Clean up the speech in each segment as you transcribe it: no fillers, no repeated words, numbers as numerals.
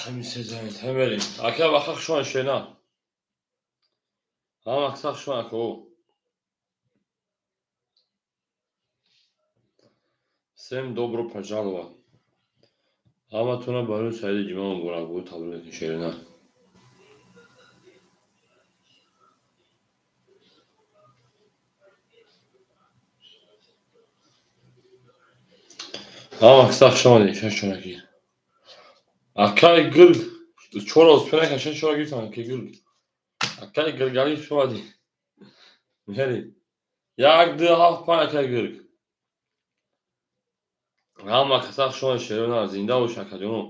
Рақами се занед. Ҳамерим. Ака баха хушон шена. Ҳама каса хушон ако. Всем добро пожаловать. Ҳаматона барои саиди ҷумъа муборакбод табрик мекунем шерина. Ҳама каса хуш омадед, шаш чораки. Акай гирг чора успена шаш чора гирифтам, акай гирг. Акай гиргали хуш омадед. Мери. 1 2 7 5 акай гирг. Ҳама каса хуш омадед шерина, зинда бош акаҷоно.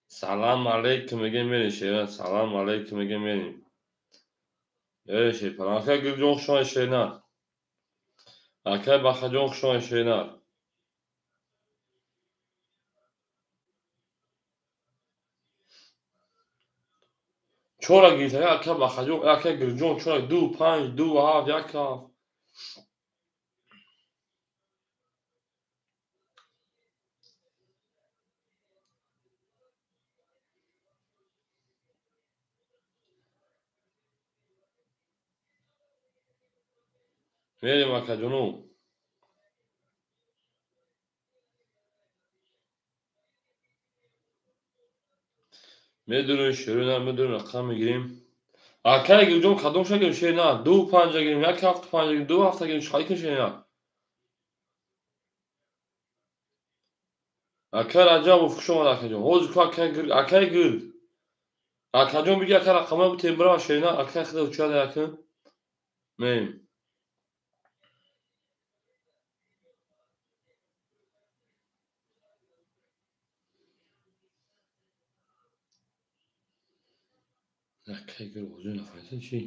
Салам алейкум мегем мерем шерина, салам алейкум мегем мерем. Э шерпалан, акай гиргҷон хуш омадед шерина. Акай бахаҷон хуш омадед шерина. Чора гирифта, ака бахаҷон, ака гиргҷон, чора 2 5 2 7 1 7. Мерем акаҷоно. Медонем шерина, медонем рақам мегирем. Акай гирҷон кадом ша гирем шерина? 2 5 гирем, 1 7 5 гирем, 2 7 гирем, чӣ кунем шерина? Акай Раҷабов хуш омад акаҷон. Ҳозир ку акай гирг, акай гирг. Акаҷон биги ака рақамҳоя бутем бирава шерина, акай худа учада якун. Мерем. Акай гирг ҳозир нафаҳмидам чӣ?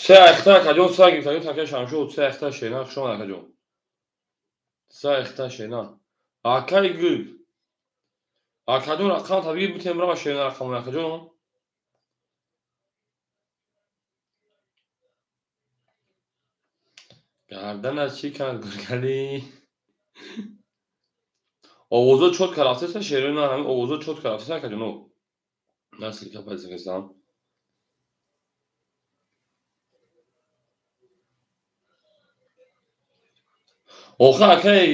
Се ахта акаҷон, се гирифта, акай Шамшод, се ахта шерина, хуш омад акаҷон. Се ахта шерина. Акай гирг. Акаҷон рақам табиги бутем бирава шерина рақамҳоя акаҷон. Гардана чӣ канад гургали? Овозо чотка рафтеса шерина, ҳамин овозо чотка рафтеса акаҷоно. Наслика пазигизам. Охир акай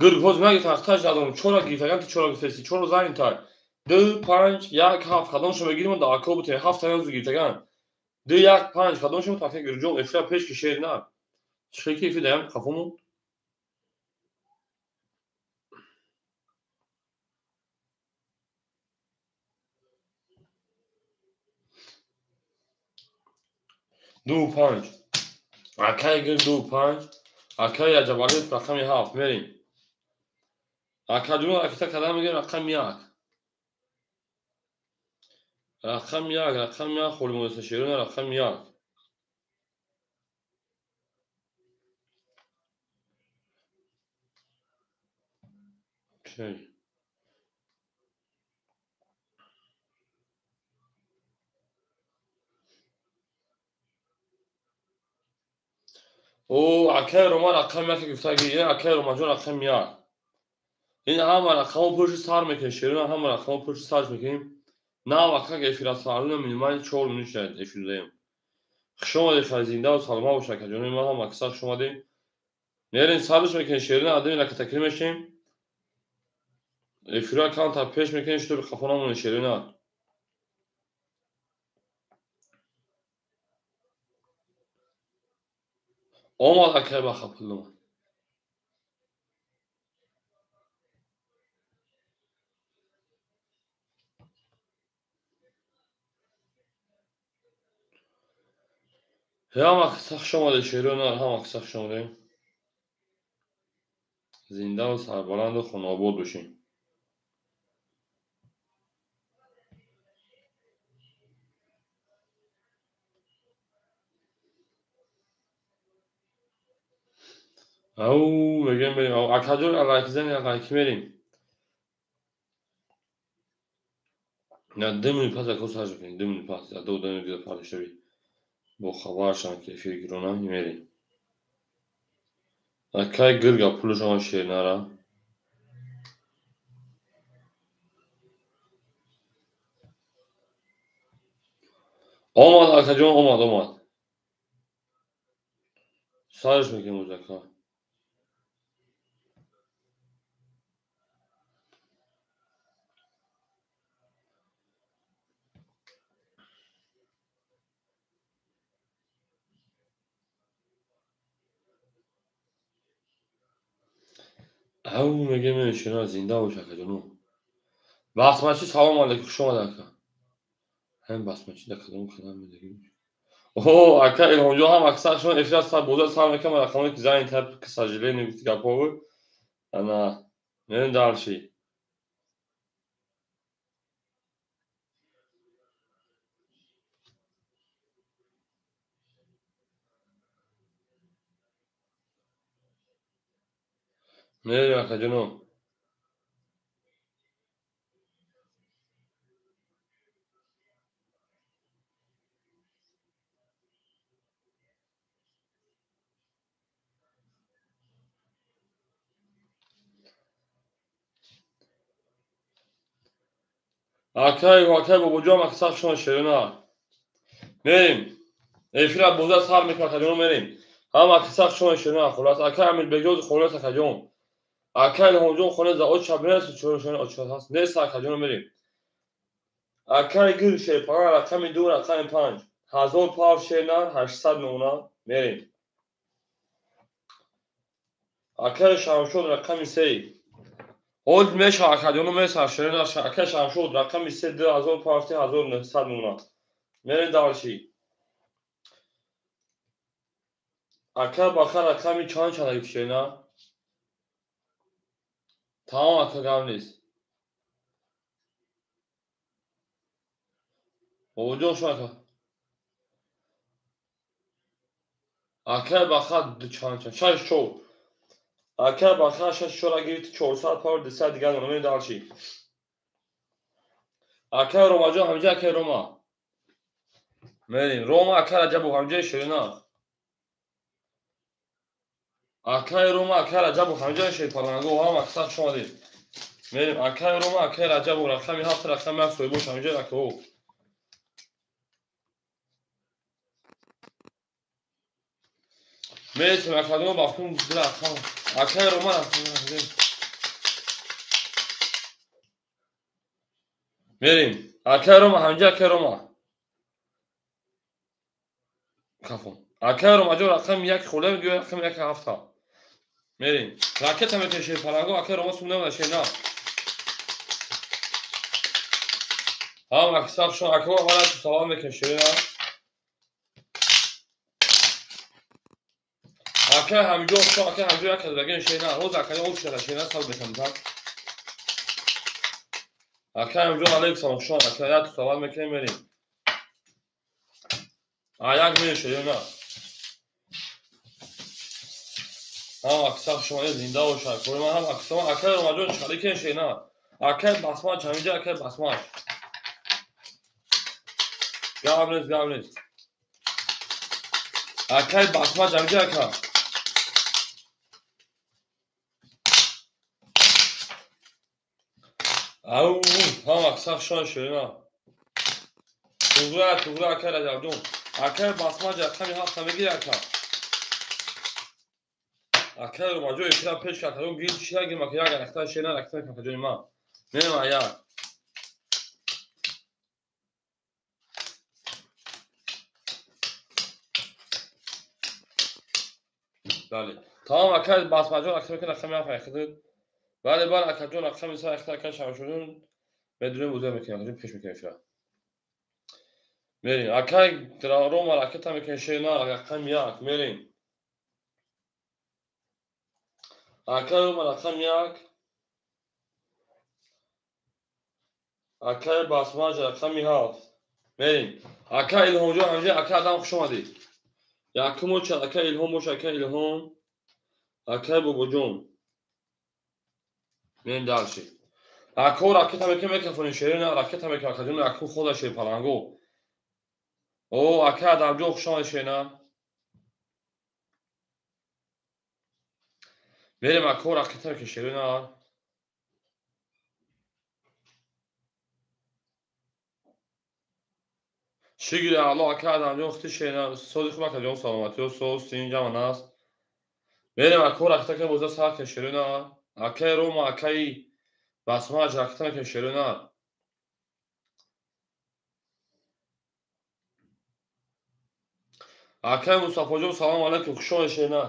гирг ҳозир нагирифтам, ахташ надорам. Чора гирифта, агар ту чора гирифтаси, чора занг тай. 2 5 1 7 кадомшо мегирим да ако бутем, 7 та ҳозир гирифтаган. 2 1 5 кадомшо акай гиргҷон эфира пеш ки шерина. Чӣ ки эфир даям қафомон? Ду панҷ. Акай гирг 2 5. Акай Раҷабалиев рақами 7 мерем. Акаҷон ракета кадам мегирем рақами 1. Рақами 1, рақами 1 холи мондаса шерина рақами 1. Окей. О, акай Роман рақами 1 гирифтаги, ин акай Романҷон рақами 1. Ин ҳама рақамҳо пушти сар мекунем, шерина ҳама рақамҳо пушти сарш мекунем. Нав акак эфира сарина минимали 4 минут шуд эфир даем. Хуш омадед, хай зинда ва саломат бошед акаҷони ман, ҳама каса хуш омадед. Мерем сарш мекунем шерина, адами ракатакирӣ мешем. Эфира камтар пеш мекунем, шуто қафо намонем шерина. Омад акай баха пул омад. Ҳама каса хуш омадед шерина, ҳама каса хуш омадед. Зинда ва сарбаланду хонаобод бошед. Ау, мегем мерем. Ау, акаҷон лайк зани, лайк мерем. На 2 минут пас ако сарш кунем, 2 минут пас, ду 2 минут пас шави. Бо хабар шам ки эфир гирона мерем. Акай гирга пулаш ама шернара. Омад акаҷон, омад, омад. Сарш мекунем оз ака. Ав мегем шина зинда бош акаҷоно. Басмачи салом алейкум, хуш омад ака. Ҳам басмачи да кадом кадам медагим. О, ака Илҳомҷон ҳам аксар шумо эфир сар боза сар мекунам рақамое ки занг тап к сожалению гуфти гапҳо буд. Ана мерем дальше. Мерем акаҷоно. Акай, акай бобоҷон, аксар шумо ширина. Мерем. Эфира боза сар мекунам акаҷон, мерем. Ҳам аксар шумо ширина, хулас. Акай Амирбекҷон хулас акаҷон. Акай Илҳомҷон хона за оча бинес, чор ширина оча ҳаст. Нест акаҷон, мерем. Акай гир шерпана рақами 2, рақами 5. 1000 пав ширина, 800 нуна. Мерем. Акай Шамшод рақами 3. Ҳоз меша акаҷоно меса ширина, акай Шамшод рақами 3, 2000 пав, 1900 нуна. Мерем дальше. Ака баха рақами чанд чанд ширина? Тамом ака, гап нест. Бобоҷон шумо ака. Ака баха чанд чанд? 6 4. Ака баха 6 4 гирифти 400 пав, 200 дигар нуна. Мерем дальше. Ака Ромаҷон ҳамҷа, ака Рома. Мерем. Рома ака Раҷабов ҳамҷа ширина. Акай Рома, акай Раҷабов ҳамҷа шерпаланго, ҳам аксар шумо дид. Мерем. Акай Рома, акай Раҷабов рақами 7, рақами 7 соҳибош ҳамҷа акаҳо. Мересем акадоно бахтун рақам. Акай Рома мерем. Акай Рома ҳамҷа, акай Рома. Кафон. Акай Ромаҷон рақами 1 хӯле мегӯяд, рақами 1 7. Мерем. Ракета метавонед шерпаланго, акай Рома сум намеда шер на. Ҳам аксар шумо акаҳо ҳала ту савол мекунед ширина. Акай ҳамҷо шумо, акай ҳамҷо як кадраген ширина. Ҳоз акай об шуда ширина савол мекунам. Акай ҳамҷо алейкум салом шумо, акай як ту савол мекунем мерем. А як мерем ширина. Ҳам аксар шумо зинда бошад. Кори ман ҳам аксар, акай Ромаҷон чаликен ширина. Акай басмач ҳаминҷа, акай басмач. Гап нест, гап нест. Акай басмач ҳаминҷа, ака. Ау, ҳам аксар шумо ширина. Туғра, туғра акай Раҷабҷон. Акай басмач рақами 7 мегири ака. Акай Ромаҷон эфира пеш кард, гир чи нагирм ака, як рақта ширина рақта акаҷони ман. Мерем аяк. Бале. Тамом акай басмаҷон рақами мекунад рақами 7 айхидид. Бале, бале акаҷон рақами 3 айхид акай Шамшудин медурем боза мекунем, акаҷон пеш мекунем эфира. Мерем. Акай Рома ракета мекунем ширина рақами 1 мерем. Акай Рома рақами 1. Акай Басмаҷ рақами 7. Мерем. Акай Илҳомҷон ҳамҷа, акай Адам хуш омадед. Якум очад акай Илҳом бош, акай Илҳом. Акай Бобоҷон. Мерем дальше. Ако ракета мекунем микрофони ширина, ракета мекунем акаҷон, аку хода шерпаланго. О, акай Адамҷон хуш омадед ширина. Мерем ако ракета мекунем ширина. Шигири Аллоҳ ака Адамҷон хити шена сози хуб акаҷон саломатиё соз синҷаман аст. Мерем ако ракта ка боза сар кен шерона. Акаи Рома акаи Басмаҷ ракта кен шерона. Акаи Мустафоҷон салом алайкум, хуш омадед шерона.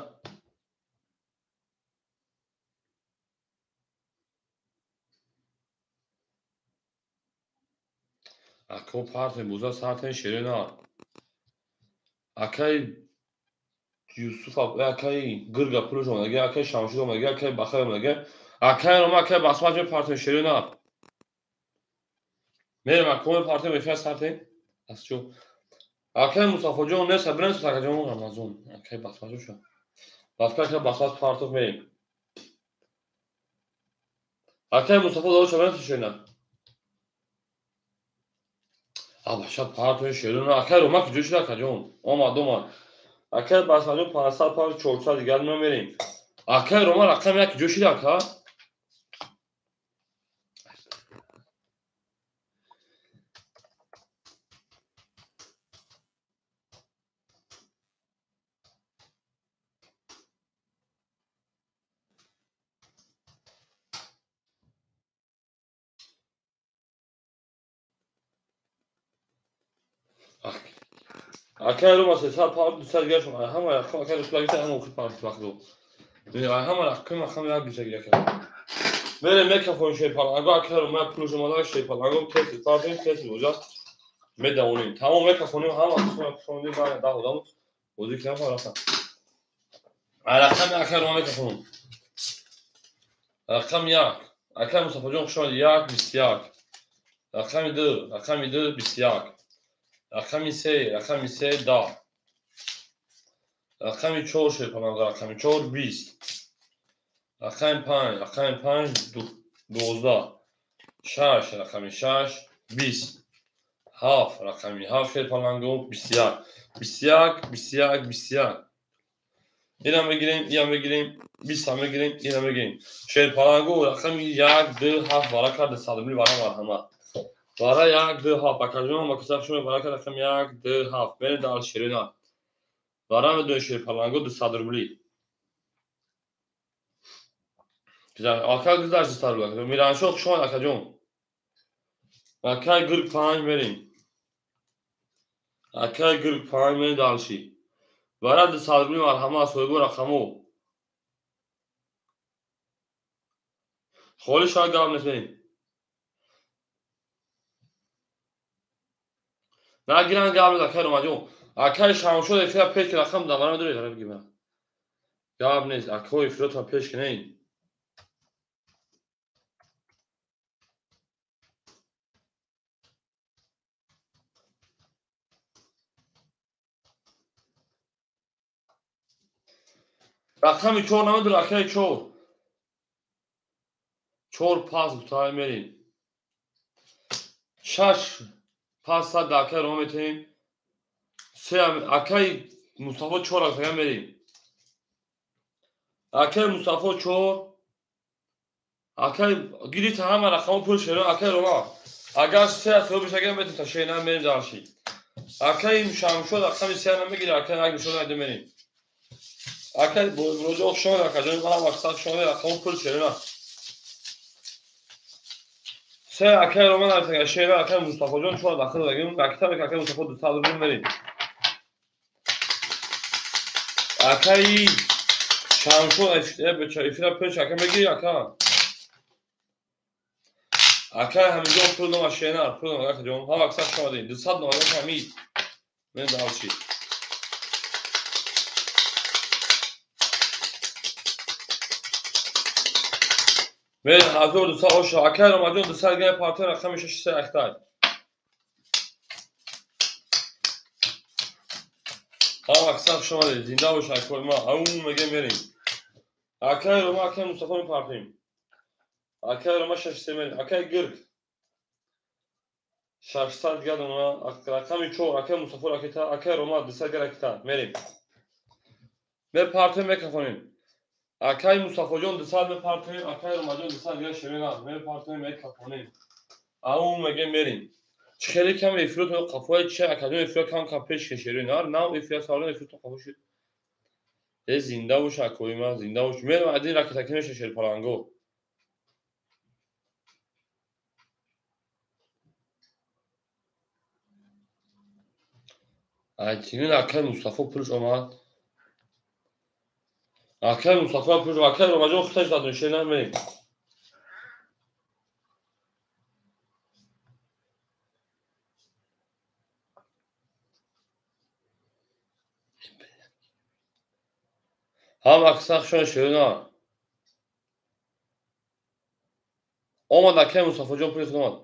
Ако партем боза сартен шерона. Акаи Юсуф акаи Гирга пулш омадаги, акаи Шамшид омадаги, акаи Бахай омадаги, акаи Рома акаи Басмаҷ мепартем шерона. Мерем ако мепартем эфир сартем. Аз чо? Акаи Мустафоҷон нест, бирем акаҷон Рамазон. Акаи Басмаҷ шо. Бафка акаи Басмаҷ партов мерем. Акаи Мустафо додо шо бирем шерона. Абаша партои шерона. Акаи Рома куҷо шуд акаҷон? Омад, омад. Акаи Басмаҷон 500 пар 400 дигар намерем. Акаи Рома рақами як куҷо шуд ака? Акаи Рома 300 пар 200 дигар шуд. Ҳама рақам акаи Русулла гирифта, ҳама охир партов вақту. Ҳама рақам рақам як гирифта гирифта. Мерем микрофон шерпаланго, акаи Рома пулш омада шерпаланго тест партем тест боза медавонем. Тамом микрофонем ҳама қисм баъд 10 одам бозӣ кунам рафтам. Рақами акаи Рома микрофон. Рақами 1. Акаи Мустафоҷон хуш омадед. 1 21. Рақами 2, рақами 2 21. Рақами 3, рақами 3 10. Рақами 4 шерпаланго, рақами 4 20. Рақами 5, рақами 5 12. 6, рақами 6 20. 7, рақами 7 шерпаланго 21. 21, 21, 21. Инам мегирем, инам мегирем, 20 ҳам мегирем, инам мегирем. Шерпаланго рақами 1 2 7 варака 200 рубли вара марҳамат. Вара 1 2 7 акаҷон макасаб шумо варака рақами 1 2 7 мерем дар шерина. Вара медонед шерпаланго 200 рубли. Ака гузашт 200 рубли. Мираншо хуш омад акаҷон. Акаи Гирг 5 мерем. Акаи Гирг 5 мерем дарши. Вара 200 рубли марҳамат соҳибо рақамо. Холӣ шояд гап нест мерем. Нагиранд гап нест акаи Ромаҷон. Акаи Шамшод эфира пеш ки рақам давара медоред ара бигирам. Гап нест акаи эфиротро пеш кинед. Рақами 4 намедоред акаи 4. 4 пас бутаи мерем. 6 пас сад акаи Рома метаҳем. 3 акаи Мустафо 4 акаи мерем. Акаи Мустафо 4. Акаи гирифта ҳама рақамо пул шеро акаи Рома. Агар 3 асо бишага метем та шена мерем дарши. Акаи Шамшод рақами 3 намегири, акаи як мишод найда мерем. Акаи Боҷо хуш омадед акаҷон, ман вақт шумо рақамо пул шеро. 3 акаи Рома наметага шеро акаи Мустафоҷон 4 дахил дагим. Мактабе акаи Мустафо 200 рубл мерем. Акаи Шамшод эфира пеш ака мегири ака. Акаи Ҳамидҷон пул дома шена, пул дома акаҷон. Ҳама аксар хуш омадед. 200 дома Ҳамид. Мерем дарши. Мерем 1200 оша. Акаи Ромаҷон 200 грамм партия рақами 6 актай. Ҳама аксар хуш омадед. Зинда бош акои ма. Ау мегем мерем. Акаи Рома, акаи Мустафо мепартем. Акаи Рома 6 мерем. Акаи Гирг 600 грамм рақами 4 акаи Мустафо ракета, акаи Рома 200 грамм ракета. Мерем. Мепартем микрофонем. Акаи Мустафоҷон 200 мепартем, акаи Ромаҷон 200 грамм шерина мепартем микрофонем. Ау мегем мерем. Чӣ хеле кам эфиротон қафои чи академия эфиро кам кам пеш кешерӯ нар нав эфира саволон эфиротон қафо шуд. Э зинда бош акои ман, зинда бош. Мерам один ракетаки меша шерпаланго. Айтинин акай Мустафо пулш омад. Акай Мустафо пулш, акай Ромаҷон худаш дадун шер намерем. Ҳам аксар шерна. Омад акай Мустафоҷон пули худ омад.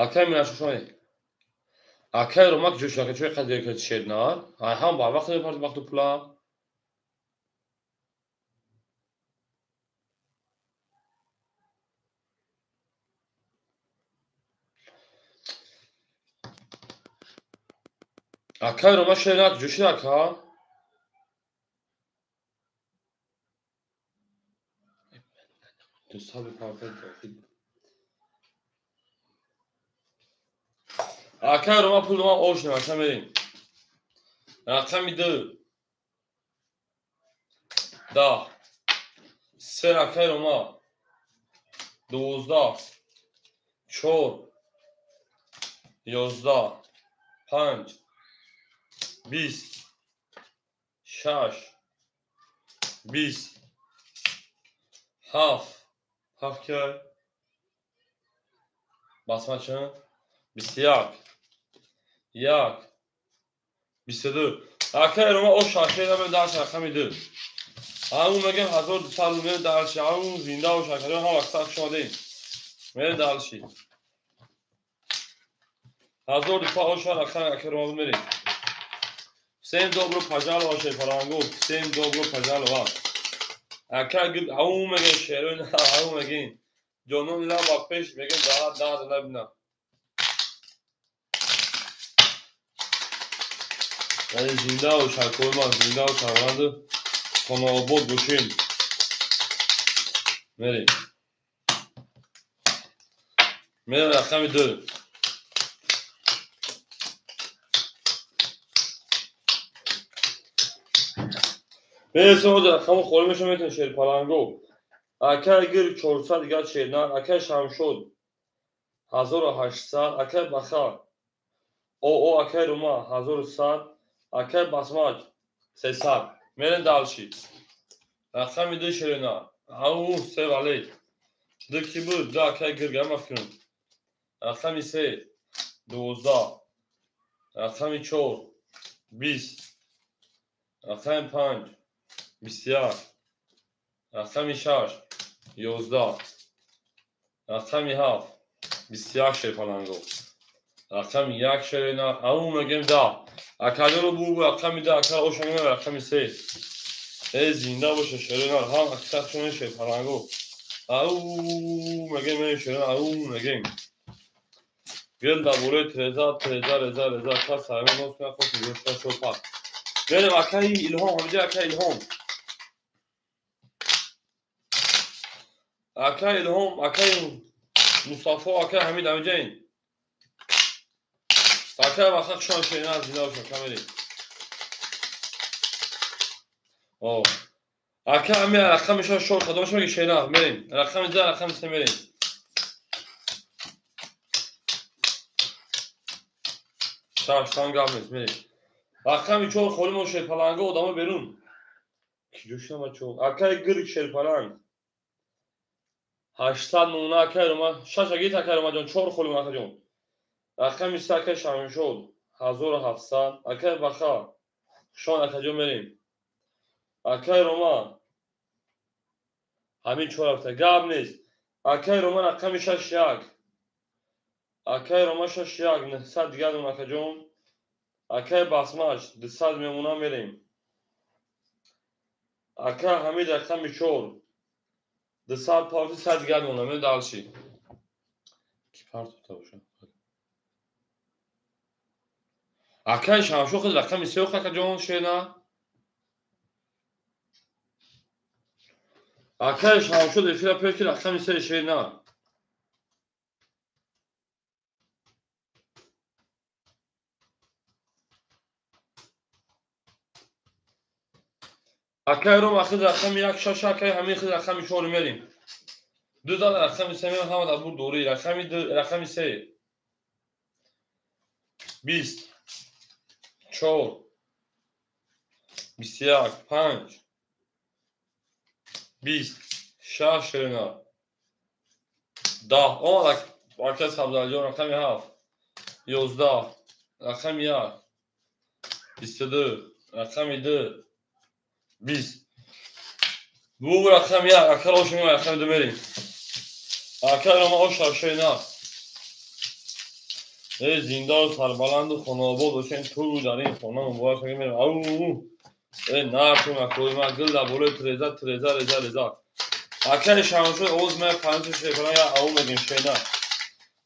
Акай Минашушони. Акай Ромак ҷӯшака чой қадр кард шерна. Ай ҳам ба вақт мепард вақту пула. Акай Рома шерна ҷӯшака. Ду саби парфект. Акай Рома пул ма ош намаша мерем. Рақами 2. 10. 3 акай Рома. 12. 4. 11. 5. 20. 6. 20. 7. 7 кай? Басма чанд? 21. 1. 22. Акай Рома ош шашера мем дар рақами 2. Ҳамун мегем 1200 мем дарши. Ҳамун зинда бош акаҷон, ҳам аксар хуш омадем. Мерем дарши. 1200 ош рақами акай Рома мерем. Всем добро пожаловать, шерпаланго. Всем добро пожаловать. Акай ҳамун мегем шероин, ҳамун мегем. Ҷонон лаба пеш мегем даҳ набина. Яъне зинда бош акои ман, зинда бош сарбаланду хонаобод бошем. Мерем. Мерем рақами 2. Мересем ҳозир рақаму холӣ мешавад, метавонем шерпаланго. Акай гир 400 дигар шерна, акай Шамшод 1800, акай Баха ОО акай Рума 1100, акай Басмач 300. Мерем дальше. Рақами 2 шерина. Ау, се вале. 2 ки буд? 2 акай гир гама фикрум. Рақами 3 12. Рақами 4 20. Рақами 5 21. Рақами 6 11. Рақами 7 21 шерпаланго. Рақами 1 шерина. Ау мегем 10. Акаҷоно бугу рақами 10, ака оша мегем рақами 3. Э зинда боша шерина, ҳам аксар шумо шерпаланго. Ау мегем э шерина, ау мегем. Гел дар болои треза, треза, реза, реза, кас ҳамин нос кунад, хост гӯшта шопа. Мерем акаи Илҳом, ҳамиҷа акаи Илҳом. Акаи Илҳом, акаи Мустафо, акаи Ҳамид ҳамиҷаин. Акаи вақт шумо шерина зинда боша, камерем. О. Ака ҳами рақами шо шор кадомаш меги шерина, мерем. Рақами 2, рақами 3 мерем. Шаш тан гап нест, мерем. Рақами 4 холӣ мо шерпаланго одамо берун. Киҷо шудам бачо? Акаи гирк шерпаланг. 800 нуна акаи Рома, 6 агит акаи Ромаҷон, 4 холӣ мо акаҷон. Рақами 3 акаи Шамшод 1700, акаи Баха. Хушон акаҷон мерем. Акаи Рома ҳамин 4 ҳафта гап нест. Акаи Рома рақами 6 1. Акаи Рома 6 1 900 дигар дон акаҷон. Акаи Басмач 200 мемона мерем. Акаи Ҳамид рақами 4 200 парти 100 дигар мемона мерем дальше. Ки партофта боша? Акаи Шамшо худ рақами 3 акаҷон шена. Акай Шамшод эфира пеш ки рақами се шерина. Акай Ром ахир рақами 1 6 акай ҳамин хид рақами 4 мерим. Ду зал рақами 3 мерим ҳама дар бур дорӣ. Рақами 2 рақами 3. 20 4 21 5 20 6 шерина 10 омад акай Сабзалиҷон рақами 7 11 рақами 1 22 рақами 2 20 бу рақами 1 акай ош меояд рақами 2 мерим. Акай Рома ош шерина. Эй зинда сарбаланду хонаобод бошен ту дар ин хона муборак мерим. Ау эй нартун акой ма гил дар болои треза треза реза реза. Акай Шамшод овоз меояд панҷ шефран я ау мегим шена.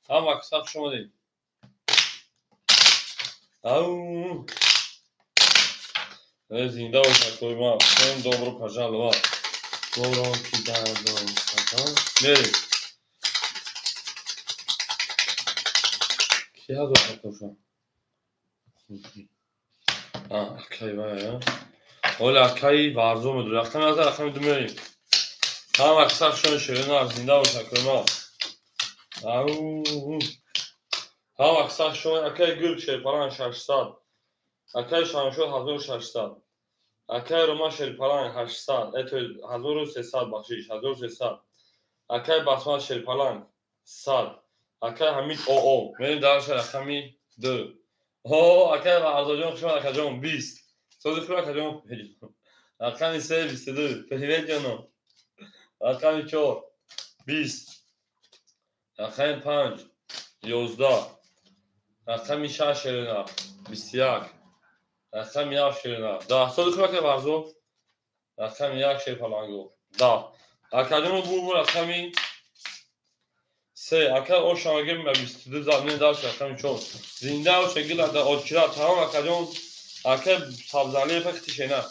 Ҳама кисаб шумо дид. Ау эй зинда бош акой ма. Всем добро пожаловать. Добро кидадон. Мерим. Ки ҳазор ҳатоша? Акай вай, ола акай Варзо медорӣ. Рақами 1 рақами 2 мерим. Ҳама кисаб шумо шерина зинда бош акой ма. Ау ҳама кисаб шумо акай Гул Шерпаланг 600. Акай Шамшод 1600. Акай Рома Шерпаланг 800. Это 1300 бахшиш, 1300. Акай Басмат Шерпаланг 100. Акай Ҳамид ОО. Мерим дарша рақами 2. О, акай Варзоҷон хуш омад акаҷон 20. Сози хуш акаҷон. Рақами 3 22. Привет ҷоно. Рақами 4 20. Рақами 5 11. Рақами 6 шерина 21. Рақами 7 шерина 10. Сози хуш акай Варзо. Рақами 1 Шерпаланго 10. Акаҷоно бу рақами 3. Акай ош омагем ба 22 зад мен дарш рақами 4. Зинда ош гил дар очира тамом акаҷон. Акай Сабзалиев хити шена.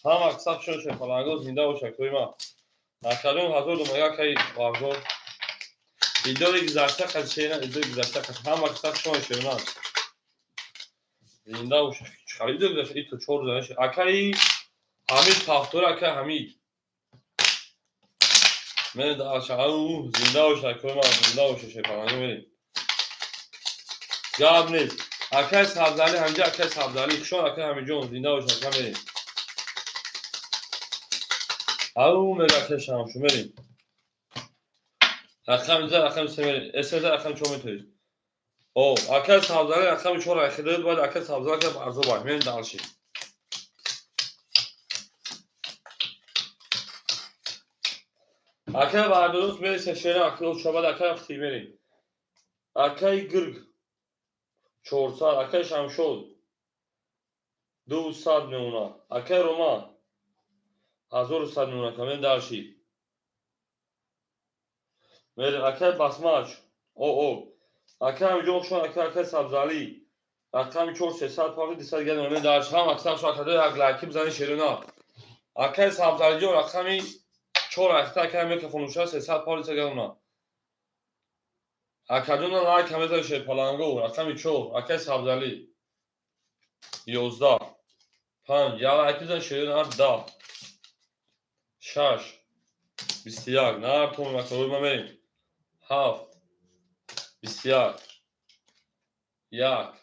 Ҳама кисаб шумо Шерпаланго зинда бош акой ма. Акаҷон 1000 думага акай Варзо. Идори гузашта қад шена, идори гузашта қад ҳама кисаб шумо шерина. Зинда бош. Чӣ идори гузашта ито 4 зана. Акай Ҳамид Пахтур акай Ҳамид. Мен дарш ау зинда бош акой ма, зинда бош Шерпаланго мерим. Гап нест. Акай Сабзали ҳамҷа акай Сабзали хуш омад акай Ҳамидҷон зинда бош ака мерим. Ау мега акай Шамшу мерим. Рақами 2 рақами 3 мерим. СС рақами 4 метавид. О, акай Сабзали рақами 4 ахидад бояд акай Сабзали акай Барзо бай. Мерим дарши. Акай Вардодус мери сешера акай Чабад акай Ахти мерим. Акай Гирг 400, акай Шамшод 200 меона. Акай Рома 1100 меона. Камен дарши. Мерим акай Басмач. О. Акай Ҳамиҷон хуш омад акай Сабзали. Рақами 4 300 павли 200 гардон. Мен дарши ҳам аксар шо акадай як лайки бизани шерина. Акай Сабзалиҷон рақами 4 ахта акай микрофон уша 300 павли 200 гардон. Акаҷон лайк ҳамеза Шерпаланго рақами 4 акай Сабзали 11 5 я лайк бизан шерина 10 6 21 нартон макрой ма мерим 7 21 1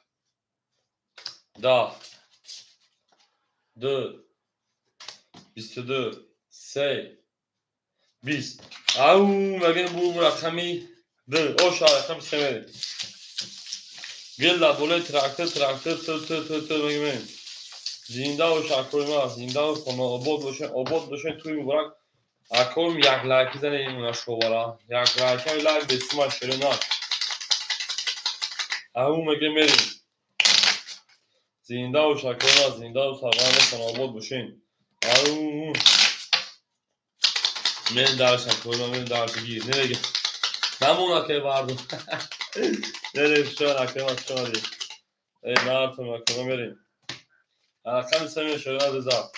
10 2 22 3 20. Ау мегем бу рақами 2. Оша рақами 3 мерим. Гил дар болои трактор трактор т т т т мегем. Зинда бош акой ма, зинда бош хонаобод бошен, обод бошен туи муборак. Акоем як лайки зане ин нашовара. Як лайки лайк бесума шерина. Ау мегем мерим. Зинда бош акой ма, зинда бош сарбаланд хонаобод бошен. Ау мен дарш акой ма, мен дарш гир. Неге. Намон акай Вардо. Мерим шон акой ма шон ди. Эй нартун акой ма мерим. Рақами 3 шерина диза.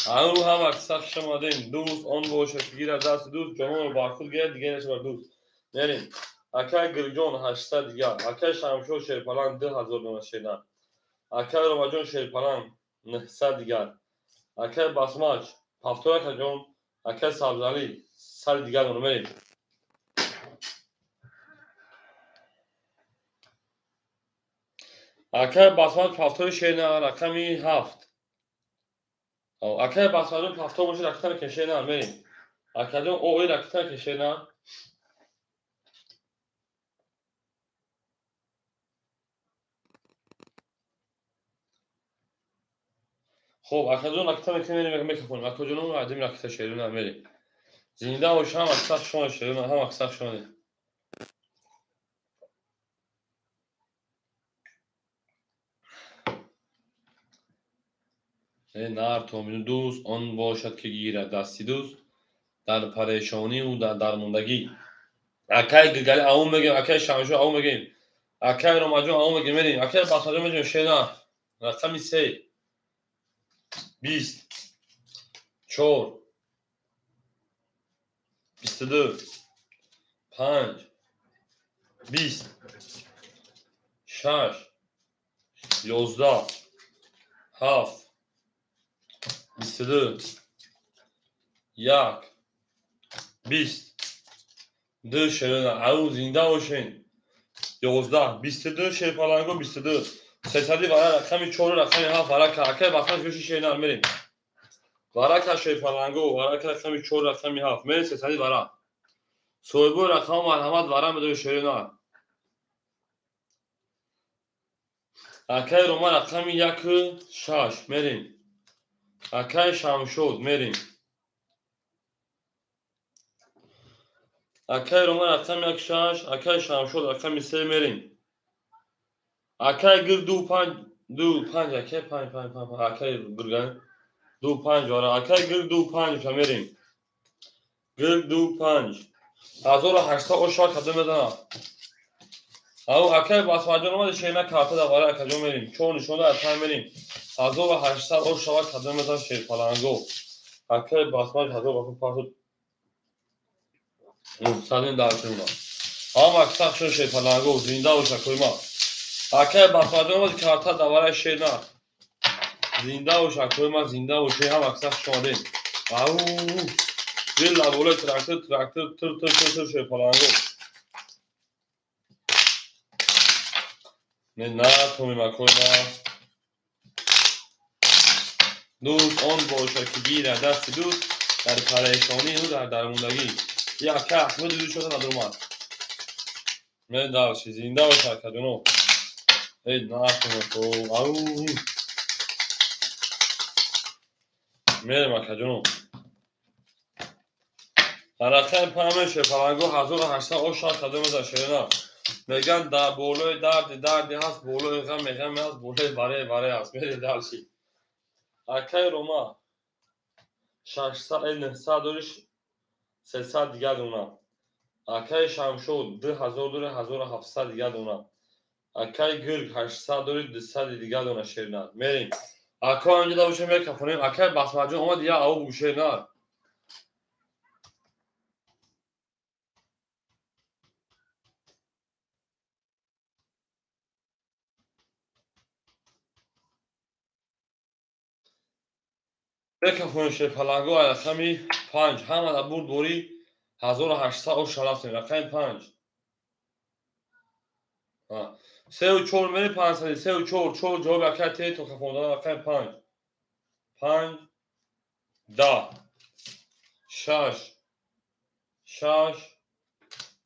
Ау ҳама сах шамадем. Дӯст он бошад, ки гирад дасти дӯст, ҷононро бар худ гирад, дигар нашавад дӯст. Мерем. Акай Гирҷон 800 дигар. Акай Шамшод Шерпаланг 2000 дона шерна. Акай Ромаҷон Шерпаланг 900 дигар. Акай Басмач 70 акаҷон. Акай Сабзалӣ 100 дигар дона мерем. Акай Басмач 70 шерна рақами 7. Акай Басмаҷон 70 бошад, ракета мекунем шерна мерем. Акаҷон ои ракета мекунем шерна. Хоб, акаҷон ракета мекунем, мерем мекафонем. Акаҷоном адим ракета шерна мерем. Зинда бош, ҳама сах шумо шерна, ҳама сах шумо. Нар то дӯст он бошад, ки гирад дасти дӯст, дар парешониву дар дармондагӣ. Акай Гиргали ау мегем, акай Шамшо ау мегем, акай Ромаҷон ау мегем, мерем. Акай Басмаҷон мегем шерна. Рақами 3 20 4 22 5 20 6 11 7 22 1 20 2 шерна. Ау зинда бошен. 11 22 шерпаланго 22 сесади вара рақами 4 рақами 7 варака. Акай Басмач гӯши шерна мерем. Варака шерпаланго варака рақами 4 рақами 7 мерем сесади вара. Соҳибои рақама марҳамат вара медори шерна. Акай Рома рақами 1 6 мерем. Акай Шамшод мерем. Акай Рома рақами 1 6, акай Шамшод рақами 3 мерем. Акай Гир 2 5 2 5 акай 5 5 5 акай Гирган 2 5 вара. Акай Гир 2 5 мерем. Гир 2 5 1800 ошва кадом медана. Ау акай Басмаҷон омада шерна карта да вара акаҷон мерем. 4 нишонда атан мерем. 1800 ошва кадом медан шерпаланго. Акай Басмач 1500 900 дар шума. Ҳама сах шуд шерпаланго зинда боша койма. Акай Басмаҷон омада карта да вара шерна. Зинда боша койма, зинда боша ҳама сах шумадем. Ау дил болои трактор трактор тыр тыр тыр тыр шерпаланго. Не на томима койма. Дӯст он бошад, ки гирад дасти дӯст, дар парешониву дар дармондагӣ. Яка Аҳмеди ду шота надурмад. Мен дарши зинда боша акаҷоно. Эй натомако. Ау мерем акаҷоно. Рақами 5 шерпаланго 1800 оша кадом мезан шерна. Меган дар болои дарди дарди ҳаст, болои ғаме ғаме ҳаст, болои баре баре ҳаст. Мерем дарши. Акай Рома 600 900 дориш 300 дигар дона. Акай Шамшод 2000 дори 1700 дигар дона. Акай Гирг 800 дори 200 дигар дона шерна. Мерем. Акай анҷа да боша мекафонем. Акай Басмаҷон омад я ау бугу шерна. Мекафонем шерпаланго рақами 5. Ҳама да бурд бори 1800 оша рафтем. Рақами 5. 3 4 мерем 500 3 4 4 ҷавоби акай те то кафондан рақами 5. 5 10 6 6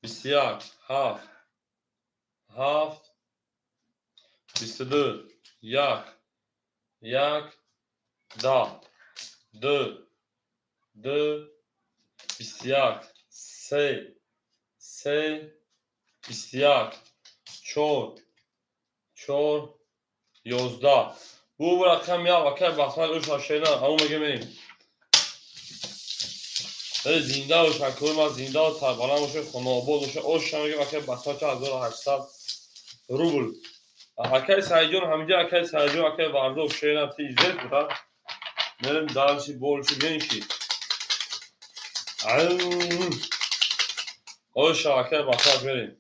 21 7 7 22 1 1 10 2 2 21 3 3 21 4 4 11. Бу рақам як акай Басмач оша шерна ау мегем мерем. Зинда боша акои зинда ва сарбаланд боша, хонаобод боша. Оша мегем акай Басмач 1800 рубл. Акай Саидҷон ҳаминҷа, акай Саидҷон, акай Варзоб шерна ти изет буда. Мерем дальше, больше, меньше. Оша, акай басак мерем.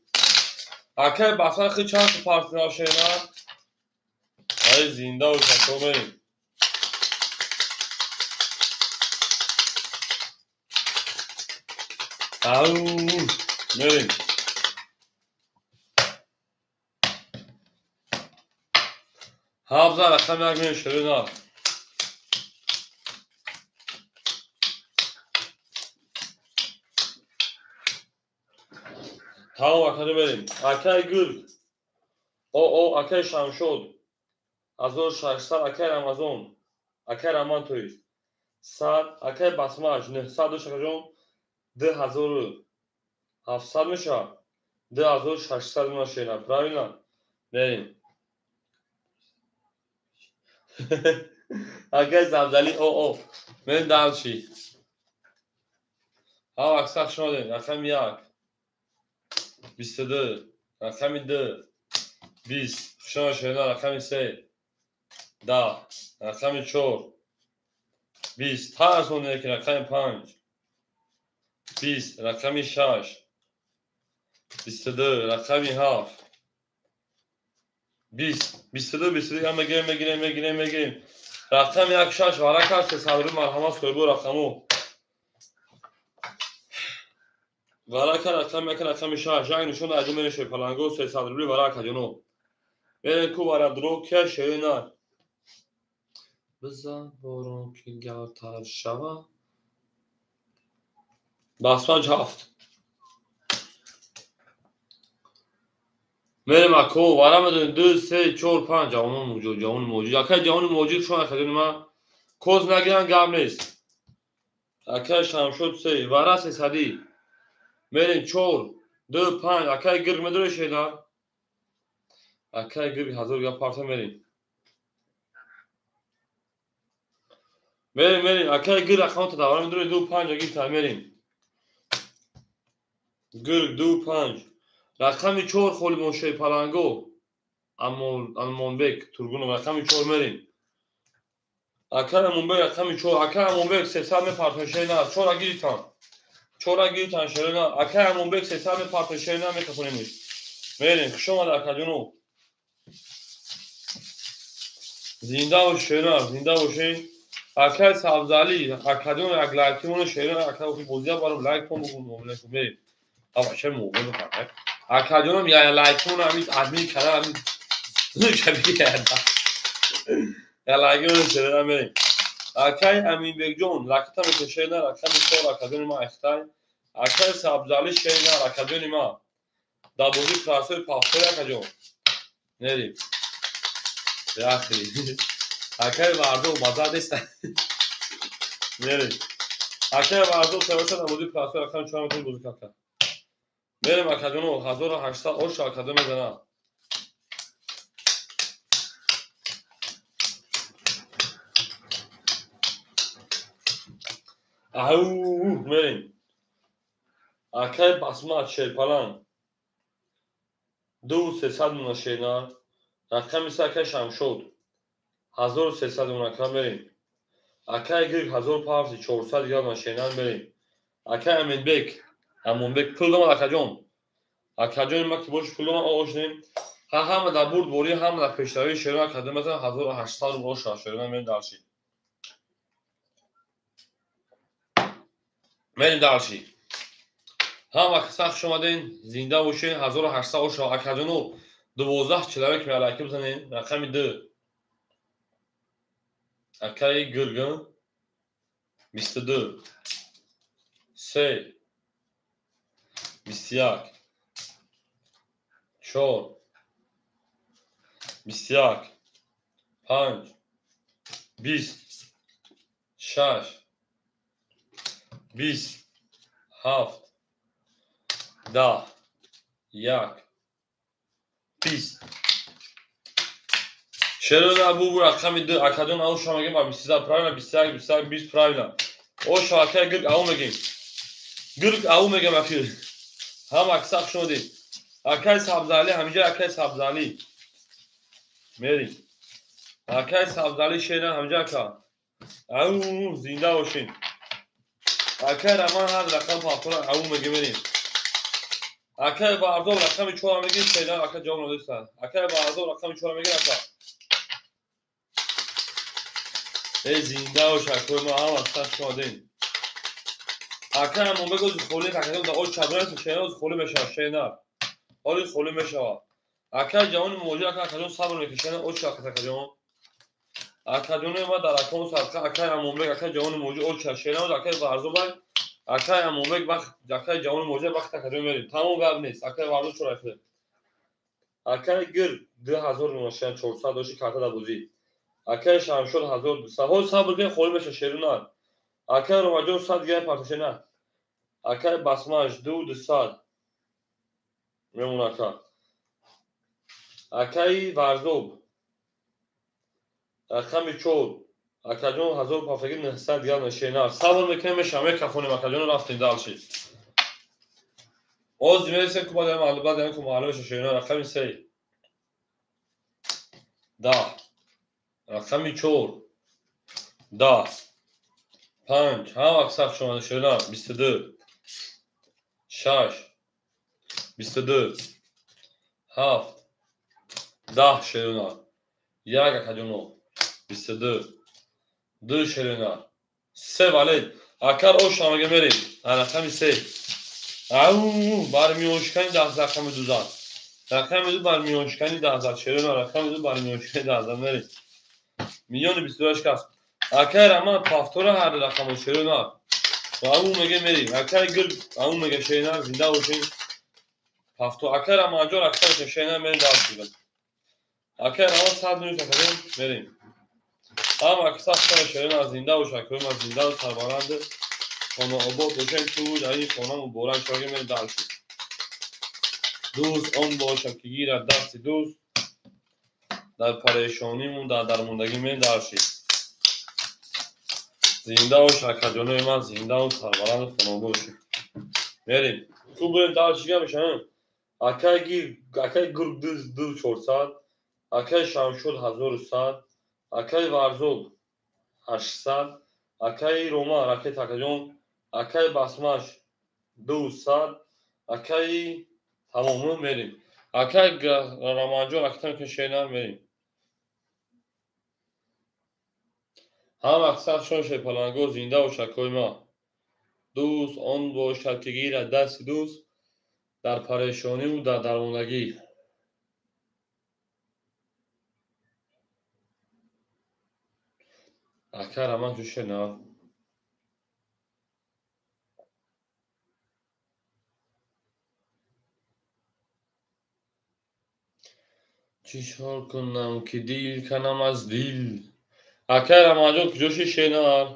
Акай басак хи чанд партнер шена? Ай зинда оша, то мерем. Ау, мерем. Ҳабза рақам як мерем шерина. Тамом акаҷо мерем. Акай Гург. О, акай Шамшод. 1600 акай Рамазон. Акай Раман то есть. 100 акай Басмаш 900 акаҷон. 2700 мешавад. 2600 мешавад. Правильно? Мерем. Акай Сабзали о. Мерем дальше. Ҳа, аксар шодем. Рақами 1. 22, рақами 2, 20, хушона шена, рақами 3, 10, рақами 4, 20, тарсоне ки рақами 5, 20, рақами 6, 22, рақами 7, 20, 22, 22, я мегирем, мегирем, мегирем, мегирем. Рақами 1, 6, варака, 300 марҳамат, соҳибо рақамо. Варака рақами 1, рақами 6, як нишон айду мереше паланго 300 рубли варака ҷоно. Мере ку вара дро кия шерина. Бизан борон ки гавтар шава. Басмаҷ 7. Мерем ако вара медонем 2 3 4 5 ҷавонон мавҷуд, ҷавони мавҷуд. Акай ҷавони мавҷуд шумо акаҷони ма коз нагиран гап нест. Акай Шамшод 3 вара 300. Мерем 4 2 5 акай гирг медоре шеда. Акай гирг 1000 гап парта мерем. Мерем, мерем. Акай гирг рақамото давра медоре 2 5 гирта мерем. Гирг 2 5. Рақами 4 холи мошаи паланго. Амонбек Тургунов рақами 4 мерем. Акай Амонбек рақами 4. Акай Амонбек 300 мепартон шена. 4 гиртан. 4 гиртан шерина. Акай Амонбек 300 мепартон шерина мекафонемиш. Мерем. Хуш омад акаҷоно. Зинда бош шерина, зинда бошед. Акай Сабзали, акаҷон як лайкимоно шерина, акай охи бозия баром лайктон букун муомила кун. Мерем. Аба ча муомила кун. Акаҷоном я лайкимоно ҳамин админ канал ҳамин шабеҳ карда. Я лайкимоно шерина мерем. Акай Аминбекҷон, ракета мекашена, рақами 4 акаҷони ма ахтай. Акай Сабзали шерина, акаҷони ма. Дар бозии красои пахтои акаҷон. Мерем. Яхи. Акай Вардо маза нест. Мерем. Акай Вардо савоша дар бозии красои рақами 4 метавонӣ бозӣ кард. Мерем акаҷоно 1800 оша акаҷон мезанад. Ау, мерем. Акай Басмат шерпалан. 2300 муна шена. Рақами 3 акай Шамшод. 1300 муна ака мерем. Акай Гирг 1000 парси 400 грамм шена мерем. Акай Аминбек, Амонбек пул домад акаҷон. Акаҷони ма ки бош пул домад ошнем. Ҳа ҳама дар бурд борӣ, ҳама дар пешравии шерина акаҷон мезанад 1800 рубл оша шерина мерем дарши. Мерем дарши. Ҳама каса хуш омаден, зинда бошен, 1800 оша акаҷоно 12 человек меалайки бизанем, рақами 2. Акаи Гиргин 22 3 21 4 21 5 20 6 20 7 10 1 20. Шерона бу рақами 2 акаҷон ауша мегем, а 23 правильно, 21 21 20 правильно. Оша акай гирг ау мегем. Гирг ау мегем ахир. Ҳама акса хуш омадед. Акай Сабзали, ҳаминҷа акай Сабзали. Мерем. Акай Сабзали шера ҳаминҷа ака. Ау, зинда бошин. Акай Роман ҳар рақам повтора ау меги мерем. Акай Варзоб рақами 4 меги, шена ака ҷавоб надоста. Акай Варзоб рақами 4 меги ака. Эй зинда бош акой ма ҳама сар шодем. Акай Амонбек ози холӣ акай да о чабрас шена ози холӣ мешава шена. Оли холӣ мешава. Акай ҷавони муҳоҷир ака акаҷон сабр мекунӣ шена о ча акаҷон. Акаҷони ма дар акон садқа акай Амонбек акай ҷавони муҳоҷир о ча шена ози акай Варзобай акай Амонбек бахт акай ҷавони муҳоҷир бахт акаҷон мерем. Тамом гап нест. Акай Варзоб чора хӯрд. Акай гир 2000 шена 400 доши карта да бозӣ. Акай Шамшод 1200. Ҳол сабр кунед холӣ меша шерунар. Акай Ромаҷон 100 грамм партошена. Акай Басмаш 2200. Мемон ака. Акай Варзоб рақами 4. Акаҷон 1000 партоги 900 грамм шенар. Сабр мекунем меша мекафонем акаҷон рафтем дальше. Оз мересем ку баъд маълум баъд ку маълум меша шенар рақами 3. 10. Рақами 4. 10. 5. Ҳама аксар шумо шенар 22. 6. 22. 7. 10 шерунар. 1 акаҷоно 22. 2 шерунар. 3 валед. Акар ош ҳамага мерем. Рақами 3. Ау, бар миёншикани 10 рақами 2 зад. Рақами 2 бар миёншикани 10 зад. Шерунар рақами 2 бар миёншикани 10 зад мерем. Миллиони 28 кас. Акай Роман повтора ҳар рақамо шерунар. Ау меге мерем. Акай гир ау меге шерунар зинда бошем. Повтор. Акай Романҷон аксар шерунар мерем дарс мегирем. Акай Роман 100 минут академ мерем. Ҳама аксар шерунар зинда бош акай ма зинда сарбаланд. Хона обод бошем ту дар ин хона муборак шавем мерем дарс. Дӯст он бошад ки гирад дасти дӯст дар парешонимун дар дармондагӣ мерем дарши. Зинда бош акаҷонои ман зиндаву сарбаланду хонобод бошед. Мерем. Ку бурем дарши гап мешавем. Акай гир акай гург 2400, акай Шамшод 1100, акай Варзоб 800, акай Рома ракет акаҷон, акай Басмаш 200, акай тамому мерем. Акай Романҷон акатам ки шена мерем. Ҳама аксар шон шепаланго зинда бош акои ма. Дӯст он бошад ки гирад дасти дӯст дар парешониву дар дармондагӣ. Акай Роман чу шена. Чӣ кор кунам ки дил канам аз дил. Акай Романҷон куҷо ши шенар?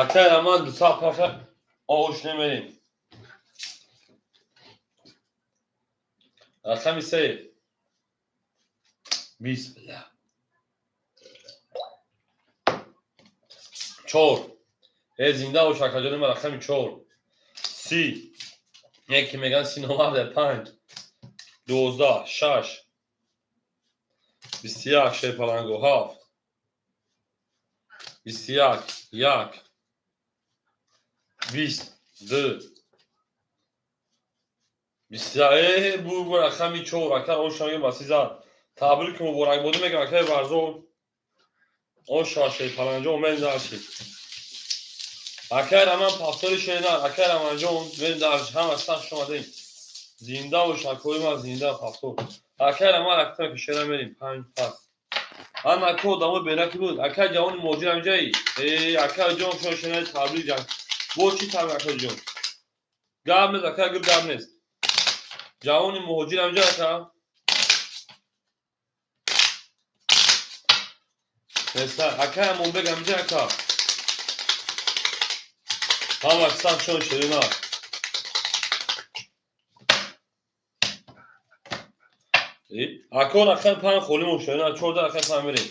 Акай Роман 200 паша оғӯш намерем. Рақами 3. Бисмилла. 4. Э зинда бош акаҷони ман рақами 4. 30. Яке меган 30 5. 12 6. 21 шерпаланго 7. 21 1. 22. 21 бу рақами 4 ака ошанги басизад. Табрик муборакбодӣ мегам акаи Варзоб. Оша шерпаланҷон мерем дарши. Акай Роман повтори шенар, акай Романҷон мерем дарши. Ҳама сахт шомадем. Зинда бош акои ман зинда повтор. Акай Роман акта ки шена мерем 5 пас. Ана ака одамо бераки буд. Акай ҷавони муҳоҷир ҳамҷаи. Э акай ҷон шон шена табрик ҷан. Бо чӣ табрик акай ҷон? Гап нест акай гир гап нест. Ҷавони муҳоҷир ҳамҷа ака. Неста акай Амонбек ҳамҷа ака. Ҳама сахт шон шерина. Ако рақами 5 холӣ мон шерина 14 рақами 5 мерем.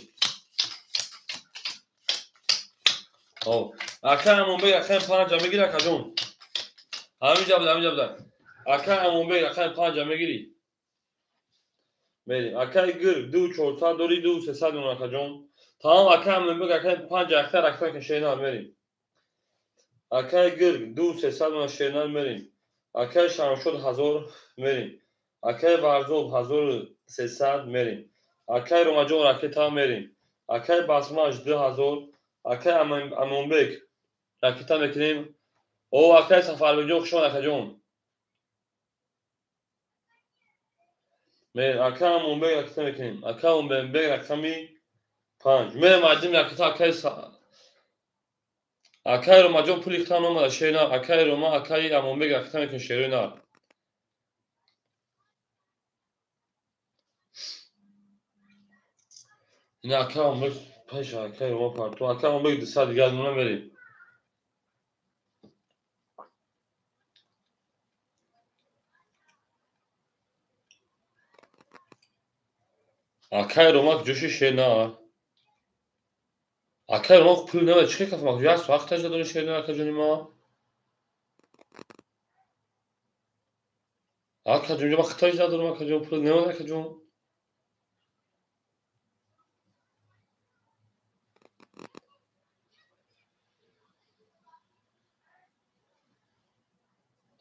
Акай Амонбек рақами панҷа мегири, акаҷон. Ҳаминҷа буда, ҳаминҷа буда. Акай Амонбек рақами панҷа мегири. Мерим. Акай Гирг 2400 дори, 2300 мон, акаҷон. Тамом, акай Амонбек рақами панҷа якта ракта ки шернар мерим. Акай Гирг 2300 мон шернар мерим. Акай Шамшод 1000 мерим. Акай Варзоб 1300 мерим. Акай Ромаҷон ракета мерим. Акай Басмаш 2000. Акай Амонбек ракета мекунем. О, акай Сафарбекҷон, хуш омад, акаҷон. Мерим. Акай Амонбек ракета мекунем. Акай Амонбек рақами 5. Мерим аҷим ракета акай Ромаҷон пули хитан омада шерина. Акай Рома, акай Амонбек ракета мекунем шерина. Ина акай Амонбек пеша, акай Рома парту. Акай Амонбек 200 дигар мона мерим. Акай Рома ҷӯши шер на. Акай Рома пул намеда, чӣ каф ма? Як соат таҷда дори шер на, акаҷони ма. Акаҷон, ҷо ма хитаҷда дорам, акаҷон, пул намеда, акаҷон.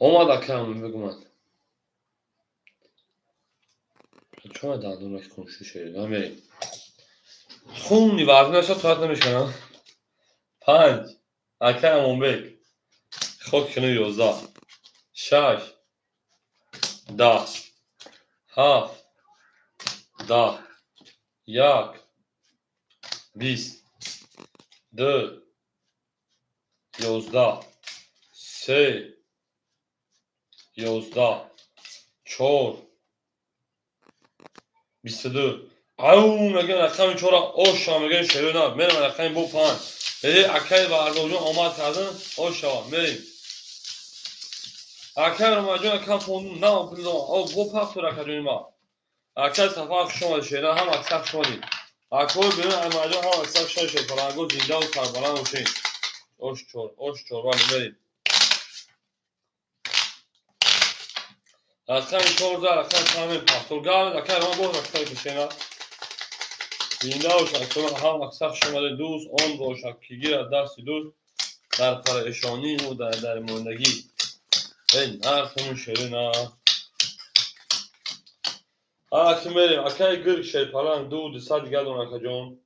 Омад акай Амонбек омад. Чон дандон ки хуншу шер намерим. Хуни вазн наша тоат намешканам. 5. Акай Амонбек. Хок кину 11. 6. 10. 7. 10. 1. 20. 2. 11. 3. 11. 4. 22. Ау, мегӯям рақами чора оша мегӯям шерона. Мерам рақами бо 5. Акай Варзобҷон омад кардан, ошава, мерим. Акай Ромаҷон акам фонду на пулдо. О, бо пахтор акаҷони ма. Акай Сафар хуш омад шерона, ҳам аксар хуш омадед. Акои берун Аймаҷон ҳам аксар хуш омад шерпаланго зиндаву сарбаланд бошед. Ош чор, ош чор, вале мерим. Рақами 14, рақами панҷ пахтор. Гавед, акай Рома боз рақами кишена. Зинда бошад, акои ҳам аксар хуш омадед. Дӯст он бошад, ки гирад дасти дӯст дар парешониву дар дармондагӣ. Эй, нархмон шерина. Аки мерем. Акай Гирг шерпаланг 200 дигар дон, акаҷон.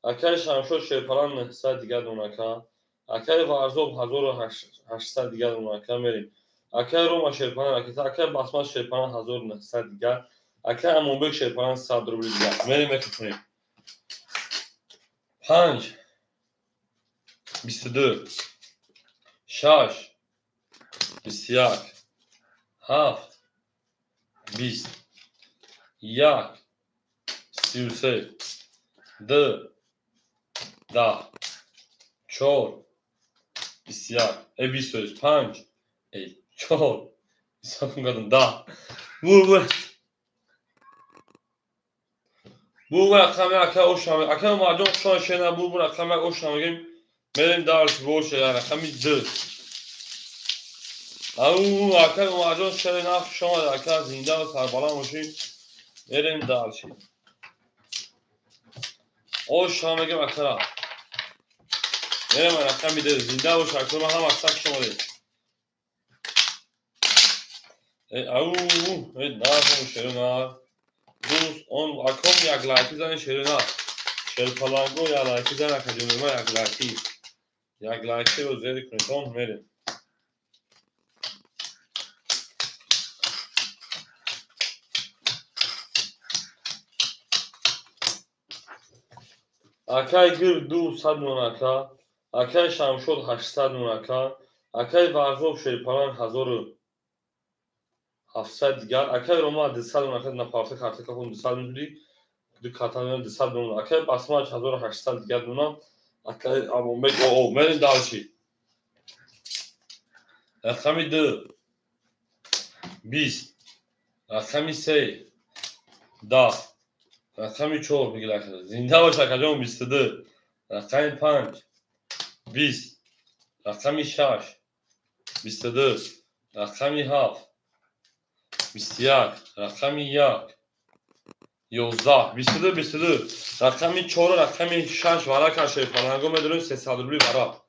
Акай Шамшод шерпаланг 900 дигар дон, ака. Акай Варзоб 1800 дигар дон, ака мерем. Акай Рома шерпаланг ракета, акай Басмат шерпаланг 1900 дигар, акай Амонбек шерпаланг 100 рубли дигар. Мерем мекунем. 5 22 6 21 7 20 1 33 2 10 4 21 25 4 25 10. Бур бур рақами акай оша. Акай Умарҷон хуш омад шена. Бур бур рақами оша мегӯем. Мерем дарс боша рақами 2. Ау, акай Умарҷон шена хуш омад, ака зинда ва сарбаланд бошед. Мерем дарс. Оша мегӯем акара. Мерем рақами 2. Зинда бош акай, ҳам аксар хуш омадед. Ау, нархм шерина. Дӯст он аком як лайки зани шерина. Шерпаланго як лайки зан, акаҷони ма як лайки. Як лайкиро зери кунед, мерем. Акай Гирг 200 мон ака, акай Шамшод 800 мон ака, акай Варзоб шерпаланг 1700 дигар, акай Рома 200 мон ака, на парта карта кафон 200 мон буди, ду карта 200 мон, акай Басмач 1800 дигар мона, акай Амонбек о, мерем дальше. Рақами 2 20, рақами 3 10, рақами 4 мегирад. Зинда бош акаҷон 22, рақами 5 20, Рақами 6 22. Рақами 7 21. Рақами 1 11. 22 22. Рақами 4 рақами 6 варака шерпаланго медорем 300 рубли варақ.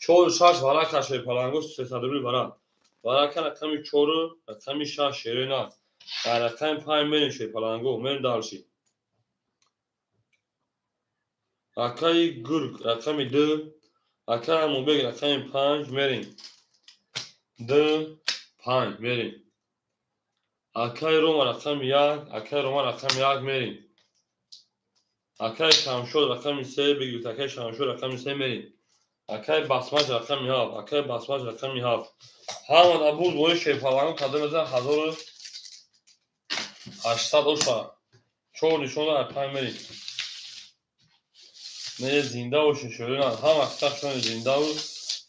4 6 варака шерпаланго 300 рубли варақ. Варака рақами 4 рақами 6 шерена. Рақами 5 мерем шерпаланго мерем дальше. Акаи гург рақами 2, акаи Амонбек рақами 5 мерем. 2 5 мерем. Акаи Рома рақами 1, акаи Рома рақами 1 мерем. Акаи Шамшод рақами 3 бигӯд, акаи Шамшод рақами 3 мерем. Акаи Басмаҷ рақами 7, акаи Басмаҷ рақами 7. Ҳама дар бурд бои шерпаланго кадом мезанад 1800 оша. 4 нишона 5 мерем. Не зинда бошед шерина, ҳама сахшон зинда ва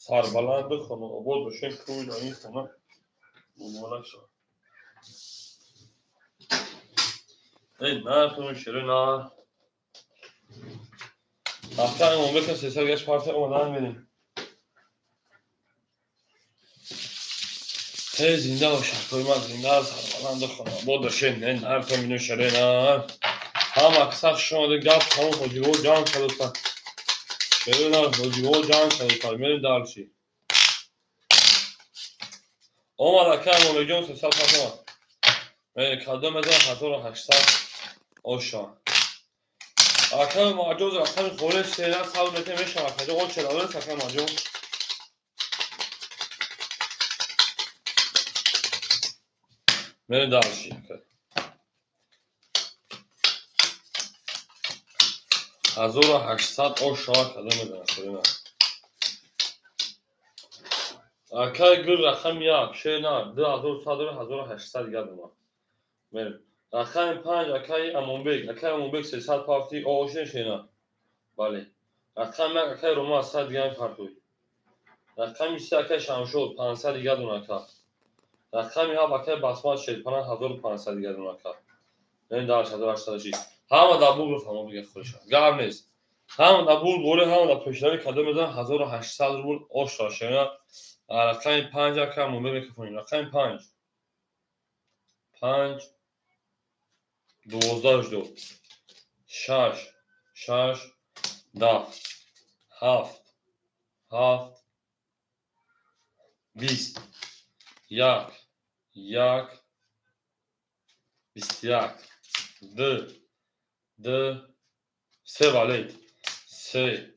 сарбаланд хонаобод бошед, кӯй дар ин хона муборак шавад. Эй нархон шерина. Акаи Амонбек 300 гашт парта омадан мерем. Эй зинда бошед, кӯй ман зинда сарбаланд хонаобод бошед. Не нархон мино шерина. Ҳама сахшон гап тамом ҳоҷиво ҷанг кардоста. Шерина ҳоҷиво ҷанг кардоста. Мерем дальше. Омад акаи Амонбекҷон 300 парта омад. Кадом мезанад 1800 оша. Акаи Маҷоз рақами холе сера сабр мекунем мешавад. Акаҷон о чела акаи Маҷоз. Мерем дальше. 1800 оша кадом мезанад шерина. Акаи гул рақами 1 шерина 2100 1800 дигар дона. Мерем. Рақами 5 акаи Амонбек, акаи Амонбек 300 парти оошин шерина. Бале. Рақами 1 акаи Рома 100 дигар партуй. Рақами 3 акаи Шамшод 500 дигар дона ака. Рақами 7 акаи Басмат шерпана 1500 дигар дона ака. Мерем дальше 1806. Ҳама дар бур фаҳмо бига худша. Гап нест. Ҳама дар бур боре, ҳама дар пешравӣ кадом мезанад 1800 рубл оша шерина. Рақами 5 акаи Амонбек микрофон. Рақами 5. 5 12 2 6 6 10 7 7 20 1 1 21 2 2 3 валет 3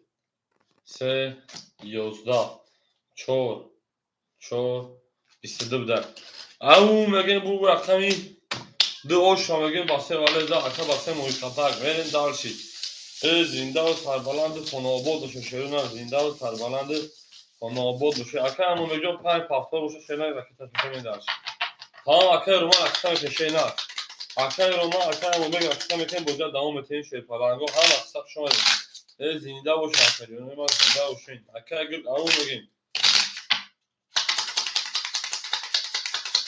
3 11 4 4 22 буда. Ау мегем бу рақами 2 оша мегем ба 3 валет за ака ба 3 моҳи мерем дальше. Э зинда ва сарбаланд хонаобод бошед шерина, зинда ва сарбаланд хонаобод бошед. Ака Амонбекҷон 5 пафтор бошад шерина ракета мекунем дальше. Тамом акаи Рома ракета мекунем шерина. Акаи Рома акаи Амонбек ракета мекунем бозиа давом метаҳем шерпаланго ҳама сахт шумо. Э зинда бошед акаҷони ман зинда бошед. Акаи гул ау мегем.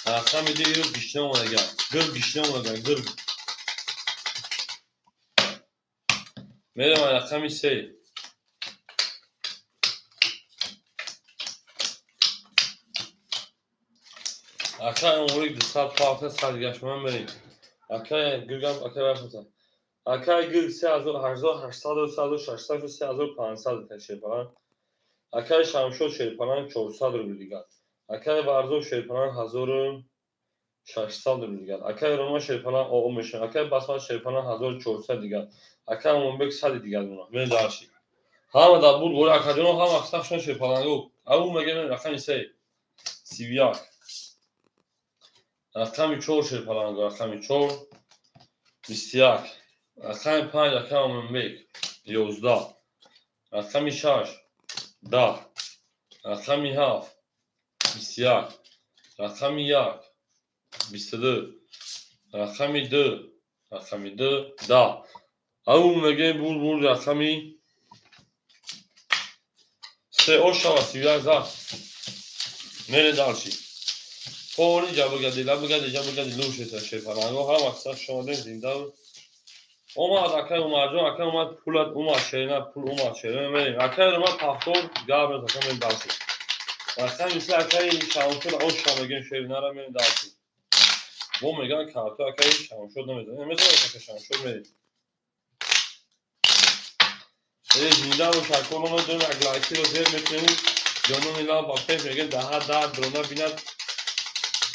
Рақами 2 гул гишна омадага. Гул гишна омадага, гул. Мерем рақами 3. Акаи Амонбек 200 парта 100 гашман мерем. Акаи гулгам акаи варфата. Акаи гул 3800 3600 3500 та шерпалан. Акаи Шамшод шерпалан 400 рубл дигар. Акаи Варзоб шерпалан 1600 рубл дигар. Акаи Рома шерпалан оо мешавад. Акаи Басмат шерпалан 1400 дигар. Акаи Амонбек 100 дигар дона. Мерем дальше. Ҳама дар бур боре акаҷоно ҳама сахшон шерпаланго. Ау мегем рақами 3 31. Рақами 4 шерпаланго, рақами 4 21. Рақами 5 акаи Амонбек 11. Рақами 6 10. Рақами 7 21. Рақами 1 22. Рақами 2 рақами 2 10. Ау мегем бур бур рақами 3 ошава 31 за. Мерем дальше. Пори ҷабгади лабгади ҷабгади лӯшеса шерпаланго ҳама сах шомадем зинда. Омад акаи Умарҷон, акаи Умар пулат омад шерина, пул омад шерина мерем. Акаи Умар пафтор гап нест, ака мерем дальше. Рақами се акаи Шамшод оша мегем шеринара мерем дарси. Бо меган карто акаи Шамшод намезанем. Намезанем акаи Шамшод мерем. Зинда бош аконо медонем як лайкиро зер мекунем. Ҷонони лаб ба пеш мегем даҳа даҳ дрона бинад.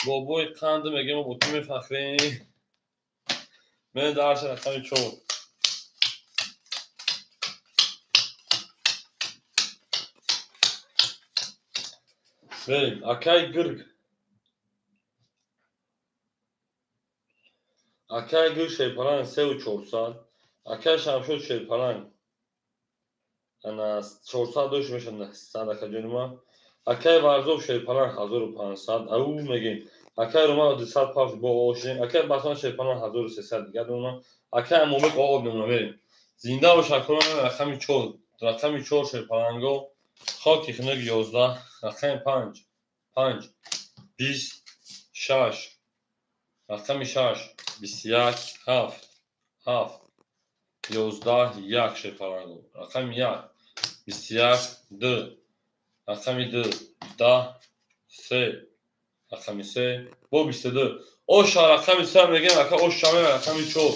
Бобои қанд мегем бо ту мефахрем. Мерем дарси рақами 4. Мерем акаи Гирг. Акаи Гирг шерпаланг 3400. Акаи Шамшод шерпаланг ана 400 дош мешавад садака ҷони ман. Акаи Варзоб шерпаланг 1500. Ау мегем. Акаи Роман 200 пафт бо ошем. Акаи Басман шерпаланг 1300 дигар дона. Акаи Амомбек об мемона мерем. Зинда бош акорон рақами 4. Рақами 4 шерпаланго. Хоки хунук 11. Рақами 5. 5 20 6. Рақами 6 21 7 7 11 1 шерпаланго. Рақами 1 21 2. Рақами 2 10 3. Рақами 3 бо 22. Оша рақами 3 мегем ака оша мегем рақами 4.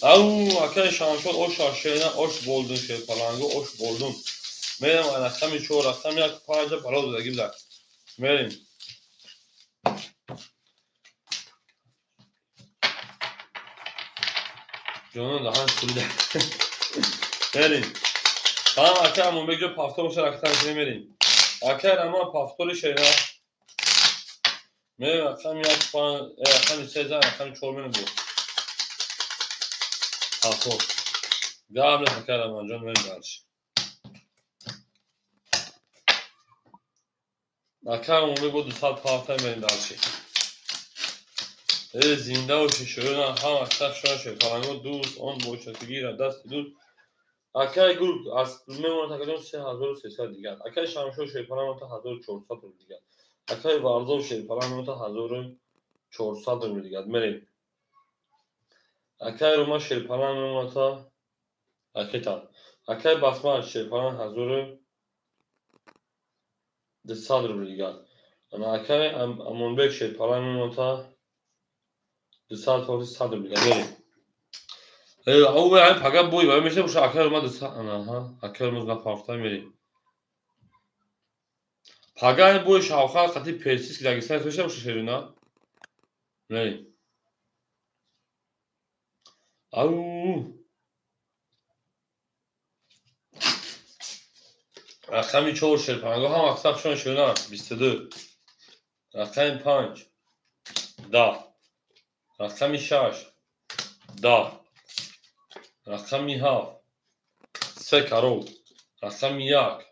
Ау акаи Шамшод оша шерина ош болдун шерпаланго ош болдун. Мерем рақами 4 рақами 1 5 пароз дагим дак. Мерем. Ҷонон даҳан шурида. Мерем. Ҳам ака Амонбек ҷо пафтор боша рақам мерем. Ака Раман пафтори шерина. Мерем рақами 1 5 рақами 3 рақами 4 мерем бо. Пафтор. Гап нест ака Раман ҷон мерем дарш. Ака Амонбек бо 200 пафта мерем дарши. Зинда боши шӯрина ҳама сах шуна шерпаланго дӯст он бошатигира дасти дӯст. Акаи Гург аз мемонад акаҷон 3300 дигар. Акаи Шамшод шерпаланг мемонад 1400 рубл дигар. Акаи Варзоб шерпаланг мемонад 1400 рубл дигар. Мерем. Акаи Рома шерпаланг мемонад акета. Акаи Басман шерпаланг 1200 рубл дигар. Акаи Амонбек шерпаланг мемонад 200 100 рубл дигар. Мерем. Ау ай пага бой вай меша боша акаи Рома 200 анаҳа акаи Рома на пафта мерем. Пага ай бой шавха қати персиски Дагестан меша боша шерина. Мерем. Ау рақами 4 шерпаланго ҳам аксар шон шерина 22. Рақами 5 10. Рақами 6 10. Рақами 7 3 карол. Рақами 1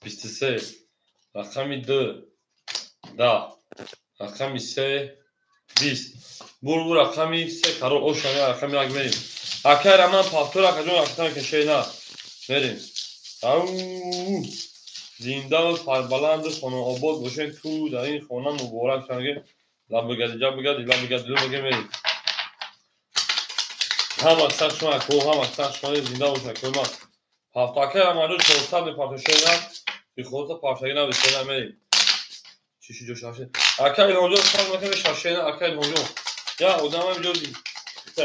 23. Рақами 2 10. Рақами 3 20. Бур рақами 3 карол оша рақами 1 мерем. Акаи Раман пафтор акаҷон рақами кашена мерем. Ау зинда ва сарбаланду хонаобод бошед. Ту дар ин хона муборак шавед. Лаб бигади ҷаб бигади лаб бигади лу бигем мерем. Ҳама сар шума ко ҳама сар шума зинда бошед акои ман. Пафта акаи Раманҷон 400 мепартошена. Бихота пафтаги набисена мерем. Чиши ҷо шашен. Акаи Илҳомҷон сар мекунем шашена акаи Илҳомҷон. Я одамам ҷо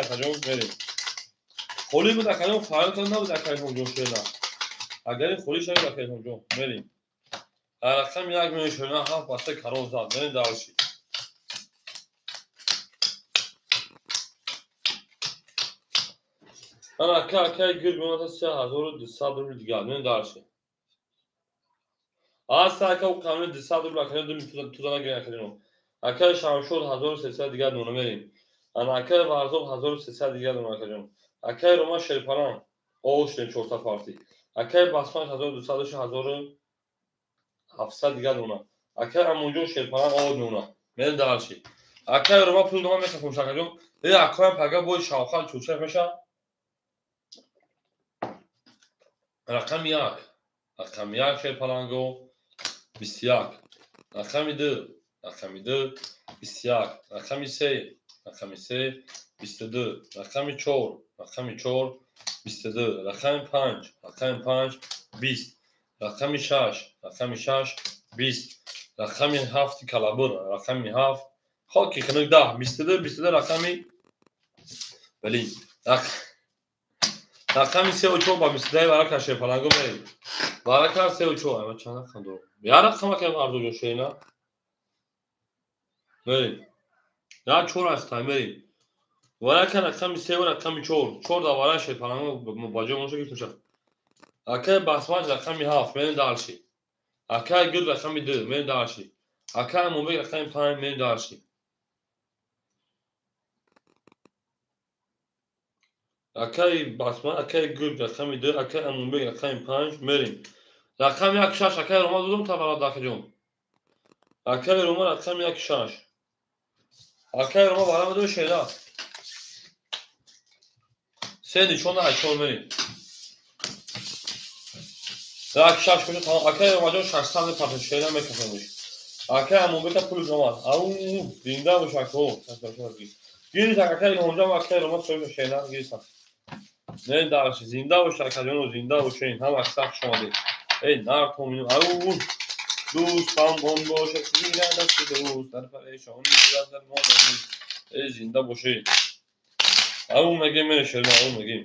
акаҷон мерем. Холӣ буд акаҷон фарёд карда набуд акаи Илҳомҷон шена. Агар ин холӣ шавед акаи Илҳомҷон мерем. Рақами 1 мерем шена 7 баста карол зад. Мерем дарши. Ана ака акаи Гирг мемонад 3200 рубл дигар. Мерем дарши. Аста ака у қамни 200 рубл акаҷон ду тузана гирем акаҷон. Акаи Шамшод 1300 дигар дона мерем. Ана акаи Варзоб 1300 дигар дона акаҷон. Акаи Рома шерпаланг оғоз шудем 400 фарти. Акаи Басман 1200 1700 дигар дона. Акаи Амонҷон шерпаланг оғоз мемонад. Мерем дарши. Акаи Рома пул дома мехоҳам акаҷон. Акаям пага бой шавхал чӯчак мешавад. Рақами 1. Рақами 1 шерпаланго 21. Рақами 2. Рақами 2 21. Рақами 3. Рақами 3 22. Рақами 4. Рақами 4 22. Рақами 5. Рақами 5 20. Рақами 6. Рақами 6 20. Рақами 7 калабур, рақами 7. Хоки хунук 10, 22, 22 рақами Блин. Рақами 3 ва 4 ба 22 варака шерпаланго мерем. Варака 3 ва 4, ама чанд рақам дорам? Я рақам ака Ардуҷон шерина. Мерем. Я 4 аст, мерем. Варака рақами 3 ва рақами 4. 4 да варака шерпаланго ба ҷо монша гирифта шуд. Акай Басмаҷ рақами 7, мерем дальше. Акай Гул рақами 2, мерем дальше. Акай Мубек рақами 5, мерем дальше. Акай Басма, акай Гул рақами 2, акай Амунбек рақами 5, мерем. Рақами 1 6, акай Рома додум таваллуд акаҷон. Акай Рома рақами 1 6. Акай Рома барам ду шеда. Се нишона 4 мерем. 1 6 куҷо тамом. Акай Ромаҷон 600 мепартад, шеда мекашониш. Акай Амунбека пул омад. Ау, зинда бош ако. Гирит акай Илҳомҷон ва акай Рома соҳиби шеда гиритан. Не дарши, зинда бош акаҷоно, зинда бошед. Ҳама сахт шомадед. Эй, нартом, ау, дӯстам он бошад, гирад дасти дӯст, дар парешонӣ дар дармонӣ. Эй, зинда бошед. Ау, мегем, мерешем, ау, мегем.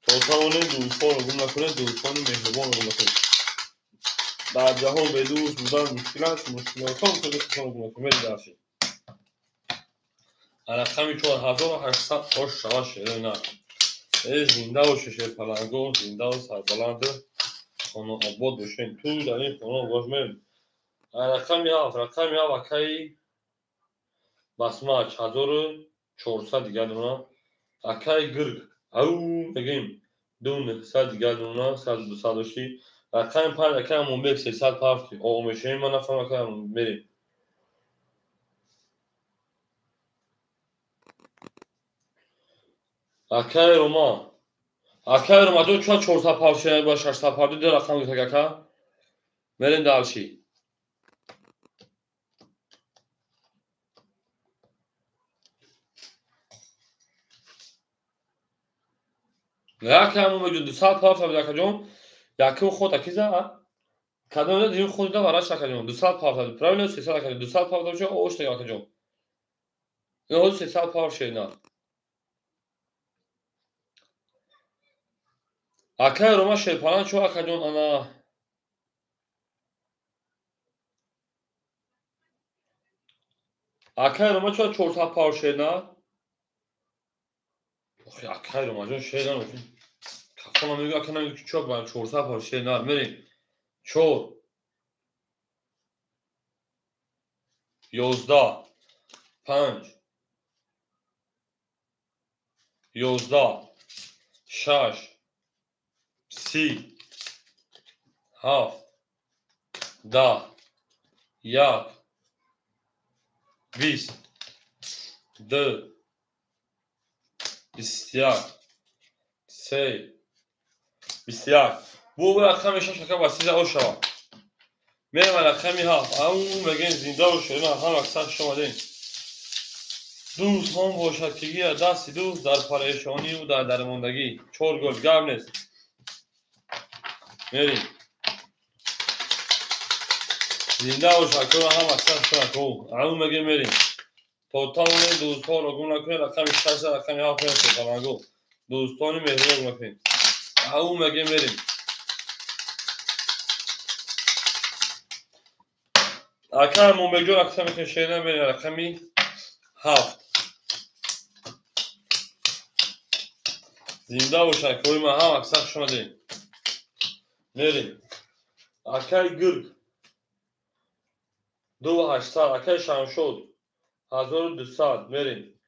То тавонед дӯстонро гум накунед, дӯстони меҳрубонро гум накунед. Дар ҷаҳон бедӯст будан мушкил аст, мушкилотон худро гум накунед. Мерем дарши. Рақами 4800 ош шава шерина. Эй, зинда бошед шерпаланго, зинда ва сарбаланд, хонаобод бошед. Ту дар ин хона бош мерем. Рақами 7, рақами 7 акаи Басмач 1400 дигар дона. Акаи Гирг, ау, мегем 2900 дигар дона, 200 дошти. Рақами 5 акаи Амонбек 300 пафти. О, мешавем, ман нафаҳмам акаи Амонбек мерем. Акаи Рома. Акаи Рома ҷон ча 400 пав шена ба 600 пав ду рақам гирифт ака. Мерем дальше. Акаи Амонбек ҷон 200 пав шава ака ҷон. Якум ход акиза, а? Кадом да дим ход да вараш ака ҷон. 200 пав шава. Правильно 300 ака ҷон. 200 пав шава ош ака ҷон. Ин 300 пав шена. Акай Рома шерпалан чо акаҷон ана Акай Рома чо 400 пав шена? Охи акай Ромаҷон шена. Кафона мегӯ ака намегӯ чо ба 400 пав шена. Мерем. 4 11 5 11 6 30 7 10 1 20 2 21 3 21. Бу рақами 6 ака ба 13 ош шава. Мерем рақами 7. Ау, мегем зинда бошед. Ҳама сахт шомадем. Дӯст он бошад ки гирад дасти дӯст дар парешониву дар дармондагӣ. 4 гол гап нест. Мерем. Зинда бош ака, ҳама сахт шомад. Ау, мегем мерем. То тавонед дӯстонро гум накунед, рақами 6 рақами 7 мерем. Дӯстони меҳрубон гум накунед. Ау, мегем мерем. Ака Амонбекҷон рақами шена мерем, рақами 7. Зинда бош акои ман, ҳама сахт шомадем. Мерем. Акаи Гирг 2800, акаи Шамшод 1200, мерем.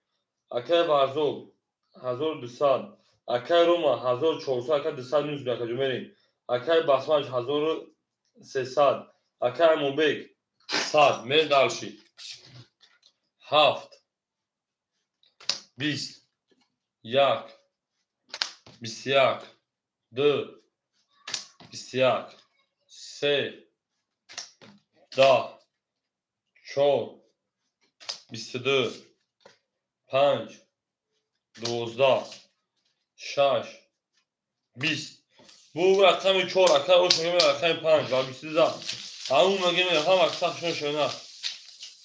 Акаи Варзоб 1200, акаи Рома 1400, акаи 200 минус акаҷо мерем. Акаи Басмач 1300, акаи Амонбек 100, мерем дальше. 7 20 1 21 2 21 3 10 4 22 5 12 6 20. Бу рақами 4 ака ош рақами 5 ва 22. Ау мегем ҳама сахшон шона.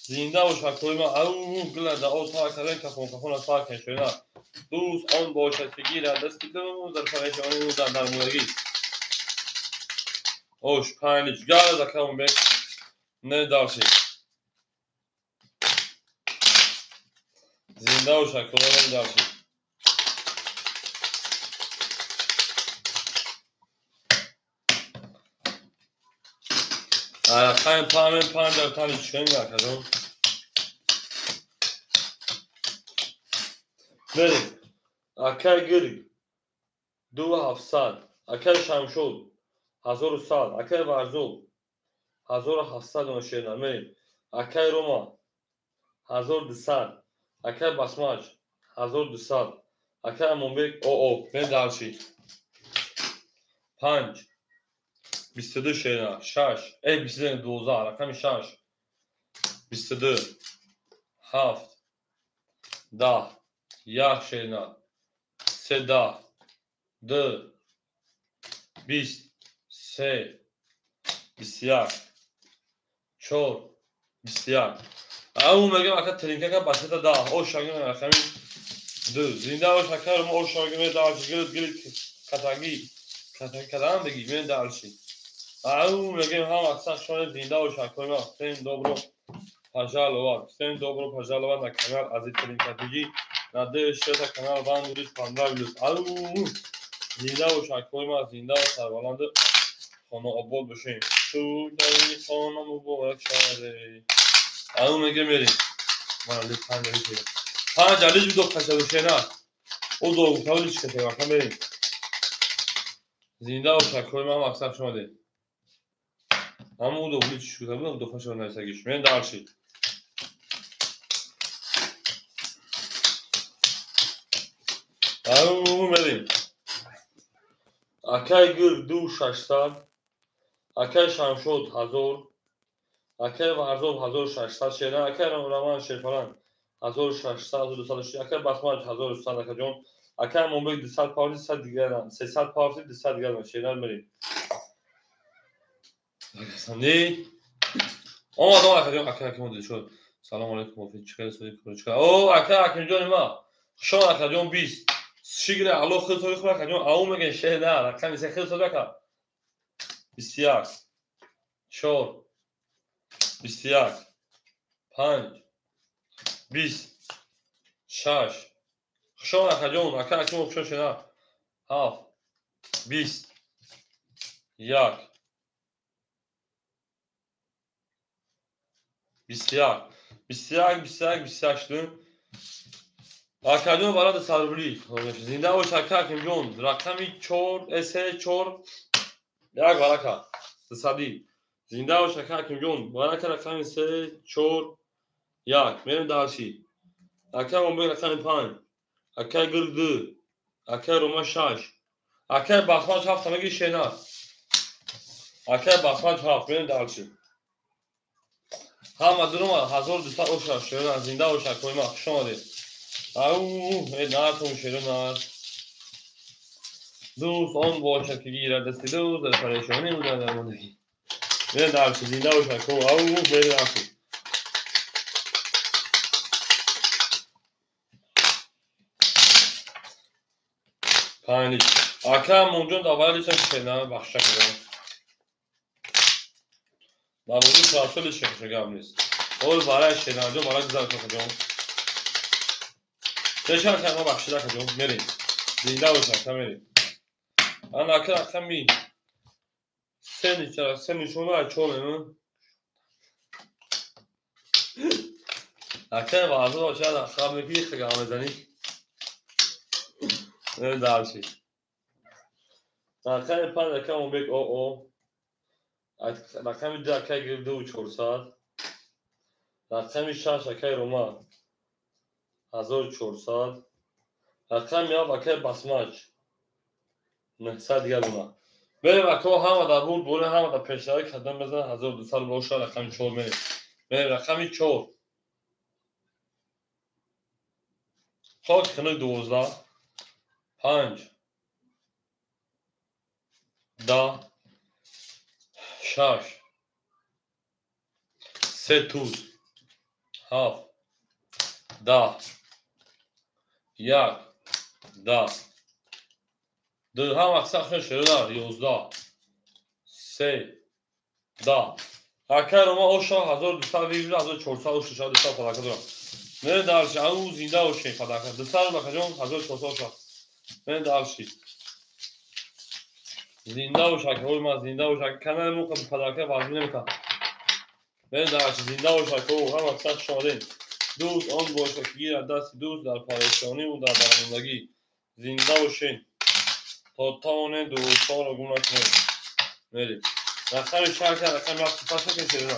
Зинда бошад коима ау гила да о сар кардем кафон кафон сар кардем шона. Дӯст он бошад ки гирад дасти дӯст дар парешонӣ дар дармондагӣ. Ош панҷ гала да камон бек не дарши. Зинда бошад коима не дарши. Рақами панҷ панҷ тани чикони акаҷон. Мерем. Акай Гирг 2700, акай Шамшод 1100, акай Варзоб 1700 дона шерна. Мерем. Акай Рома 1200, акай Басмач 1200, акай Амонбек оо. Мерем дарши. 5 22 шерна, 6, 22 12, рақами 6 22 7 10 1 шерна, 3 10 2 20 3 21 4 21. Ау мегам ака тринкака басета 10 ош шагим рақами 2. Зинда бош ака мо ош шагим дарши гирд гирд катаги катаги кадан беги мен дарши. Ау мегем ҳама сахшон зинда бош ака мо всем добро пожаловать, всем добро пожаловать на канал Азиз Тринкатиги. Надеюсь, что это канал вам будет понравился. Ау зинда бош ака мо зинда ва сарбаланд хона обод бошем. Ту хона муборак шавад. Ау мегем мерем. Мана ли панҷ ли панҷ алиш бидо кашаду шена. О до тавлиш кашаду ака мерем. Зинда бош ака мо мақсад шумо де. Ҳамун до блич шуда буд до фашо нависагиш. Мен дарши. Ау мерем. Акай Гирг 2600, акай Шамшод 1000, акай Варзоб 1600 шера, акай Раман Шерфаран 1600 260, акай Басмач 1100 акаҷон, акай Амонбек 200 павли 100 дигар, 300 павли 200 дигар шера мерем. Не. Омад омад акаҷон, акай акимон дилшод. Салом алейкум, офи чӣ хел соди кор чӣ. О, акай акимҷони ма. Хушон акаҷон 20. Шигра алло хел соди хуб акаҷон, ау меган шеҳ на, рақами се хел соди ака. 21 4 21 5 20 6. Хушон акаҷон, акай акимон хушон шена. 7 20 1 21 21 21 21 шудем. Акаҷон барои 100 рубли. Зинда бош ака Акимҷон. Рақами 4 С 4 1 варака. 200. Зинда бош ака Акимҷон. Варака рақами 3 4 1. Мерем дарши. Ака Омбек рақами 5. Ака Гирг 2. Ака Рома 6. Ака Басмач 7 меги шена. Ака Басмач 7 мерем дарши. Ҳама дурума 1200 оша шера зинда бош акои ма хуш омадед. Ау натон шеро нар. Дӯст он бошад ки гирад дасти дӯст дар парешонӣ дар дармондагӣ. Мерем дарши зинда бош ако ау мерем дарши. Панҷ. Ака Амонҷон давалишам шена бахша кардам. Навози трасоли шеха гап нест. Ол барай шенаҷон барай гузар каҷон. Тешар кама бахшида каҷон мерем. Зинда бош ака мерем. Ана ака рақами се нишона чор мемон. Ака варзо бошад хаб мекунӣ хага мезанӣ. Мерем дарши. Рақами 5 ака Омбек оо. Рақами 2 акай Гирг 2400, рақами 6 акай Рома 1400, рақами 7 акай Басмач 900 дигар дона. Мерем ако ҳама дар бурд боре ҳама дар пешравӣ кардам мезанад 1200 боша рақами 4 мерем. Мерем рақами 4. Хок хунук 12 5 10 6 Се туз, ҳафт, даҳ, як, даҳ, ду, ҳам аксар хел шерона, 11, се, даҳ. Акай Рома оша 1200 вижда, 1400 оша, 200 падака дорам. Мере дарши, ау зинда оши падака. 200 бакаҷон, 1400 оша. Мере дарши. Зинда бош акаҳои ман, зинда бош. Канали мо падака вазмин намекунад. Мере дарши, зинда бош акаҳо, ҳам аксар хуш омадед. Дӯст он бошад, ки гирад дасти дӯст дар парешониву дар баромадагӣ. Зинда бошед. То тавонед дӯстонро гум накунед. Мерем. Рақами шаш, рақами ҳафт, паша кешед.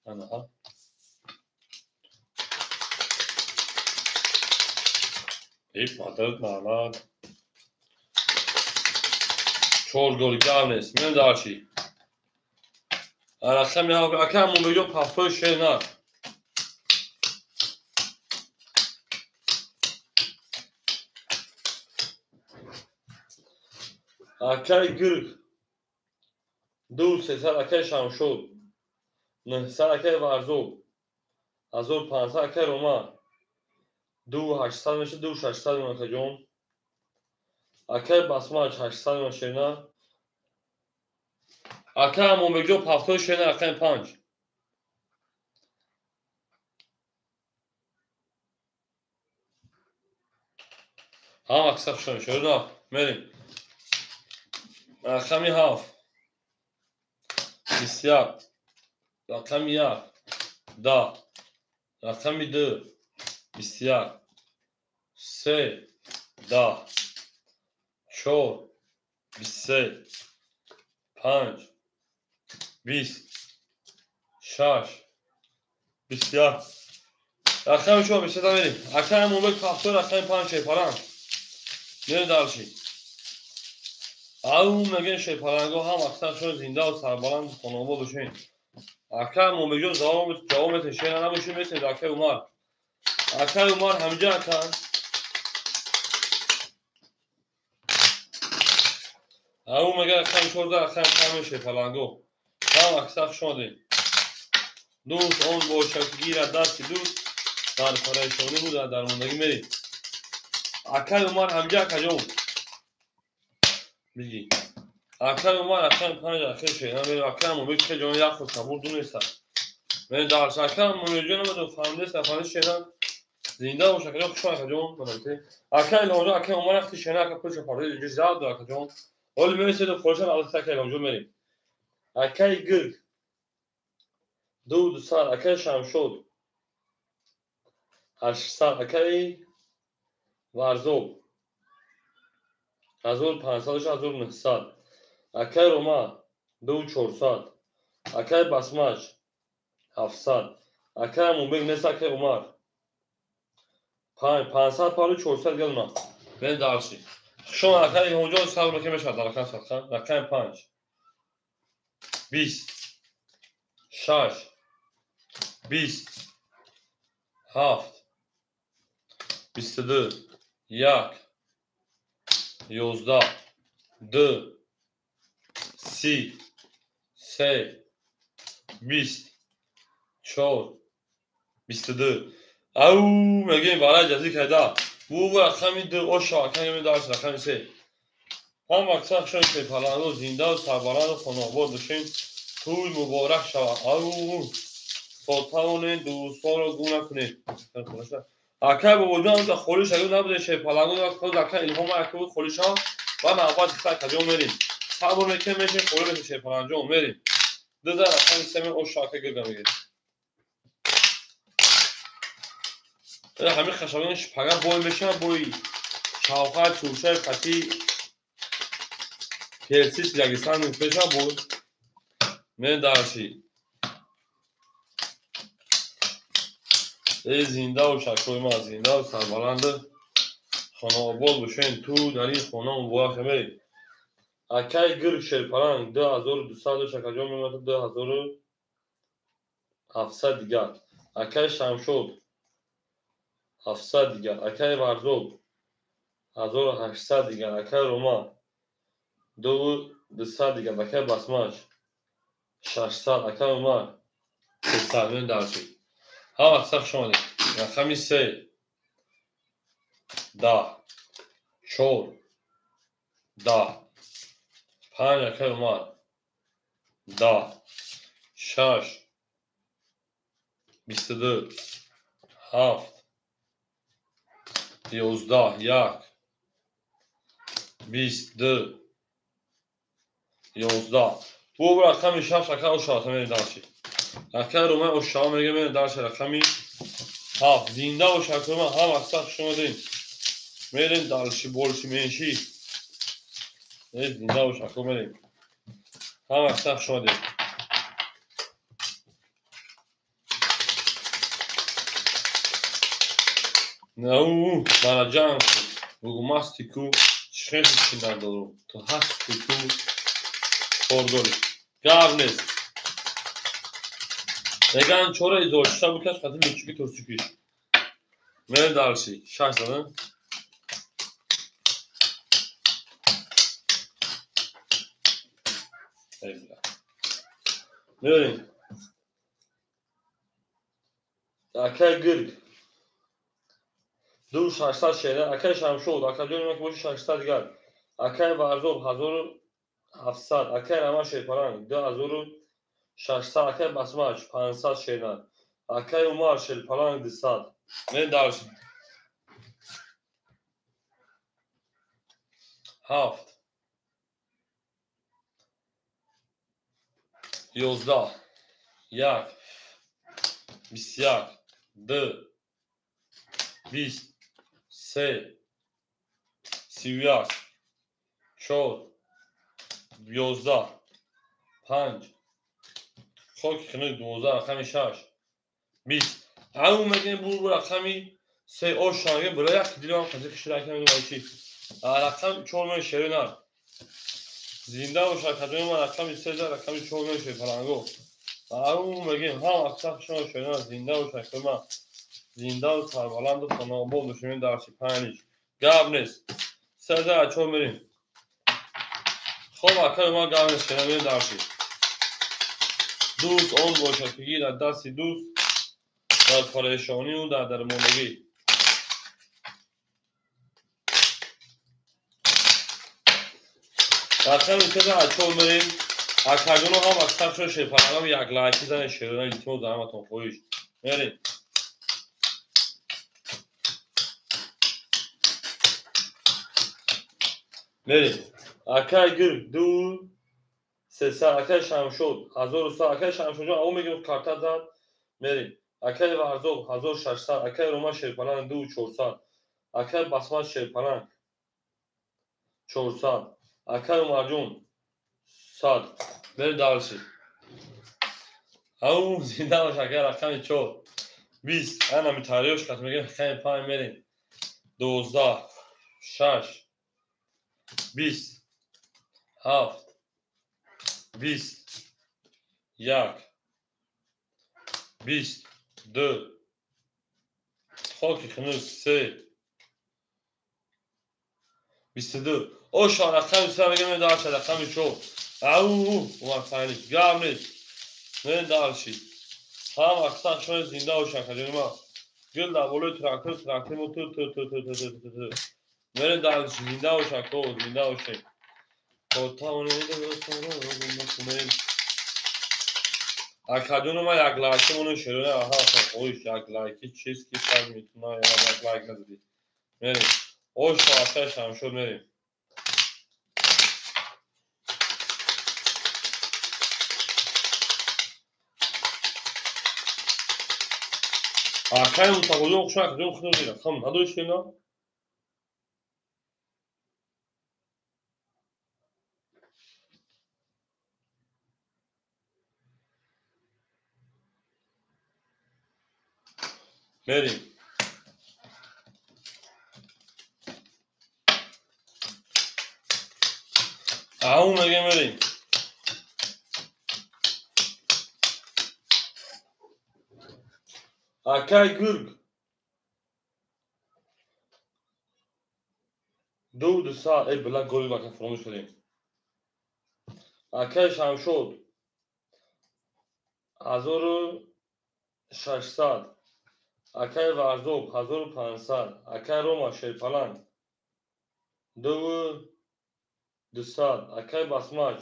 Ана. Эй, падарат лаънат. Чор голи гап нест. Мен дарчи. Рақами ҳафт, ака Мумбеҷон пафтои шер на. Акаи Гирг 2 300, акаи Шамшод 900, акаи Варзоб 1500, акаи Рома 2 800 меша, 2 600 акаҷон. Акаи Басмач 800 меша шерна. Акаи Амонбекҷон пафтои шерна, рақами 5. Ҳам аксар хушон шерна. Мерем. Рақами 7, 21, рақами 1, 10, рақами 2, 21, 3, 10, 4, 23, 5, 20, 6, 21. Рақами 4, 23 мерем. Акаи Мумбек пафтои рақами 5 шерпаланг. Мерем дарши. Ау мегӯем шерпалангҳо ҳам аксаршон зиндаву сарбаланду хонобод бошед. Акаи Мумбекҷон ҷавоб метед, шера набошед, метед акаи Умар. Акаи Умар ҳамҷа ака. Ау мегӯяд рақами 14, рақами 5 шерпалангҳо. Ҳам аксар хуш омадед. Дӯст он бошад, ки гирад дасти дӯст дар парешониву дар дармондагӣ. Мерем. Акаи Умар ҳамҷа акаҷон. Биги. Акаи Умар рақами 5 акаи шерна мерем. Акаи Мумбек хеле ҷони як худ сабур дунеста. Мерем дарш. Акаи Мумбекҷон намедонам фаҳмидест, нафаҳмидест шерна. Зинда бош акаҷон, хуш омад акаҷон. Акаи Илҳомҷон, акаи Умар вақти шерна ака пулша пардохт, инҷо зад дор акаҷон. Ҳоли мевесед холишам албатта акаи Илҳомҷон мерем. Акаи Гирг 2 200, акаи Шамшод 800, акаи Варзоб 1500, 1900, акаи Рома 2 400, акаи Басмач 700, акаи Мумбек нест, акаи Умар 500 пару 400 гелма. Мерем дарши. Шумо акаи Илҳомҷон сабр мекунед, мешавад дар рақами садқа. Рақами 5, 20, 6, 20, 7, 22, 1, 11, 2, 30, 3, 20, 4, 22. Ау мегӯем барои ҷазӣ карда. Бу рақами 2 оша, акаи дарс рақами 3. Ҳам аксар хушон шерпалангҳо зиндаву сарбаланду хонобод бошед. Тӯй муборак шавад. Ау то тавонед дӯстонро гум накунед. Акаи Бобоҷон ҳамҷа холӣ шавед набудед шерпалангҳо, худ акаи Илҳом ака буд холӣ шавад. Ва навбат хита акаҷон мерем. Сабр мекунем, мешем холӣ мешем шерпалангҷон мерем. 2 рақами 3 мен оша ака гирда мегирем. Ҳамин хашабон шпага бой мешавад, бои чавха, чурчаи қатӣ персис Дагестан мешавад бой. Мерем дарши. Эй зинда бош акои ман, зиндаву сарбаланду хонаобод бошед. Ту дар ин хона муборак мерем. Акаи Гирг шерпаланг 2200 дош акаҷон мемонад 2700 дигар. Акаи Шамшод 700 дигар. Акаи Варзоб 1800 дигар. Акаи Рома 2200 дигар. Акаи Басмач 600, акаи Умар 300 миллион дарчи. Ҳама аксар хуш омадед. Рақами 3 10 4 10 5 акай Умар 10 6 22 7 11 1 22 11. Бу рақами 6 акай ошава мерем дарчи. Акай Румай ошава мега мерем дарчи рақами 7. Зинда бош акай Румай, ҳама аксар хуш омадед. Мерем дарчи больше меньше. Зинда бош акай мерем. Ҳама аксар хуш омадед. Нау, мараҷан бугу масти ку чӣ чи надорум. Ту ҳасти ку кор дорӣ. Гап нест. Меган чора изорчиша букаш қати лучики турсукиш. Мерем дарчи. 6 задан. Мерем. Акай гирг. 2600 шеъра. Акай Шамшод, акай ҷони ман ки боши 600 дигар. Акай Варзоб 1700, акай Раман Шерпаланг 2600, акай Басмач 500 шеъра. Акай Умар Шерпаланг 200. Мерем дарчи. 7 11 1 21 2 20 3 31 4 11 5 хоки хинук 12 рақами 6 20. Ау мегем бу рақами 3 ош мегем бура як дилам қази хишра кам чи рақам 4 мен шерина. Зинда бош академия ман рақами 3 рақами 4 мен шерпаланго. Ау мегем ҳам аксар шумо шерина зинда бош академия. Зинда ва сарбаланду хонаобод бошем дарчи 5. Гап нест. 3 4 мерем. Хоб акай ма гап нест шерина мерем дарчи. Дӯст он бошад ки гирад дасти дӯст дар парешонию дар дармондагӣ. Рақами 3 4 мерем. Акаҷоно ҳам аксар шумо шерпалангам як лайки занед шерина илтимос дар ҳаматон хоҳиш. Мерем. Мерем. Акай гирг 2 300, акай Шамшод 1100, акай Шамшодҷон ау мегирифт карта зад. Мерем. Акай Варзоб 1600, акай Рома Шерпаланг 2400, акай Басмат Шерпаланг 400, акай Умарҷон 100. Мерем дарчи. Ау зинда бош акай рақами 4 20. Ана митариёш қат мегем рақами 5 мерем. 12 6 20 7 20 1 22 хоки хинук 3 22. Оша рақами 3 мегем дарчи рақами 4. Ау Умар Файнич гап нест. Мерем дарчи. Ҳам аксар шумо зинда бош акаҷони ман. Гул дар болои трактор, трактор мо ту ту ту ту ту ту ту. Мерем дарчи зинда бош ако, зинда бошед. Акаҷоно ман як лайки моно шерона аҳа хоҳиш як лайки чиз ки сар метуна як лайк назадӣ. Мерем. Оша акай Шамшод мерем. Акай Мустафоҷон хуш акаҷон худо рақам надорӣ шерона? Мерем. Ау мегем мерем. Акай гург 2 200. Эй била голи бака фуромӯш кардем. Акай Шамшод 600. Акай Варзоб 1500. Акай Рома Шерпаланг 2200. Акай Басмач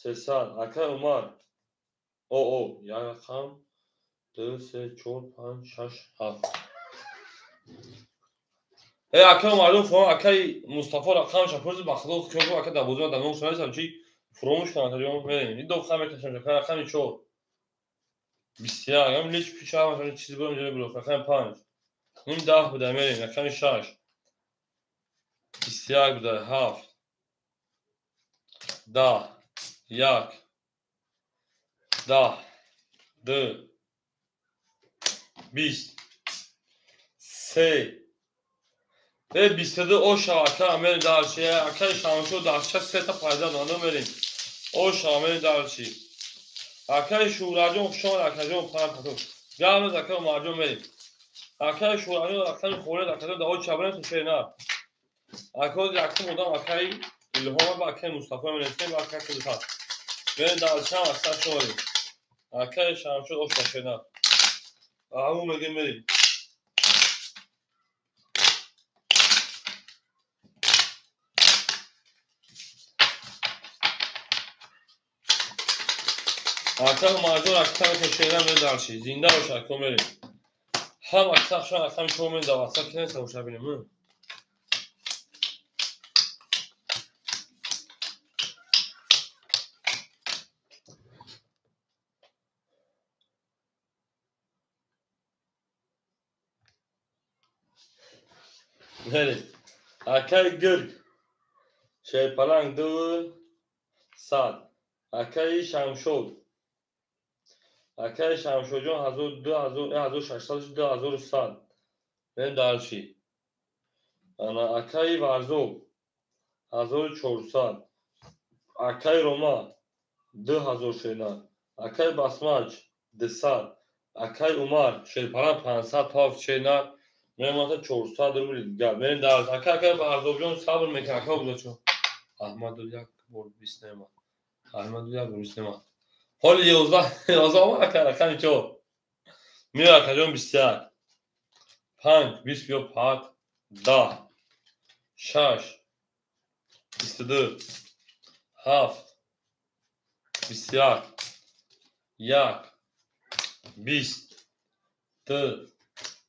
300. Акай Умар О, як рақам 2, 3, 4, 5, 6, 7. Акай Умарҷон фурон, акай Мустафо рақамша пурси, ба худо кӯ ака дар бозӣ дар номш нависам, чи фуромӯш кунам, акаҷон, мерем. Ин ду хам мекашам, рақами 4. 21, ам леч пича ҳамаш чизи бурам ҷои буро, рақами 5. Ним 10 буда, мерем, рақами 6. 21 буда, 7. 10, 1, 10, 2, 20, 3. 22 оша ака мерем дарчи, акаи Шамшо дастча сета пайда донда мерем. Оша мерем дарчи. Акаи Шӯраҷон хушомад, акаҷон панҷ пату. Гавнез ака Умарҷон мерем. Акаи Шӯраҷон рақами холед, акаҷон дао чабрем шена. Акаи якум одам акаи Илҳом ба акаи Мустафо мерем, ба акаи Кудусат. Мерем дарчи ҳам аксар шуморем. Акаи Шамшо оша шена. Ҳамун мегем мерем. Ака Умарҷон аксар шена мерем дарчи. Зинда бош ака мерем. Ҳам аксар шуна рақами 4 мерем дар WhatsApp ки нест боша бинем. Мерем. Акаи Гирг Шерпаланг 200. Акаи Шамшод. Акаи Шамшодҷон 1600, 2100. Мерем дарчи. Ана акаи Варзоб 1400. Акаи Рома 2000 шена. Акаи Басмач 200. Акаи Умар Шерпаланг 500 тоф шена. Мерем 400 рубли дигар. Мерем дарчи. Акаи Варзобҷон сабр мекунад. Ака бузачо. Аҳмаду як бор 20 нема. Аҳмаду як бор 20 нема. Ҳоли 11 омад ака рақами 4. Миё акаҷон 21. 5, 20 биё 5, 10, 6, 22, 7, 21, 1, 20, 2,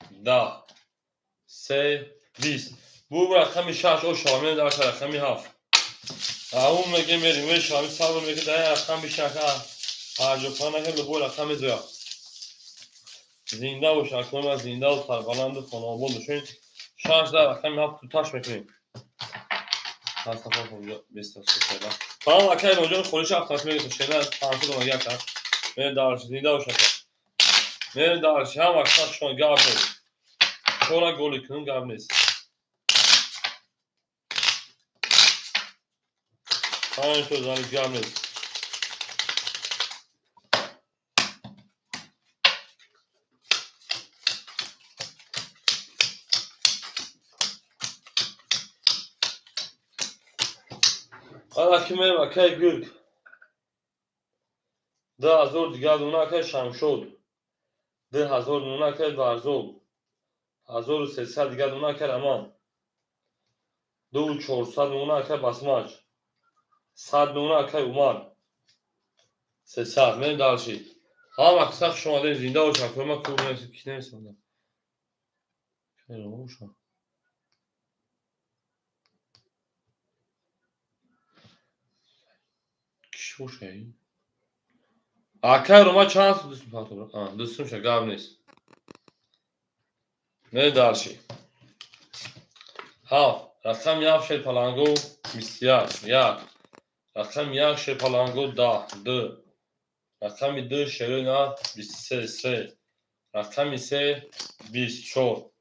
10, 3, 20. Бу рақами 6 оша, мерем дар рақами 7. Ҳамун мегем мерем, мешавам сабр мекунем, дар рақам бишака. 55 нака любой рақами зоя. Зинда бош акои ман, зинда ва сарбаланду хонаобод бошед. 6 дар рақами 7 туташ мекунем. Фаҳм акаи Роҷон холиша 7 мегирад, шена 500 дона як аст. Мерем дарчи, зинда бош ака. Мерем дарчи, ҳам аксар шумо гап нест. Чора голи кунем гап нест. 5 то зани гап нест. Ана ки мерем акаи Гирг 2000 дигар дона, акаи Шамшод 2000 дона, акаи Варзоб 1300 дигар дона, акаи Раман 2400 дона, акаи Басмач 100 дона, акаи Умар 300. Мерем дарчи. Ҳам аксар хуш омадед, зинда бош акои ман, кӯр нестед, ки нестам. Акаи Рома чанд дустум ша, гап нест. Мерем дарчи. 7, рақами 7 Шерпаланго 21, 1, рақами 1 Шерпаланго 10, 2, рақами 2 Шерина 23, 3, рақами 3 24,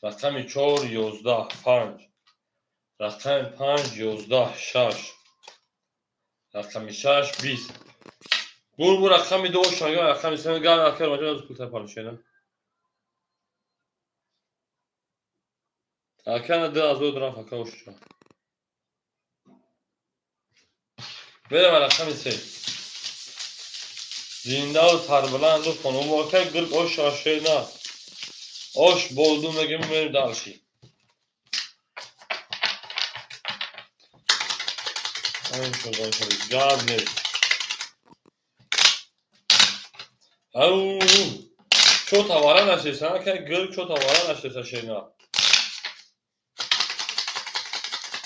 рақами 4 11, 5, рақами 5 11, 6, рақами 6 20. Бур бу рақами 2 шага, рақами 3 гап акаи Ромаҷон пулта паршена. Ака 2000 раф ака ошча. Мерем рақами 3. Зиндаву сарбаланду хонумока гирг ош шашена. Ош болду мегем мерим дальше. Гап нест. Ау, чо тавара нашеса, ака гирг чо тавара нашеса шена.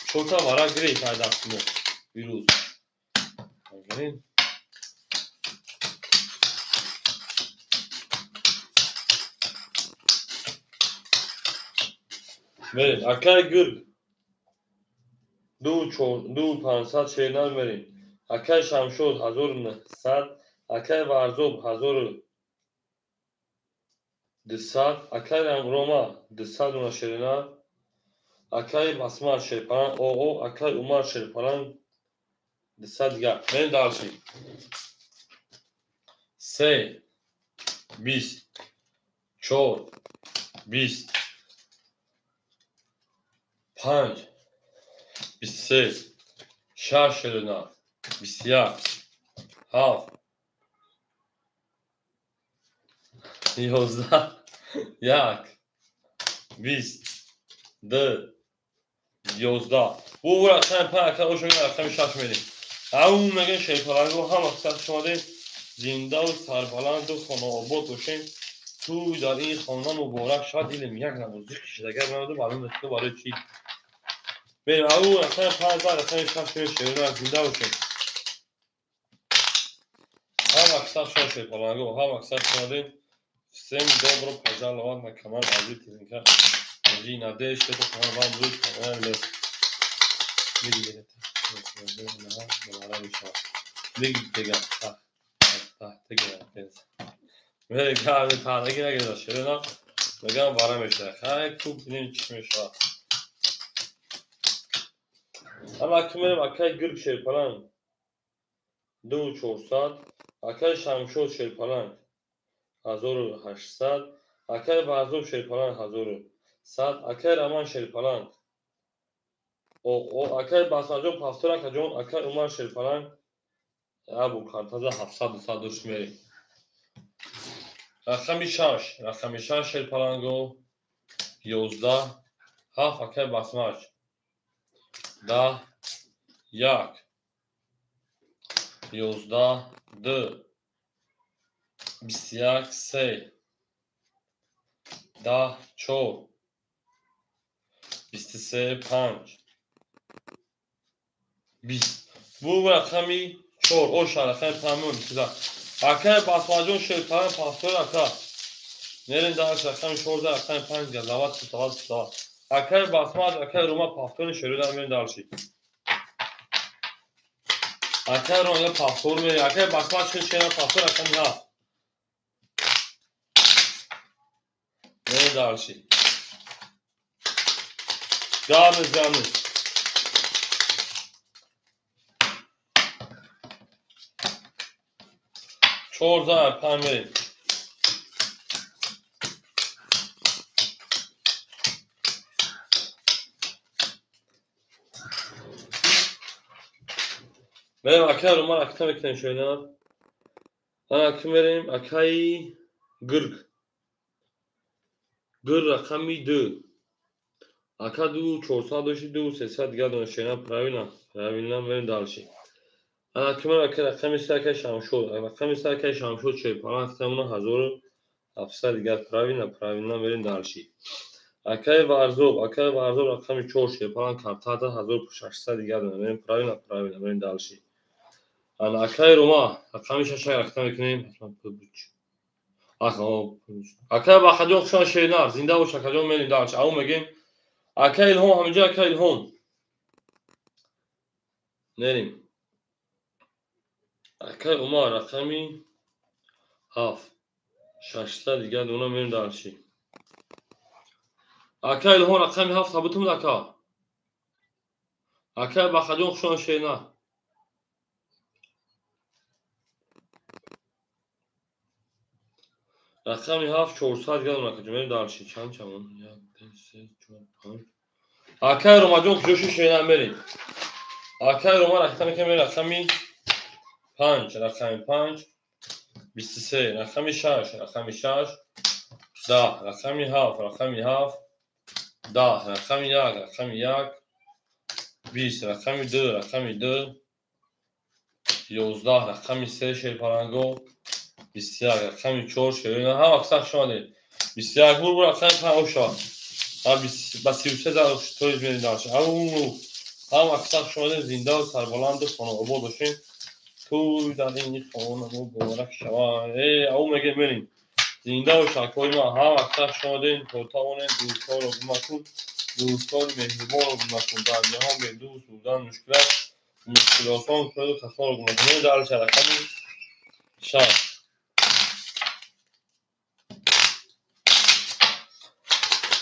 Чо тавара гирифт ай дасти мо вирус. Мерем, акай гирг 2500 шернар мерем. Акай Шамшод 1900, акай Варзоб 1200, акай Рома 200 дона шернар, акай Басмар шерпаланг ОО, акай Умар шерпаланг 200 дигар. Мерем дальше. 3 20 4 20 5 23 6 шерина 21 7 11 1 20 2 11. Бу рақами 5 ака ошо рақами 6 мерем. Ау мегӯем шерпалангу ҳама қисмат шумодем. Зиндаву сарбаланду хонаобод бошем. Ту дар ин хона муборак шавад. Илм як намози кишидагар намуду маълум нест барои чӣ. Мерем ау рақами 5 рақами 6 мерем шерина зинда бошем. Ҳама қисмат шумо шерпалангу ҳама қисмат шумодем. Всем добро пожаловать на канал Азиз Тилинка. И надеюсь, что этот канал вам будет понравился. Акай гирг шерпаланг 2400, акай Шамшод шерпаланг 1800, акай Варзоб шерпаланг 1100, акай Роман шерпаланг ОО, акай Басмаҷон пафтор акаҷон, акай Умар шерпаланг абу картаза 700 дошт мерем. Рақами 6, рақами 6 шерпаланго 11 7 акай Басмаҷ 10 1 11 2 21 3 10 4 23 5 20. Бу рақами 4 оша рақами 5 23. Акай Басмаҷон шерпаланг пафтор ака. Мерем дальше рақами 14 рақами 5 газават сутават сутават. Акай Басмаҷ акай Рома пафтори шерудан мерем дальше. Акай Рома пафтор мерем. Акай Басмаҷ шеран пафтор рақами 7. Мерем дальше. Гамыз гамыз. 14 5 мерем. Мерем акай Роман акта мекунем шоина. Ака мерем акай гирг. Гир рақами 2. Ака 2400 дошти 2300 дигар дона шоина. Правильно, правильно мерем дальше. Ака мерем ака рақами 3 акай Шамшод. Рақами 3 акай Шамшод шерпаланг тамона 1700 дигар. Правильно, правильно мерем дальше. Акай Варзоб, акай Варзоб рақами 4 шерпаланг картата 1600 дигар дона мерем. Правильно, правильно мерем дальше. Ана акай Рома рақами 6 рақам мекунем. Акай Бахаҷон хушон шернар зинда бош акаҷон мерем дальше. Ау мегем акай Илҳом ҳаминҷо акай Илҳом. Мерем. Акай Умар рақами 7 600 дигар дона мерем дальше. Акай Илҳом рақами 7 табутум ака. Акай Бахаҷон хушон шернар. Рақами 7 400 дигар дона акаҷон мерем дальше. Чанд чамон? 1 2 3 4 5. Акай Ромаҷон куҷоши шернар мерем. Акай Рома рақами кам рақами 5, рақами 5 23, рақами 6, рақами 6, 10, рақами 7, рақами 7, 10, рақами 1, рақами 1, 20, рақами 2, рақами 2, 11, рақами 3 шерпаланго, 21, рақами 4 шерина. Ҳама қисса хуш омадед. 21 бур рақами 5 оша. Ба 33 зар тоиз мерем дарш. Ҳама қисса хуш омадед, зинда ва сарбаланду хонаобод бошед. Туй дар ин хона муборак шавад. Ау мегем мерем. Зинда ва шакои ман ҳама қисса хуш омадед. То тавонед дӯстонро гум накун, дӯстони меҳрубонро гум накун. Дар ҷаҳон бедӯст будан мушкил аст. Мушкилосон кунаду касонро гум накун. Дарча рақами 6.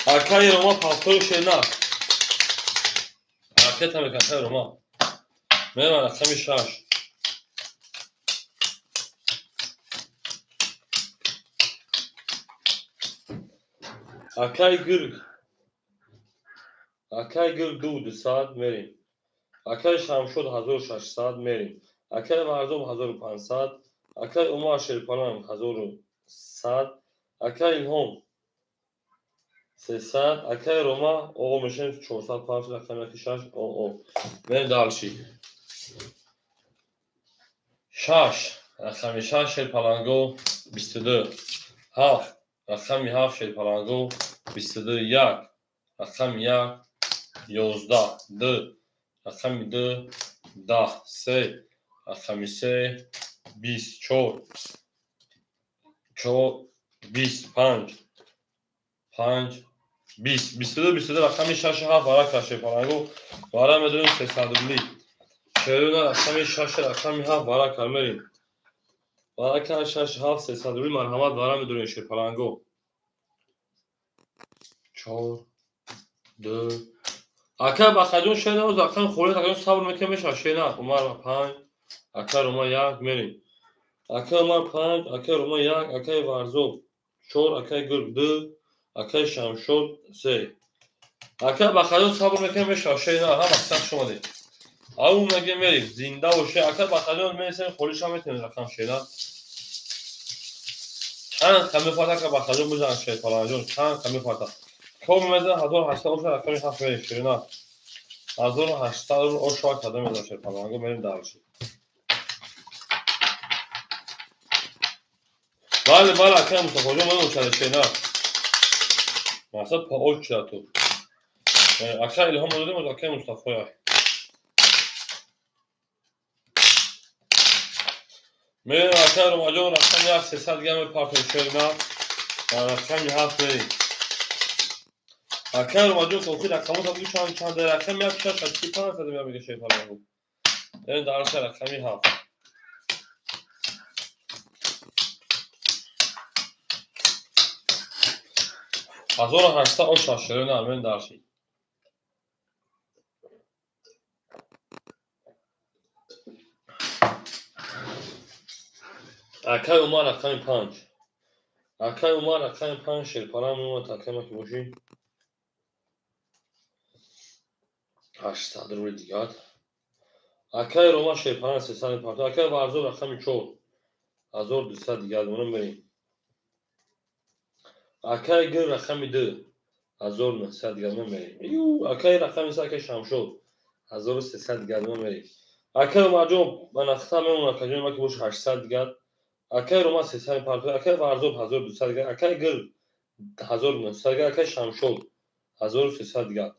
Акаи Рома пафтори шернак. Ҳаракат мекунад акаи Рома. Меравад рақами 6. Акаи Гирг. Акаи Гирг 200 мерем. Акаи Шамшод 1600 мерем. Акаи Варзоб 1500. Акаи Умар Шерпаланг 1100. Акаи Илҳом 300. Акаи Рома оғо мешавем 405 рақами 6 ОО. Мерем дальше. 6 рақами 6 Шерпаланго 22. 7 рақами 7 Шерпаланго 22. 1 рақами 1 11 2 рақами 2 10 3 рақами 3 24 4 25 5 20 22 22 рақами 6 7 варака Шерпаланго вара медорем 300 рубли. Шерона рақами 6 рақами 7 варака мерем. Варака 6 7 300 рубли марҳамат вара медорем Шерпаланго. 4 2 ака Бахаҷон шена оз акан холет акан сабр мекунем мешавад шена. Умар 5 ака Рома 1 мерем. Ака Умар 5 ака Рома 1 акаи Варзоб 4 акаи Гург 2 акаи Шамшод 3. Ака Бахаҷон сабр мекунем мешавад шена. Ҳама қисса хуш омадед. Ау мегем мерем. Зинда боше. Ака Бахаҷон мересем холиша метавонед рақам шена. Чанд қа мефарта ака Бахаҷон бизан Шерпаланҷон чанд қа мефарта. Ком мезан 1800 оша рақами 7 мерем шерина. 1800 оша кадом мезан Шерпаланго мерем дальше. Бале бале ака Мустафоҷон ман учада шена. Мақсад па оч ту. Ака Илҳом додем ака Мустафоя. Мерем ака Ромаҷон рақами 1 300 грамм партои шерина. Рақами 7 мерем. Акаи Ромаҷон охир рақамот ҳам чанд чанд рақами 1 6 6 5 сад мега Шерпаланго. Мерем дальше рақами 7. 1800 оша шерина мерем дальше. Акаи Умар рақами 5. Акаи Умар рақами 5 Шерпаланг мемонад акаи ки бошӣ. 800 рубли дигар. Акаи Рома Шерпаланг 300 парто. Акаи Варзоб рақами 4 1200 дигар мемонад мерем. Акаи Гир рақами 2 1900 дигар мемонад мерем. Акаи рақами 3 акаи Шамшод 1300 дигар мемонад мерем. Акаи Умарҷон ба нахта мемонад акаҷон ма ки бош 800 дигар. Акаи Рома 300 парто. Акаи Варзоб 1200 дигар. Акаи Гир 1900 дигар. Акаи Шамшод 1300 дигар.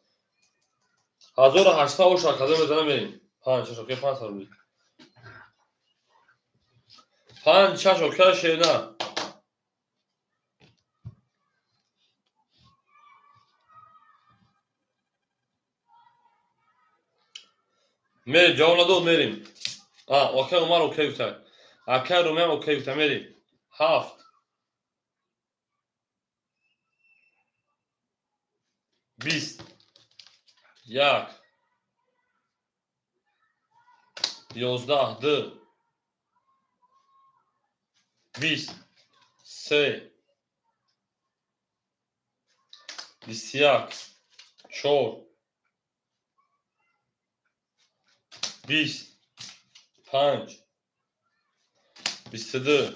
1800 оша каза мезанам мерем. 5 6 окей 500 рубли. 5 6 окей шена. Мерем ҷавоб надод мерем. Акаи Умар окей гуфта. Акаи Румиам окей гуфта мерем. 7 20 1 11 2 20 3 21 4 20 5 22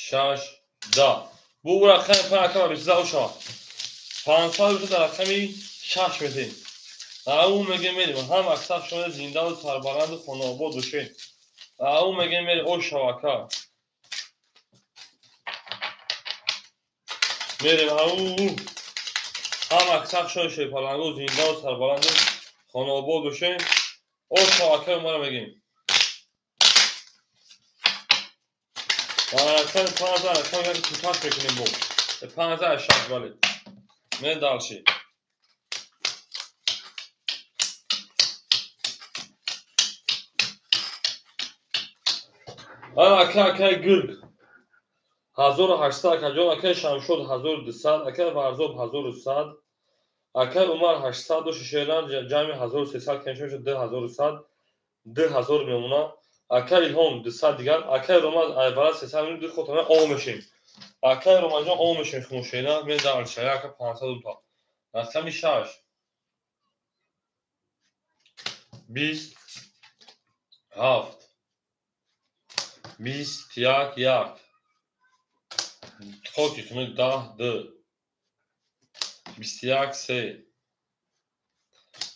6 10. Бу рақами 5 акама 22 шава. 500 дар рақами 6 метем. Ау мегем мерим. Ҳам аксар шумо зиндаву сарбаланду хонаобод бошед. Ау мегем мерим. О шава ака. Мерим. Ау. Ҳам аксар шумо шерпалангу зиндаву сарбаланду хонаобод бошед. О шава ака мара мегем. Рақами 5 рақами як кӯтоҳ мекунем бо. 5 6 бале. Мен дальше. Ака акай гирг 1800 акаҷон, акай Шамшод 1200, акай Варзоб 1100, акай Умар 800, шишеран ҷамъи 1300 кеншо шуд 2100, 2000 мемона, акай Илҳом 200 дигар, акай Роман айвара 300 мемона, ду хотона ов мешем. Акай Романҷон ов мешем хумошена, мен дар ака 500 та. Рақами 6 20 7 21 1 хоки кунед 10 2 21 3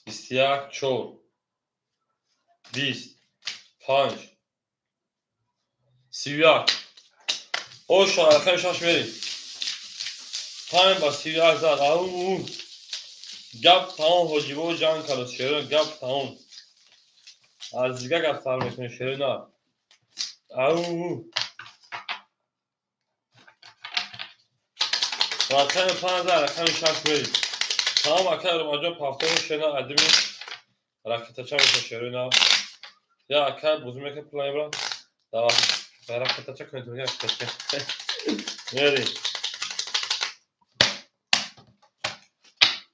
21 4 20 5 31. Оша рақами 6 мерем. 5 ба 31 зад. Ау гап тамом ҳоҷибо ҷанг кард шеро гап тамом. Аз дига гап сар мекунем шеро на. Ау рақами 5 рақами 6 мерем. Тамом акай Ромаҷон пафтори шена адими ракетача меша шеро на. Я акай бузу мека пулай бра. Давай ракетача кунед ракетача. Мерем.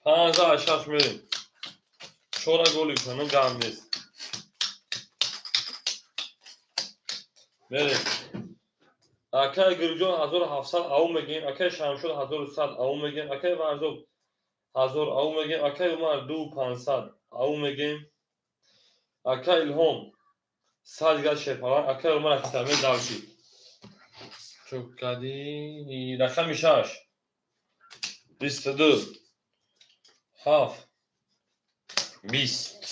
5 6 мерем. Чора голи кунам гам нест. Мерем. Акай Гирҷон 1700 ав мегем, акай Шамшод 1100 ав мегем, акай Варзоб 1000 ав мегем, акай Умар 2500 ав мегем, акай Илҳом 100 дигар шерпалан, акай Умар акитаме давши. Чӯкади рақами 6 22 7 20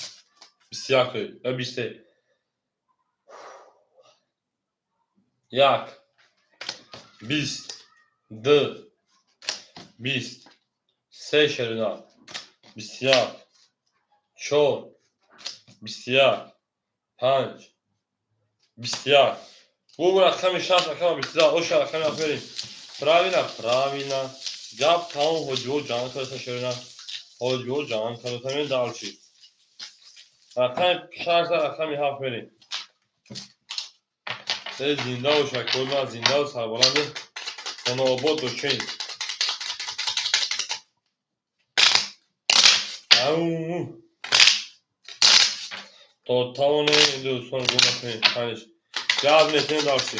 21 20 1 20 2 20 3 шерина 21 4 21 5 21. Бу рақами 6 рақами 22 оша рақами аферин. Правильно, правильно. Гап тамом ҳоҷиҳо ҷанг карда шерина. Ҳоҷиҳо ҷанг карда мен дальше. Рақами 6 рақами 7 мерем. Зинда бошад, кор зинда сарбаланд хонаобод бошед. Ау то тавонем дӯстон гум накунем. Ҳаниш гап метавонем дальше.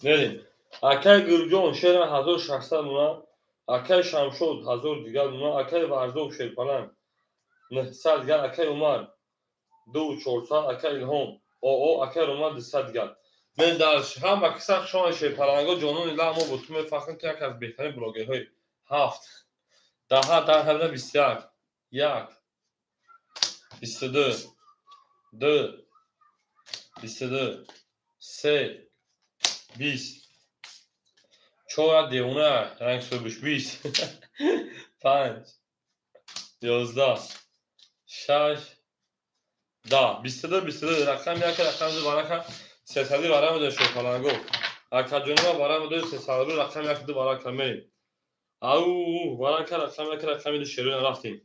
Мерем. Акай Гирҷон шера 1600 муна, акай Шамшод 1000 дигар муна, акай Варзоб шерпаланг 900 дигар, акай Умар 2400, акай Илҳом оо, акай Роман 200 дигар. Мен дар ҳама киса шома шерпаланго ҷонони ла мо бо ту мефахрем, ки як аз беҳтарин блогерҳои 7 10 10 21 1 22 2 22 3 20 4 девона ранг собиш 20 5 11 6 10 22 22 рақам 1 рақам 2 барака 300 барам дошт шерпаланго. Акаҷонima барам дошт 300 рақам 1 2 барака мерем. Ау барака рақам 1 рақами 2 шерона рафтем.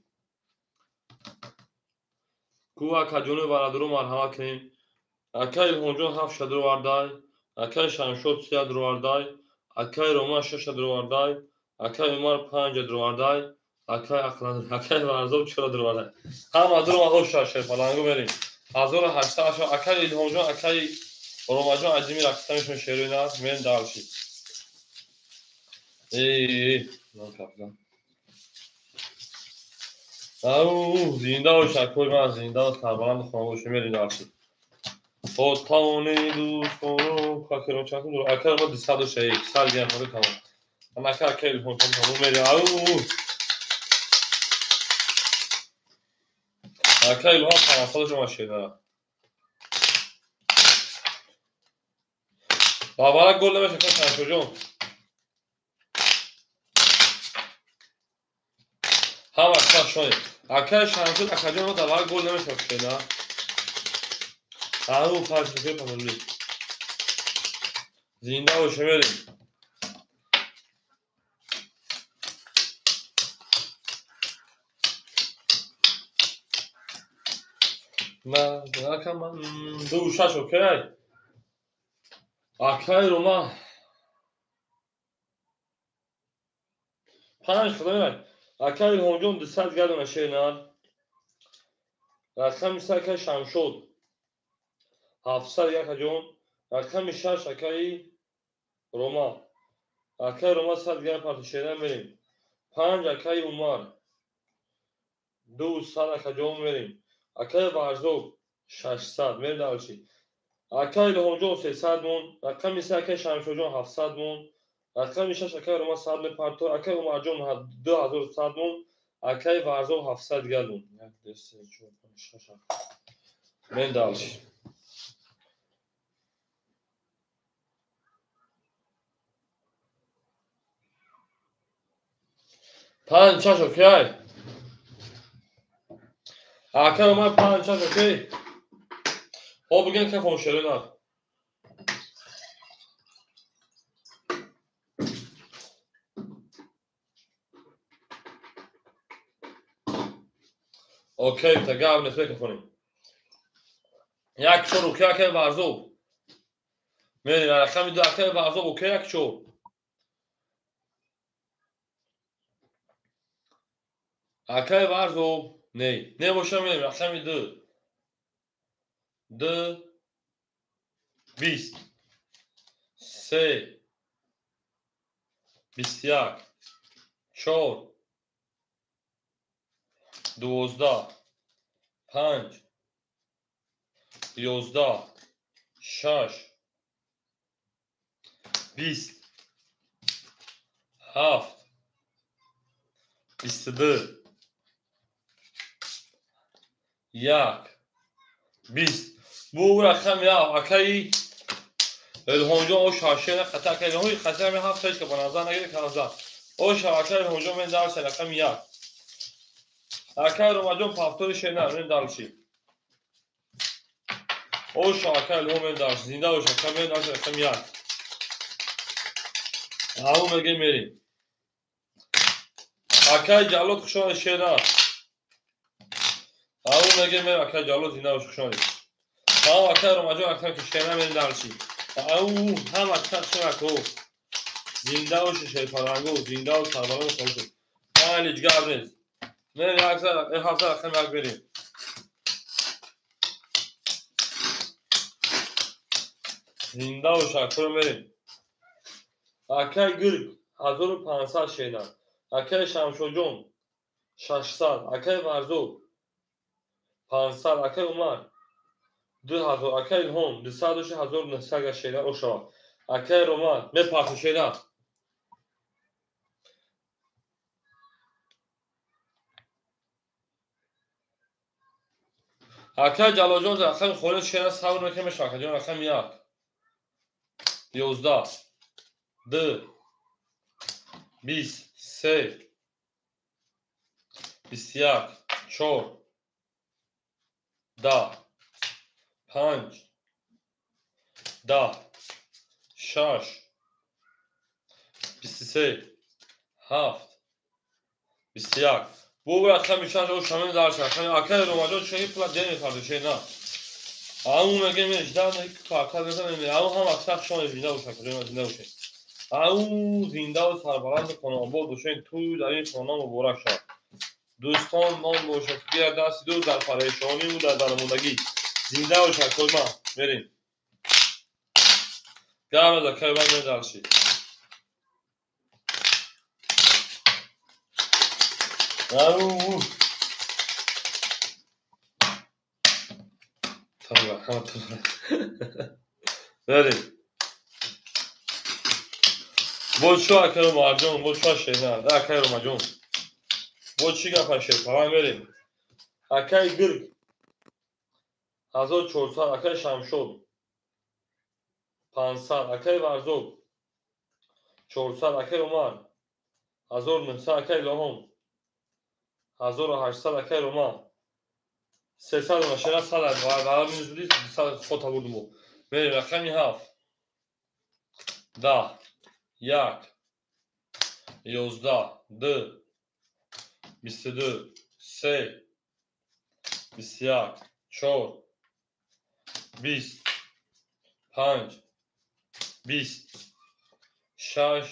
Ку акаҷони бародаро марҳамат кунем. Акай Илҳомҷон 7 даровардай, акай Шамшод 3 даровардай, акай Роман 6 даровардай, акай Умар 5 даровардай, акай Ақлан, акай Варзоб 4 даровардай. Ҳама даромад оша шерпаланго мерем. 1800 акай Илҳомҷон, акай Ромаҷон аҷими рақсамишон шероина мерем дальше. Ман кафзам. Ау, зинда бош, акои ман, зинда ва сарбаланд хона бош, мерем дарси. Бо тавони дӯстону хакеро чанд дур. Акаи ма 206, сад гирам ҳоли тамом. Анака акаи Илҳом тамом мерем. Ау! Акаи Илҳом 500 шума шеда. Бабара гол намеша акаи Шамшоҷон. Ҳама шошони. Акаи Шамшод акаҷон давара гол намеша шеда. Ау, фарши панули. Зинда боше мерем. Ман 2 6 окей. Акаи Рома 5 худои. Акаи Илҳомҷон 200 гардона шернар. Рақами 3 акаи Шамшод 700 акаҷон. Рақами 6 акаи Рома. Акаи Рома 100 грамм парти шерна мерем. 5 акаи Умар 200 акаҷон мерем. Акаи Варзоб 600 мерем дарчи. Акаи Илҳомҷон 300 мон. Рақами 3 акаи Шамшодҷон 700 мон. Рақами 6 акаи Рома 100 мепарто. Акаи Умарҷон 2100 мон. Акаи Варзоб 700 гардон. 1 2 3 4 5 6 7. Мерем дарчи. 5 6 окей. Акаи Рома 5 6 окей. Хоб бигем ки хоншере на. Окей, та гап нест мекунем. 1 4 окей акаи Варзоб. Мерем рақами 2 акаи Варзоб окей 1 4. Акаи Варзоб не. Не боша мерем рақами 2. 2 20 3 21 4 12 5 11 6 20 7 22 1 20. Бу рақам я акаи Илҳомҷон о шашена хата акаи Илҳом хата ҳами ҳафт ҳеч ка ба назар нагиред каназа. О ша акаи Илҳомҷон мен дарси рақами 1. Акаи Ромаҷон повтори шена мен дарси. О ша акаи Илҳом мен дарси. Зинда бош ака мен дарси рақами 1. Ау мегем мерем. Акаи Ҷаллод хуш омадед шена. Ау мегем мерем акаи Ҷаллод зинда бош хуш омадед. Ау акаи Ромаҷон акаи шена мен дарси. Ау ҳама чашмако. Зинда бош шерпаланго, зинда ва сарбаланд бош. Майли гап нест. Мерем 7 рақам 1 мерем. Зинда бош акаро мерем. Акаи Гург 1500 шена. Акаи Шамшоҷон 600. Акаи Варзоб 500. Акаи Умар 2000. Акаи Илҳом 200 1900 шена ошава. Акаи Роман мепарти шена. Акаи Ҷалолҷон рақами холис шена сабр мекунем мешава акаҷон рақами 1 11 2 20 3 21 4 10 5 10 6 23 7 21. Бу рақами 6 о шамин дарш рақами акаи Ромаҷон чӣ пула дер мепарду шена. Ау мегем жда парта мезанем. Ау ҳама сахт шон зинда бош акаҷон зинда бошед. Ау зинда ва сарбаланд хонаобод бошед. Тӯй дар ин хона муборак шавад. Дӯстон ном бошад. Гирад дасти дӯст дар парешониву дар дармондагӣ. Зинда бош акои ман. Мерем. Гап акаи ман мен дарши. Ау. Tamam, tamam. Мерем. Бо чӯ акаи Умарҷон, бо чӯ шена, да акаи Ромаҷон. Бо чӣ гапа шерпаланг мерем. Акаи Гирг 1400, акаи Шамшод 500, акаи Варзоб 400, акаи Умар 1900, акаи Илоҳом 1800, акаи Рома 300 машина 100 ва минус 200 хота бурдум. Мерем рақами 7 10 1 11 2 22 3 21 4 20 5 20 6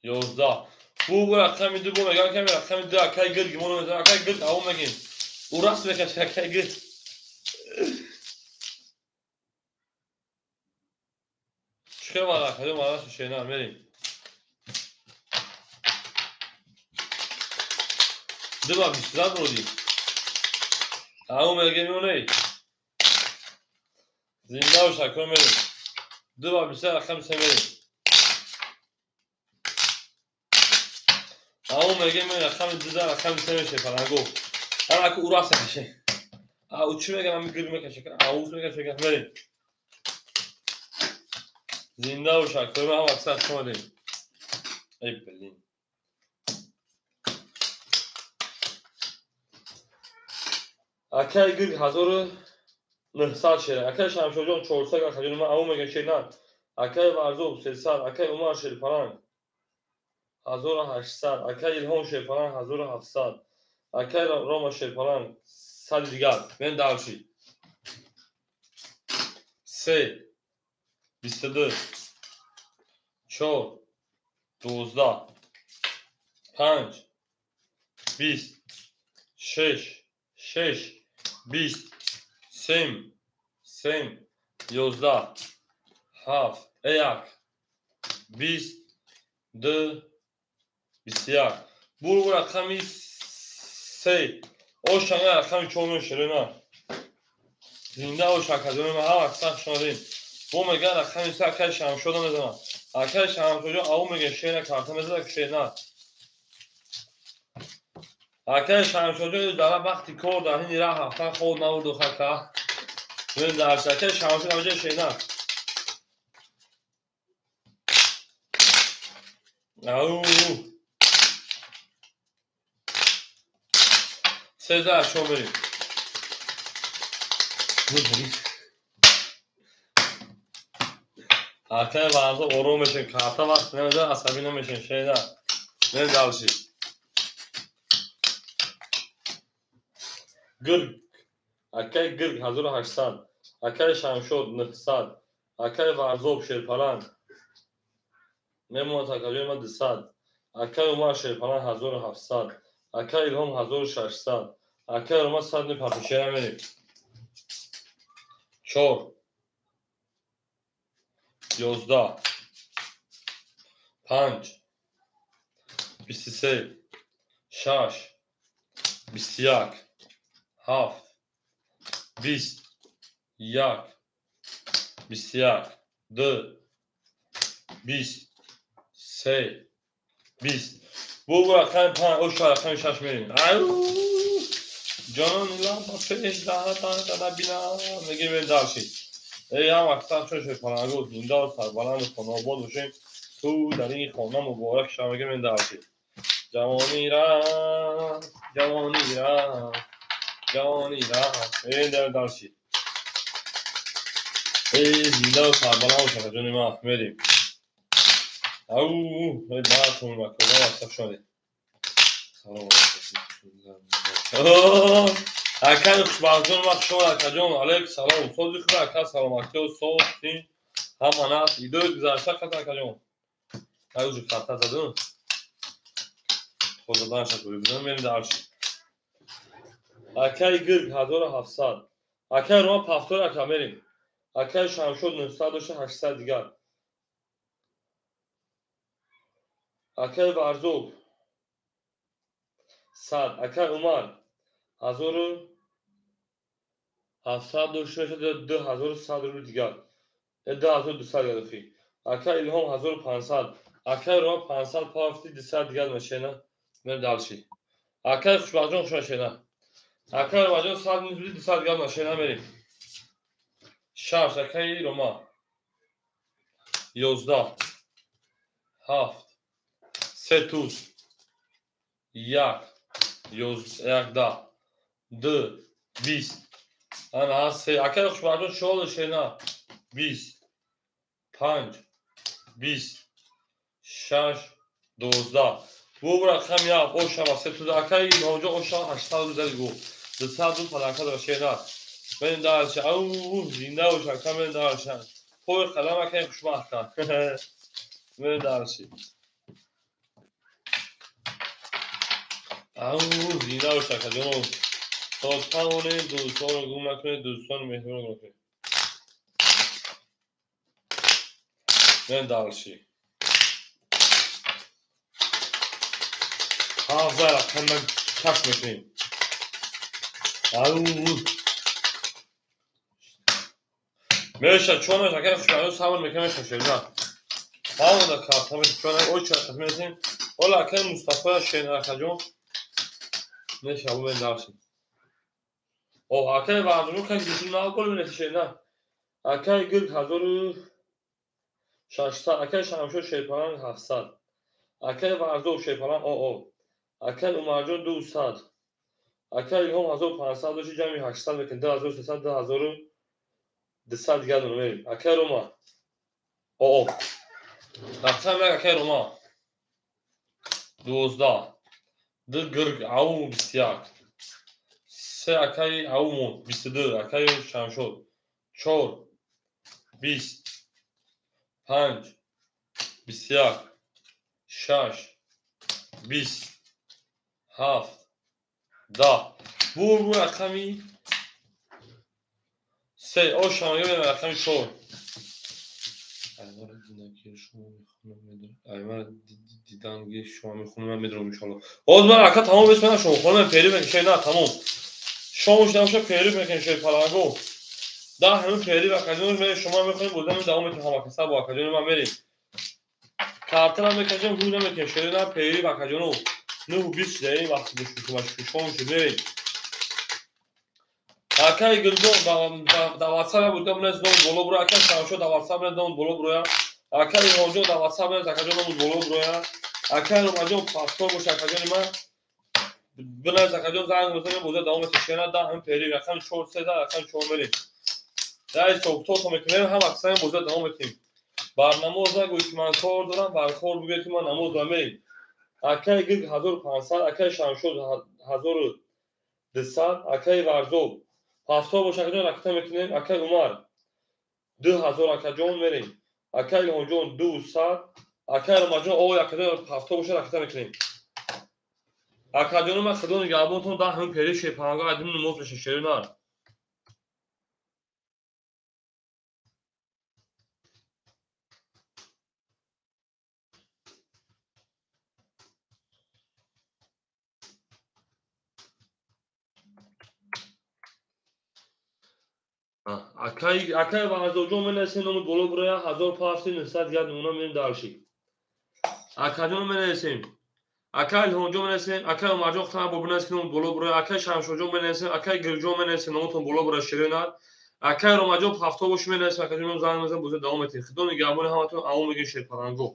11. Бу рақами 2 бу мегам ками рақами 2 акай гирг моно мезанам акай гирг аву мегим. У раст мекаши акай гирг. Чӣ вара кадом вара шена мерем. Два бисту бурди. Аву мегем ёней. Зинда бош акро мерем. Два бисту рақами се мерем. Ау мегем рақами 2 рақами 3 меше паланго. Ана ку ураса каше. Ау чӣ мегам ами гир мекаше. Ау мекаше мерем. Зинда бош акро ҳам аксар шумодем. Эй блин. Акай гирг 1900 шера. Акай Шамшоҷон 400 акаҷон ман ау мегам шена. Акай Варзоб 300, акай Умар шерпаланг 1800, акай Илҳом шерпаланг 1700, акай Рома шерпаланг 100 дигар. Мен дальше. 3 22 4 12 5 20 6 6 20 3 3 11 7 1 20 2 21. Бу рақами 3. Ошана рақами 4 шерена. Зинда бош акаҷони ман ҳам аксар шумодем. Бо меган рақами 3 акаи Шамшода мезанам. Акаи Шамшоҷон ау меган шена карта мезанад шена. Акаи Шамшоҷон дар вақти кор дар ҳини раҳ рафтан хоб набурду хака. Мен дар акаи Шамшод ҳамҷа шена. Ау. 13 шо мерем. Акаи Варзоб ором мешем, карта вақт намезанад, асабӣ намешем, шена. Мен дальше. Гирг, акаи Гирг 1800, акаи Шамшод 900, акаи Варзоб шерпаланг мемонад акаҷони ман 200, акаи Умар шерпаланг 1700, акаи Илҳом 1600, акаи Рома 100 мепартем, мерем. 4 11 5 23 6 21 7 20 1 21 2 20 3 20. Бу рақами 5 ош рақами 6 мерем. Ау ҷонон лампа пеш да бина мегем дальше. Эй ҳам аксар чун шерпаланго зинда ва сарбаланду хонаобод бошем. Ту дар ин хона муборак шава мегем дальше. Ҷавонӣ рафт, ҷавонӣ рафт, ҷавонӣ рафт. Эй дальше. Эй зинда ва сарбаланд бошем ҷони ман мерем. Ау эй баатон макола аксар шудем. Салом алейкум. Акаи хушбахтҷон ман хуш омад акаҷон. Алейк салом. Сози худ ака саломатиё соз тинҷ ҳама наст. Идои гузашта қат акаҷон. Аюҷи карта задум. Худоданша бибинам мерем дальше. Акаи Гирг 1700. Акаи Рома пафтор ака мерем. Акаи Шамшод 900 дошта 800 дигар. Акаи Варзоб 100. Акай Умар 1700 дошта мешавад, 2100 рубл дигар. 2200 дигар дохи. Акай Илҳом 1500. Акай Рома 500 пафти 200 дигар мешена. Мерем дальше. Акай Хушбахтҷон хуш мешена. Акай Ромаҷон 100 минус 200 дигар мешена мерем. 6 акай Рома. 11 7 3 туз 1 11 2 20. Ана 3 акай Хушбахтҷон 4 шена 20 5 20 6 12. Бу рақам як ошава се туз акай Илҳомҷон ошава 800 рубл зади гу. 200 рубл подарка дора шена. Мен дальше. Ау, зинда бош ака, мен дальше. Пой қадам акай хушбахт кар. Мен дальше. Ау, зинда бош ака ҷонов. То тавонед дӯстонро гум накунед, дӯстони меҳрибонро гум накунед. Мен дальше. 17 рақам кашф мекунем. Ау. Меша чон меша акай хушбахтҷон сабр мекунем меша шерина. Ҳамада карта меша чон ой чӣ рақам мерасем. Ола акай Мустафо шерина акаҷон. Меша бу мен дальше. О акай Варзуҷон кай гӯши нав гол менеси шерина. Акай Гирг 1600, акай Шамшод Шерпаланг 700. Акай Варзоб Шерпаланг оо. Акай Умарҷон 200. Акай Илҳом 1500 дошти ҷамъи 800 мекунем 2300 2200 дигар дорем мерем. Акай Рома. Оо. Рақам як акай Рома. 12 2 Гирг ау 21. 3 акай ау мон 22 акай Шамшод 4 20 5 21 6 20 7 10. Бу рақами 3 ошама ё рақами 4. Аймара диданги шумо мехонам медонам иншалло. Ҳозир ман ака тамом бесман шумо хонам пери мекашем на тамом. Шом шуд пери мекашем паланго. Да ҳамин пери ва акаҷон ме шумо мехонем бозам давом метем ҳама каса бо акаҷон ман мерем. Картара мекашем ҳуй намекашем шери на пери ва акаҷону 9:20 шуда ин вақти шумо шом шуд мерем. Акай Гулҷон дар WhatsApp буд гап нест дом боло буро акай Шамшо дар WhatsApp нест дом боло буроя. Акай Илҳомҷон дар WhatsApp нест акаҷон дом боло буроя. Акай Ромаҷон паспор боша акаҷони ман. Биназ акаҷон занг мезанем боза давом метем шена да ҳам пери рақам 4 3 да рақам 4 мерем. Дар ҳисоб то мекунем ҳам аксаран боза давом метем. Бар намоз нагӯй ки ман кор дорам, бар кор бигӯй ки ман намоз дорам мерем. Акай Гирг 1500, акай Шамшод 1200, акай Варзоб паспор боша акаҷон ракта мекунем, акай Умар 2000 акаҷон мерем. Акай Илҳомҷон 200, акай Ромаҷон ой акаҷон паспор боша ракта мекунем. Акаҷону ман худо нигаҳбонтон да ҳамин пери шерпаланго айдим намоз меша шери нар. Акай Варзоҷон менависем номи боло буроя 1000 пафти 900 дигар намуна мерем дальше. Акаҷон менависем. Акай Илҳомҷон менависем, акай Умарҷон хутан бо бинависем номи боло буроя, акай Шамшоҷон менависем, акай Гирҷон менависем номотон боло буроя ширина. Акай Ромаҷон пафто боши менависем, акаҷон занг мезанем боза давом метем. Худо нигаҳбони ҳаматон авом мегӯем шерпаланго.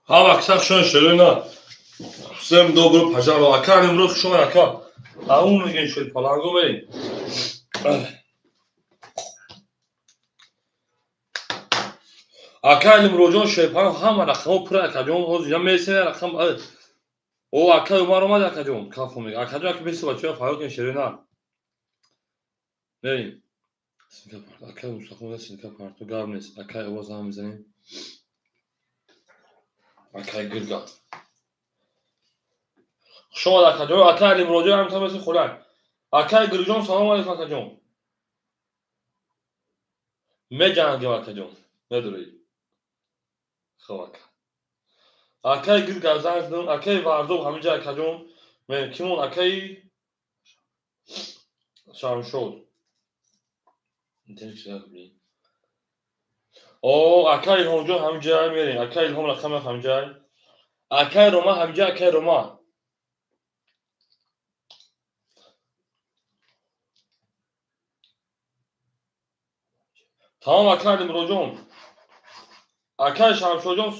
Ҳама аксар шон шерина. Всем добро пожаловать. Ака имрӯз шумо ака. Аун мегин шуд паланго мерим. Ака Илмроҷон шерпаланг ҳама рақамҳо пур акаҷон ҳозир я мерсем рақам. О ака Умар омад акаҷон. Кафо мега. Акаҷон ака беси бачаҳо фарёд кун шерина. Мерим. Синка парто. Ака Мустафо синка парто гап нест. Ака овоз ҳам мезанем. Акай гирга. Хуш омад акаҷон. Акай Алимроҷон ҳам тамоси хӯрак. Акай Гирҷон салом алейкум акаҷон. Меҷангем акаҷон. Надорӣ. Хоб ака. Акай Гирга занг задам. Акай Варзоб ҳаминҷа акаҷон. Кимон акай Шамшод. О, акай Илҳомҷон ҳаминҷа мерем. Акай Илҳом рақам ҳаминҷа. Акай Рома ҳаминҷа, акай Рома. Тамом акай Алимроҷон. Акай Шамшодҷон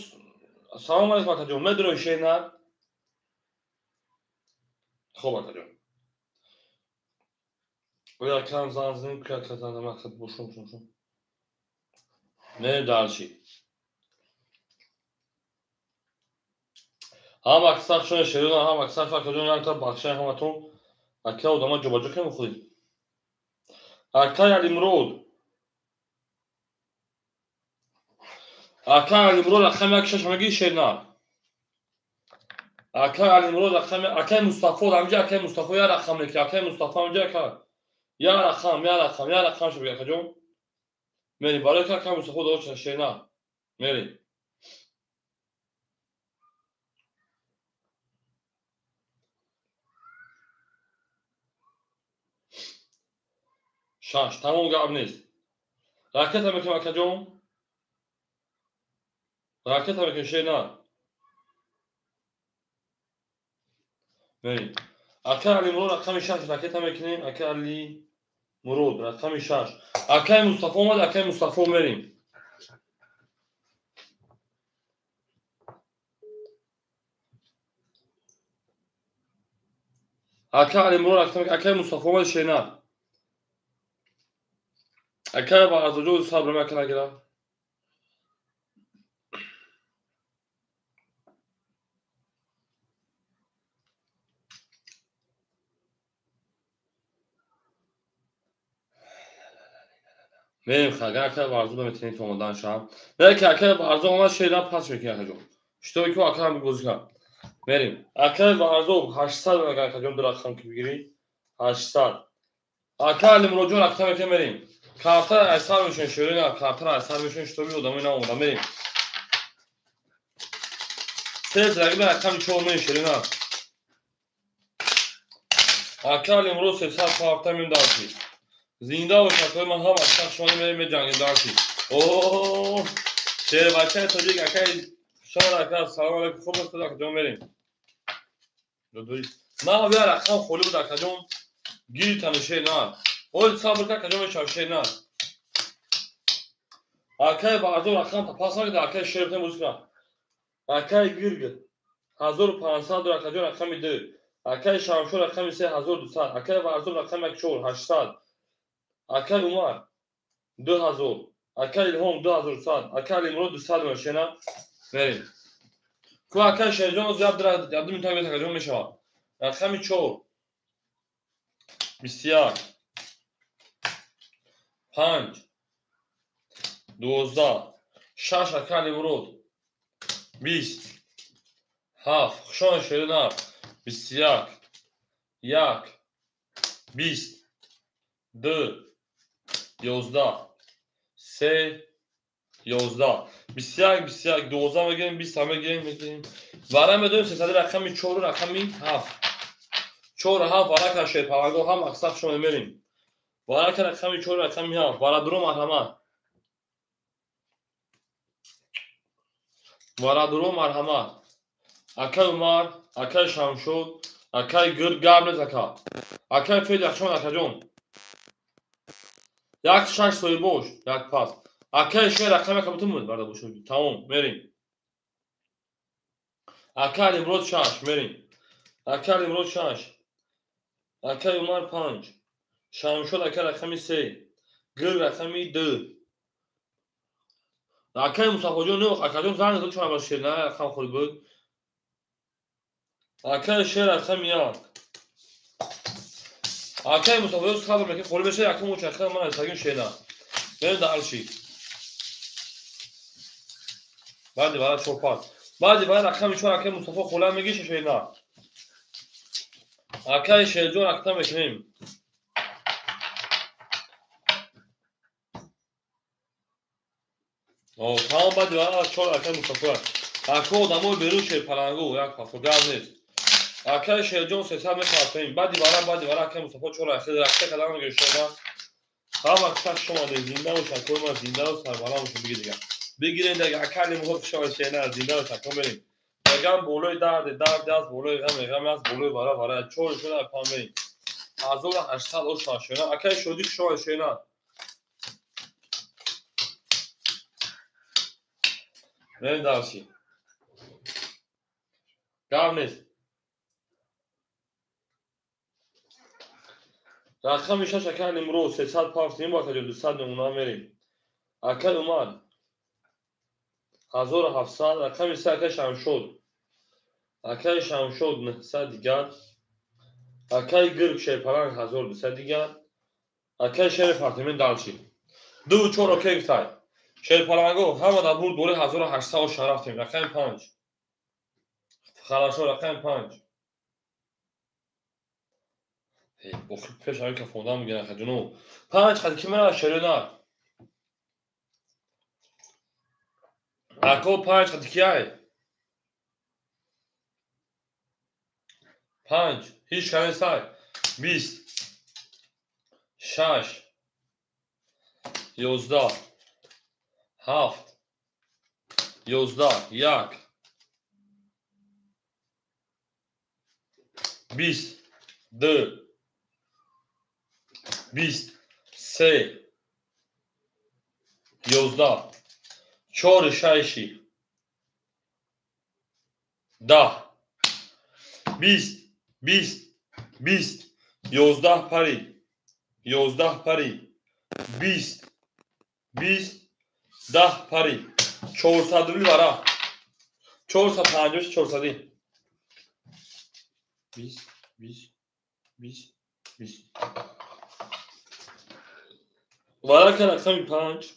салом алейкум акаҷон. Медонӣ шер на? Хоб акаҷон. Оя акам занг занем, ки ака занг занем, ака бошум шум. Мерем дальше. Ҳама аксар шуна шерина, ҳама аксар акаҷон якта бахшай ҳаматон. Ака одама ҷобаҷо кем худӣ. Акай Алимрод. Акай Алимрод рақами 16 ҳамагӣ шерна. Акай Алимрод рақами акай Мустафо ҳамҷа акай Мустафо я рақам неки акай Мустафо ҳамҷа ака. Я рақам, я рақам, я рақам шо акаҷон. Мерим барои ки акай Мустафо дошт шерна. Мерим. Шаш, тамом гап нест. Ракета мекунем акаҷон. Ракета мекунем шерна. Мерим. Акай Алимурод рақами 6 ракета мекунем. Акай Алимурод рақами 6. Акай Мустафо омад, акай Мустафо мерим. Акай Алимурод рақами акай Мустафо омад шерна. Акай Варзоҷон сабр мекунад гира. Мерим хагар акай Варзо метавонед омодан шавам. Не ки акай Варзо омад шерна пас мекунад акаҷон. Шитоби ки акай ҳам бозӣ кунад. Мерим. Акай Варзо 800 мегӯяд акаҷон ду рақам ки бигирӣ. 800. Акай Алимроҷон рақам мекунем мерим. Картара айсар мешавем шерина, картара айсар мешавем шитоби одамои наомада мерим. Се зарби рақами 4 мерим шерина. Акай Алимрод 300 карта меем дарси. Зинда бош акай ман ҳама аксар шумо мерем меҷангем дарси. О, шербачаи тоҷик акай шор ака салом алейкум хуб аст акаҷон мерим. На я рақам холӣ буд акаҷон. Гиритани шер на. Оли сабр кар акаҷон мешавад шер на. Акай Варзо рақам пас накард акай шер бутем бозӣ кунад. Акай Гирг 1500 акаҷон рақами 2. Акай Шамшо рақами 3 1200. Акай Варзо рақами 4 800. Акай Умар 2000. Акай Илҳом 2100. Акай Алимурод 200 мешена. Мерим. Ку акай Шерҷон зиёд дара ду минута бет акаҷон мешавад. Рақами 4 21 5 12 6 акай Алимурод 20 7 хушон шерина 21 1 20 2 11 3 11 21 21 12 мегирем 20 мегирем мегирем вара медонем сесади рақами 4 рақами 7 4 7 варака шерпаланго ҳам аксар шумо мерим. Варака рақами 4 рақами 7 варадуро марҳамат. Варадуро марҳамат. Акай Умар, акай Шамшод, акай Гир гап нест ака. Акай Фед яхшон акаҷон. Як шаш соҳибош, як пас. Акай шер рақами ака бутун буд барда бошед. Тамом, мерим. Ака Алимрод 6 мерем. Ака Алимрод 6. Акаи Умар 5. Шамшод ака рақами 3. Гир рақами 2. Акаи Мустафоҷон не, акаҷон занг зад чора ба шер на рақам холи буд. Акаи шер рақами 1. Акаи Мустафоҷон сабр мекунад, холи мешавад, якум учаха ман аз шена. Мерем дар арши. Баъди бара 4 5. Баъди бара рақами 4 акаи Мустафо хола мегиша шена. Акаи Шерҷон акта мекунем. Тамом баъди бара 4 акаи Мустафо. Ака одамои берун шерпалангу як пасо гап нест. Акаи Шерҷон 300 мепартоем. Баъди бара акаи Мустафо 4 ахир рақта кадан мегиришона. Ҳама каса шумо зинда бош, акои ман зинда ва сарбаланд бош бигир дигар. Бигирен дигар акаи Алимурод шумо шена зинда бош ака мерем. Мегам болои дард дард аст, болои ғам ғам аст, болои вара вара 4 шуда пам мерем. 1800 ош шена. Акаи Шодӣ шумо шена. Мерем дарси. Гап нест. Рақами 6 акаи Алимурод 300 пафтем бо акаҷон 200 намуна мерем. Акаи Умар 1700, рақами 3 акаи Шамшод. Акаи Шамшод 900 дигар. Акаи Гирг Шерпаланг 1200 дигар. Акаи Шери Фартимен далчи. 2 4 окей гуфтай. Шерпаланго ҳама дар бурд бори 1800 оша рафтем. Рақами 5. Хорошо, рақами 5. Охир пеш ҳамин кафондан мегиран хаҷуно. 5 қад ки мера шерена. Ако 5 қад ки ай? 5 ҳеч кане сай. 20 6 11 7 11 1 20 2 20 3 11 4 6 10 20 20 20 11 пари 11 пари 20 20 10 пари 400 рубл вара 450 400 20 20 20 20 варака рақами 5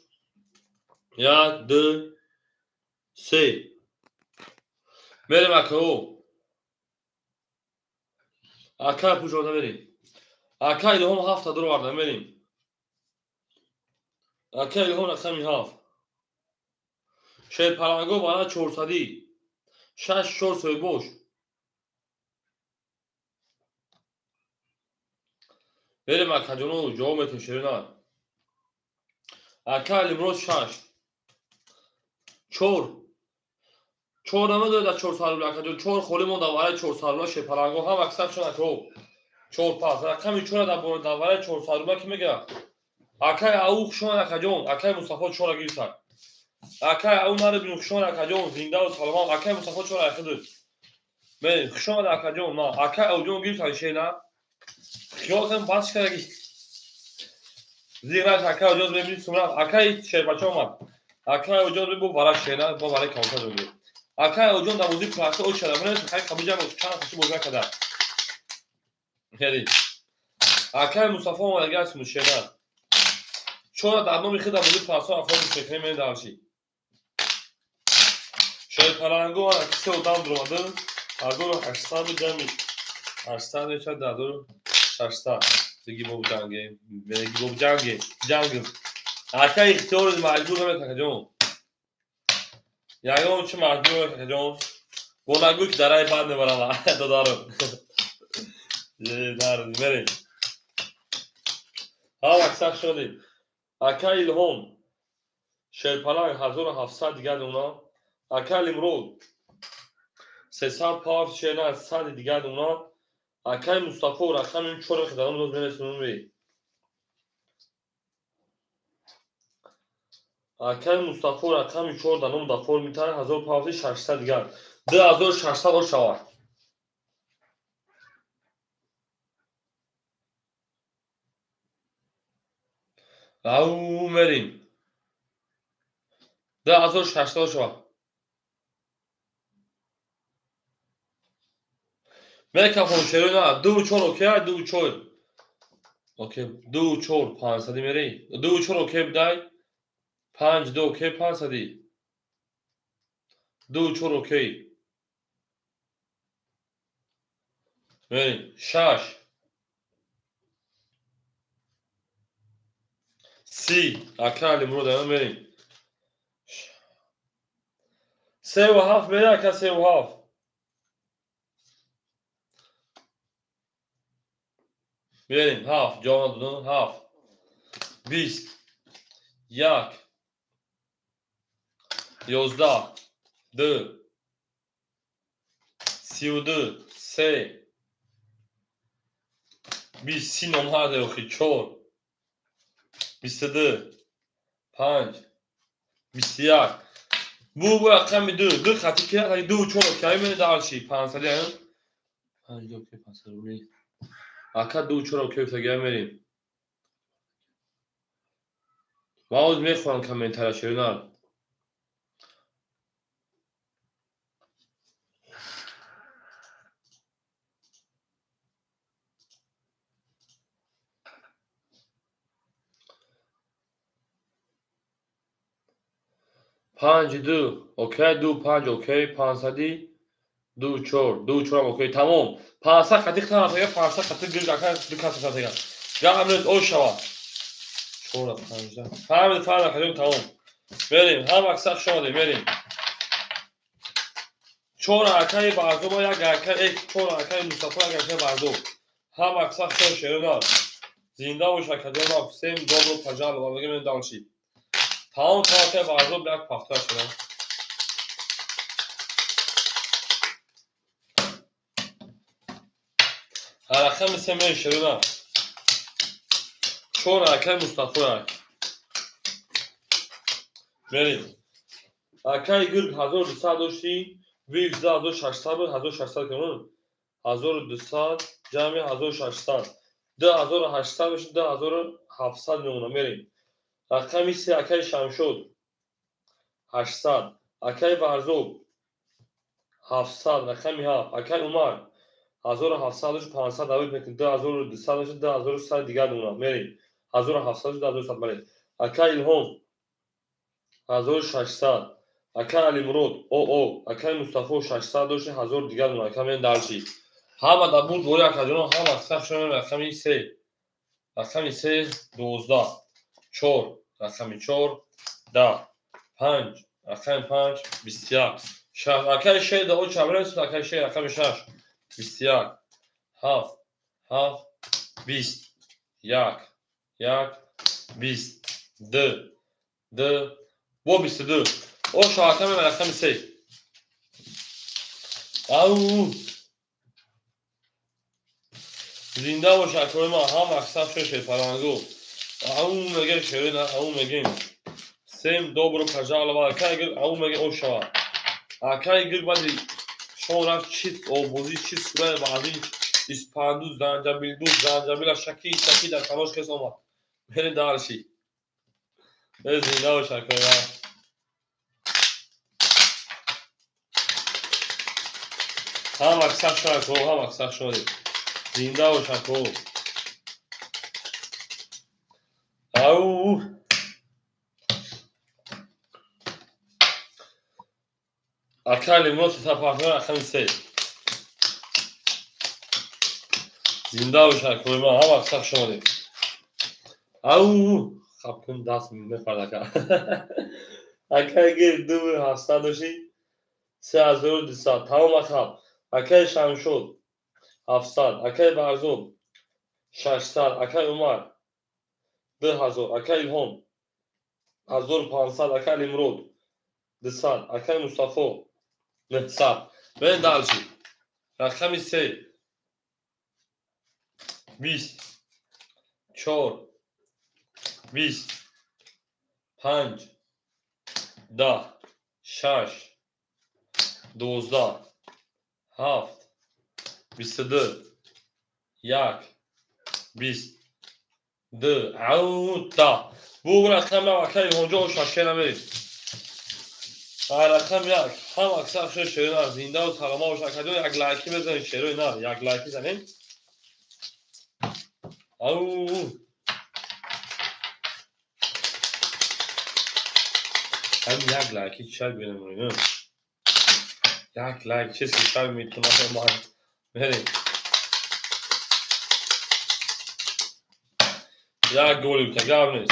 1 2 3 мерем акао. Ака пӯшода мерем. Ака Илҳом 7 дуроварда мерем. Ака Илҳом рақами 7. Шерпаланго вара 400 6 4 соҳибош. Мерем акаҷоно ҷавоб метем шерина. Ака Алимрод 6 4 4 намедонед аз 400 рубл акаҷон 4 холӣ монда вараи 400 рубл шерпаланго ҳам аксар шуд акао 4 5 рақами 4 дар вараи 400 рубл ки мегирад. Акаи Ау хушомад акаҷон. Акаи Мустафо 4 гирифтад. Акаи Ау нарибин хушомад акаҷон зинда ва саломат. Акаи Мустафо 4 ахидуд. Мерем хушомад акаҷон. Ма акаи Ауҷон гирифтад шена. Хиёл кардем бас кардаги. Зиғраш акаи Ауҷон мебинед сумра. Акаи Шербача омад. Акаи Ауҷон бо вара шена бо вараи калонта ҷон. Акаи Ауҷон дар бозии пласа оч шуда. Ман хай қабиҷам чанд хаши бозӣ накарда. Хеле. Акаи Мустафо омадаги аст мушена. 4 дар номи худ дар бозии пласа афрод мекунем мен дарши. Шерпаланго ана ки се одам дуромада 1800 ҷамъи 800 мешавад 1600. Диги бо ҷанге, диги бо ҷанге, ҷанг. Ака ихтиёр маҷбур намекунад акаҷон. Ягон чи маҷбур намекунад акаҷон. Бо нагӯй ки дараи бад мебарам додаро. Мерем. Ҳама сахт шудем. Ака Илҳом Шерпаланг 1700 дигар дона. Ака Алимрод 300 пар шена 100 дигар дона. Акаи Мустафо рақами 4 хидаром роз мересонум. Акаи Мустафо рақами 4 дар ном дар форми тар 1600 дигар. 2600 ошава. Ау мерим. 2600 ошава. Мекафон шерона 24 окей 24. Окей 24 500 мери. 24 окей бидай. 5 2 окей 500. 24 окей. Мерим 6 30 ака Алимурод мерим. 3 و 7 мери ака 3 و 7. Мерим 7 ҷавоб додам 7 20 1 11 2 32 3 20 30 номҳаде охи 4 22 5 21 бу рақами 2 2 хати ки 2 4 окей мени дарши 500 5 окей 500 рубли ака 2 4 окей тага мерим. Ман ҳозир мехонам комментария шеринар. Панҷ ду окей 2 5 окей 500 2 4 2 4 окей тамом. 500 хати хтана 500 хати гирд ака ду каса тага. Гап нест ошава. 4 5 фарқ фарқ хадим тамом. Мерим ҳам аксар шомадем мерим. 4 акаи Барзоб як акаи 4 акаи Мустафо як акаи Барзоб. Ҳам аксар шо шерина. Зинда бош акаҷон всем добро пожаловать мегем дальше. Тамом акаи Барзоб як пахта шуда. Рақами се мери шерина. 4 акаи Мустафо як. Мерим. Акаи Гирг 1200 дошти, 1600 буд, 1600 кунун. 1200 ҷамъи 1600. 2800 мешуд, 2700 мемона. Мерим. Рақами се акаи Шамшод 800, акаи Барзоб 700, рақами 7, акаи Умар 1700 дошт, 500 давид мекунем, 2200 дошт, 2100 дигар мемона. Мерим. 1700 дошт, 2100 бале. Акаи Илҳом 1600, акаи Алимурод ОО, акаи Мустафо 600 дошт, 1000 дигар мемона. Ака мен дарши. Ҳама дар бурд бори акаҷонон ҳама сахт шудан. Рақами 3 рақами 3 12 4 рақами 4 10 5 рақами 5 21 6 акаи шер да оча брес акаи шер рақами 6 21 7 7 20 1 1 20 2 2 бо 22 оша аками рақами 3 ау зинда бош акои ман ҳам аксар шо шерпалангу ау меге шерина ау мегем всем добро пожаловать акаи гир ау меге ошава акаи гир баъди шон рафт чи обозӣ чи сурае баъди испанду занҷабилду занҷабила шаки шаки дар тамош кес омад мерем дарши зинда бош акои ман ҳам аксар шо ако ҳам аксар шодем зинда бош ако ау ака Алимурод сетапартнер рақами 3 зинда бош акои ман ҳам аксар шомадем ау хаб кун даст мехӯрд ака акаи гир 2700 дошти 3200 тамом ака акаи Шамшод 700 акаи Барзоб 600 акаи Умар 2000 акаи Илҳом 1500 акаи Алимурод 200 акаи Мустафо 900 Берем дальше. Рақами 3 20 4 20 5 10 6 12, 7, 22, 1, 20, 2, ау, 10. Бу рақам акай илҳомҷон ошашкена мерем. Рақам 1, ҳам аксар шои шерои нар, зиндаву салома бош акаҷон, як лайки мезанем шерои нар, як лайки занем. Ау. Ҳам як лайки чай бинем. Як лайк чиз ки чай метунам ман. Мерем. Як голи та гап нест.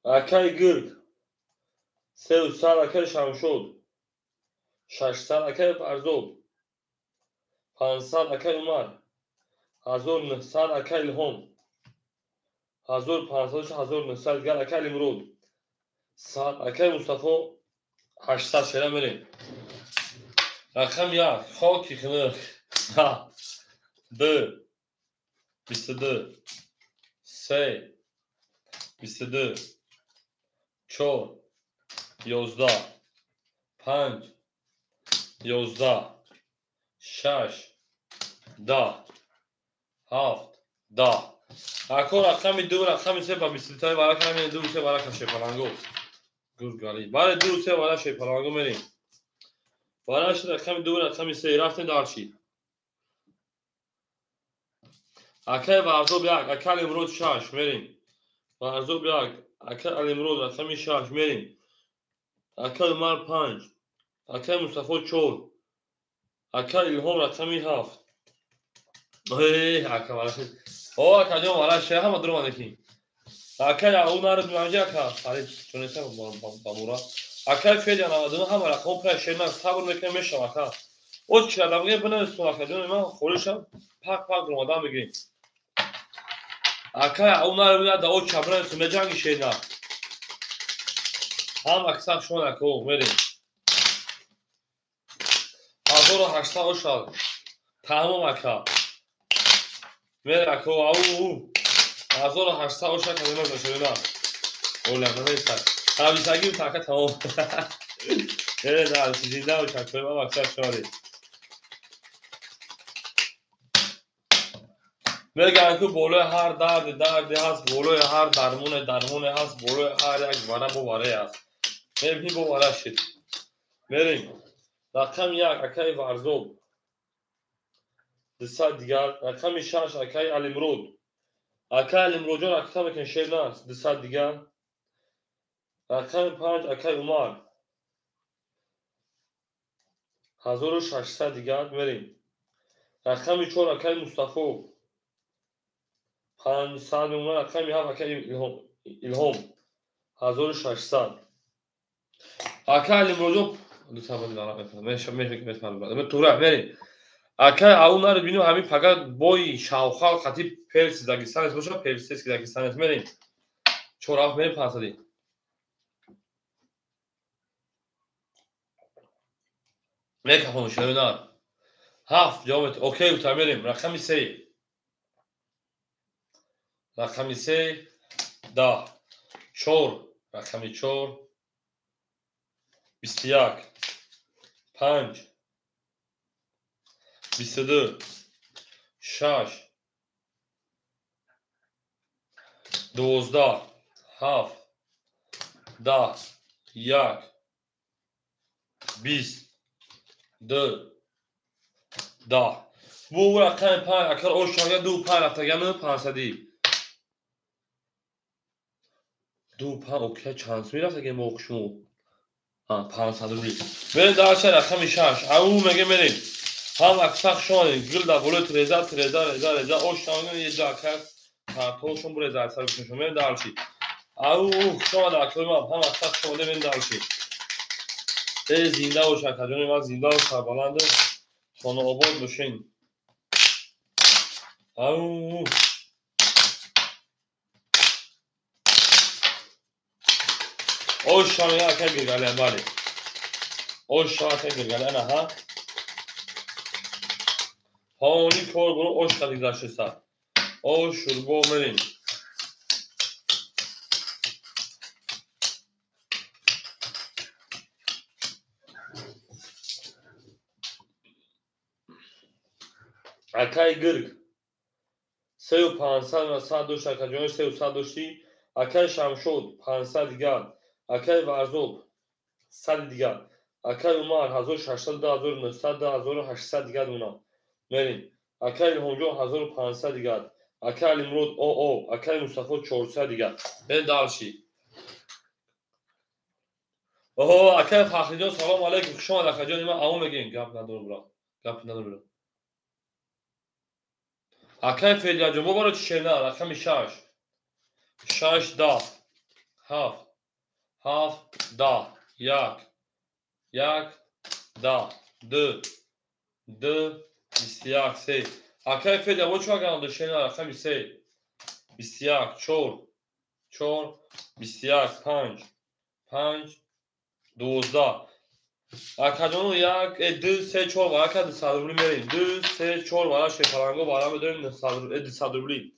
Акай гирд 300, акай Шамшод 600, акай Фарзод 500, акай Умар 1900, акай Илҳом 1500, 1900 дигар акай Алимурод 100, акай Мустафо 800 шера мерем. Рақам 1, хоки хинук 2, 22, 3, 22, 4, 11, 5, 11, 6, 10, 7, 10. Ако рақами 2, рақами 3 ба 23 варака намерем, 2, 3 варака шепаланго. Гургали. Бале 2, 3 варака шепаланго мерем. Вараш рақами 2, рақами 3 рафтем дарши. Акай Варзоб 1, акай Алимурод 6 мерем. Варзоб 1, акай Алимурод рақами 6 мерем. Акай Умар 5, акай Мустафо 4, акай Илҳом рақами 7. Эй, ака вараш. О, акаҷон вараш, ҳама дуромада ки. Акай ау нард меанҷа ака, фарид чунеса ба мура. Акай Федя 99 ҳама рақам пай шерна сабр мекунем мешава ака. О чирадамге бинависум акаҷон, ман холишам пак дуромада мегирем. Акай ау нард да о чабранесум меҷанги шерна. Ҳам аксар шумо ака мерем. 1800 ошад. Тамом ака. Мере ака ау 1800 ошад калима заширина. Ола наместа. Ҳависагим така тамом. Мере да зинда бош ака, ман аксар шумо. Мегӯянд ки болои ҳар дарде дарде ҳаст, болои ҳар дармоне дармоне ҳаст, болои ҳар як вара бо варае ҳаст. Мебинӣ бо вара шид. Мерем. Рақами 1 акаи Варзоб 200 дигар, рақами 6 акаи Алимурод. Акаи Алимуродҷон акта мекунем шер наст, 200 дигар. Рақами 5 акаи Умар 1600 дигар мерем. Рақами 4 акаи Мустафо 500 мемонад, рақами 7 акаи Илҳом 1600. Акаи Алимуродҷон мерем. Акай ау нард бинем ҳамин пага бои шавхал қати перси дагистанес боша, персески дагистанес мерем. 4 мерем 500. Мекафон шерои нар. 7 ҷавоб окей гуфта мерем. Рақами 3. Рақами 3 10, 4, рақами 4 21, 5, 22, 6, 12, 7, 10, 1, 20, 2, 10. Бу рақами 5 акар ошага 2 5 рафтагами 500. 2 5 окей чанд сум рафтагами мо шумо? 500 рубли. Мерем дарша рақами 6. Ау меге мерем. Ҳам аксар шумо гул да болои треза треза реза реза ош шумо е ҷо акар картошон буреза аксар шумо мерем дарши. Ау шумо да акар ма ҳам аксар шумо мерем дарши. Э зинда бош акаҷони ман, зинда ва сарбаланд хонаобод бошин. Ау ош шумо акар гиргале бале. Ош шумо акар гиргале ана ҳа. Ҳоли кор буро ош қади гузаштеса. Ош шурбо мерем. Акай гирг 3500 сад дошт, акаҷон 300 доштӣ. Акай Шамшод 500 дигар. Акай Варзоб 100 дигар. Акай Умар 1600, 2900, 2800 дигар дона. Мерем. Акай Илҳомҷон 1500 дигар. Акай Алимурод ОО, акай Мустафо 400 дигар. Берем дальше. Оҳо, акай Фахриҷон салом алейкум. Хуш омад акаҷон. Ман ао мегӯем. Гап надорам бро. Гап надорам бро. Акай Федияҷон, бо барои чӣ шена? Рақами 6. 6 10 7 7 10 1 1 10 2 2 21 3. Акай Федия, бо чӣ агар шена? Рақами 3 21 4 4 21 5 5 12. Акаҷону 1 2 3 4 варака 200 рубли мерем. 2 3 4 вара шефаланго вара медорем 200 рубли.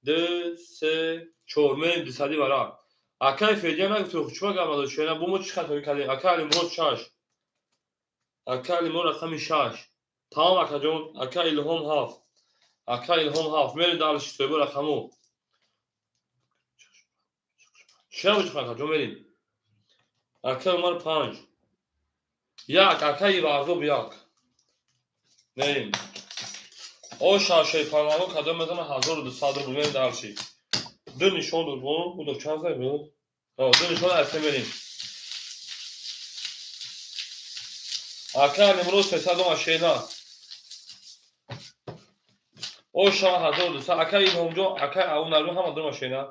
2 3 4 мерем 200 вара. Акай Федия нагуфт, чӣ гап надошт? Шена бо мо чӣ хатоӣ кардем? Акай Алимурод 6. Акай Алимурод рақами 6. Тамом акаҷон, акай Илҳом 7. Акай Илҳом 7. Мерем дальше соҳиби рақамо. Чӣ набуд акаҷон мерем. Акай Умар 5. 1 акай Варзоб 1. Мерем. Оша шефаланго кадом мезана 1200 рубл мерем дальше. Ду нишон дод бо, удо чанд зад буд? Ду нишон аз се мерем. Акай Алимурод 300 дома шена. Оша 1200, акай Илҳомҷон, акай Аунарбӣ ҳама дома шена.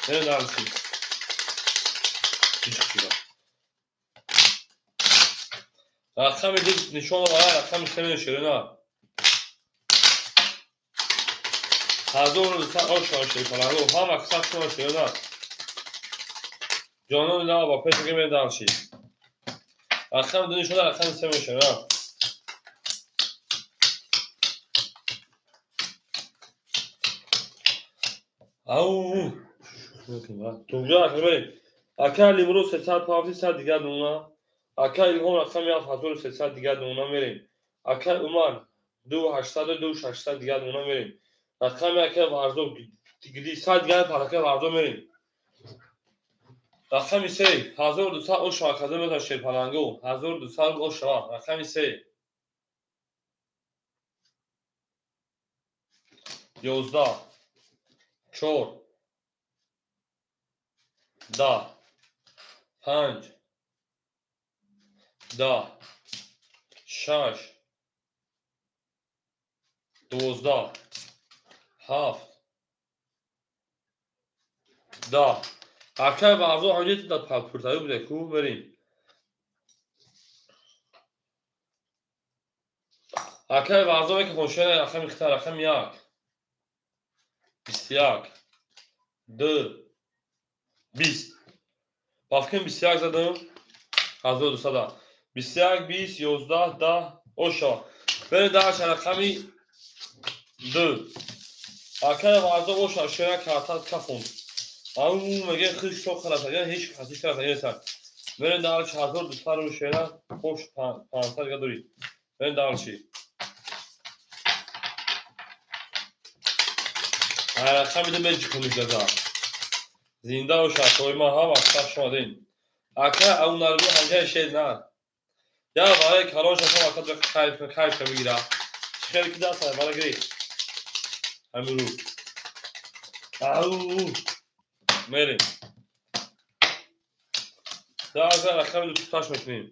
Мерем дальше. Рақами ду нишон вара рақами се мерем шена. 1200 оша шефаланго ҳама қисмат шумо шена. Ҷонони лава ба пеш мерем дальше. Рақами ду нишон рақами се мерем шена. Ау. Тугҷа мерем. Акай Алимурод 300 пафти 100 дигар дона. Акай Илҳом рақами 7300 дигар дона мерем. Акай Умар 2800 2600 дигар дона мерем. Рақами акай Варзоб 100 дигар паракай Варзоб мерем. Рақами 3 1200 оша каза мезан шерпаланго 1200 оша рақами 3 11 4 10 5 10 6 12 7 10. Акай Варзоб ҳамҷо дар пуртаё буде ку мерем. Акай Варзоб ки хоншена рақами хита рақами 1 21 2 20. Бафкин 21 задам 1200 21 20 11 10 оша. Берем дальше рақами 2. Акай Варзоб оша шена карта кафон. Ау меге хиш то халас агар ҳеч хасиш карда нест. Берем дальше 1200 рубл шена хош 500 дигар дорӣ. Берем дальше. Рақами ду меҷикунӣ газа. Зинда боша тоима ҳама сар шомадин. Акай Аунарбӣ ҳанҷаи шед на. Я вараи калон шашам ака кайф кайф мегира. Хеле ки даст вара гири. Ҳамин рӯз. Ау мерем. Даҳ рақами ду туташ мекунем.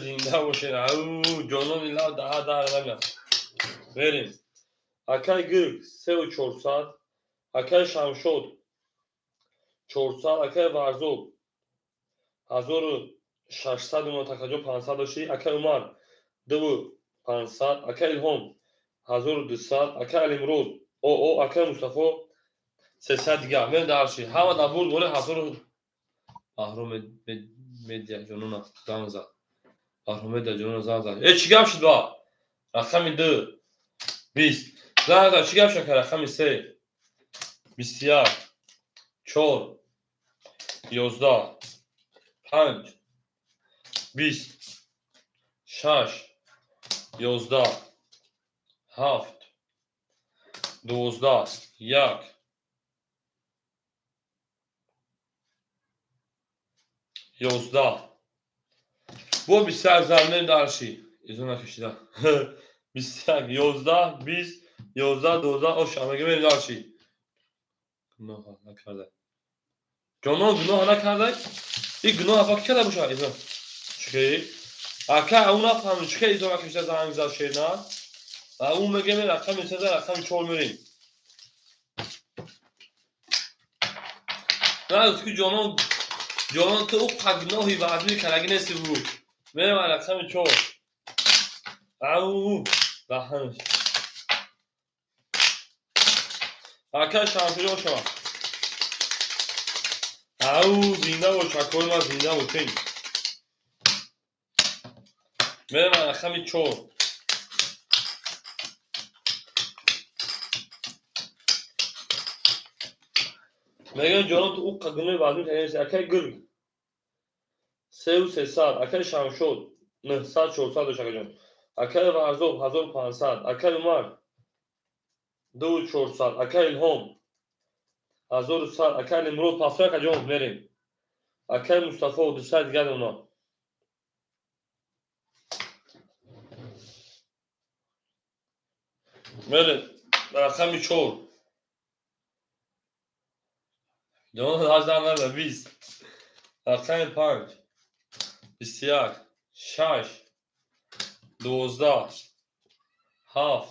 Зинда бошед. Ау ҷонони лав даҳа даҳ намеяд. Мерем. Акай Гирг 3400, акай Шамшод 400, акай Варзоб 1600 ума такаҷо 500 дошти, акай Умар 2500, акай Илҳом 1200, акай Алимурод ОО, акай Мустафо 300 дигар. Мерем дальше. Ҳама дар бурд боре 1000 Баҳром медиа ҷонона занг зад. Баҳром медиа ҷонона занг зад. Э чӣ гап шуд ба? Рақами ду 20. Занг зад, чӣ гап шуд? Рақами се 21, 4, 11, 5, 20, 6, 11, 7, 12, 1, 11. Бо 21 занг дарши. Изо накашида. 21, 11, 20, 11, 12, ош, амаги мерем дарши. Гуноҳ накарда. Ҷонон гуноҳ накарда? И гуноҳ апа ки карда боша? Изо. Чӣ? Ака, ӯ нафаҳмид, чӣ изо накашида занг зад шерна? А ӯ мегӯяд, рақами се, рақами чор мерем. На, ки ҷонон, ҷонон ту ӯ гуноҳи вазни кардаги нести бу. Мерем рақами чор. Ау, даҳанаш. Ака шампион шава. Ау, зинда бош, акои ман зинда бошин. Мерем рақами чор. Мегӯям ҷонон ту ӯ гуноҳи вазни кардаги нести. Акаи гург 3300, акаи Шамшод 900, 400 дош акаҷон. Акаи Варзоб 1500, акаи Умар 2400, акаи Илҳом 1100, акаи Лимрод пасои акаҷон мерем. Акаи Мустафо 200 дигар дона. Мерем рақами чор. Ҷонон ҳаждаҳ нада 20. Рақами панҷ 21, 6, 12, 7,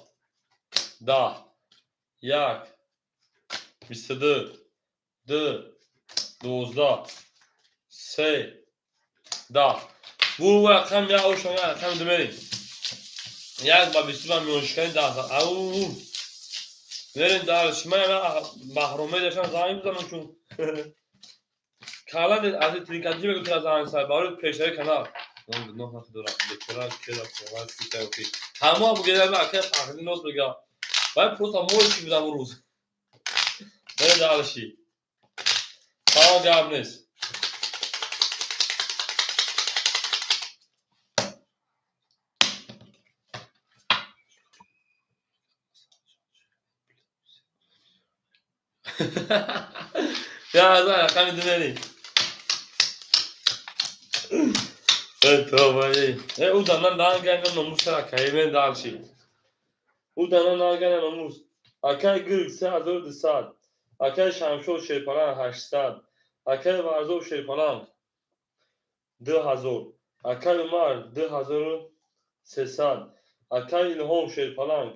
10, 1, 22, 2, 12, 3, 10. Бу рақам як ошон, як рақами ду мерем. Як ба бисту ба миёншикани даҳ. Ау, мерем дарш. Ман баҳромед доштам занг бизанам чун. Кала аз тринкаҷи мегӯ ки занг сар барои пешаи канал. Гуноҳ надорам. Бечора кела коғаз китаёки. Ҳама бугеда ака фахри нос мега. Вай просто мойчи будам рӯз. Мерем дарши. Тамом гап нест. Я знаю, рақами ду мерем. Э, ӯ данан дангана номус акаи мен дарши. Ӯ данан дангана номус. Акаи гирг 3200, акаи Шамшод Шерпаланг 800, акаи Варзоб Шерпаланг 2000, акаи Умар 2300, акаи Илҳом Шерпаланг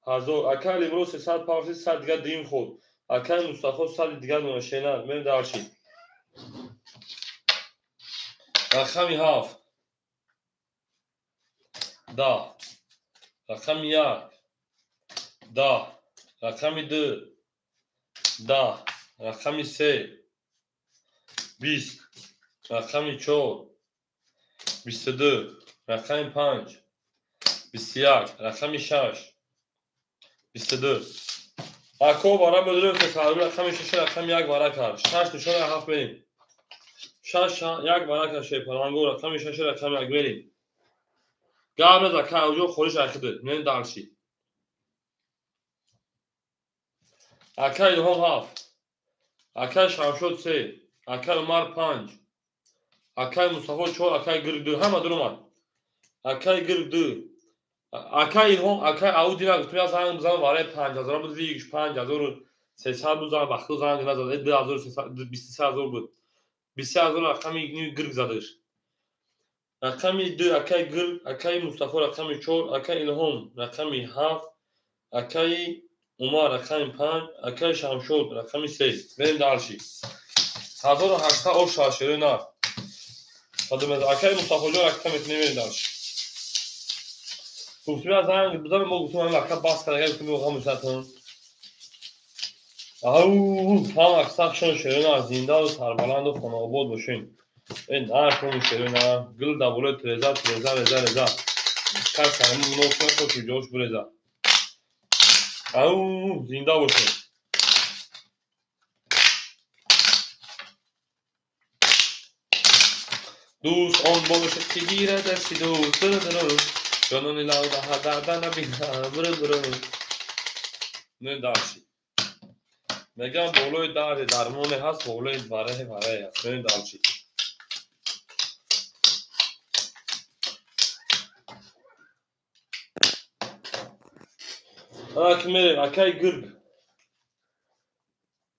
1000, акаи Лимрод 300 павси 100 дигар дуюм хӯрд. Акаи Мустафо 100 дигар дона шена. Мен дарши. Рақами ҳафт 10, рақами як 10, рақами ду 10, рақами се 20, рақами чор 22, рақами панҷ 21, рақами шаш 22. Ако бара медонем ки сарби рақами шаш рақами як бара кард. Шаш нишона ҳафт мерем. Шаш як бара кард шерпалангу рақами шаш рақами як мерем. Гап неза ка уҷо хориш айхиды. Мен дарши. Ака Илҳом ҳафт, акаи Шамшод се, акаи Умар панҷ, акаи Мустафо чор, акаи Гирг ду. Ҳама дуромад. Акаи Гирг ду. Акаи Илҳом, акаи Аудина гуфтум я занг бизанам барои 5000 буд, вигш 5300 буд, занг вақту занг назад, 2300 буд. 23000 рақами гирг задаш. Рақами ду акаи Гирг, акаи Мустафо рақами чор, акаи Илҳом рақами ҳафт, акаи Умар рақами панҷ, акаи Шамшод рақами се. Мерем дарши. 1800 ош шашерои нар. Акаи Мустафоҷон ракта метунем мерем дарши. Гуфтум я занг бизанам, мо гуфтум ҳамин вақта бас карда, гуфтум мехоҳам мусатон. Ау, ҳама сахшон шерона зиндаву сарбаланду хонаобод бошен. Э, нархони шерона, гул да болои тиреза, тиреза, реза, реза. Каса нос ҷош буреза. Ау, зинда бошед. Дӯст он бошад, ки гирад дасти дӯст, ҷонони лав даҳад дарда набинад. Не дарши. Мегам болои дарди дармоне ҳаст, болои вараҳе вараҳе ҳаст. Не дарши. Ак мерем, акай гирг.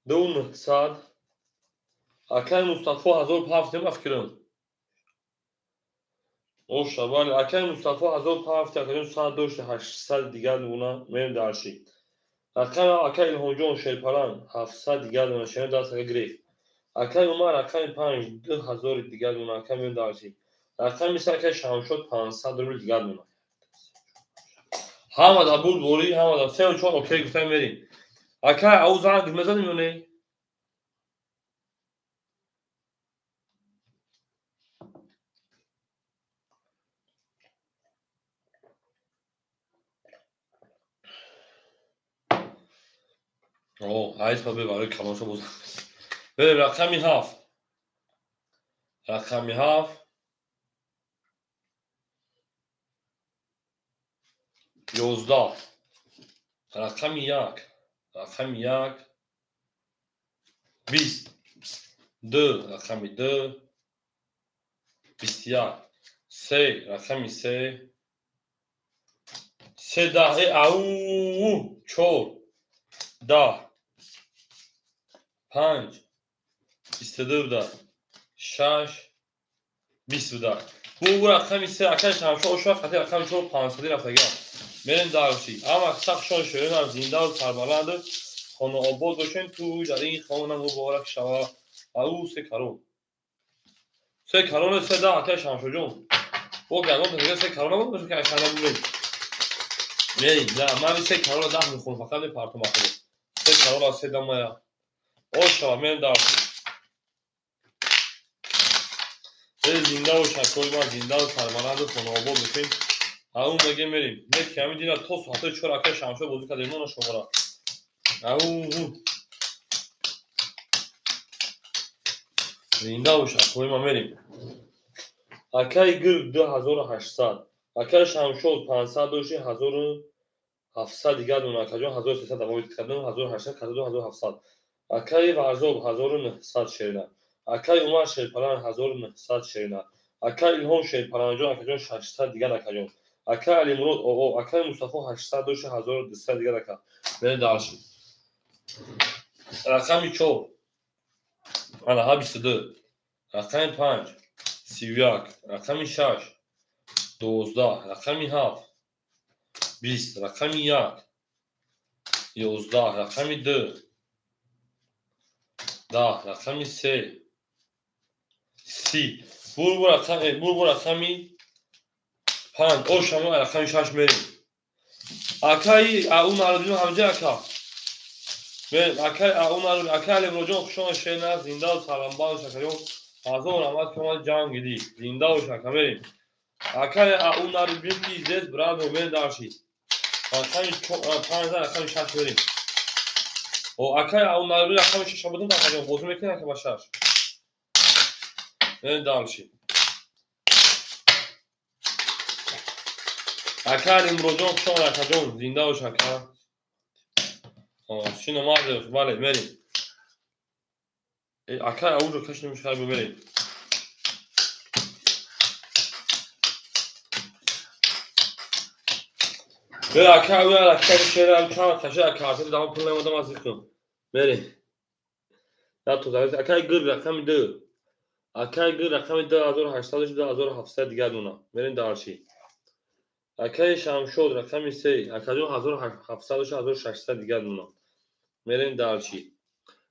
2900. Акай Мустафо 1007 нема фикрам. Оша, бале, акай Мустафо 1007 акаҷон 100 дошти 800 дигар дуна мерем дарши. Рақами акай Илҳомҷон Шерпаланг 700 дигар дуна шерин даст ака гирифт. Акай Умар рақами 5 2000 дигар дуна ака мерем дарши. Рақами 3 акай Шамшод 500 рубл дигар дуна. Ҳама да бурд борӣ, ҳама да 3 4 окей гуфтам мерем. Акай ау занг мезанем ё не? О, айс ба барои калоншо бозам. Берем рақами 7. Рақами 7. 11. Рақами 1. Рақами 1. 20. 2. Рақами 2. 21. 3. Рақами 3. 3 10. Ау, 4. 10. 5. 22 буда. 6. 20 буда. Бу рақами 3 акай Шамшо ошва хати рақами 4 500 рафтаган. Мерем дарши. Ама сахшон шеринам зинда ва сарбаланд хонаобод бошен, ту дар ин хона муборак шава. Ау се карон. Се карон се да акай Шамшоҷон. Бо гардон дига се карон набуд бошад ки айшана бурем. Мерем, да, ман се карон даҳ мехонам, фақат мепартам ахо. Се карон се дамая. Ошава, мерем дарши. Зинда ва шакои ман зинда ва сарбаланд хонаобод бошен. Ау меге мерем. Не ки ҳамин дина то соати 4 акай Шамшо бозӣ кардем мо шумора. Ау зинда ва шакои ман мерем. Акай гирг 2800. Акай Шамшо 500 дошти 1700 дигар дуна акаҷон 1300 давоид кардем 1800 кардем 1700. Акай Варзоб 1900 шерина. Акай Умар Шерпалан 1900 шерина. Акай Илҳом Шерпаланҷон акаҷон 600 дигар акаҷон. Акай Алимурод оо, акай Мустафо 800 дошти 1200 дигар ака. Мерем дарши. Рақами 4. Ана 22. Рақами 5 31. Рақами 6 12. Рақами 7 20. Рақами 1 11. Рақами 2 10. Рақами 3 30. Бурбу рақами 5. Ошама рақами 6 мерем. Акай ау нарудин ҳамҷа ака. Мерем акай ау нарудин, акай Алимроҷон хушон шена зинда ва саламбанд шакарён. Ҳазор раҳмат ки омад ҷанг дидӣ. Зинда ва шака мерем. Акай ау нарудин пиздец брат мерем дарши. Рақами 5 рақами 6 мерем. О акай ау нарудин рақами 6 будем акаҷон бозӣ мекунем ака ба 6. Мерем дарши. Акай Алимроҷон хушон акаҷон зинда бош ака. Шино мардев, бале, мерем. Акай ауҷо каш намешавад биберем. Бер акай ауя акай шерам чанд каша акай дам пул намодам аз кун. Мерем. Я то зарез акай гир рақами 2. Акай гир рақами 2800 2700 дигар дуна. Мерем дарши. Акай Шамшод рақами 3. Акаҷон 1700 1600 дигар дуна. Мерем дарши.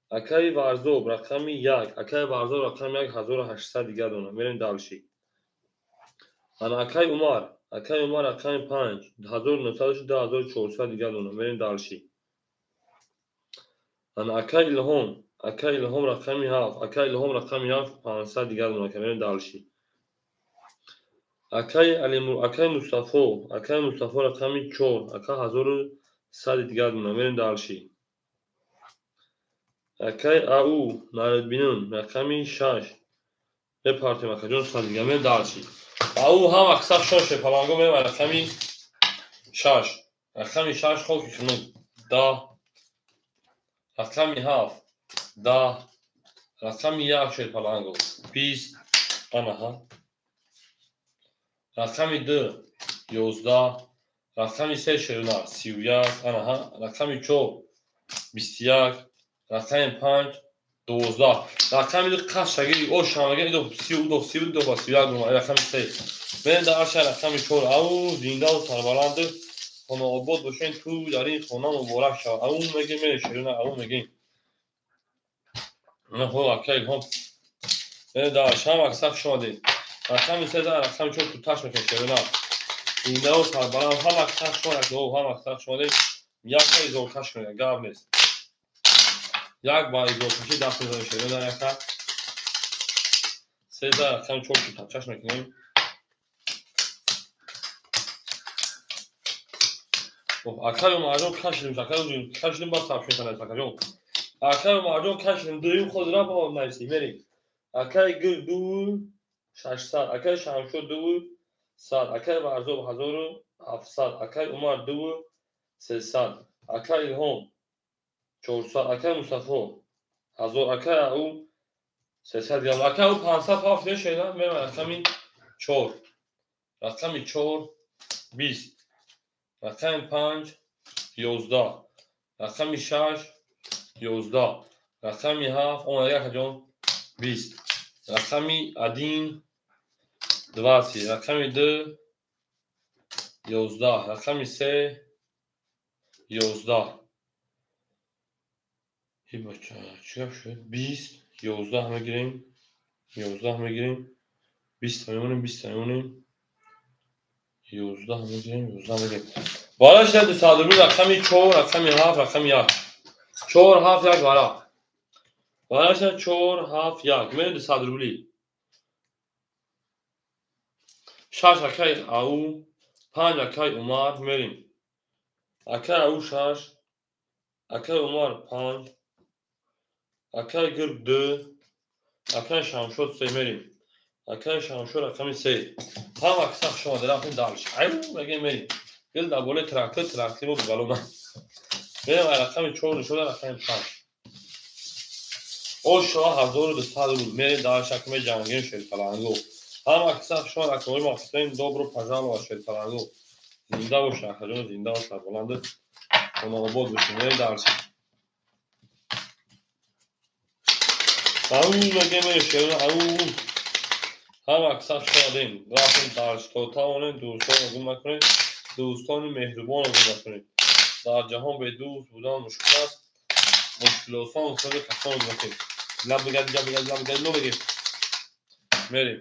Акай Варзоб рақами 1. Акай Варзоб рақами 1 1800 дигар дуна. Мерем дарши. Ана акай Умар. Акай Умар рақами 5 1900 2400 дигар дуна. Мерем дарши. Ана акай Илҳом. Акай Илҳом рақами 7. Акай Илҳом рақами 7 500 дигар дуна. Мерем дарши. Акай Акай Мустафо, Акай Мустафо рақами 4, ака 1100 дигар дона. Мерем дальше. Акай Ау Наредбинун рақами 6. Мепартем акаҷон 100 дигар. Мерем дальше. Ау ҳам аксар шон шепаланго мерем рақами 6. Рақами 6 хоки хунук 10. Рақами 7 10. Рақами 1 шерпаланго 20. Анаҳа. Рақами 2 11. Рақами 3 шерунар 31. Анаҳа. Рақами 4 21. Рақами 5 12. Рақами 2 қашаги о шамага идо 32 32 ба 31 рақами 3. Мерем дар арша рақами 4. Ау зиндаву сарбаланд хонаобод бошен, ту дар ин хона муборак шавад. Ау мегем, мерем шерунар, ау мегем. Хо акай Илҳом. Мерем дар арша ҳам аксар хуш омадед. Рақами 3 рақами 4 туташ мекунем шерунар. Зиндаву сарбаланд ҳам аксар хуш омадед, ҳам аксар хуш омадед. Якта изоркаш кунед, гап нест. Як ба изоркашӣ даст мезанем шерунар якта. 3 рақами 4 тутачаш мекунем. Акай Умарҷон кашидем, акай кашидем, бас сабшин акаҷон. Акай Умарҷон кашидем, дуюм худ ра ба нависем, мерем. Акай Гул 2 600, акай Шамшод 2 100, акай Варзоб 1700, акай Умар 2 300, акай Илҳом 400, акай Мустафо 1000, акай Ау 300 грамм, акай Ау 500 ҳафт мешавад, мерем рақами 4. Рақами 4 20. Рақами 5 11. Рақами 6 11. Рақами 7 омада акаҷон 20. Рақами 1 20. Рақами 2 11. Рақами 3 11. Чӣ гап шуд? 20 11 мегирем. 11 мегирем. 20 мемонем, 20 мемонем. 11 мегирем, 11 мегирем. Вара шуда 200 рубл рақами 4, рақами 7, рақами 1. 4 7 1 вара. Вара шуда 4 7 1. Мерем 200 рубли. 6 акай Ау, 5 акай Умар мерем. Акай Ау 6, акай Умар 5, акай Гург 2, акай Шамшод 3 мерем. Акай Шамшод рақами 3. Ҳам аксар хуш омадед, рафтем дальше. Ай мегем мерем. Гул дар болои трактор, трактори мо бибалона. Мерем рақами 4 нишода рақами 5. О шоҳ 1200 рубл. Мерем дальше, акме ҷангем шерпаланго. Ҳам аксар хуш омад, акои махсусем, добро пожаловать шерпаланго. Зинда бошед, акаҷон, зинда бошед, сарбаланд. Хонаобод бошед. Мерем дальше. Ау мегем мерем шерона, ау. Ҳам аксар хуш омадем. Рафтем дальше. То тавонем дӯстонро гум накунед. Дӯстони меҳрубонро гум накунед. Дар ҷаҳон бе дӯст будан мушкил аст. Мушкилосон устоди касонро гум накунед. Лаб бигад, лаб бигад, лаб бигад, ло бигир. Мерем.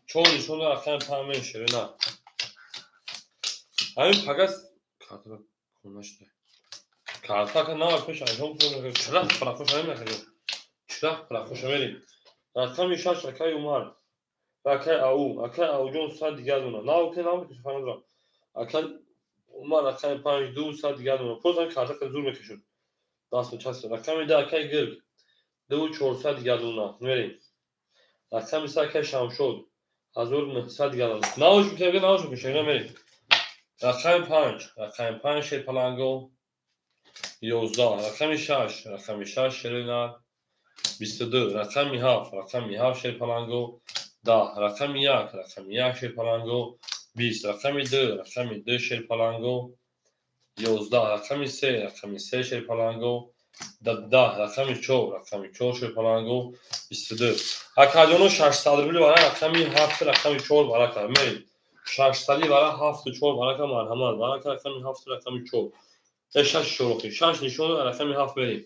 4 нишон рақами 5 мерем шерона. Ҳамин пагас картара хона шуда. Карта ка нава пеш анҷом чирақ парахош ҳамин акаҷон. Чирақ парахош мерем. Рақами 6 акай Умар. Акай Ау, акай Ауҷон 100 дигар дона. Нав ки нав ки фарқ надорам. Акай Умар рақами 5 200 дигар дона. Боз ҳам карта ка зур мекашад. Даст ба част. Рақами 10 акай Гирг 2 400 дигар дона. Мерем. Рақами 3 акай Шамшод 1900 дигар дона. Навш мекунем, навш мекунем, мерем. Рақами 5, рақами 5 шерпаланго 11, рақами 6, рақами 6 шеринар 22, рақами 7, рақами 7 шерпаланго 10, рақами 1, рақами 1 шерпаланго 20, рақами 2, рақами 2 шерпаланго 11, рақами 3, рақами 3 шерпаланго 10, рақами 4, рақами 4 шерпаланго 22. Акаҷоно 600 рубли вара рақами 7, рақами 4 варака. Мерем. 600 вара 7 4 варака марҳамат. Варака рақами 7, рақами 4. 6 4 6 нишон рақами 7 мерем.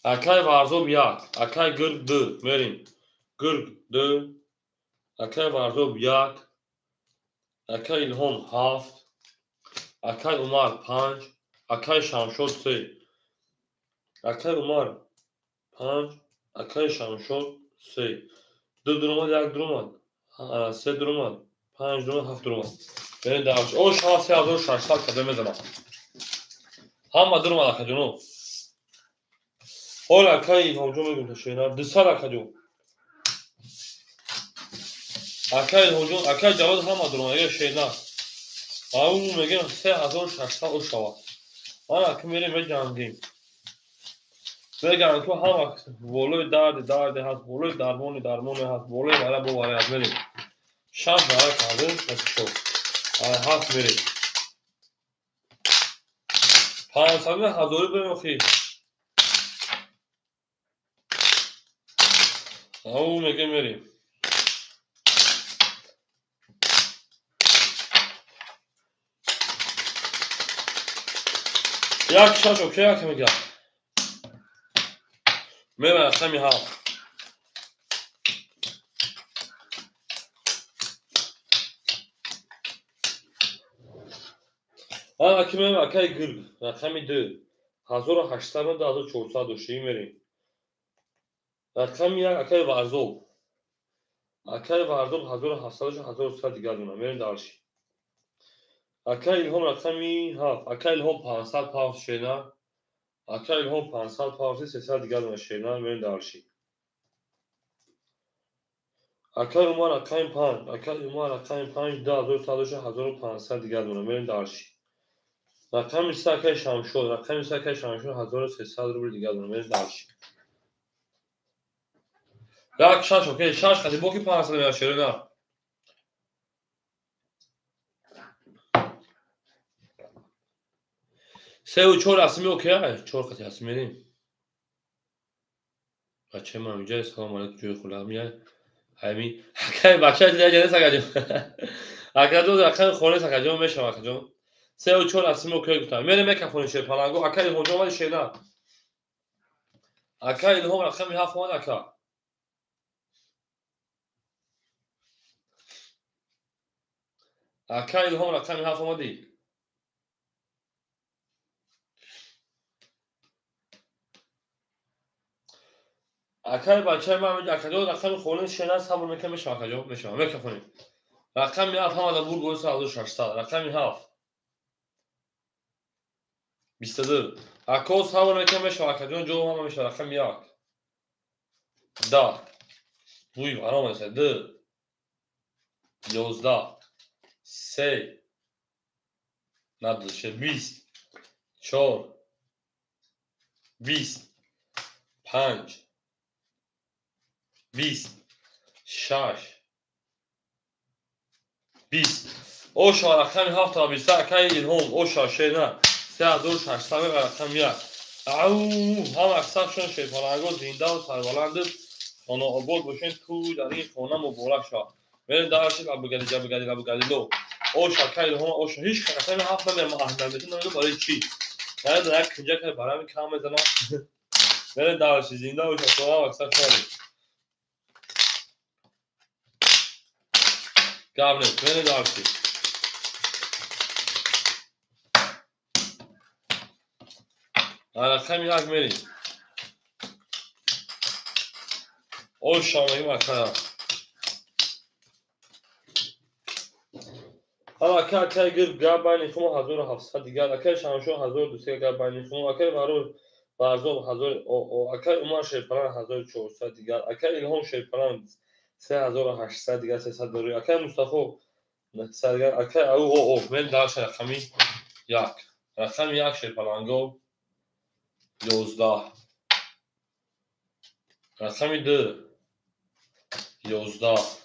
Акай Варзоб 1, акай Гург 2 мерем. Гург 2, акай Варзоб 1, акай Илҳом 7, акай Умар 5, акай Шамшод 3. Акай Умар 5, акай Шамшод 3. Ду дуромад, як дуромад, се дуромад, панҷ дуромад, ҳафт дуромад. Берем дарш. О, шава 3600 када мезанам. Ҳама дуромад акаҷоно. Ҳол акаи Илҳомҷон мегум шена 200 акаҷон. Акаи Илҳомҷон, акаи Ҷавод ҳама дуромад, ага шена. Ау мегем 3600 о шава. Ман аки мерем меҷангем. Мегӯям ки ҳама болои дарди дарде ҳаст, болои дармони дармоне ҳаст, болои вара бо вара ҳаст. Мерем. Шаш вара кардем, пасишо. Ҳафт мерем. 500 ҳазорӣ берем охи. Ау мегем мерем. Як шаш окей, як мегӯям. Мерем рақами ҳафт. Аки мерем акаи гирг, рақами ду. 1800 2400 дошти мерем. Рақами як акаи Варзоб. Акаи Варзоб 1700 1300 дигар дона. Мерем дарши. Акаи Илҳом рақами ҳафт. Акаи Илҳом 500 павз шена. Акаи Илҳом 500 павз 300 дигар дона шена. Мерем дарши. Акаи Умар рақами панҷ. Акаи Умар рақами панҷ 2100 1500 дигар дона. Мерем дарши. Рақами се акаи Шамшод. Рақами се акаи Шамшод 1300 рубл дигар дона. Мерем дарши. Як шаш окей, шаш қати боки 500 меяд шерина. Сеу чор асми окей, чор қати асми мерем. Бачаи ман инҷа, салом алейкум, ҷои хулам мияй. Ҳамин акаи бачаи дига ҷанес акаҷон. Акаҷон рақами хона акаҷон мешава акаҷон. Сеу чор асми окей гуфтам. Мерем мекафонем шерпаланго. Акаи Илҳомҷон омади шена. Акаи Илҳом рақами ҳафт омад ака. Акаи Илҳом рақами ҳафт омадӣ. Акаи бачаи ман акаҷон рақами хона шена сабр мекунам мешава акаҷон мешава мекафонем. Рақами ҳафт ҳамада бург 1600. Рақами ҳафт 22. Ако сабр мекунам мешава акаҷон ҷо ҳама мешава. Рақами як 10. Буй аром аст. 2 11 3 надоше 20 4 20 5 20 6 20. Оша рақами ҳафт бист акаи Илҳом оша шена 3600 рақами як. Ау ҳама аксаршон шерпаланго зиндаву сарбаланду хонаобод бошен, ту дар ин хона муборак шавад. Мерем дарши лабгади ҷабгади лабгади ло. Оша акаи Илҳом оша ҳеч рақами ҳафт намерам аҳмият метун намедонам барои чӣ. Наядон як кунҷа кар барами кам мезанам. Мерем дарши зинда бошад ҳама аксаршон. Гап нест, мерем дарши. Рақами як мерем. Оша мегим акая. Ҳама ака акаи гирд гап байни хумо 1700 дигар, акаи Шамшон 1200 гап байни хумо, акаи Варзоб 1000 акаи Умар Шерпалан 1400 дигар, акаи Илҳом Шерпалан 3800 дигар 300 дори, акаи Мустафо 900 дигар, акаи ау о мен дарша рақами як. Рақами як шерпаланго 11. Рақами ду 11.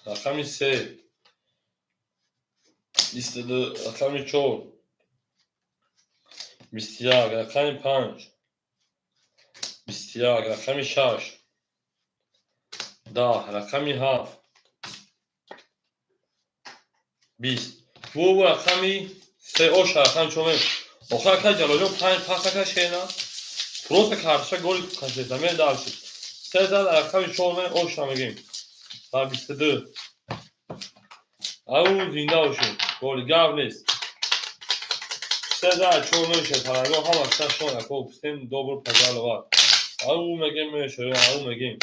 Рақами се 22. Рақами чор 21. Рақами панҷ 21. Рақами шаш 10. Рақами ҳафт 20. Бу рақами се оша рақами чор мем. Охир акаи Ҷалолҷон панҷ пас ака шена. Просто карташа голи кашеда мерем дарши. Се зад рақами чор мем оша мегем. Ва 22. Ау зинда бошед. Голи гап нест. Се зад чор мешад паранго ҳама шашон ако всем добро пожаловать. Ау мегем мешад, ау мегем.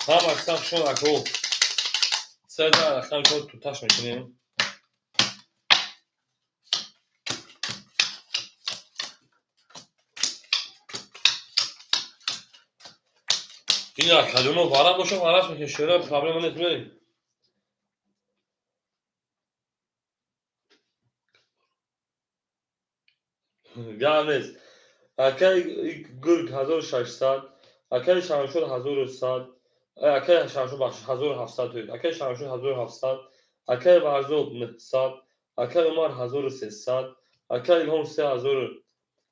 Ҳама аксар шон ако. Се рақами чор туташ мекунем. Ин акаҷоно вара боша, вараш мекунем. Шеро проблема нест, мерем. Гап нест. Акаи гург 1600, акаи Шамшод 1100, акаи Шамшод бахш 1700, акаи Шамшод 1700, акаи Варзоб 900, акаи Умар 1300, акаи Илҳом 3700,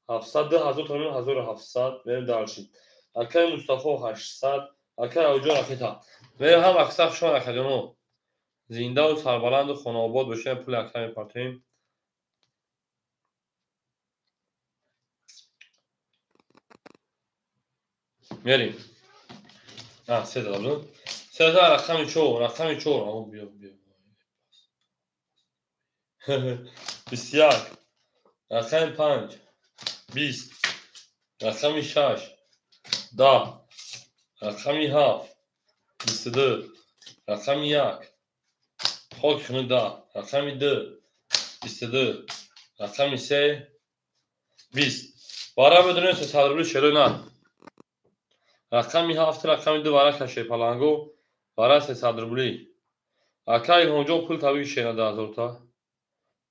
2000 то 1700, мерем дальше. Акаи Мустафо 800, акаи Авҷон Афита. Мерем ҳам аксар шумо акаҷоно. Зиндаву сарбаланду хонаобод бошем, пули ака мепартоем. Мерем. Се дадам. Се рақами чор, рақами чор. Ао биё, биё. 21. Рақами 5. 20. Рақами 6. 10. Рақами 7. 22. Рақами 1. Хоки хунук 10. Рақами 2. 22. Рақами 3. 20. Вара бидунем 300 рубли шерои на. Рақами 7, рақами 2 вара каше паланго, вара 300 рубли. Акаи Илҳомҷон пул табиги шена 10000 та.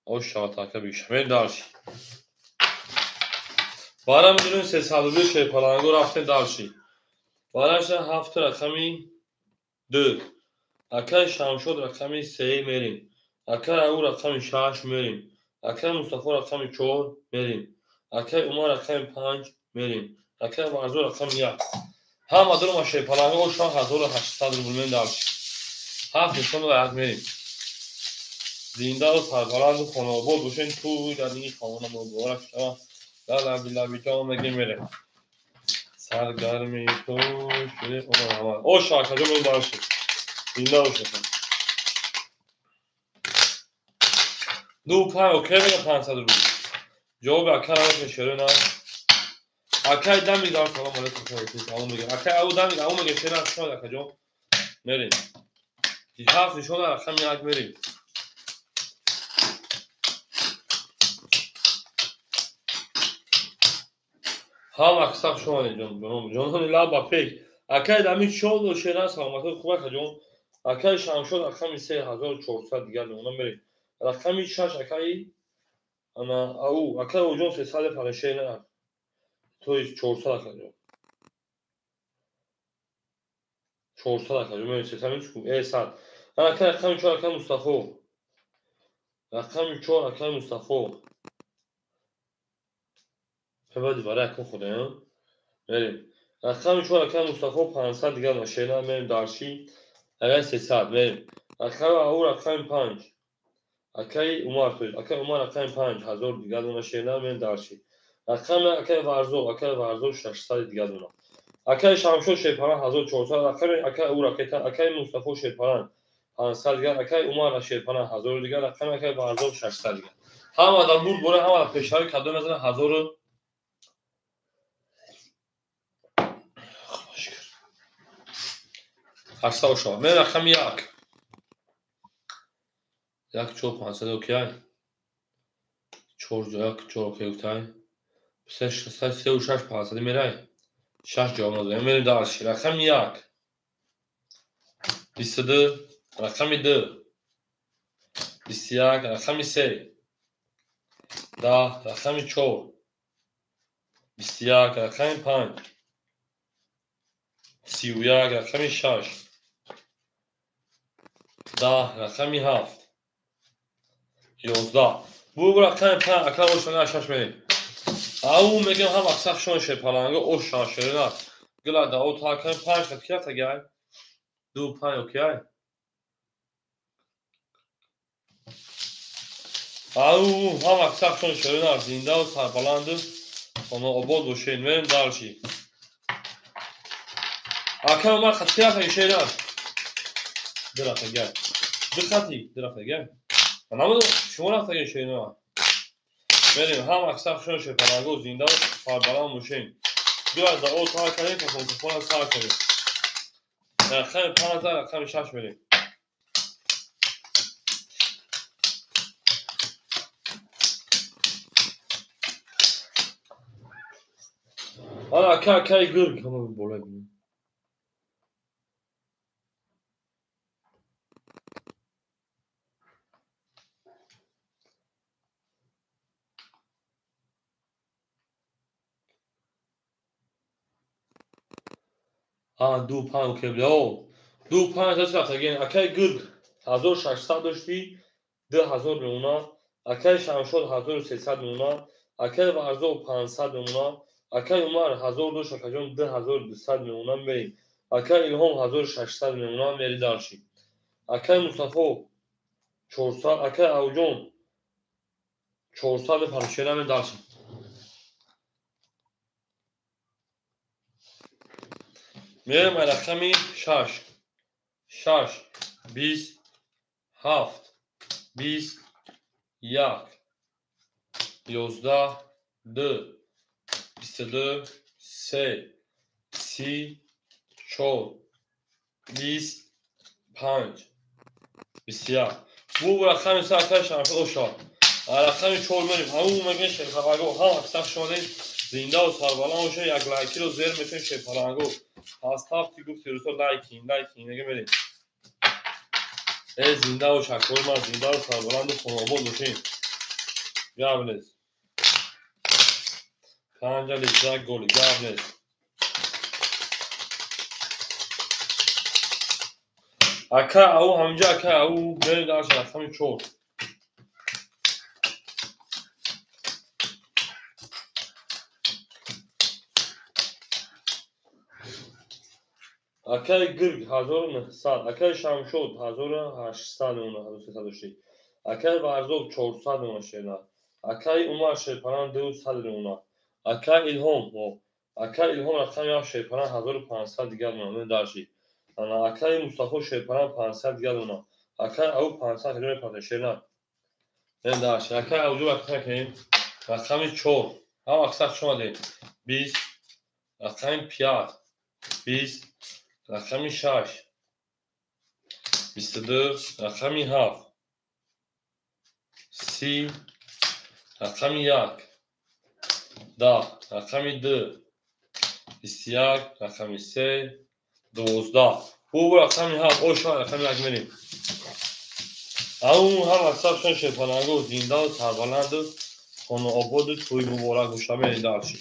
Ош шавад ака бигиша. Мерем дальше. Вара медонем 300 рубли шерпаланго, рафтем дальше. Вараша 7 рақами 2. Акаи Шамшод рақами 3 мерем. Акаи Ау рақами 6 мерем. Акаи Мустафо рақами 4 мерем. Акаи Умар рақами 5 мерем. Акаи Варзо рақами 1. Ҳама дурума шерпаланго ошан 1800 рубл мерем дальше. 7 нишон ва 1 мерем. Зиндаву сарбаланду хонаобод бошен, ту дар ин хона муборак шава. Лаби лаби ҷон мегем мерем. Саргарми ту шуди омад. Оша акаҷон мерем дальше. Зинда бошед. 2 5 окей мега 500 рубл. Ҷавоби ака намекунед шерои на. Акаи дами дар салом алейкум салом мега. Акаи ау дами ау мега шерои шумо акаҷон. Мерем. 7 нишон рақами 1 мерем. Ҳам аксар шумо ҷон ҷонони лаб ба пек. Акаи дами чор шера саломатӣ хуб акаҷон. Акаи Шамшод рақами 3400 дигар мемонам мерем. Рақами 6 акаи ана ау акаи Оҷон 300 парашена. То есть 400 акаҷон. 400 акаҷон мерем 300 чку 100. Акаи рақами 4 акаи Мустафо. Рақами 4 акаи Мустафо. Баъди вара якум худем. Мерем. Рақами 4 акаи Мустафо 500 дигар машина мерем дарши. Акаи 300 мерем. Рақами ау рақами 5. Акаи Умар то акаи Умар рақами 5 1000 дигар машина мерем дарши. Рақами акаи Варзоб, акаи Варзоб 600 дигар дона. Акаи Шамшод Шерпаран 1400, рақами акаи ау ракета, акаи Мустафо Шерпаран 500 дигар, акаи Умар Шерпаран 1000 дигар, рақами акаи Варзоб 600 дигар. Ҳама дар бурд боре, ҳама дар пешравӣ кадом мезанад 1000 800 шава. Мен рақами 1. 1 4 500 окей. 4 1 4 окей гуфтай. 3 6 3 6 500 мерай. 6 ҷавоб надодем. Мерем дальше. Рақами 1. 22, рақами 2. 21, рақами 3. 10, рақами 4. 21, рақами 5. 31, рақами 6. 10, рақами 7. 11. Бу рақами 5 ака ошона 6 мерем. Ау мегем ҳам аксар шон шерпаланго ош шерина. Гила да о та рақами 5 хат кия тагай. 2 5 окей. Ау ҳам аксар шон шерина зиндаву сарбаланду хонаобод бошед. Мерем дальше. Ака Умар хат кия таги шерина. Ду рафтагай. Ду хати, ду рафтагай. Намудам шумо рафтагай шерина. Мерем ҳам аксар шон шерпаланго зиндаву сарбаланд бошед. Ду аз о та кардем, кафон кафона сар кардем. Рақами 5 рақами 6 мерем. Ана ака акаи гург ҳама боло бинем. А 2 5 кебло. 2 5 рафтаген. Акаи гург 1600 дошти, 2000 мемона. Акаи Шамшод 1300 мемона. Акаи Варзоб 500 мемона. Акаи Умар 1000 дошт, акаҷон 2200 мемона мерем. Акаи Илҳом 1600 мемона мери дарши. Акаи Мустафо 400, акаи Авҷон 400 мепаршера медарши. Мерем рақами 6. 6 20 7 20 1 11 2 22 3 30 4 20 5 21. Бу рақами 3 акаи Шамшод ошад. Рақами 4 мерем. Ҳамун мегӯем шерхабарго. Ҳам аксар шумодем зинда ва сарбаланд бошед. Як лайкиро зер мекунем шерпаланго. Аз ҳафти гуфти рӯзҳо лайкин, лайкин мега мерем. Э зинда ва шаккори ман, зинда ва сарбаланду хонобод бошед. Гап нест. 5 литр голи, гап нест. Ака ау ҳаминҷа ака ау мерем дар рақами 4. Акаи Гург 1900, акаи Шамшод 1800 мемона, 1300 дошти. Акаи Варзоб 400 мемона шерна. Акаи Умар шерпаран 200 мемона. Акаи Илҳом, акаи Илҳом рақами 7 шерпаран 1500 дигар мемона дарши. Акаи Мустафо шерпаран 500 дигар мемона. Акаи Ау 500 дигар мепарта шерна. Дарши. Акаи Ауҷо рақами кунем. Рақами 4. Ҳам аксар шумо 20, рақами 5, 20, рақами 6, 22, рақами 7, 30, рақами 1, 10, рақами 2, 21, рақами 3, 12. Бу рақами 7, оша рақами 1 мерем. Ау ҳам аксаршон шерпаланго зинда ва сарбаланду хонаободу тӯй муборак боша мерем дарши.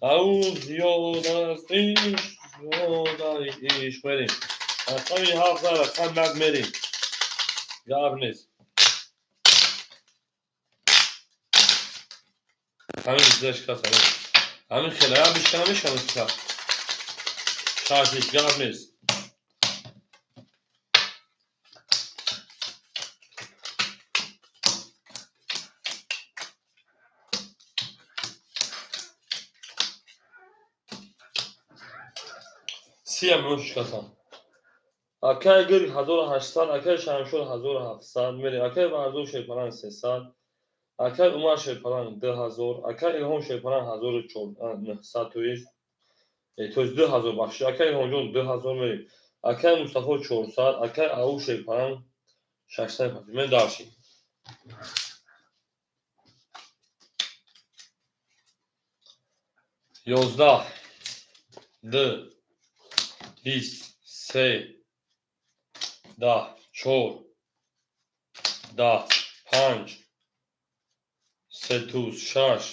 Ау зиёд аст ишқ, зиёд ишқ мерем. Рақами 7 рақами 1 мерем. Гап нест. Ҳамин зишкаст ҳамин. Ҳамин хеле ҳам бишкана мешкана шикаст. 6 гап нест. Сия мемон шикастам. Акаи Гург 1800, акаи Шамшод 1700 мерем. Акаи Варзоб шерпаланг 300, акаи Умар шерпаланг 2000, акаи Илҳом шерпаланг 1900, то есть 2000 бахшиш. Акаи Илҳомҷон 2000 мерем. Акаи Мустафо 400, акаи Ау шерпаланг 600 мен дарши. 11 2 20 3 10 4 10 5 3 6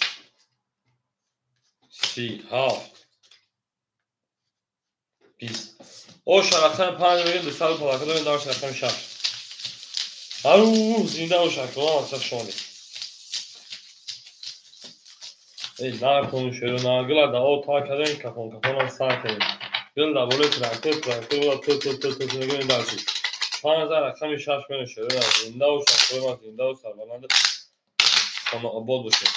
37 20. Оша рақами 5 мегӯем 200 палака дорем дар рақами 6. Ау зинда бош акром аксар шомед. Эй накун шеро нагла да о та кардем кафон кафонам сар кардем. Гул дар болои трактор трактор бола ту ту ту ту мегӯем дарши. 5 рақами 6 мегӯем шеро зинда бош акром зинда ва сарбаланд хонаобод бошед.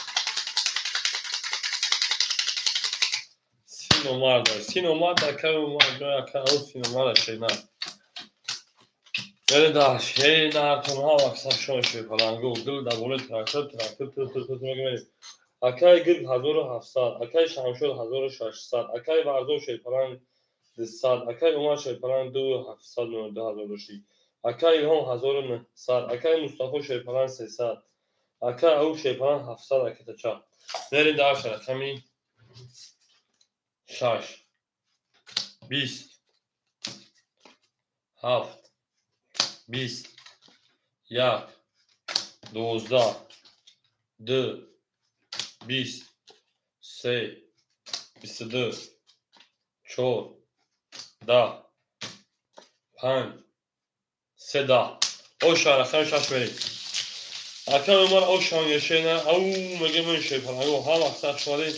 Синомарда, синомарда, акаи Умар, акаи ау синомарда шена. Мерем дарши. Эй нартонҳо аксар шумо шерпаланго гул дар болои трактор трактор ту ту ту мегӯем. Акаи Гург 1700, акаи Шамшод 1600, акаи Варзоб шерпаланг 200, акай Умар Шерпаланг 2700 2000 дошти, акай Илҳом 1900, акай Мустафо Шерпаланг 300, акай Аюб Шерпаланг 700 ракетача. Мерем дальше, рақами 6, 20, 7, 20, 1, 12, 2, 20, 3, 22, 4, 10, 5, 3, 10. Оша рақами 6 мерем. Акай Умар ошан гешена, ау мегем мен Шерпаланго, ҳама сах шумадед,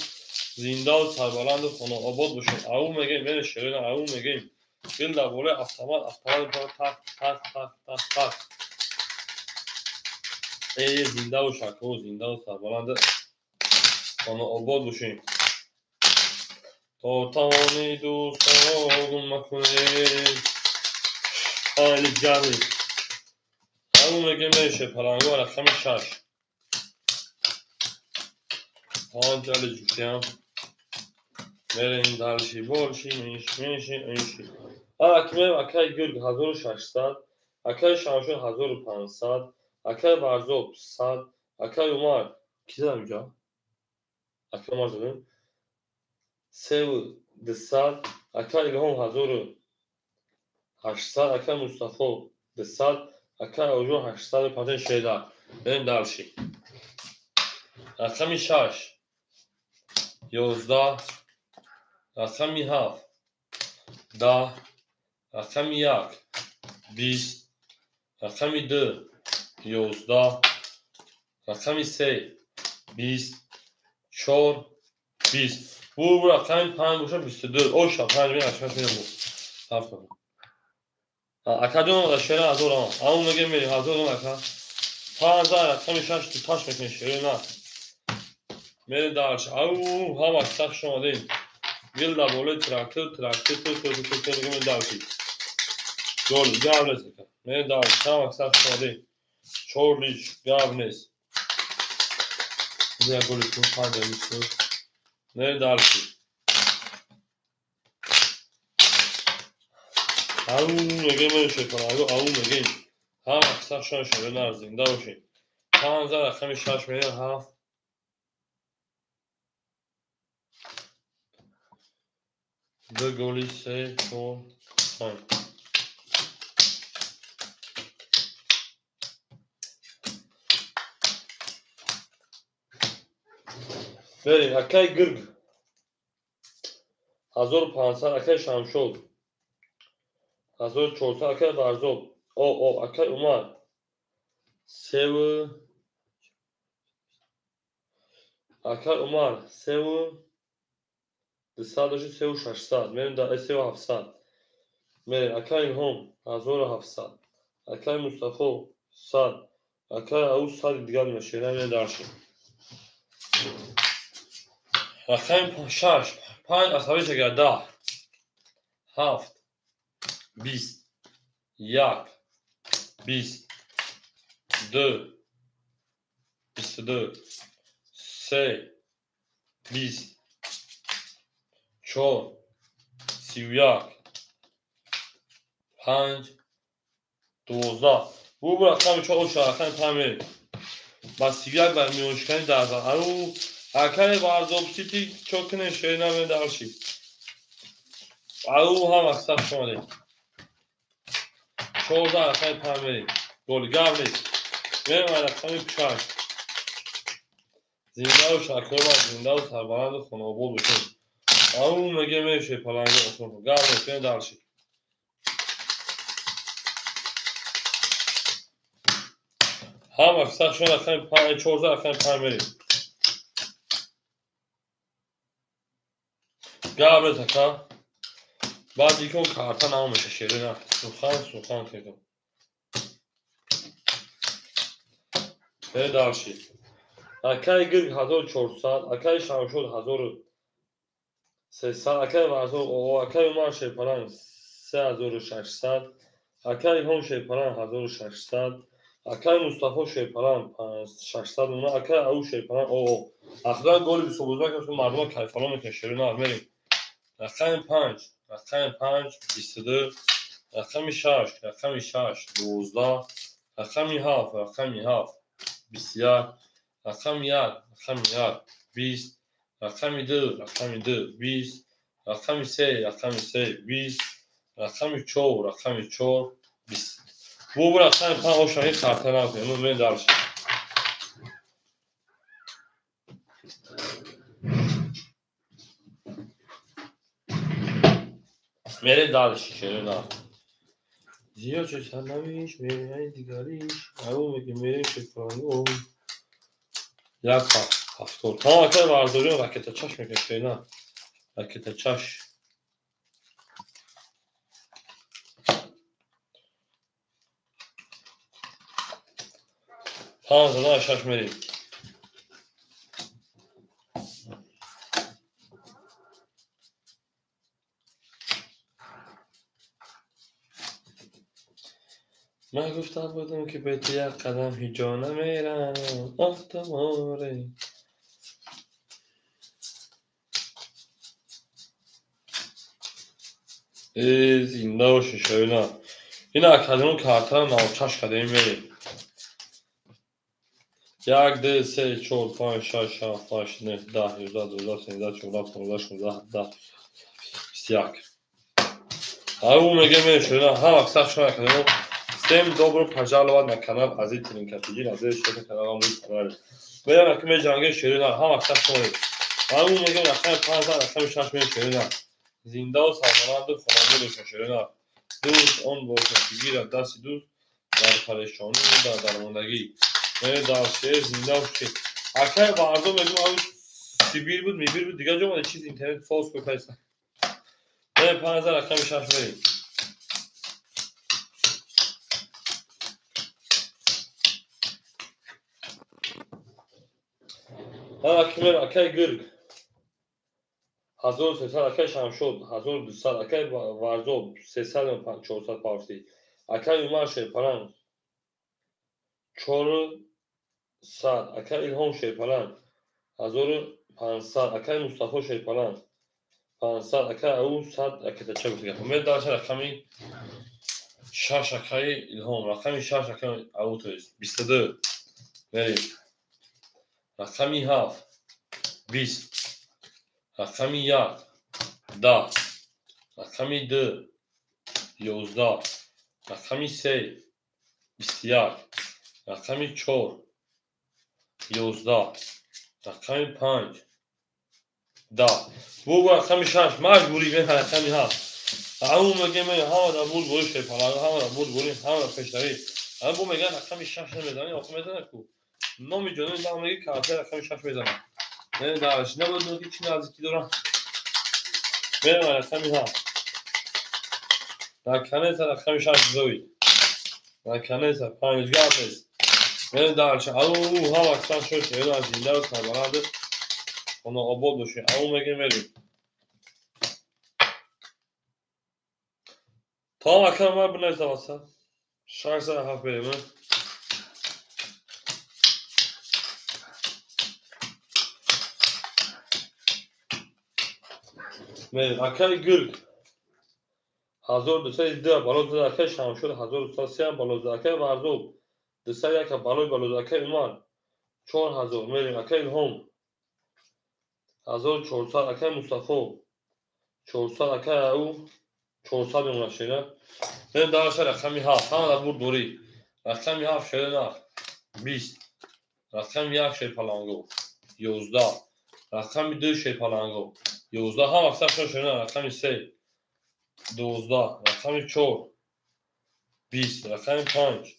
зиндаву сарбаланду хонаобод бошед. Ау мегем мен шерена, ау мегем. Дил дар болои автомат, автомат тақ тақ тақ тақ тақ. Эй зиндаву шакру, зиндаву сарбаланду хонаобод бошед. То тавони дӯстон гум макунед. Айли ҷарри. Ау мегем мен Шерпаланго, рақами 6. 5 али ҷуфтиам. Мерем дальше, больше, меньше, меньше, меньше. Акмем акай Гург 1600, акай Шамшон 1500, акай Варзоб 100, акай Умар ки задам инҷа? Акай Умар задем. 3200, акай Илҳом 1800, акай Мустафо 200, акай Оҷон 850 шеда. Мерем дальше. Рақами 6, 11, рақами 7, 10, рақами 1, 20, рақами 2, 11, рақами 3, 20, 4, 20. Бу рақами 5 боша 22. Оша 5 мера 6 мера бу. 7. Акаҷон шера 1000 ам. Ау мегем мерем 1000 ам ака. 5 рақами 6 туташ мекунем шера на. Мерем дальше. Ау ҳама сах шумадем. Гил дар болои трактор, трактор, ту ту ту ту мегем дальше. Гол гав нест ака. Мерем дальше. Ҳама сах шумадем. 4 лич гав нест. Я голи ту 5 лич. Мерем дальше. Ау мегем мен Шерпаланго, ау мегем. Ҳама сах шума шера нар зинда бошед. 5 рақами 6 мерем 7. 2 голи 3, 4, 5. Берем, акай Гург 1500, акай Шамшод 1400, акай Варзоб о, акай Умар 3, акай Умар 3 200 дошти 3600, мерем дар 3700. Мерем акай Илҳом 1700, акай Мустафо 100, акай Ау 100 дигар мешера. Мерем дальше. Рақами 6, 5 асабӣ шагар 10, 7, 20, 1, 20, 2, 22, 3, 20, 4, 31, 5, 12. Бу рақами 4 оша рақами 5 мерем. Ба 31 бар миёншикани 10. Ау акай Варзоб Сити чо кунем шера намем дальше. Ау ҳама сах шумадем. 14 рақами 5 мерем. Голи гав нест. Мерем рақами 6. Зиндаву шакрова, зиндаву сарбаланду хонаобод бошед. Ау мегем мен Шерпаланго осон. Гав нест, мерем дальше. Ҳама сах шума рақами 5, 14 рақами 5 мерем. Гав нест ака. Баъд икон карта намеша шера на. Сухан сухан кедам. Мерем дальше. Акай Гург 1400, акай Шамшод 1300, акай Варзоб о, акай Умар Шерпаланг 3600, акай Илҳом Шерпаланг 1600, акай Мустафо Шерпаланг 600, акай Ау Шерпаланг о. Ахиран голи бисобоза ки мардума кайфало мекунад шера на. Мерем. Рақами 5, Рақами 5 22, рақами 6, рақами 6 12, рақами 7, рақами 7 21, рақами 1, рақами 1 20, рақами 2, рақами 2 20, рақами 3, рақами 3 20, рақами 4, рақами 4 20. Бу рақами 5 ошаги карта накунем, мен дарш. Мерем дальше, шерина. Зиёд шуд сарнавишт, мерем дигариш, аю меги мерем шефранго. Як ҳафтод. Тамом акай варзориён ракета чаш мекунем, шерина. Ракета чаш. Панҷ зада шаш мерем. Ман гуфта будам, ки бе ту як қадам ҳеҷ ҷо намерам. Оҳ, таморе. Э, зинда боши, шоина. Ина академон картара навчаш кардем, мерем. 1, 2, 3, 4, 5, 6, 7, 8, 9, 10, 11, 12, 13, 14, 15, 16, 17, 21. Ау мегем, мерем, шоина. Ҳама аксар шумо академон. Всем добро пожаловать на канал Азиз Тринкатиги, надеюсь, что это канал вам будет понравиться. Мерем аки меҷанге, шерина, ҳама аксар шумо. Ау мегем рақами 5, рақами 6 мерем, шерина. Зиндаву сарбаланду хонанда бошед, шерина. Дӯст он бошад, ки гирад дасти дӯст дар парешонӣ дар дармондагӣ. Мерем дар шеър, зинда бошед. Акай Варзо мегӯм, ау Сибир буд, Мибир буд, дигар ҷо омада чиз интернет фолс кӯтайса. Мерем 5, рақами 6 мерем. Акай Гирг 1300, акай Шамшод 1200, акай Варзоб 300 400 парси, акай Умар Шерпаланг 400, акай Илҳом Шерпаланг 1500, акай Мустафо Шерпаланг 500, акай Ау 100 ракетача гуфта. Умед дарша рақами 6 акай Илҳом, рақами 6 акай Ау, то есть 22. Мерем. Рақами 7 20, рақами 1 10, рақами 2 11, рақами 3 21, рақами 4 11, рақами 5 10. Бу рақами 6 маҷбурӣ мен рақами 7. Ау мегем, ҳама дар бурд борӣ, шерпаланг, ҳама дар бурд борӣ, ҳама дар пешравӣ. Бу меган рақами 6 намезанӣ, охир мезанад ку. Номи ҷонони дам меги карта рақами 6 мезанад. Мерем дарш. Набуд ки чӣ наздикӣ дорам. Мерем рақами 7. Наконец рақами 6 зои. Наконец 5 гап нест. Мерем дарш. Ау ҳама аксар шуд, шерина зинда ва сарбаланд хонаобод бошед. Ау мегем, мерем. Тамом акам ман бинависам аса. 607 мерем. Мерем. Акай Гирг 1202 балоз, акай Шамшур 1203 балоз, акай Варзоб 201 балои балоз, акай Умар 4000 мерем, акай Илҳом 1400, акай Мустафо 400, акай Ау 400 мемонад, шерина. Мерем дарша рақами 7, ҳама дар бурд борӣ. Рақами 7 шерина 20, рақами 1 шерпаланго 11, рақами 2 шерпаланго 11, ҳама аксар шерина, рақами 3 12, рақами 4 20, рақами 5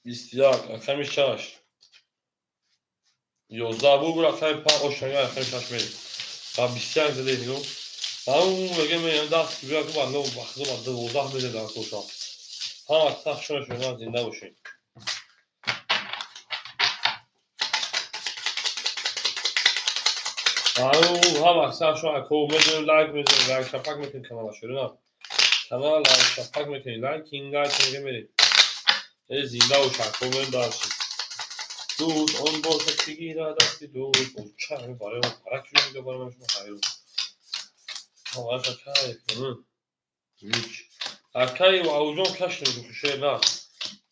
21, рақами 6 11. Бу рақами 5 ошанга рақами 6 мерем. Ба 21 заде нигоҳ. Ау мегем, мерем даст бия ку бало бахзо ба 12 мезем дар кӯша. Ҳама аксар шумо зинда бошед. Ау ҳама аксар шумо ако медонем, лайк мезанем, лайк шапак мекунем канала, шерина. Канал лайк шапак мекунем, лайк лайк мегем, мерем. Э, зинда бош ако, мерем дарши. Дӯст он бошад, ки гирад дасти дӯст. Ча барои мо парак мега барои шумо хайру. Акай Авҷон каш намекунем шер на.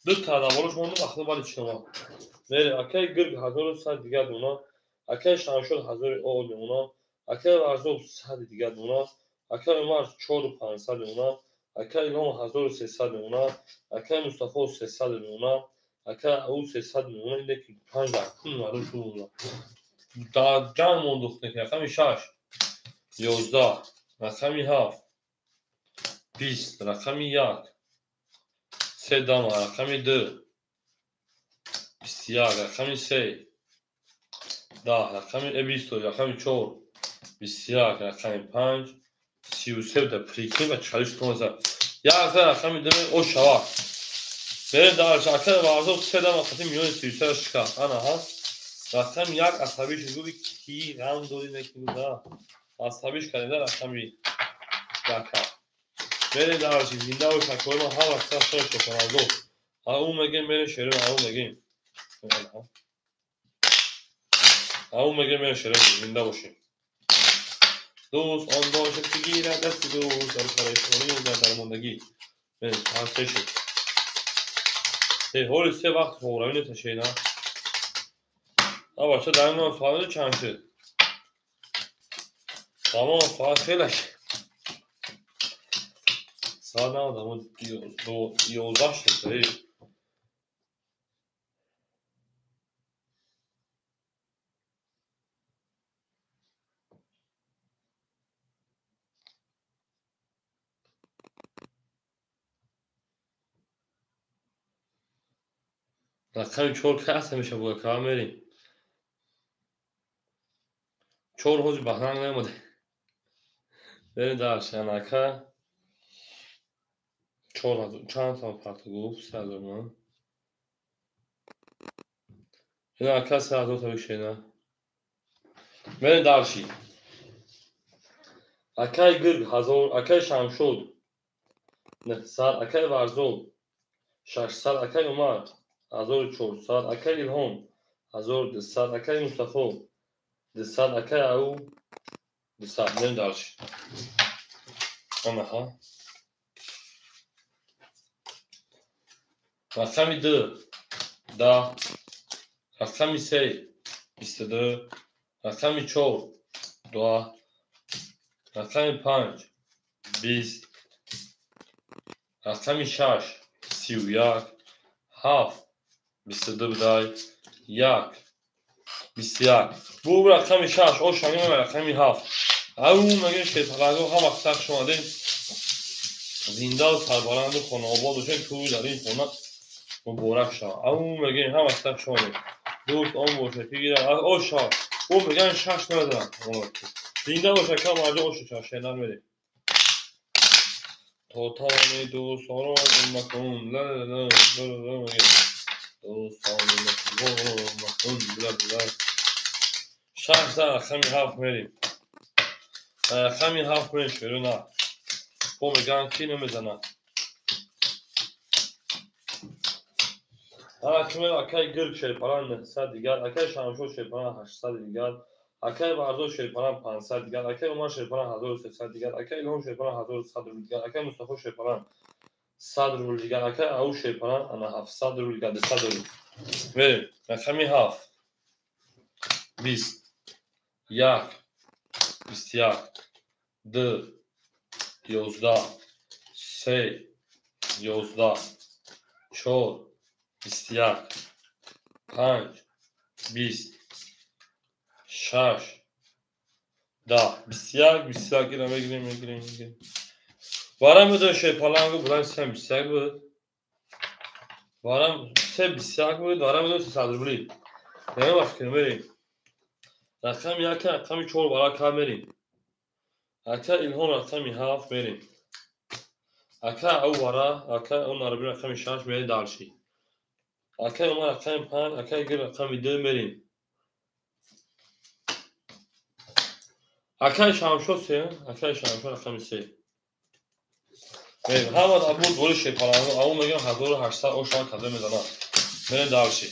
Ду та даволаш мондам, ахло бали чинама. Мерем, акай Гирг 1100 дигар дона, акай Шамшод 1000 о дона, акай Варзоб 100 дигар дона, акай Умар 4500 дона, акай Илҳом 1300 дона, акай Мустафо 300 дона, акай Ау 300 дона, ине ки 5 кун мардум шуд монда. Дар ҷанг мондухт ки рақами 6 11, рақами 7 20, рақами 1 3 дама, рақами 2 21, рақами 3 10, рақами 20, рақами 4 21, рақами 5 33 да прикинь ва чалиш томаса. Як рақами 2 о шава. Берем дар акай Варзоб 3 дама қати миёни 33 шика. Ана ҳаст. Рақами 1 асабиш гуфт ки ғам дори накунда. Асабиш карда рақами 1. Мерем дар зинда бош акои ман ҳар вақт сар шош шофаразо. Ау мегем мерем шерем, ау мегем. Ау мегем мерем шерем, зинда бошем. Дӯст он бошад ки гирад дасти дӯст дар парешонӣ ва дар дармондагӣ. Мерем ҳар се шуд. Ҳоли се вақт хобравӣ неташена. А бача дар ман соат чанд шуд? Тамом соат хеле шуд. Соат набуд, 11 шуд. Рақами 4 кас ҳамеша буд, кава мерем. 4 ҳози баҳранг намода. Берем дар шанака. 4 чанд та парта гуфт? 3000 ман. Ина ака 3000 та бикшена. Мерем дарши. Акай Гирг 1000, акай Шамшод 900, акай Варзоб 600, акай Умар 1400, акай Илҳом 1200, акай Мустафо 200, акай Ау 200. Мерем дарши. Анаҳа. Рақами 2 10, рақами 3 22, рақами 4 2, рақами 5 20, рақами 6 31, 7 22 будай, 1 21. Бу рақами 6 о шаним рақами 7. Ау мегем шерпаланго ҳам вақт сахт шомадем. Зинда ва сарбаланду хонаобод бошем, тӯй дар ин хона муборак шавад. Ау мегем ҳам вақт сахт шомадем. Дӯст он бошад ки гирад о шавад. Ӯ меган 6 надорам. Зинда бошад ка марҷо ошу шашена мерем. То тавони дӯстонро гум макун. Ла ла ла ла ла мегем. Дӯстони гум макун. Бла бла. 6 за рақами 7 мерем. Рақами 7 мерем шеру на. Бо меган ки намезанад. Акай Гирг шерпалан 900 дигар, акай Шамшод шерпалан 800 дигар, акай Варзод шерпалан 500 дигар, акай Умар шерпалан 1300 дигар, акай Илҳом шерпалан 1100 рубл дигар, акай Мустафо шерпалан 100 рубл дигар, акай Ау шерпалан ана 700 рубл дигар, 200 рубл. Мерем. Рақами 7 20 1 21 2 11 3 11 4 21 5 20 6 10 21 21 ира мегирем мегирем мегирем. Варам медон шерпаланго буланд 3 21 буд. Варам 3 21 буд, варам медон 300 рубли. Нема вақт мерем. Рақами 1 рақами 4 бара ка мерем. Ака Илҳом рақами 7 мерем. Ака Ау вара, ака он араби рақами 6 мерем дарши. Акай Умар рақами 5, акай Гир рақами 2 мерем. Акай Шамшод 3, акай Шамшод рақами 3. Мерем. Ҳама абуд боли шерпаланго, ау мегем 1800 ошан када мезанад. Мерем дарши.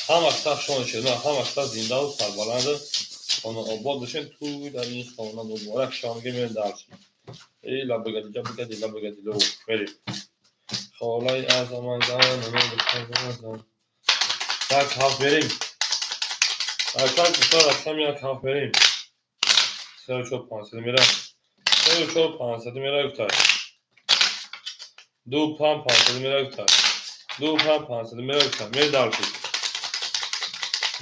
Ҳама сахт шон шерна, ҳама сахт зинда ва сарбаланд. Хонаобод бошед, туй дар ин хона муборак шава. Мегем мерем дальше. Эй лабагади ҷабагади лабагади ло мерем. Холаи азаман зан як ҳафт мерем. Акан кушта рақами як ҳафт мерем. 3 4 500 мера. 3 4 500 мера гуфташ. 2 5 500 мера гуфташ. 2 5 500 мера гуфташ. Мерем дальше.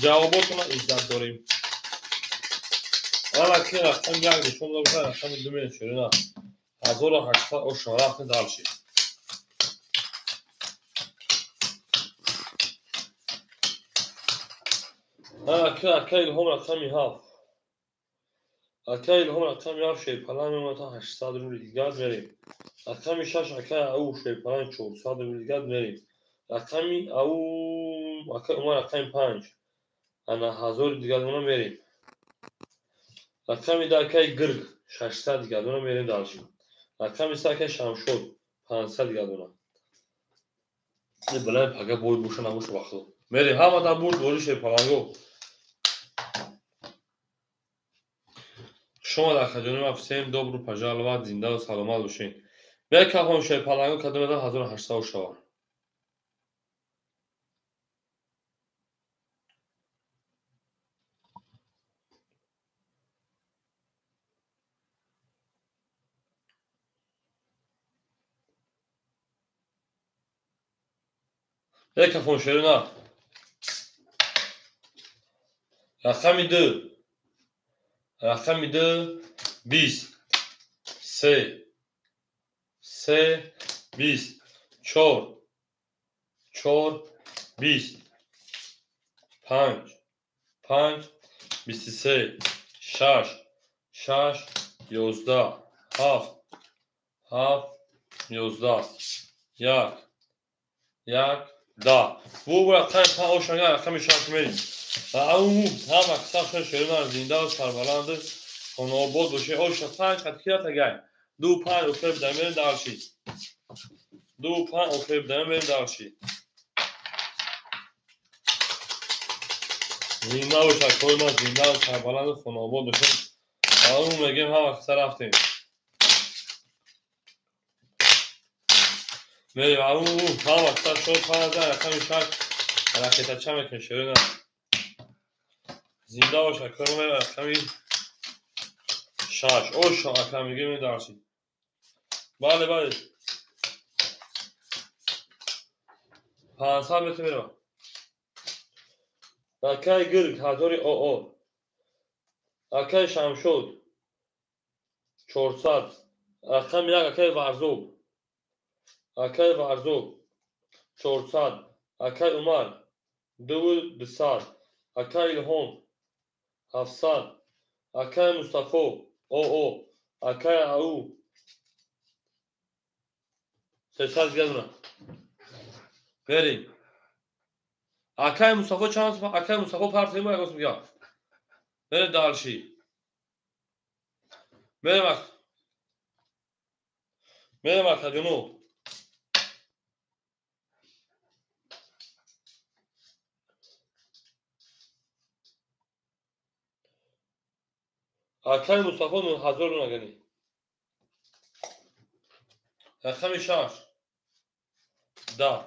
Ҷавоботона иззат дорем. Ана ки рақами як нишон дод, рақами ду мерем ширина. 1800 оша рафтем дальше. Ака ака Илҳом рақами ҳафт. Ака Илҳом рақами ҳафт шерпалан мемонад 800 рубли дигар мерем. Рақами шаш ака ау шерпалан 400 рубли дигар мерем. Рақами ау ака Умар рақами панҷ. Ана ҳазори дигар дона мерем. Рақами да акаи Гирг 600 дигар дона мерем дальше. Рақами се акаи Шамшод 500 дигар дона. Балай пага бой боша набоша вақто. Мерем ҳама дар бурд бори шерпаланго. Шумо дар хаҷони ма всем добро пожаловать, зиндаву саломат бошед. Бекафон шерпаланго кадомедан 1800 шава. Бекафон шерина. Рақами ду. Рақами ду бист. Се. Се бист. Чор. Чор бист. Панҷ. Панҷ 23. Шаш. Шаш 11. Ҳафт. Ҳафт 11. Як. Як 10. Бу рақами панҷ ошага рақами шаш мерем. Ау ҳама кисафшон шерина зиндаву сарбаланду хонаобод бошед. Оша панҷ қад кира тагай. Ду панҷ охир бидаем мерем дальше. Ду панҷ охир бидаем мерем дальше. Зинда бошад кори ма, зиндаву сарбаланду хонаобод бошед. Ау мегем ҳама киса рафтем. Мерем ау ҳама киса чор панҷ рақами шаш ракетача мекунем шерина. Зинда бошад кори ма рақами шаш. Оша ака мегем дальше. Бале бале. 500 метр меравам. Акаи Гирг ҳазори оо. Акаи Шамшод 400. Рақами як акаи Варзоб. Акаи Варзоб 400. Акаи Умар 2200. Акаи Илҳом 700. Акаи Мустафо оо. Акаи Ау 300 дигар дона. Берем. Акаи Мустафо чанд? Акаи Мустафо партия ягос мегӯям. Берем дальше. Берем ак. Берем акаҷоно. Акаи Мустафо 9000 дона гани. Рақами шаш. 10.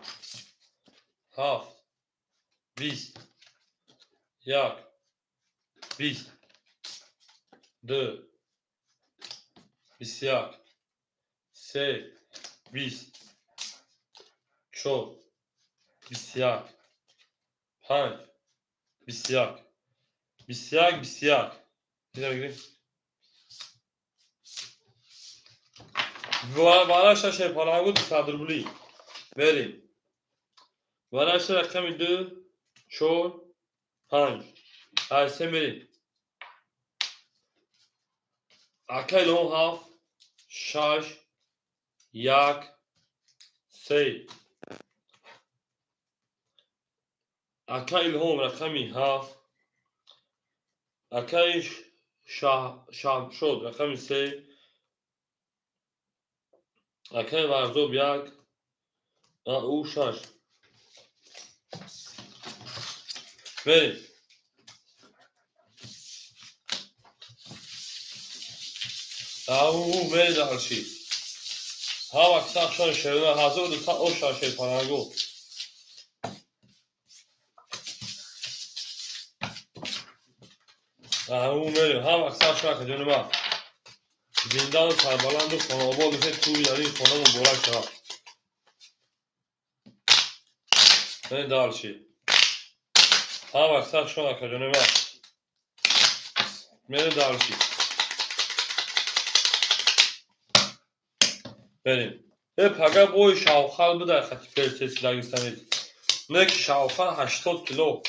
Ҳафт. 20. Як. 20. Ду. 21. Се. 20. Чор. 21. Панҷ. 21. 21 21. Бизар бигирем. Вараша шерпалангу 200 рубли. Берем. Вараша рақами ду, чор, панҷ. Ай се мерем. Акаи Илҳом ҳафт, шаш, як, се. Акаи Илҳом рақами ҳафт. Акаи Шамшод рақами се. Акаи Варзоб як, ау шаш. Берем. Ау мерем дальше. Ҳама сахшон шерона 1200 оша шерпаланго. Ау мерем ҳама сахшон акаҷони ман. Зиндаву сарбаланду хонаобод бошед, тӯи дар ин хона муборак шавад. Мерем дальше. Ҳама сахшон акаҷони ман. Мерем дальше. Берем. Пага бой шавхал буда хати персеси дагистанец. Не ки шавхал 80 кило.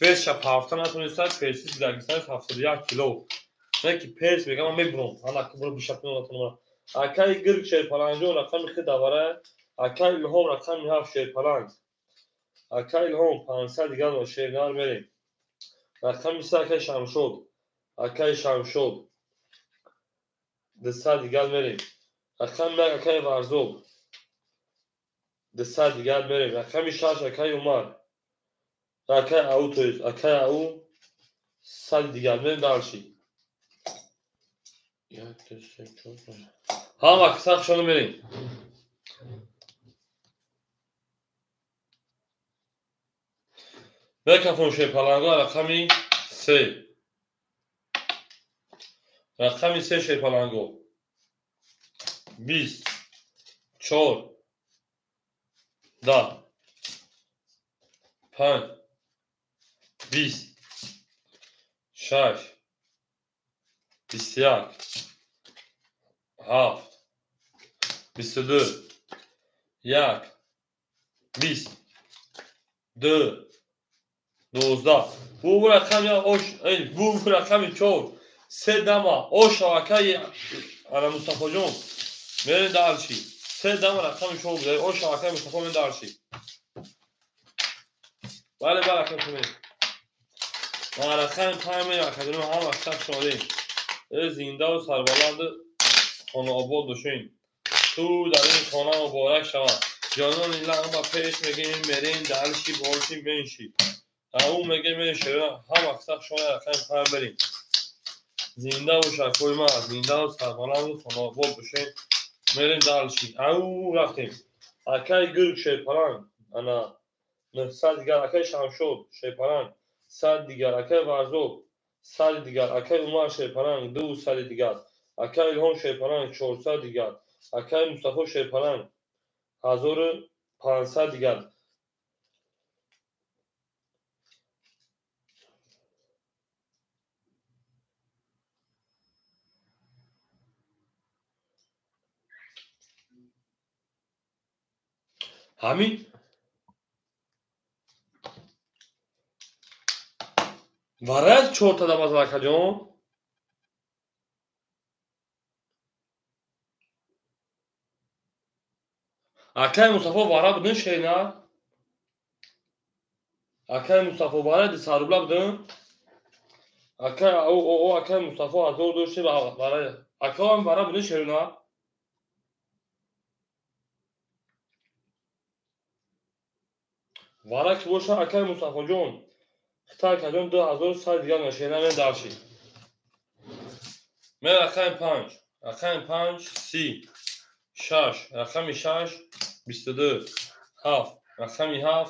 Весша пафта натонистад, персеси дагистанец 71 кило. Не ки перс мегам ман мебурам. Ана ки буру бишапин натонам. Акай гирг шерпаланҷо рақами хи давара, акай Илҳом рақами 7 шерпаланг. Акай Илҳом 500 дигар шернар мерем. Рақами 3 акай Шамшод. Акай Шамшод 200 дигар мерем. Рақами 1 акай Варзоб 200 дигар мерем. Рақами 6 акай Умар, акай Ау, то есть акай Ау 100 дигар мерем дальше. 1 2 3 4 5. Ҳама сахшону мерем. Мекафон шерпаланго рақами 3. Рақами 3 шерпаланго. 20 4 10 5 20 6 21 7 22 1 20 2 12. Бу рақами ош, бу рақами 4 се дама ош акаи ана Мустафоҷон. Мерем дальше. Се дама рақами 4 буда. Ош акаи Мустафо мерем дальше. Бале бале акаи мерем. Ма рақами 5 мерем акаҷон ҳама сах шодем. Зиндаву сарбаланд хонаобод бошем. Ту дар ин хона муборак шавад. Ҷонон ила ҳама пеш мегем мерем дальше борши менши. Ау мегем мерем шера ҳама сах шода рақами 5 мерем. Зинда бош акои ман, зиндаву сарбаланду хонаобод бошем. Мерем дальше. Ау рафтем. Акай гирг шерпаланг ана 900 дигар, акай Шамшод шерпаланг 100 дигар, акай Варзоб 100 дигар, акай Умар шерпаланг 200 дигар, акай Илҳом шерпаланг 400 дигар, акай Мустафо шерпаланг 1500 дигар. Ҳамин варад чорта дамаз акаҷон. Акай Мустафо вара будин шена? Акай Мустафо вара 200 рубла будин? Акай о акай Мустафо 1000 дошти вара. Акай вара будин шена? Вара ки боша акай Мустафоҷон. Хита акаҷон 2100 дигар нашена мен дальше. Мен рақами 5, рақами 5 30 6, рақами 6 22 7, рақами 7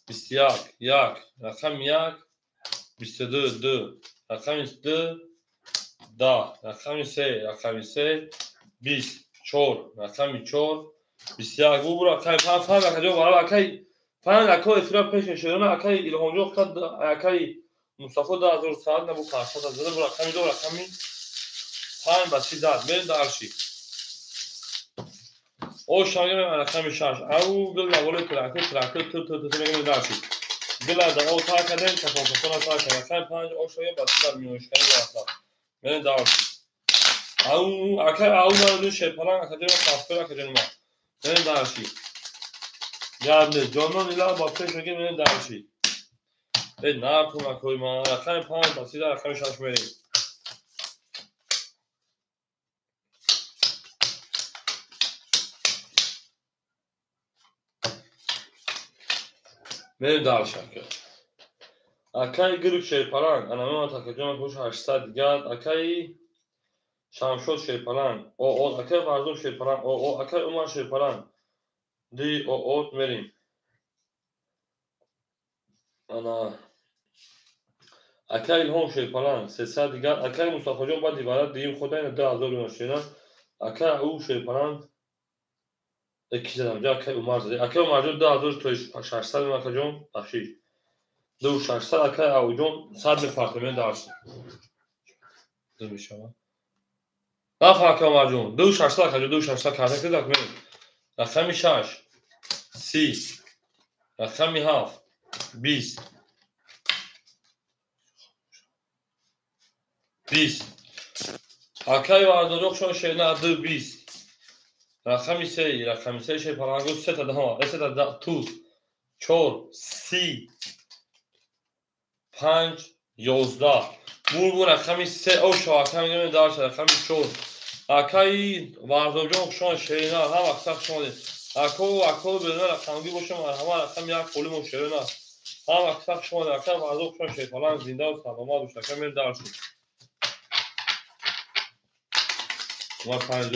21 1, рақами 1 22 2, рақами 2 10, рақами 3, рақами 3 20 4, рақами 4 21. Бу рақами 5 5 акаҷон вара акай 5 акои эфира пеш шерона акаи Илҳомҷон хат акаи Мустафо 2100 набу 500 зада бу рақами 2 рақами 5 ба 30 зад. Мерем дальше. Ош мегем рақами 6. Ау гул наволи трактор трактор ту ту ту мегем дальше. Гула да о та кадем кафон кафон та кадем. Рақами 5 ош мегем ба 30 дар миёншкани рафта. Мерем дальше. Ау акаи ау наду шерпаланг акаҷон кафтор акаҷон ма. Мерем дальше. Габне ҷонон ила ба пеш мегем мерем дальше. Нартун акои ман рақами 5 ба 30 рақами 6 мерем. Мерем дальше ака. Акаи гирг шерпаланг ана мемонад акаҷон бош 800 дигар, акаи Шамшод Шерпаланг ОО, акай Варзоб Шерпаланг ОО, акай Умар Шерпаланг ди ОО мерем. Ана акай Илҳом Шерпаланг 300 дигар, акай Мустафоҷон баъди варад диюм худа ина 2000 рубл шена, акай ау Шерпаланг ки задам ҷа, акай Умар зади, акай Умарҷон 2600, акаҷон бахшиш, 2600, акай Ауҷон 100 мепартем дарс ду мешавад. Нафар акай Умарҷон 2600, акаҷон 2600 карта кардак мерем. Рақами 6 30, рақами 7 20, 20, акай Вардоҷон хушон шена 2 20, рақами 3, рақами 3 Шерпалангу сета даҳама, сета туз 4 30 5 11, бурбу рақами 3 оша ака мегӯем дарша рақами 4, акаи Варзобҷон хушон шерина, ҳама сахт шумо ако ако беруна рақамгӣ бошам, ҳама рақами 1 қолимон шерина, ҳама сахт шумо ака Варзоб хушон Шерпаланг зиндаву саломат бош, ака мерем даршу. Умар панҷ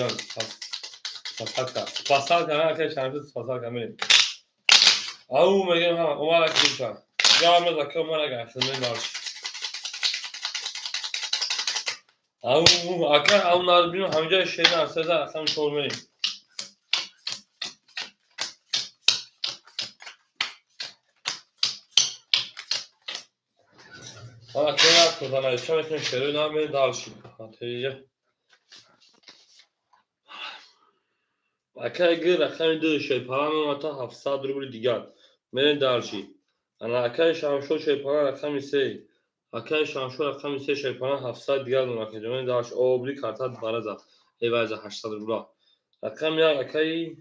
спасалка, спасалка, ака Шамшод спасалка мерем. Ау мегӯем ҳама Умар ака гӯша. Гап ака Умар ака хизмат дарш. Ау ака ау нарбинем ҳамҷа шерина сеза рақами 4 мерем. Ака як козана ча метавонем шерина мерем дарши. Натиҷа. Акай г рақами 2 Шерпаланг омада 700 рубли дигар. Мерем дарши. Ана акай Шамшод Шерпаланг рақами 3. Акай Шамшод рақами 3 Шерпаланг 700 дигар дона акаҷон. Мерем дарши. Обли карта бараза. Эвайза 800 рубла. Рақами 1 акай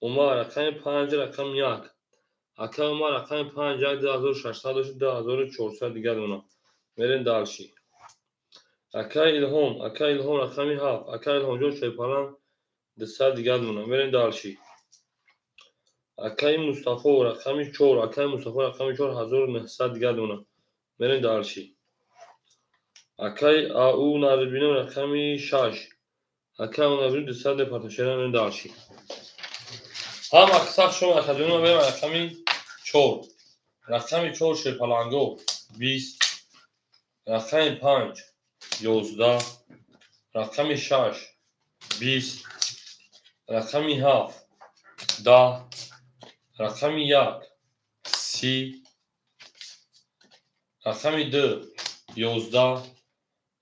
Умар, рақами 5 рақами 1. Акай Умар рақами 5 1 2600 дошт 2400 дигар дона. Мерем дарши. Акай Илҳом, акай Илҳом рақами 7. Акай Илҳомҷон Шерпаланг 200 дигар дона. Мерем дарши. Акай Мустафо рақами 4, акай Мустафо рақами 4 1900 дигар дона. Мерем дарши. Акай ау нарбинем рақами 6. Акай ау нарбинем 200 департашера мерем дарши. Ҳама сахт шумо акаҷон мерем рақами 4. Рақами 4 Шерпаланго 20, рақами 5 11, рақами 6 20, рақами 7 10, рақами 1 30, рақами 2 11,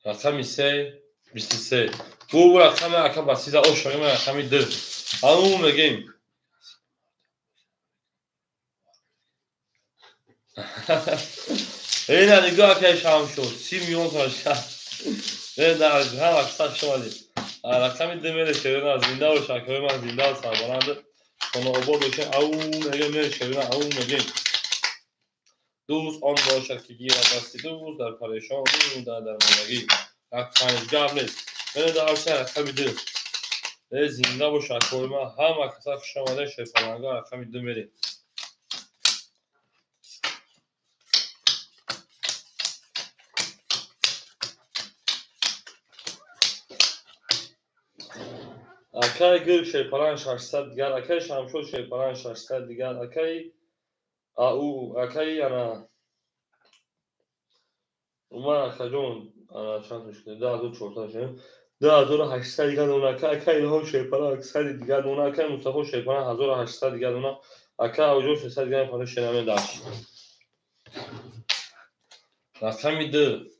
рақами 3 23. Бу рақами ака басиза оша рақами 2. Ау мегем. Ина нигоҳ акай Шамшод 30 миллион томан. Дар ҳама сахт шумоди. Рақами 2 мере шерина зинда бош акаи ман зинда сарбаланд хонаобод бошем. Ау мегем мере шерина ау мегем. Дӯст он бошад ки гирад дасти дӯст дар парешонӣ дар дармондагӣ. Як панҷ гап нест. Мере дарша рақами 2. Зинда бош акаи ман ҳама каса хуш омадед Шерпаланга рақами 2 мере. Акай Гир Шерпаланг 600 дигар, акай Шамшод Шерпаланг 600 дигар, акай ау акай ана Умар акаҷон ана чанд шуд 2400 шуд 2800 дигар дона, акай Илҳом Шерпаланг 100 дигар дона, акай Мустафо Шерпаланг 1800 дигар дона, акай Ауҷон 600 дигар пара шенаме дарш. Рақами 2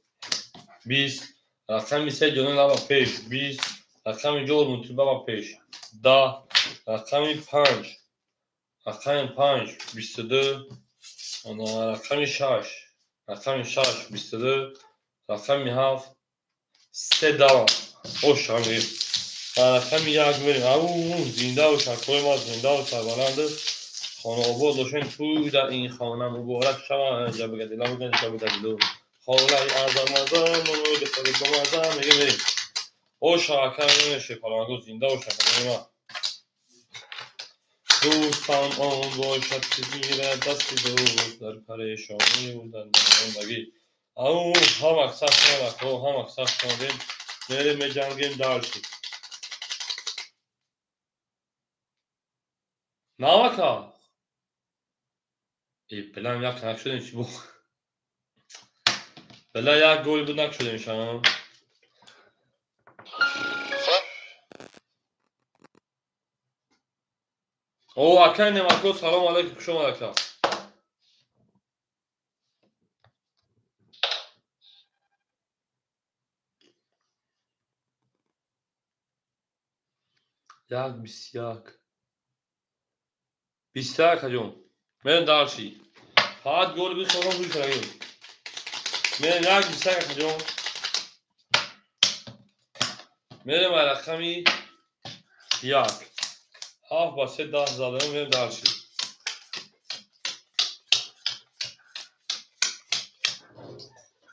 20, рақами 3 ҷонон лаба пеш 20, рақами 4 мутиба ба пеш 10, рақами 5, рақами 5 22, рақами 6, рақами 6 22, рақами 7 3 дава. Оша мегем. Рақами 1 мерем. Ау зинда бош акои ма зинда сарбаланд хонаобод бошем. Тӯй дар ин хона муборак шавад. Ҷабгадила биган ҷабгадилу. Холаи азамазам мегем мерем. Оша ака Шерпаланго зинда бош акои ма. Дӯстам он бошад ки гирад дасти дӯст дар парешонӣ дар дармондагӣ. Ау ҳама сахт шумо ҳама сахт шумо. Мерем меҷангем дальше. Навака. Билам як накшудем чи бу. Била як гол буд накшудем шам. О, акай Нематко, салом алейкум, хуш омад ака. Як 21. 21 аҷон. Мерем дальше. Фақат гол буд салом хуш омадед. Мерем як 21 аҷон. Мерем рақами 1. 7 ба 3 10 задаем, мерем дальше.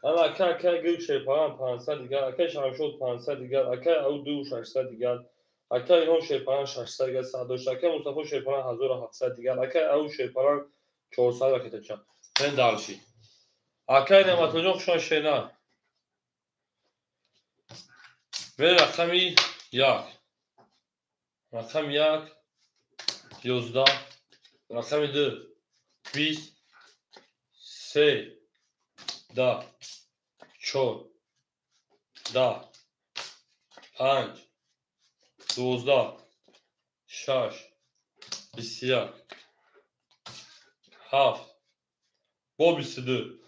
Ана ака акай гул шерпаран 500 дигар, акай Шамшод 500 дигар, акай ау 2600 дигар, акай Илҳом шерпаран 600 дигар, 108, акай Мустафо шерпаран 1700 дигар, акай ау шерпаран 400 ракетача. Мерем дальше. Акай Неъматуллоҷон хушон шерна. Мерем рақами 1. Рақами 1 11, рақами 2 20, 3 10, 4 10, 5 12, 6 21, 7 бо 22.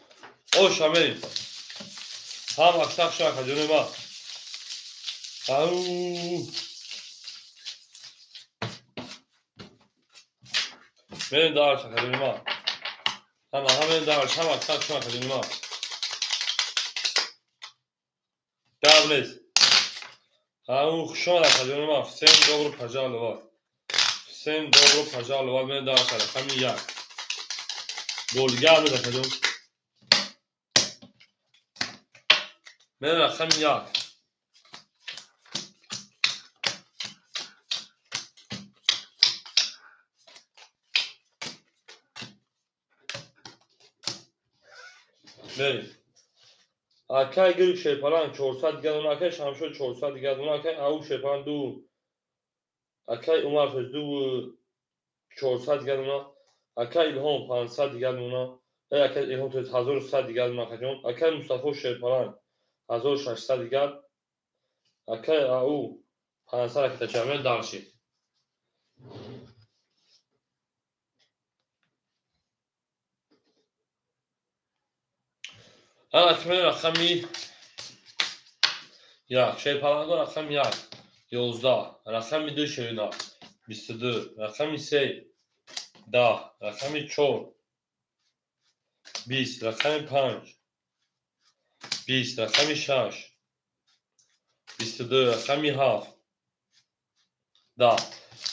Оша мерем. Ҳам аксар шаха ҷони ма. Ау. Мерем дальше, ҷони ма. Ҳама мерем дальше, ҳам аксар шаха ҷони ма. Гап нест. Ау, хуш омад ҷони ма. Всем добро пожаловать. Всем добро пожаловать. Мерем дальше, рақами 1. Гол гап нест ҷон. Мерем рақами 1. Мерем. Акай гул шерпаран 400 дигар, акай Шамшод 400 дигар, акай ау шерпаран 2, акай Умар 2 400 дигар, акай Илҳом 500 дигар, акай Илҳом 1100 дигар, акаҷон, акай Мустафо шерпаран 1600 дигар, акай ау 500 ракетача. Мерем дальше. Ана мерем рақами 1. Шерпалангон рақами 1 11, рақами 2 шерина 22, рақами 3 10, рақами 4 20, рақами 5 20, рақами 6 22, рақами 7 10.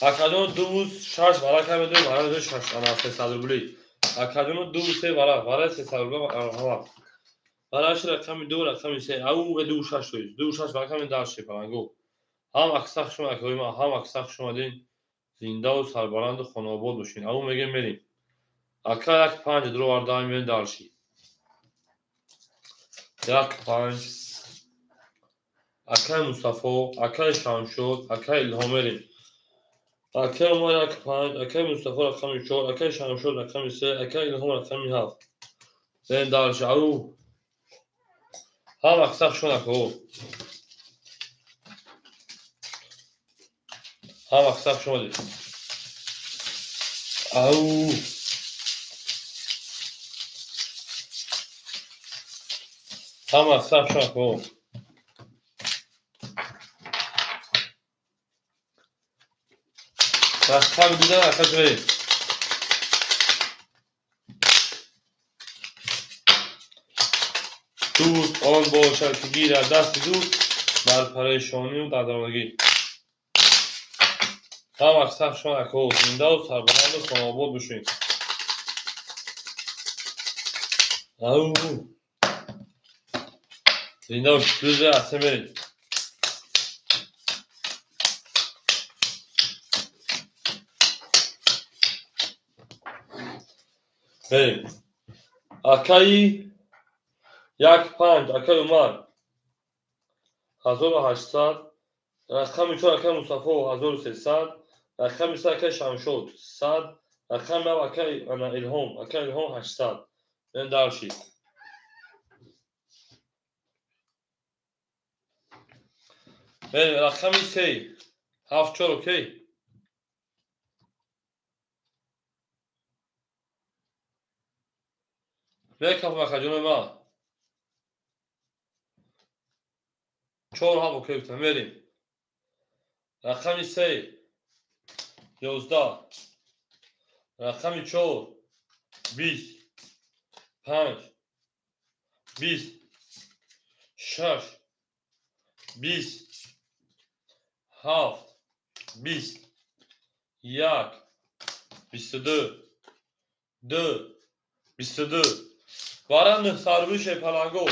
Акаҷон 2 6 варақа медоем, варақа 6 ана 300 рубли. Акаҷон 2 3 варақа, варақа 300 рубли ҳама. Вараш рақами 2, рақами 3, ау 2 6 тоист. 2 6 рақами 10 шепаланго. Ҳам аксар шумо акои ма, ҳам аксар шумо дин зиндаву сарбаланду хонаобод бошин. Ау мегем мерем. Ака 1 5 дро вардаем мерем дальше. 1 5 акай Мустафо, акай Шамшод, акай Илҳом мерем. Акай Умар 1 5, акай Мустафо рақами 4, акай Шамшод рақами 3, акай Илҳом рақами 7. Мерем дальше. Ау ҳам аксар шумо ако. Ҳам аксар шумо дид. Ау. Ҳам аксар шумо ако. Рақами дидан ака шумо. Дӯст он бошад ки гирад дасти дӯст дар парешонию дар даронагӣ. Ҳам аксар шумо ако зиндаву сарбаланду хонаобод бошед. Ау. Зинда бошед. Дӯзе асе мерем. Мерем. Акаи 1 5, акай Умар 1800. Рақами 4 акай Мустафо 1300. Рақами 3 акай Шамшод 100. Рақами 7 акай Илҳом, акай Илҳом 800. Мен дарши. Мерем рақами 3 7 4 окей. Мекафам акаҷонои ман. 4 7 окей гуфтам. Мерем. Рақами 3 11. Рақами 4 20 5 20 6 20 7 20 1 22 2 22. Вара 900 рубли шепаланго.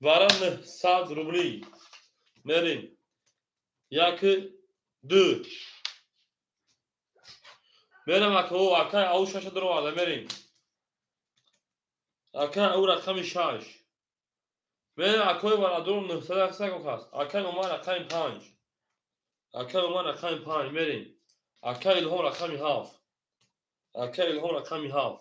Вара 900 рубли. Мерем. 1 2. Мерем ака, акай ау 6 дароварда мерем. Акай ау рақами 6. Мерем акои варадор 900 кас. Акай Умар рақами 5. Акай Умар рақами 5 мерем. Акай Илҳом рақами 7. Акай Илҳом рақами 7.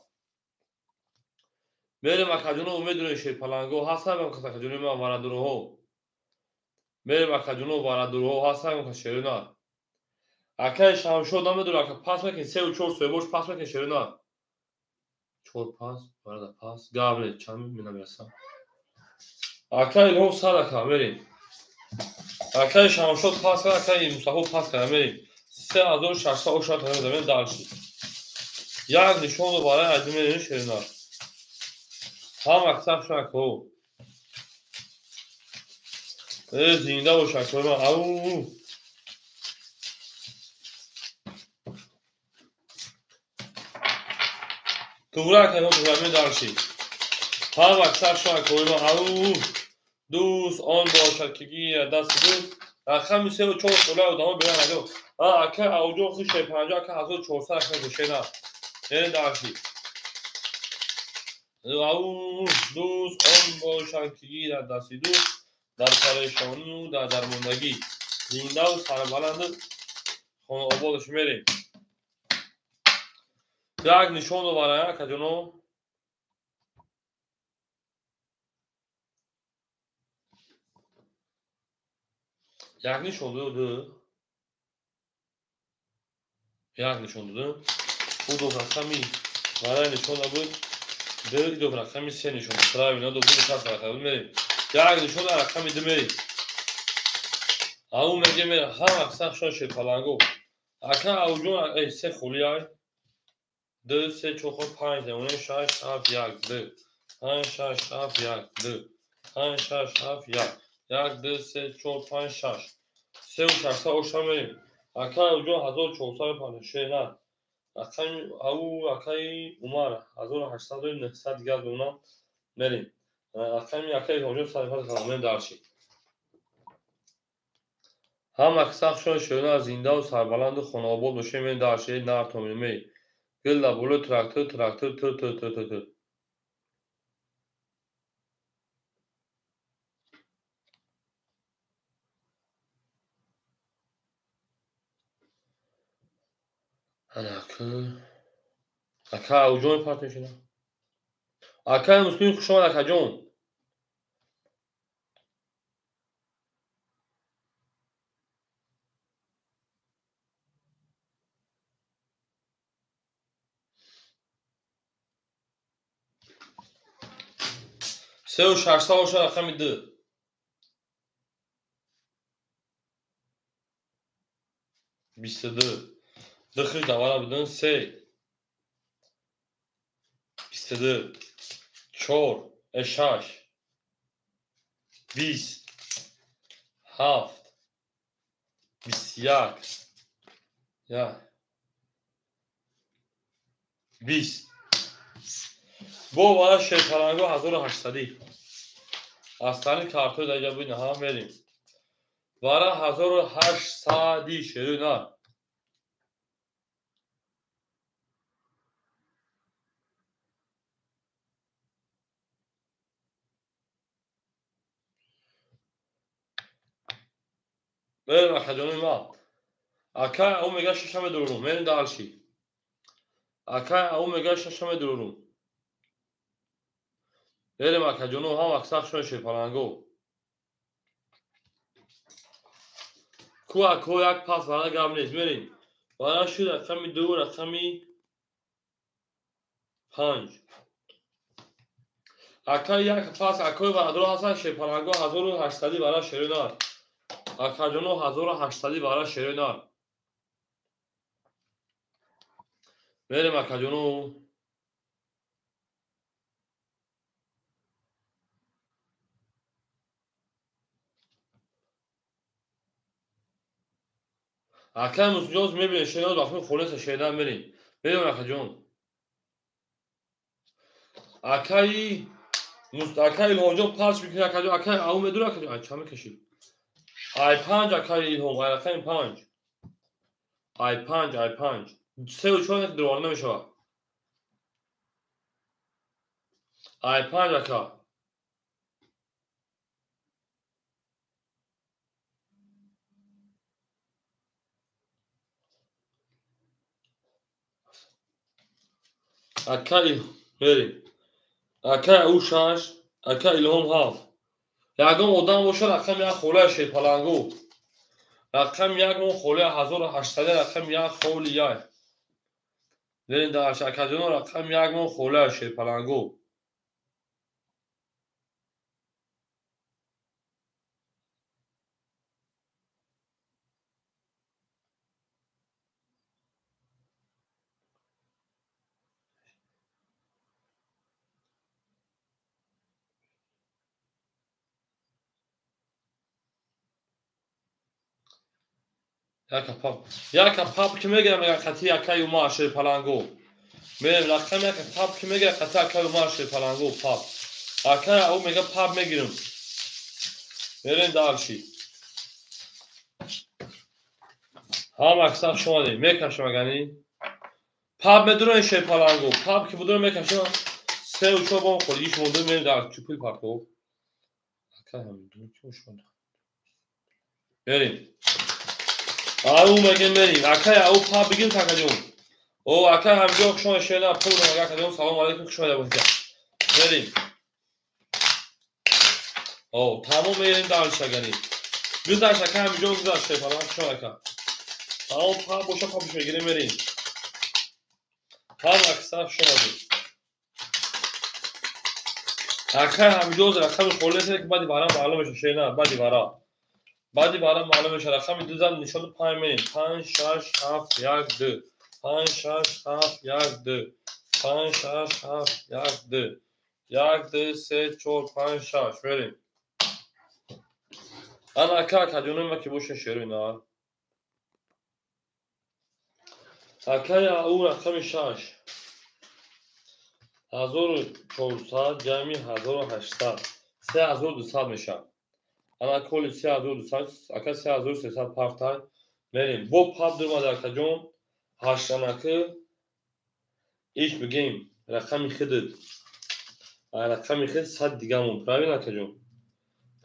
Мерем акаҷоно умедуне шерпаланго ҳастам акаҷонои ман варадорҳо. Мерем акаҷоно варадорҳо ҳастам шерона. Акай Шамшод намедонам ака пас мекунӣ 3 ва 4 соҳибош пас мекунӣ шерона. 4 пас, барада пас, гап не, чанд менамерасам. Акай Илҳом 100 ака мерем. Акай Шамшод пас кард, акай Мустафо пас кард мерем. 3600 ошад мерем дарши. Як нишону барои айди мерем шерона. Ҳам аксар шакҳо. Зинда бош акои ман. Ау. Туғра акайҳо туғра медарши. Ҳам аксар шакҳои ман. Ау. Дӯст он бошад ки гирад дасти дӯст. Рақами 3 ва 4 сола одамо беран аго. Ака ауҷо хишай 50 ака 1400 ака гӯшена. Медарши. Ау дӯст он бошад ки гирад дасти дӯст дар парешонию дар дармондагӣ. Зиндаву сарбаланду хонаободаш мерем. Як нишон доварая акаҷоно. Як нишон доду. Як нишон доду. Ӯ ду рақами варая нишон набуд. Ду рақами 3 нишон. Правильно, ду шаш рақам мерем. Як нишон рақами 2 мерем. Ау меге мерем. Ҳам аксар шон шерпаланго. Ака ауҷон 3 холи ай. 2 3 4 5 6 7 1 2 5 6 7 1 2 5 6 7 1 1 2 3 4 5 6 3 6 оша мерем. Ака ауҷон 1456 на. Рақами ау акаи Умар 1800 900 дигар бимонам мерем. Рақами акаи Ҳоҷо 150 калом дарши. Ҳам аксар шон шерона зиндаву сарбаланду хонаобод бошем мен дарши нар томинмей. Гилла боло трактор трактор тр тр тр тр тр. Ака ауҷон парт мешина. Акаи Муслим хуш омад акаҷон. Се ва 600 оша рақами 2. 22. Дихиш давара бидун 3 22 4 6 20 7 21 20. Бо вара шерпаланго 1800. Астани картои даҷа буд ҳа мерем. Вара 1800 шерӯ на. Мерем акаҷонои ман. Акай ау мега шаша медурорум. Мерем дальше. Акай ау мега шаша медурорум. Мерем акаҷоно, ҳам аксар шуна шерпаланго. Ку ако як пас вара гап нест. Мерем. Вара шуд рақами 2, рақами 5. Акай як пас акои варадро ҳастан шерпаланго 1800 вара шерои нар. Акаҷоно 1800 вара шерои нар. Мерем акаҷоно. Акай мусҷоз мебинем шерои вақти холеса шерои мерем. Мерем акаҷон. Акаи акай Илҳомҷон пас мекунӣ акаҷон, акай ау медура акаҷон, ай ча мекашӣ? Ай 5 акай Илҳом, ай рақами 5. Ай 5, ай 5. 3 ва 4 дурвар намешавад. Ай 5 ака. Акай мерем. Акай ау 6, акай Илҳом 7. Ягон одам бошад рақами 1 холаи шерпалангу. Рақами 1 мо холаи 1800, рақами 1 холи 1. Мерем дальше акаҷоно, рақами 1 мо холаи шерпалангу. Яка пап ки мегирам, мега қати акай Умар шерпалангу. Мерем рақами яка пап ки мегира қати акай Умар шерпалангу пап. Акай ау мега пап мегирам. Мерем дальше. Ҳама аксар шумо дем, мекашам агани. Пап медурам шерпалангу. Пап ки будурам мекашам. 3 ва 4 бом холигиш монда мерем дар чупил партов. Акай ҳам ду чӣ шуд. Мерем. Ау мегем мерем. Акай ау пап бигим такаҷон. О акай ҳамҷо хуш омадед шена пул акаҷон салом алейкум хуш омадед бошед. Мерем. О тамом мерем дальше агани. Гузашт акай ҳамҷо гузашт шефалан хуш омадед ака. Тамом пап боша папш мегирем мерем. Ҳам аксар хуш омадед. Акай ҳамҷо рақами холеса ки баъди вара маълум мешавад шена баъди вара. Баъди вара маълум мешавад рақами 2 зад нишони 5 мерем. 5 6 7 1 2. 5 6 7 1 2. 5 6 7 1 2. 1 2 3 4 5 6 мерем. Ана ака акаҷонои ма ки боша шерои нар. Акай ау рақами 6. 1400 ҷамъи 1800 3200 мешавад. Ана коли 3200, ака 3300 партай. Мерем. Бо пап дурмада акаҷон. 8 иш бигем рақами хидит. Рақами хид 100 дигамон. Правильно акаҷон?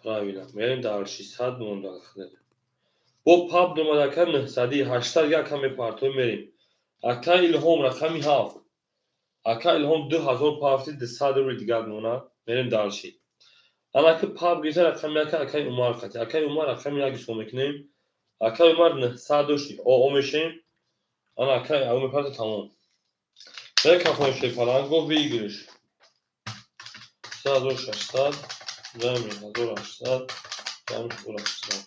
Правильно. Мерем дальше 100 монда хидит. Бо пап дурмада ака 900, 800 ака мепартой мерем. Ака Илҳом рақами 7. Ака Илҳом 2000 парти 200 рубли дигар монад. Мерем дальше. Анаки пап гирифта рақами 1 акай Умар қати. Акай Умар рақами 1 ҳисоб мекунем. Акай Умар 900 дошти. О мешем. Ана акай ау мепарта тамом. Мекафон шерпаланго выигрыш. 3600 ҷамъи 1800 ҷамъи 1800.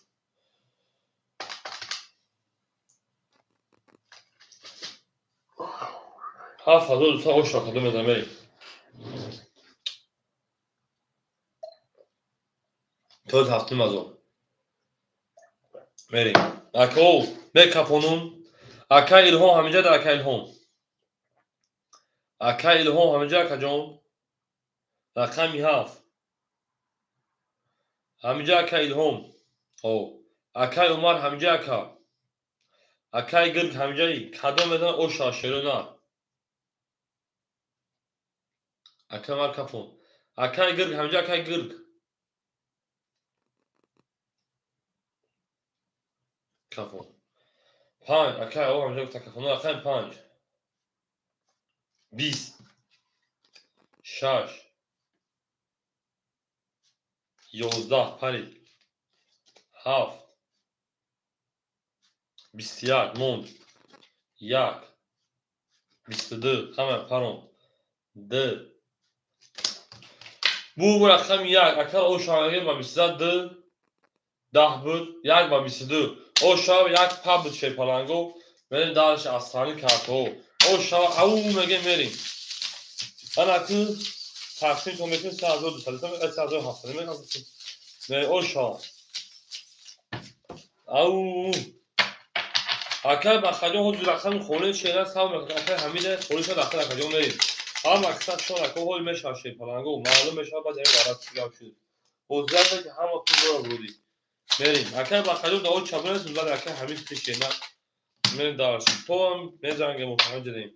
7200 ош рақадо мезанем мерем. То 7,5. Мерем. Ако мекафонум. Акай Илҳом ҳаминҷа дар акай Илҳом. Акай Илҳом ҳаминҷа акаҷон. Рақами 7. Ҳаминҷа акай Илҳом. О, акай Умар ҳаминҷа ака. Акай Гирг ҳаминҷаи кадом медонад оша шеро на. Акай Умар кафон. Акай Гирг ҳаминҷа акай Гирг. Кафон. 5 акай о ҳамҷа гуфта кафон. Рақами 5. 20 6 11 парид. 7 21 монд. 1 22 ҳама парон. 2 бу рақами 1 акар о шаваге ба 22 10 буд 1 ба 22 о шав 1 па буд шерпаланго мерем дарш аз сани картҳо о шав ау мегем мерем ана ку тақсим то мекунем 3200 3700 мегазем о шав ау акай бахаҷон ҳозир рақами хонаи шера сав мекунад акай ҳамида холиша дахил акаҷон мерем ҳам аксар шон ака ҳол мешавад шерпаланго маълум мешавад баъд ин ғараз чӣ гап шуд ҳозир ки ҳама пул дора буди мерем акай бахаҷон дао чабонесм баъд акай ҳамид шена мерем дарш то ҳам мезангем ҳамҷадем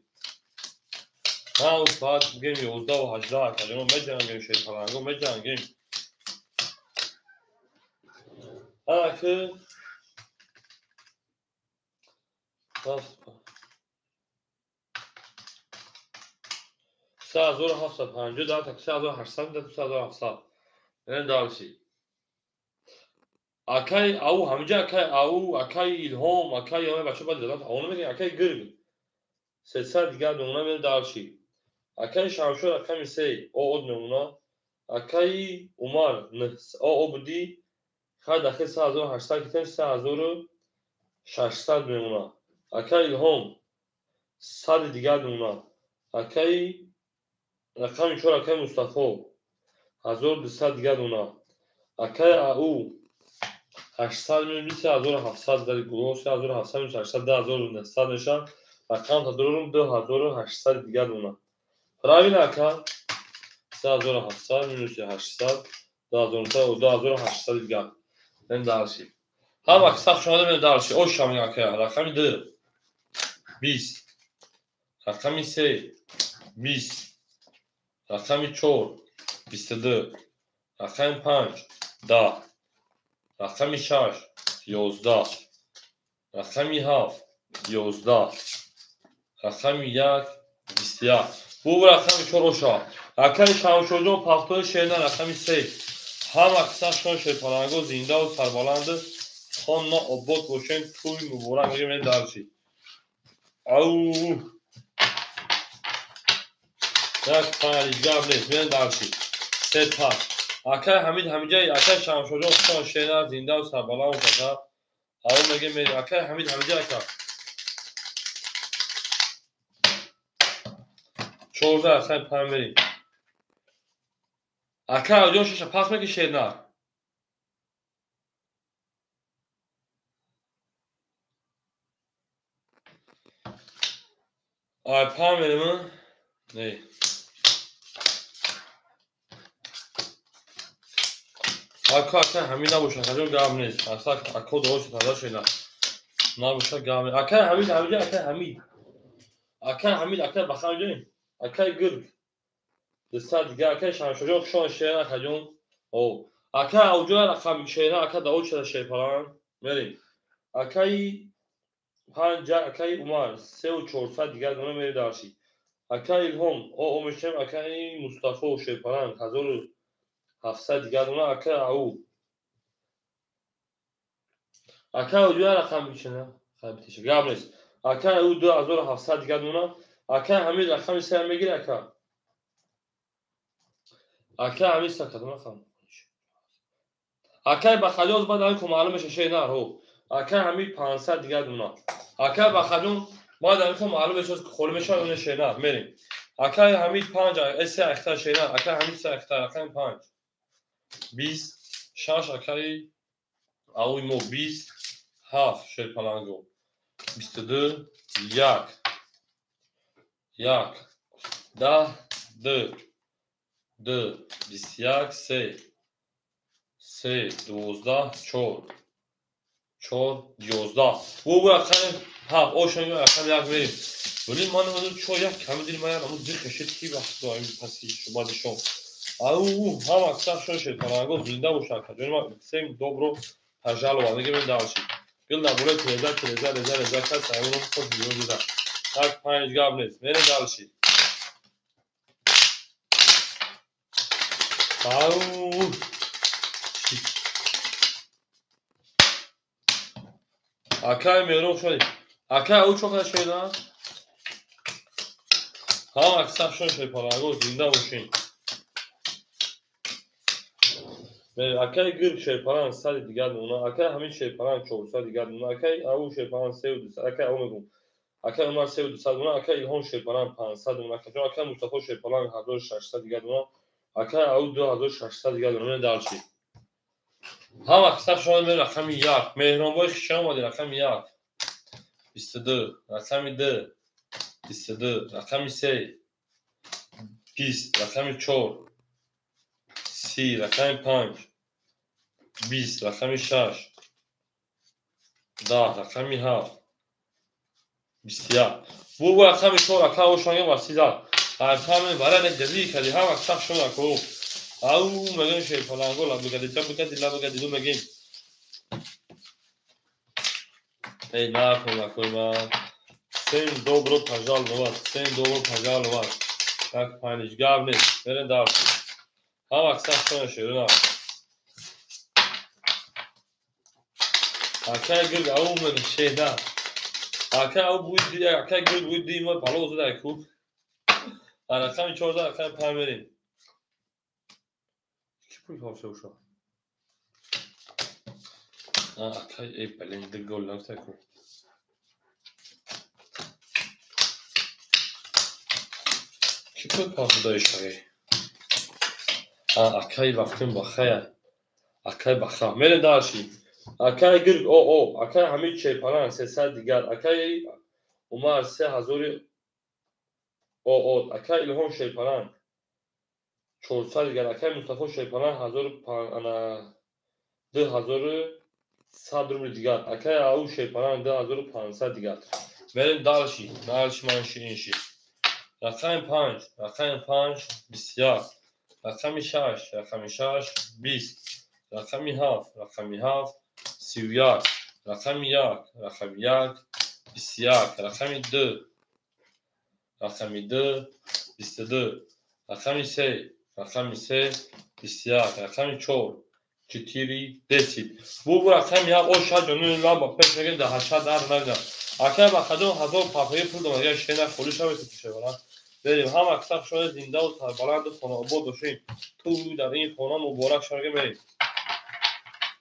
ҳам соат гем 11:18 акаҷон меҷангем шерпаланго меҷангем ака 3750 дар так 3800 дар 3700 мерем дарши акай ау ҳамҷа акай ау акай илҳом акай яма бача бад дадам ау намегӯям акай гирг 300 дигар мемона мерем дарши акай шамшод рақами 3 о од мемона акай умар о о буди хай дахил 3800 китем 3600 мемона акай илҳом 100 дигар мемона акай рақами 4 акай мустафо 1200 дигар мемона акай ау 800 минус 3700 дар гурӯҳ 3700 минус 800 2900 мешавад рақам тадорум 2800 дигар мемона правильно ака 3700 минус 800 2800 дигар мен дарши ҳам аксар шумода мен дарши ош шамин ака рақами 2 20 рақами 3 20 рақами 4 22 рақами 5 10 рақами 6 11 рақами 7 11 рақами 1 21 бу рақами 4 оша акаи шамшоҷон пахтои шерна рақами 3 ҳам аксар шон шерпаланго зиндаву сарбаланд хонно обод бошен тӯй муборак мегӯем дарши ау як панҷ гап нест мерем дарши се пас акай ҳамид ҳамиҷаи акай шамшоҷон хон шена зиндаву сарбаланд бошад ау мегӯем мерем акай ҳамид ҳамиҷа ака 14 акай панҷ мерем акай аҷон шаша пас меки шена ай панҷ мерем не ака акай ҳамид набошад акаҷон гап нест асла ако дуо шуда шена набошад гап нест акай ҳамид ҳамиҷа акай ҳамид акай ҳамид акай бахамҷоем акай гирг 200 дигар акай шамшоҷон хушон шена акаҷон о акай авҷоя рақами шена ака дао шуда шерпалан мерем акай 5 акай умар 3400 дигар дона мерем дарши акай илҳом о о мешем акай мустафо шерпалан 1700 дигар дона акай ау акай ӯ рақам мешена хабитиш гап нест акай ӯ 2700 дигар дона акай ҳамид рақами 3 мегири ака акай ҳамид сакадон рақам акай бахалиёз баъд ҳамин ку маълум меша шена ҳо акай ҳамид 500 дигар дона акай бахалиён баъд ҳамин ку маълум меша холӣ мешавад он шена мерем акай ҳамид 5 се ахта шена акай ҳамид се ахта рақами 5 20 6 акай ауи мо 20 7 шерпаланго 22 1 1 10 2 2 21 3 3 12 4 4 11 бу рақами 7 ошан рақами 1 мерем вале ман ҳозир чор як ками дили ман ҳамун зиқ шид ки вақт доим паси баъди шом ау ҳам аксар шон шерпаланго зинда бошад акаҷони ман всем добро пожаловать мегӯем дарши Гил дар болои тиреза тиреза реза реза кард, саймон хош биён дида. Так панҷ гап нест. Мерем дальше. Ау. Акай Меҳрон шуд. Акай ӯ чо қадар шеда? Ҳама аксар шон шепалаго зинда бошин. Акай гирг шерпаланг 100 дигар мона, акай ҳамин шерпаланг 400 дигар мона, акай ау шерпаланг 3200, акай ау мегум. Акай Умар 3200 мона, акай Илҳом шерпаланг 500 мона, акай Мустафо шерпаланг 1600 дигар мона, акай ау 2600 дигар мона. Дальше. Ҳама аксар шумо мерем рақами 1. Меҳронбой хуш омадед, рақами 1. 22, рақами 2, 22, рақами 3, 20, рақами 4, 30, рақами 5, 20, рақами 6, 10, рақами 7, 21. Бу рақами 4 ака ошанга ва 30. Рақами баране ҷазӣ кади ҳама аксар шумо аку. Ау мегем шерпаланго ла бигadi ча бигadi ла бигadi ду мегем. Эй накун акой ма. Всем добро пожаловать, всем добро пожаловать. Так панич гап нест. Мерем дальше. Ҳама аксар шумо шерона. Акай гирг ау мегем шеда. Акай ау буи акай гирг буи ди ма пало зада ку. Рақами 14 рақами 5 мерем. Ки пул ҳофта уша? Акай эй блин ди гол нафта ку. Ки пул ҳофта даишаги? Акай вақтин бахая. Акай баха. Мерем дальше. Акай гирг о о, акай ҳамид шерпаланг 300 дигар, акай Умар 3000 о о, акай Илҳом шерпаланг 400 дигар, акай Мустафо шерпаланг 2100 рубл дигар, акай Ау шерпаланг 2500 дигар. Мерем дальше, дальше ман ширин ши. Рақами 5, рақами 5 21, рақами 6, рақами 6 20, рақами 7, рақами 7 31, рақами 1, рақами 1 21, рақами 2, рақами 2 22, рақами 3, рақами 3 21, рақами 4 4 10. Бу рақами 1 о шаҷ ҷони ламба пеш мегем да 8 дар нагда. Акай ба хадом 1000 папаи пул дом агар шена холи шавед шавад. Берем ҳама аксар шумо зинда ва сарбаланд хонаобод бошед. Ту дар ин хона муборак шавед мерем.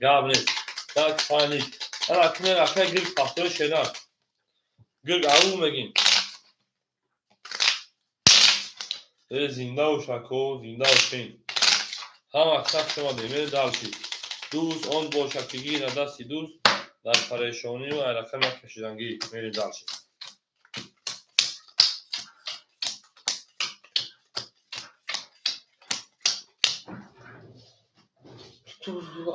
Гап нест. Так паник. Ана акне акай гирг пахтои шена. Гирг ау мегим. Э зинда бош ако, зинда бошед. Ҳама аксар шумо мерем дальше. Дӯст он бошад ки гирад дасти дӯст дар парешонӣ ва рақам як кашидангӣ. Мерем дальше.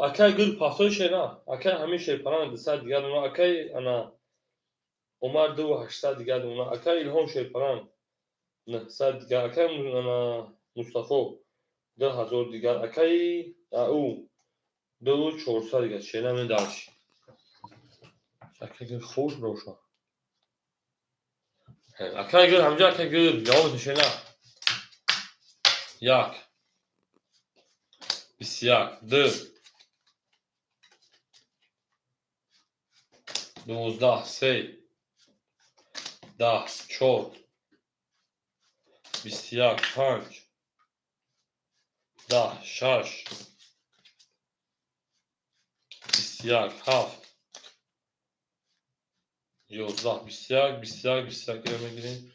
Акай гирг пахтои шена, акай ҳамин шерпаланг 200 дигар мона, акай ана Умар 2800 дигар мона, акай Илҳом шерпаланг 900 дигар, акай ана Мустафо 2000 дигар, акай ау 2400 дигар. Шена мен дальше. Акай гирг хуш боша. Акай гирг ҳамҷа акай гирг ҷавоб шена. 1 21 2 12 3 10 4 21 5 10 6 21 7 11 21 21 21 иро мегирем,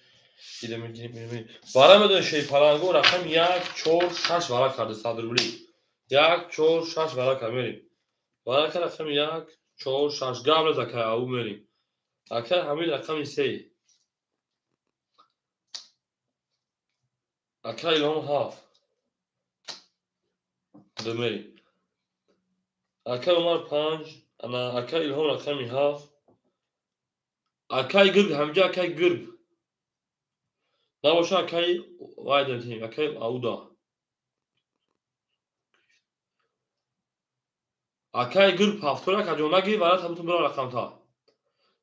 иро мегирем, иро мегирем. Вара медонед шерпаланго рақами 1 4 6 вара карда 100 рубли. 1 4 6 вара карда мерем. Вара карда рақами 1 4 6 гап нест акай ау мерем. Акай ҳамин рақами 3. Акай Илҳом 7. Ду мерем. Акай Умар 5, ана акай Илҳом рақами 7. Акай гирг ҳамҷа акай гирг. Набоша акай вай дадем, акай ауда. Акай гир пафтор акаҷон нагири вара табутун бира рақамта.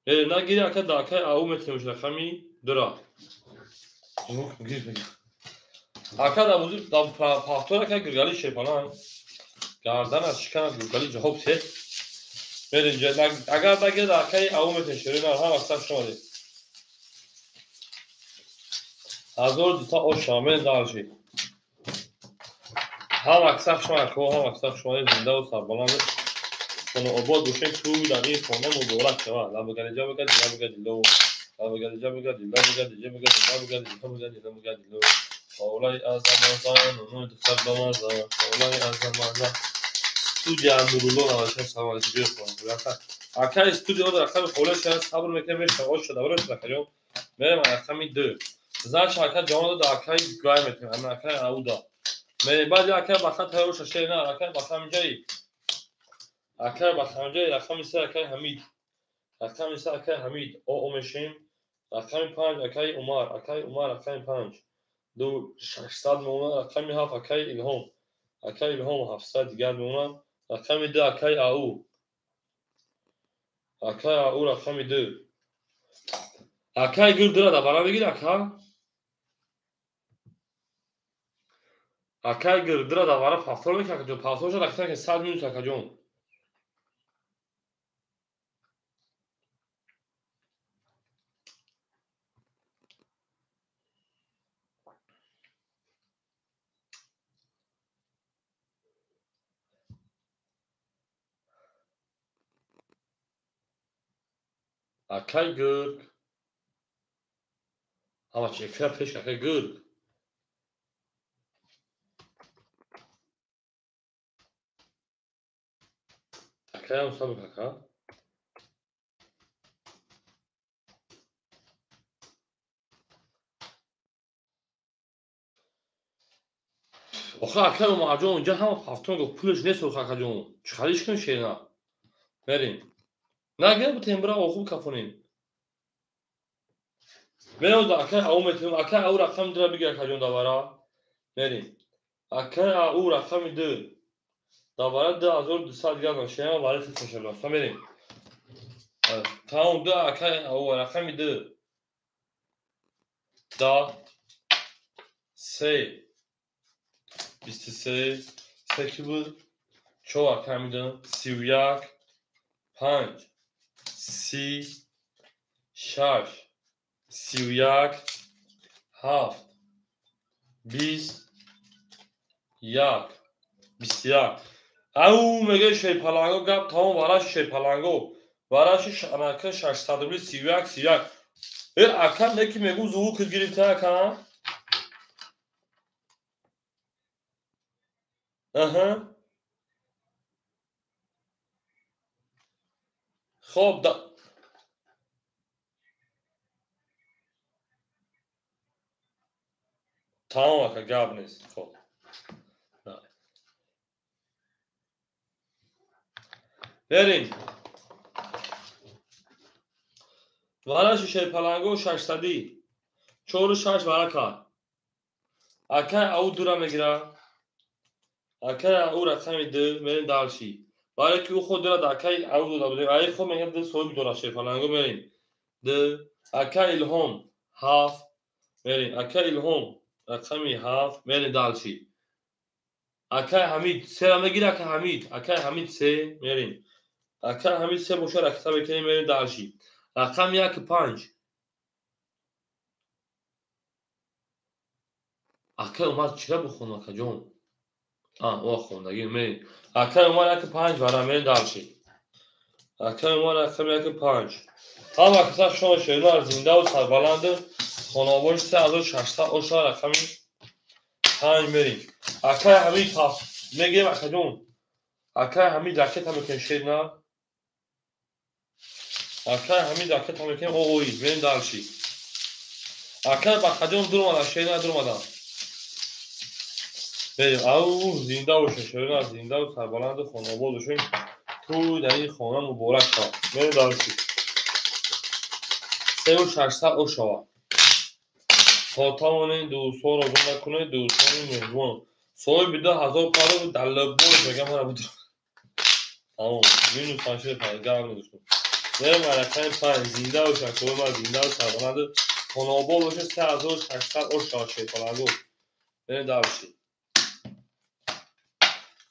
Нагири ака да акай ау метемеш рақами дура. Ака да бузи да пафтор ака гиргали шерпаланг. Гардан аз шиканат гиргали ҷавоб те. Мерим агар нагири да акай ау метем шерина ҳам аксар шумоди. 1200 оша мен дарши. Ҳам аксар шумо ҳам аксар шумо зинда ва сарбаланд хона обод бошед. Ту дар ин хона муборак шавад. Лабгади ҷабгади лабгади ло лабгади ҷабгади лабгади ҷабгади лабгади лабгади лабгади ло холай аз Рамазон нуну духтар бамаза холай аз Рамазон. Студия Нурулло 96 салом алейкум. Ҷои хона акай студия дар рақами холай шава сабр мекунем мешава ош шуда барои рақаҷон мерем рақами 2 зан ака ҷавон да акай гай мекунем акай ауда мерем баъди акай баха тайёр шаште на акай баха ҳамҷаи акай бахамҷаи рақами 3 акай Ҳамид рақами 3 акай Ҳамид о мешем рақами 5 акай Умар акай Умар рақами 5 2 600 мемонад рақами 7 акай Илҳом акай Илҳом 700 дигар мемонад рақами 2 акай Ау акай Ау рақами 2 акай гир дура да бара бигир ака акай гир дура да бара пафтор мекунад акаҷон пафтор шад акаҷон 100 минус акаҷон. Акай гирг ҳама чи эфира пеш акай гирг акаям сабр ака охир акай Умарҷон инҷа ҳама пафтон гуфт пулаш нест охир акаҷон чӣ хариш кунем шерина мерем нагир бутем бира охуб кафонем мерем акай ау метем акай ау рақами дура бигир акаҷон давара мерем акай ау рақами 2 давара 2200 дигар шема вари хисмешаласта мерем тамом 2 акай ау рақами 2 да 3 23 3 ки буд 4 акай ҳамид 31 5 30 6 31 7 20 1 21. Ау мега шерпаланго гап тамом вараши шерпаланго вараши анака 600 рубли 31 31. Э ака неки мегу звук гирифта ака. Аҳа. Хоб да тамом ака гап нест. Хоб берем вараши шерпаланго 600 4 6 вара кард. Акай ау дура мегира акай ау рақами 2 мерем дарши барои ки ӯ худ дорад акай ау дода будем ай худ мегӯяд ду соҳиб дорад шерпаланго мерем 2 акай Илҳом 7 мерем акай Илҳом рақами 7 мерем дарши акай Ҳамид 3 мегира акай Ҳамид акай Ҳамид 3 мерем акай Ҳамид 3 боша ракета мекунем мерем дарши рақами 1 5 акай Умар чира бихонам акаҷон о хондагӣ мерем акай Умар 1 5 вара мерем дарши акай Умар рақами 1 5 ҳама каса шумо шернар зиндаву сарбаланду хонаободи 3600 оша рақами 5 мерем акай Ҳамид мегирем акаҷон акай Ҳамид ракета мекунем шерна акай Ҳамид ракета мекунем ои мерем дарши акай Бахаҷон дуромадан шерна дуромадан мерем ау зинда бошед шерна зиндаву сарбаланду хонаобод бошед ту дар ин хона муборак шавад мерем дарши 3600 ошава то тавонед дӯстонро гум накунед дӯстони меҳрубон соҳиби 2000 паро дар лаббош мегам ҳара буд. Тамом. Минус панҷ панҷ гап надоштем. Мерем рақами 5 зинда боша, кои ма зинда ва сарбаланд хонобод боша 3600 ош шава шерпаланго. Мерем дальше.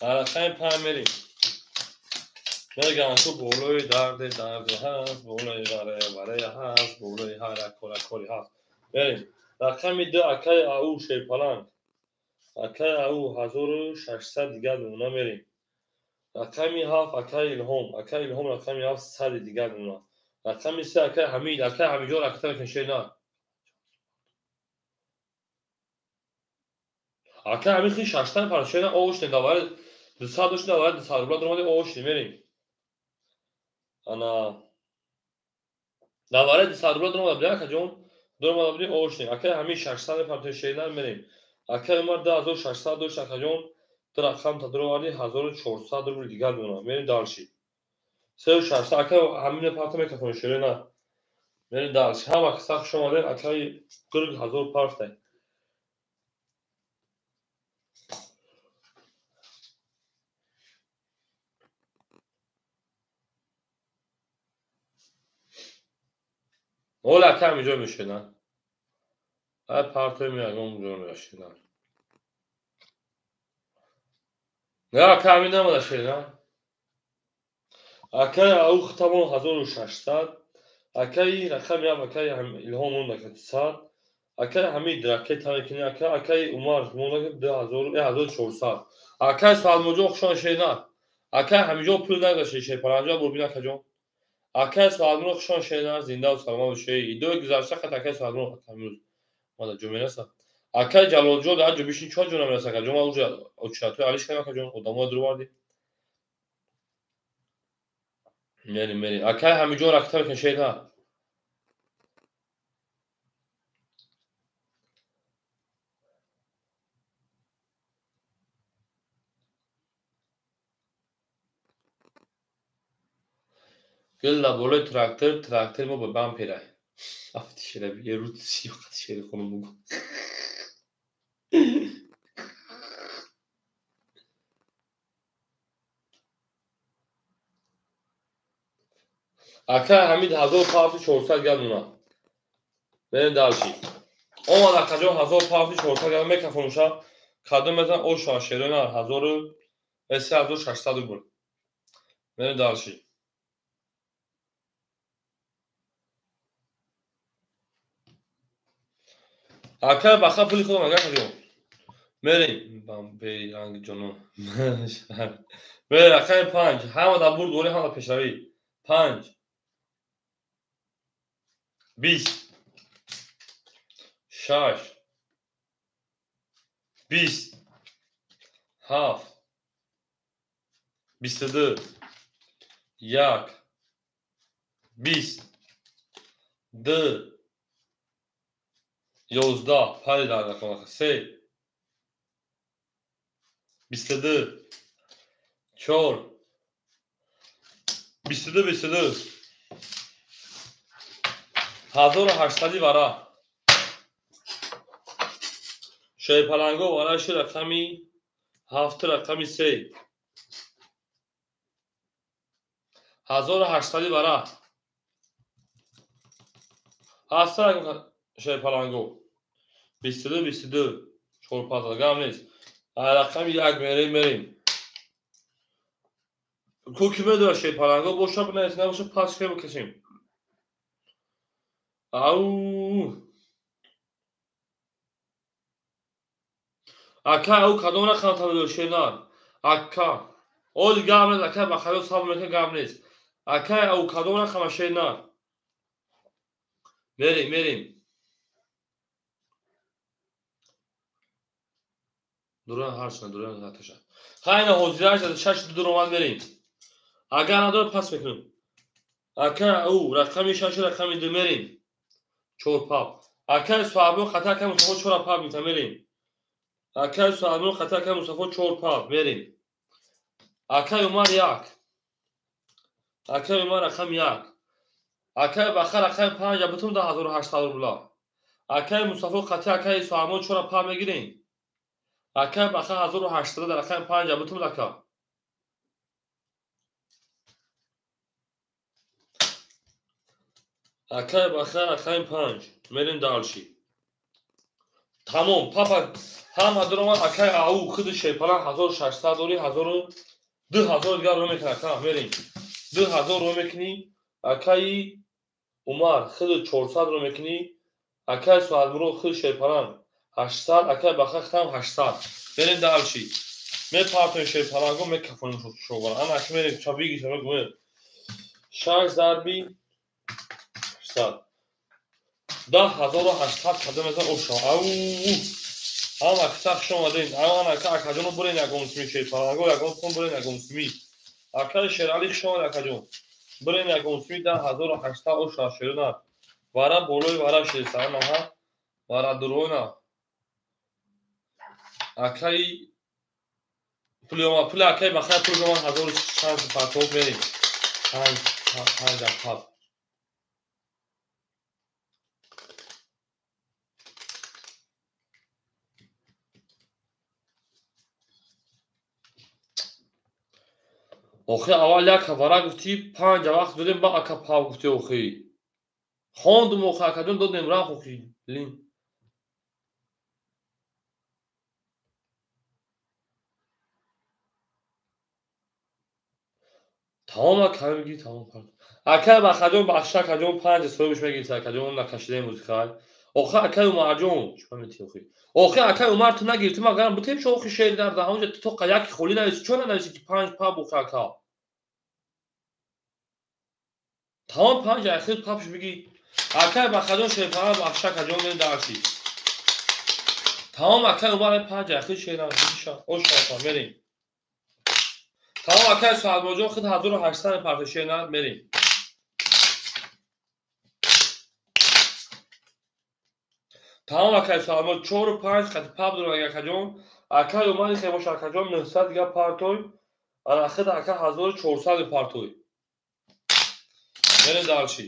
Рақами 5 мерем. Мегӯям ту болои дарде дарде ҳаст, болои варе варе ҳаст, болои ҳар як кора кори ҳаст. Мерем. Рақами 2 акаи ау шерпаланг. Акаи ау 1600 дигар дона мерем. Рақами 7 акаи Илҳом. Акаи Илҳом рақами 7 100 дигар дона. Рақами 3 акаи Ҳамид. Акаи Ҳамидҷон ракета мекунед шер на. Акаи Ҳамид хи 600 пар шер на овошнем давари 200 доштем давари 200 рубла даромадем овошнем мерем. Ана давари 200 рубла даромада будем акаҷон. Даромада будем овошнем. Акаи Ҳамид 600 пар шер на мерем. Акаи Умар 2600 дошт акаҷон. Ду рақам та дароварди 1400 рубл дигар дона. Мерем дальше. 3600 акаи Ҳамид парта мекафонӣ шере на. Мерем дальше. Ҳама каса хуш омадед. Акаи Гург 1000 партай. Ола акаи Ҳамидҷон мешена. Ай партой меягон ҷо мешена. Не, акаи Ҳамид намада шена. Акаи ау хитамон 1600. Акаи рақами 7 акаи Илҳом монда ка 100. Акаи Ҳамид ракета мекунӣ ака. Акаи Умар монда ка 1400. Акаи Салмоҷон хушон шена. Акаи Ҳамидҷон пул нагузашт шерпаланҷо бурбин акаҷон. Акаи Салмон хушон шена, зинда ва саломат бошед. Идои гузашта хат акаи Салмон акамюз. Мада ҷо мераса. Акаи Ҷалолҷон дар ҷо бишин чо ҷо намераса акаҷон. Ман уже очиратои алиш кардам акаҷон. Одамоя дуровардӣ. Мерим, мерим. Акаи Ҳамидҷон ракета мекунед шена. Гилла болои трактор, трактор мо ба бам перай. Афти шераби, е рӯз сиёқат шери хонум бугу. Акаи Ҳамид 1400 гап дона. Мерем дальше. Омад акаҷон 1400 гап мекафонуша. Кадом мезан ошва шеро на 3600 рубл. Мерем дальше. Акаи баха пули худам акаҷон. Мерем. Бампери ранги ҷонон. Мерем рақами 5. Ҳама дар бурд дорӣ, ҳама пешравӣ. 5 20 6 20 7 22 1 20 2 11 пари дар рақам 3 22 4 22 22 1800 вара. Шерпаланго вараши рақами 7 рақами 3 1800 вара. Ҳаста шерпаланго 22 22 4 5 гам нест. Рақами 1 мерем, мерем. Ку ки медора шерпаланго боша бинавис, набоша пас ке бикашем. Ау. Ака ау кадом рақам табдил шернар? Ака. Оли гап нест, ака ба хаёл сабр мекунад гап нест. Ака ау кадом рақама шернар? Мерем, мерем. Дуран ҳарчна, дуран аташа. Хайна ҳозираш 6 2 роман мерем. Агар надорад пас мекунем. Ака ау рақами 6 рақами 2 мерем. 4 пап. Акаи Суҳабон хата акаи Мустафо 4 пап мета мерем. Акаи Суҳабон хата акаи Мустафо 4 пап мерем. Акаи Умар 1. Акаи Умар рақами 1. Акаи Баха рақами 5 бутум 1800 рубла. Акаи Мустафо хата акаи Суҳабон 4 пап мегирем. Акаи Баха 1800 дар рақами 5 бутум ака. Акай бахар рақами 5. Мерем дальше. Тамом, папа ҳама дуромад акай ау худи шерпалан 1600 дори 1000 2000 дигар рӯ мекунад ака мерем. 2000 рӯ мекунӣ акаи Умар худи 400 рӯ мекунӣ акай Суҳадмурод худи шерпалан 800 акай Бахар худам 800. Мерем дальше. Мепартоем шерпаланго мекафонем шобара. Ана ака мерем ча бигир ча бигир. 6 зарби 800. 10800 кадом мезан оша. Ау! Ҳама киса хуш омадед. Ана ака акаҷоно бурен ягон сми шерпаланго ягон сум бурен ягон сми. Акаи Шерали хуш омад акаҷон. Бурен ягон сми 10800 оша шерона. Вара болои вара шеса анаҳа. Вара дурона. Акаи пули омад, пули акаи Бахар пули омад 1600 партов мерем. 5 5 пап. Охи аввал як вара гуфтӣ 5 вақт додем ба ака пав гуфтӣ охи. Хондум охи акаҷон додем рафт охи. Лин. Тамом ака мегӣ тамом кард. Акай Бахаҷон бахша акаҷон 5 соҳибш мегирифт акаҷон накашидаи музикал. Охи акай Умарҷон чӣ метӣ охи? Охи акай Умар ту нагирифтӣ магарам бутем шо охи шеър дар даҳонҷа ту тоқа яки холӣ нависи чо нанависи ки 5 паб охи ака? Тамом 5 ахир пабш бигӣ. Акай Бахаҷон шерпара бахша акаҷон мерем дарси. Тамом акай Умар 5 ахир шеър нависи оша ака мерем. Тамом акай Суҳадмуродҷон худ 1800 парта шеър на мерем. Тамом акай Суҳадмурод 4 5 қати паб дорад акаҷон. Акай Умари хебош акаҷон 900 дига партой. Ана худ ака 1400 партой. Мерем дальше.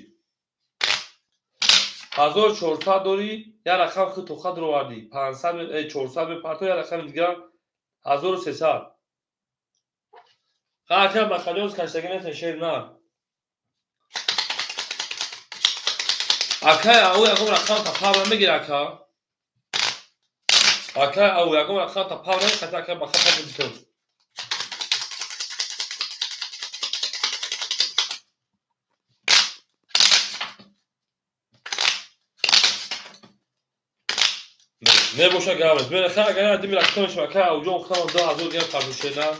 1400 дори, як рақам худ тоқа дуровардӣ. 500 400 партой, як рақами дига 1300. Акай Бахаҷон каштагӣ нест шеър на. Акай ау ягон рақам та паб намегир ака. Акай ау ягон рақам та паб намегир қати акай Бахар паб битон. Небоша гаврес. Мере хай агар дими рақам шума акай ауҷон худам 2000 гирам парту шеър на.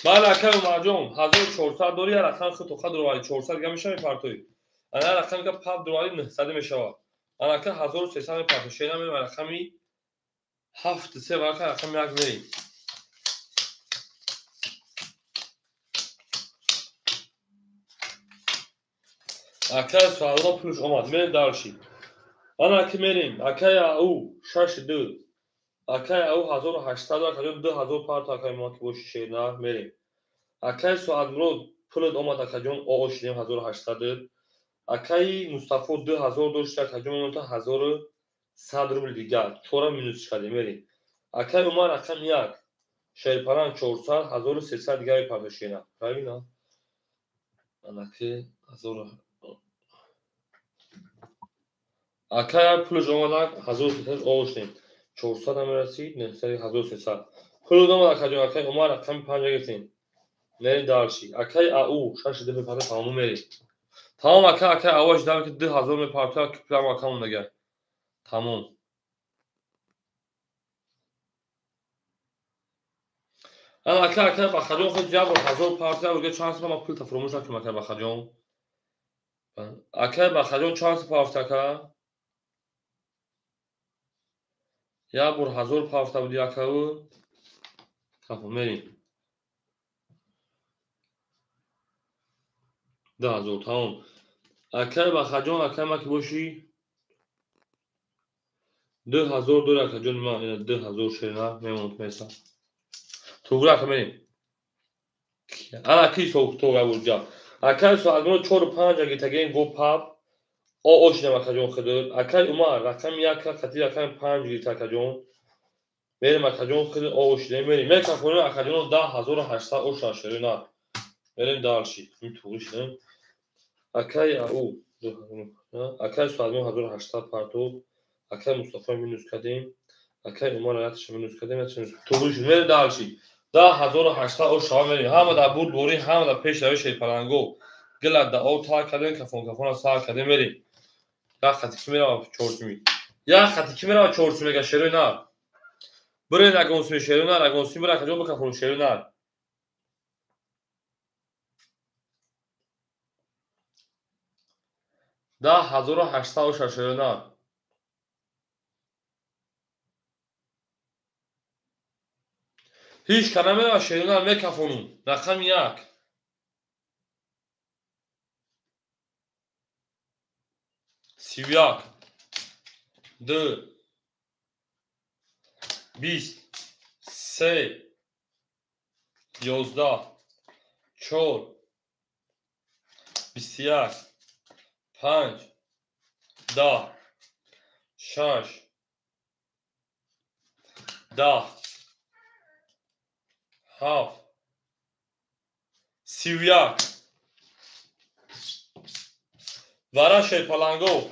Бале акай Умарҷон 1400 дори, як рақам худ тоқа дуроварӣ 400 гирам мешавад партои. Ана рақами ка паб дуроварӣ 900 мешавад. Ана ака 1300 мепартои. Шеър намерем рақами 7 3 варақа рақами 1 мерем. Акай Суҳадмурод пулш омад. Мерем дальше. Ана аки мерем. Акай ау 6 2. Акай ау 1800 акаҷон 2000 парто акай мо ки боши шеър на мерем. Акай Суҳадмурод пулат омад акаҷон оғоз шудем 1800. Акаи Мустафо 2000 дошт акаҷон монта 1100 рубл дигар. 4 минус кардем мерем. Акай Умар рақам 1. Шерпаран 400 1300 дигар мепардо шеър. Правильно? Анаки 1000 Акай пулш омад 1300 оғоз шудем. 400 намерасид, 900 1300. Пул омад акаҷон акай Умар рақами 5 гирифтем. Мерем дальше. Акай ау 6 2 мепардо тамом мерем. Тамом ака акай аваш дам ки 2000 мепартояд ки пулам акамон дагар. Тамом. Ана ака акай Бахаҷон худ як бор 1000 партояд, уга чанд сум ма пул та фуромӯш накунам акай Бахаҷон. Акай Бахаҷон чанд сум партояд ака? Як бор 1000 партояд буди акау. Тамом мерем. 2000 тамом. Акай Бахаҷон акай ма ки бошӣ 2000 дори акаҷон ма ина 2000 шеър мемонад меса. Туғра ака мерем. Ана ки туғра бурҷа. Акай Суҳадмурод 4 5 гитагем го паб. О шидам акаҷон худур. Акай Умар рақами 1 қати рақами 5 гирифта акаҷон. Мерем акаҷон худ о шидем мерем. Мекафонем акаҷон 10800 оша шеър на. Мерем дальше. Ин туғри шидем. Акай ау акай Суадмон 1800 партов. Акай Мустафо минус кардем. Акай Умар якша минус кардем, якша минус. Туғри шуд. Мерем дальше. 10800 о шава мерем. Ҳама дар бурд борӣ, ҳама дар пеш равӣ шерпаланго. Гила да об тар кардем, кафон кафона сар кардем, мерем. Як хати ки мерава чорсуми. Як хати ки мерава чорсуми га шерои нар. Бирен агонсуми шерои нар, агонсуми бира каҷо бикафон шерои нар. 10800 оша шерои нар. Ҳеҷ ка намерава шерои нар, мекафонум. Рақами 1. 31, 2, 20, 3, 11, 4, 21, 5, 10, 6, 10, 7, 31. Вара шерпаланго.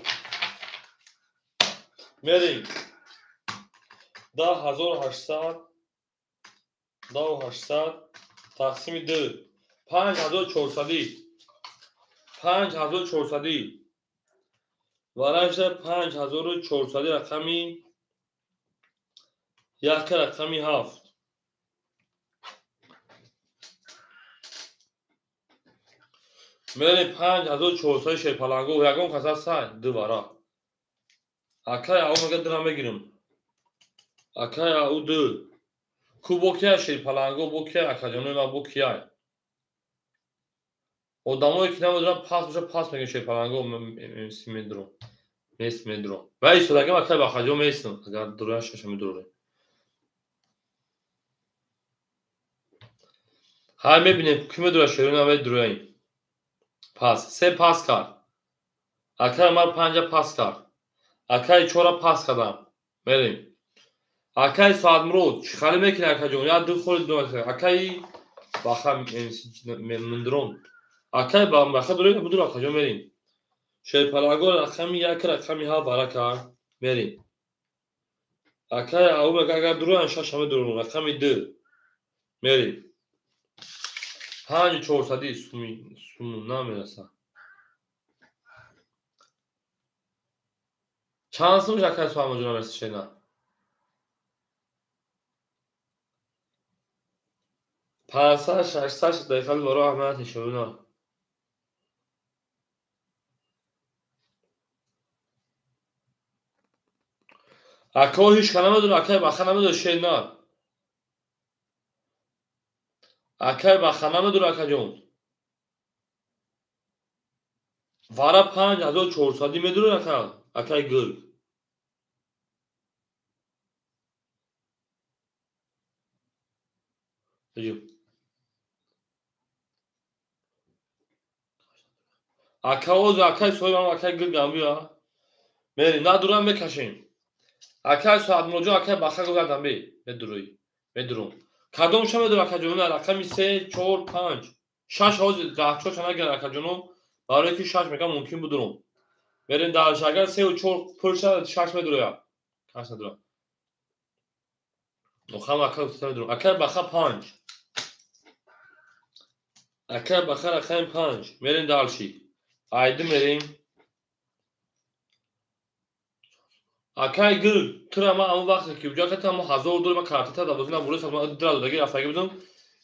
Мерем. 10800, 10800 тақсими 2. 5400. 5400. Варажда 5400 рақами 1 рақами 7. Мерем 5400 шерпаланго. Ягон кас ҳаст? Ду вара. Акай ау мега дира мегирим. Акай ау ду. Ку бо кия шерпаланго, бо кия акаҷонои ма, бо кияй? Одамое ки намедонанд пас боша пас мегӯянд шерпаланго медро. Мес медро. Ва истодагим акай бахаҷо местам. Агар дуроя шаша медурорем. Ҳай мебинем ки медура шерои на медуроем. Пас 3 пас кард. Акай Умар 5 пас кард. Акай 4 пас кардам. Мерем. Акай Саадмурод чӣ хали мекунӣ акаҷон? Я ду холи ду акай баха мундрон. Акай баха дурем будур акаҷон мерем. Шерпалаго рақами 1 рақами 7 вара кард. Мерем. Акай ау мега агар дуроян 6 ҳама дурон рақами 2. Мерем. 5400 суми суму намераса. Чанд сум акай Суамаҷон намераса шена? 500 600 дақиқа баро аҳмад шуна. Ако ҳеҷ ка намедона, акай баха намедона шена. Акай баха намедона акаҷон. Вара 5400 медона ака, акай гул. Ака оз акай соҳибам акай гул гамбия. Мерем, надурам мекашем. Акай Соатмуроҷон акай баха гузардам бе, медурои, медурам. Кадом ша медура акаҷон? Рақами 3, 4, 5, 6 ҳозир раҳчоша нагиран акаҷоно, барое ки 6 мегам мумкин будурам. Мерем дальше. Агар 3 ва 4 пур шавад 6 медуроя. Каш надура. Охам ака гуфта медурам. Акай баха 5. Акай баха рақами 5. Мерем дальше. Айди мерем. Акай гул, тура ман ҳамон вақте ки уҷа кардам, ҳамон 1000 доллар ман картата дар бозӣ набурда, ман дира додаги рафтагӣ будам.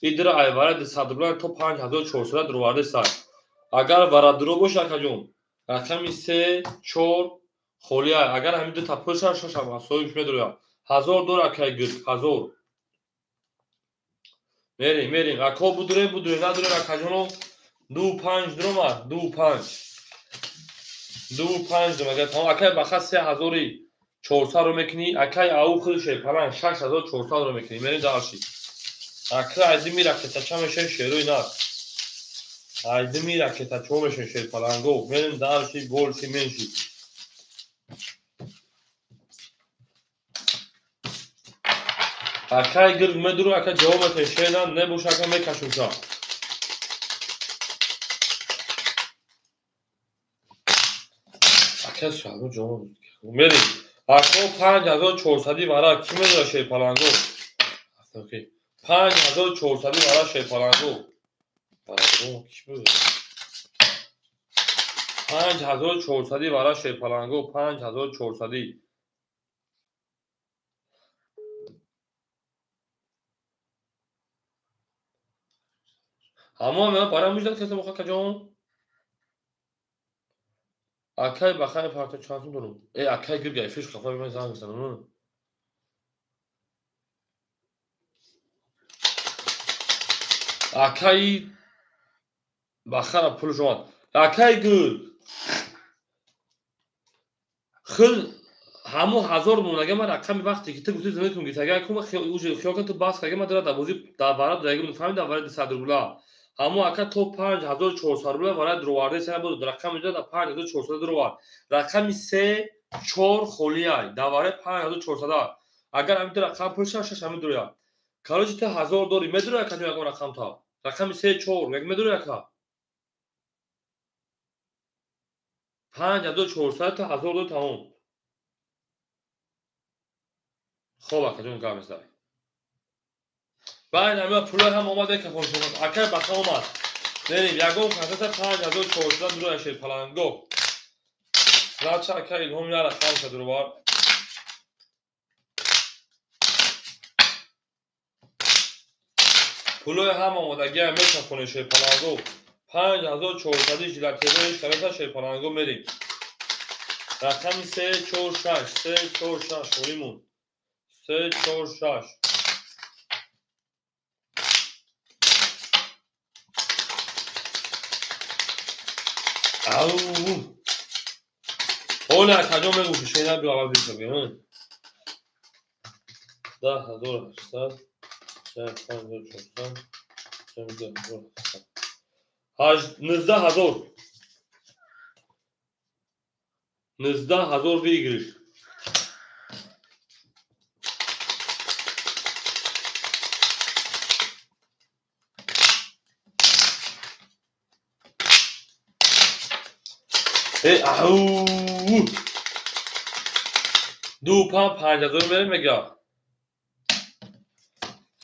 И дира айвара 100 рубла то 5400 дуроварда сар. Агар вара дуро боша акаҷон, рақами 3, 4 холия. Агар ҳамин ду та пул шава, шаш соҳибш медуроям. 1000 доллар акай гул, 1000. Мерем, мерем. Ако будурем, будурем, надурем акаҷоно. 2 5 дуромад, 2 5. 2 5 дуром. Агар тамом акай баха 3400 ро мекунӣ, акай ау худше палан 6400 ро мекунӣ. Мерем дальше. Акай айдими ракета ча мешавем шерои нар. Айдими ракета чо мешавем шер паланго. Мерем дальше, больше, меньше. Акай гирг медуру, акай ҷавоб метавем шер нар, небоша ака мекашумша. Ака шаҳру ҷон. Мерем. Ако 5400 вара ки медора шерпаланго? 5400 вара шерпаланго. Вара ки медора? 5400 вара шерпаланго, 5400. Ҳамон мена барам муждат касам оха каҷон? Акай бахай парта чанд сум дорум? Э, акай гирга эфиш хафа биман занг бизанам. Акай бахара пулш омад. Акай гир. Хил ҳамон ҳазор монага ман рақами вақте ки ту гуфти зинатун гирифт, агар кума уже хиёл кун ту бас карда ман дара дар бозӣ дар вара даги фаҳмид дар вара 200 рубла. Ҳамон ака то 5400 рубла вара дуроварда сена буд рақами да 5400 дуровард. Рақами 3 4 холиай дар вара 5400. Агар ҳамин рақам пул шаш шаш ҳамин дуроя. Короче ту 1000 дори медуроя ака ягон рақам та. Рақами 3 4 як медуроя ака. 5400 та 1000 дори тамом. Хоб ака ҷон гап мезанӣ. Баъд ҳама пулой ҳам омада кафон шуд. Акай баха омад. Мерем ягон касата 5400 дуроя шерпаланго. Рача ака Илҳом яра хамша дуровар. Пулой ҳам омадагия мекафони шерпаланго. 5400 жилатебои шарата шерпаланго мерем. Рақами 3 4 6 3 4 6 холимон. 3 4 6. Ау! Оля, каҷо мегӯши? Шена биё аввал бишавем. 10800, 5400, 12800. 19000. 19000 выигрыш. Э, ау! Ду пан 5000 мерем мега.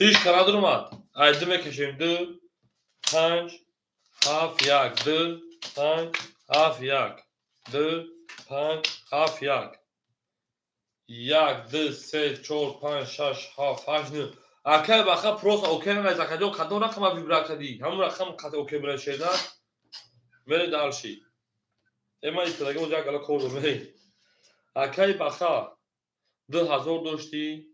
Ҳеҷ кара дуромад. Ай ду мекашем. 2 5 7 1 2 5 7 1 2 5 7 1 1 2 3 4 5 6 7 8 9. Акай баха просто окей намез акаҷон кадом рақама вибра кардӣ? Ҳамон рақам қат окей бира шеда. Мере дальше. Эма истадаги боз як гала кор дорем. Мере. Акай баха 2000 доштӣ.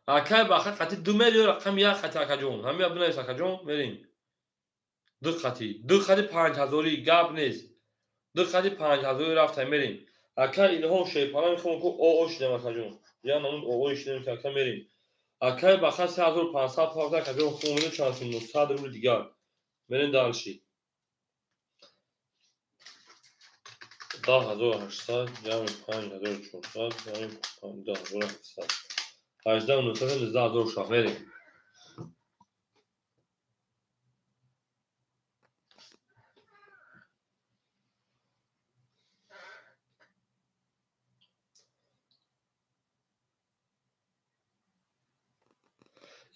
Акай баха қати 2 мери ё рақам як қати акаҷон. Ҳамин бинавис акаҷон мерем. 2 қати. 2 қати 5000 гап нест. 2 қати 5000 рафта мерем. Акай Илҳом шерпалан мехоҳам ку оо шидам акаҷон. Я намуд оо шидам ки ака мерем. Акай баха 3500 фарқ акаҷон хуб мерем чанд сум 100 рубли дигар. Мерем дальше. 10800 ҷамъи 5400 ҷамъи 5700. 18 900 19000 шав мерем.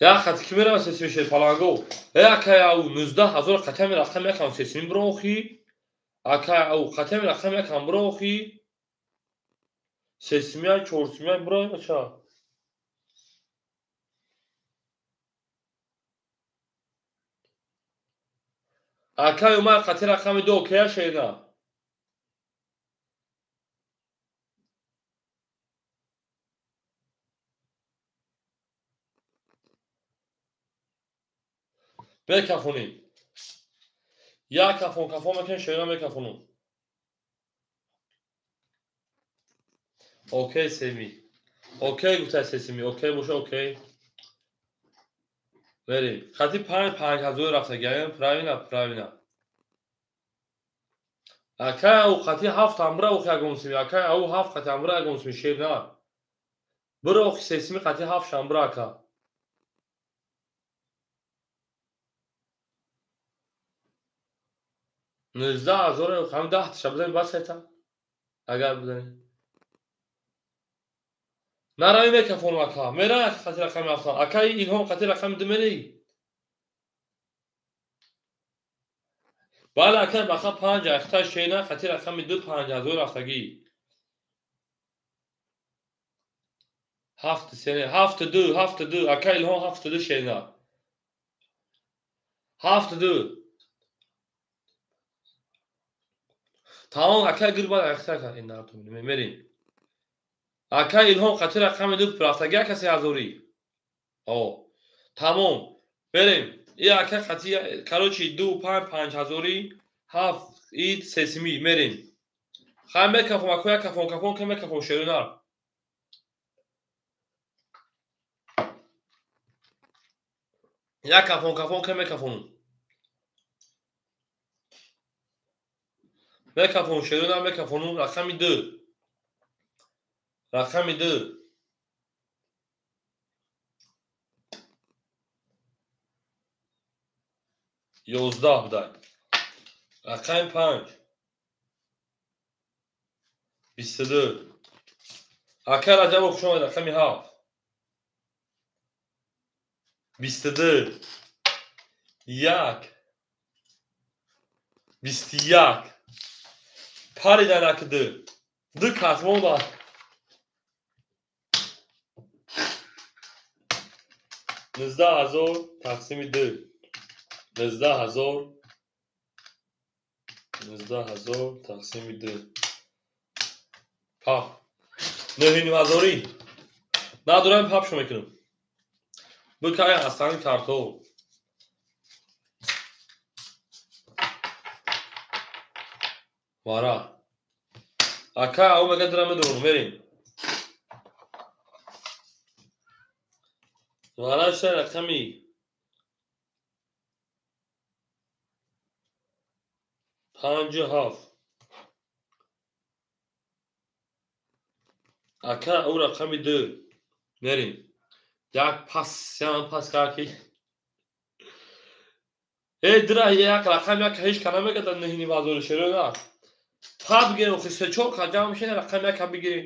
Як хати ки мерава сесими шерпаланго? Э акай ау 19000 қатами рақам якам сесими бирохи. Акай ау қатами рақам якам бирохи. Сесимия чорсимия бирой бача. Акай умар қати рақами ду окея шена. Бекафонем. Як кафон кафон мекунем, шена мекафонум. Окей семи. Окей гуфта сесими. Окей боша окей. Мерем. Хати 5 5000 рафта гаем. Правильно, правильно. Акай ау хати 7 амра охи ягон сими. Акай ау 7 хати амра ягон сими шена. Биро охи сесими хати 7 шамбра ака. 19 000 ҳам 10 таша бизанем, бас ета. Агар бизанем. Нарави мекафонам ака. Мера қати рақами ҳафтам. Акаи Илҳом қати рақами ду мерӣ? Бале, акай баха панҷ ахта шена қати рақами ду 5000 рафтагӣ. Ҳафт сене, ҳафт ду, ҳафт ду, акай Илҳом ҳафт ду шена. Ҳафт ду. Тамом, акай гир бад ахта ка ин нарту мерим. Акай Илҳом қати рақами ду рафтагӣ ака 3000. О, тамом, мерем. И ака қати, короче, ду панҷ 5000 ҳафт ид сесими мерем. Хай мекафом, аку як кафон кафон ка мекафом шерунар. Як кафон кафон ка мекафонум. Мекафон шерунар мекафонум рақами ду. Рақами ду. 11 будай. Рақами панҷ. 22. Ака Раҷабов хуш омадед, рақами ҳафт. 22. Як. 21. Паридан аки ду. Ду кас монда. 19 000 тақсими ду. 19 000. 19 000 тақсими ду. Пап. 9,5 ҳазорӣ. Надорам папшо мекунам. Бикай астани картол. Вара. Ака ау мега дира медорам, мерем. Вара ша рақами панҷу ҳафт. Ака ӯ рақами ду. Мерем. Як пас, ям пас кард ки. Э, дира як рақам як ҳеҷ ка намега дар 9,5 ҳазори шеро на. Па бигирем, охи се чор ка ҷамъ мешавем, рақами яка бигирем.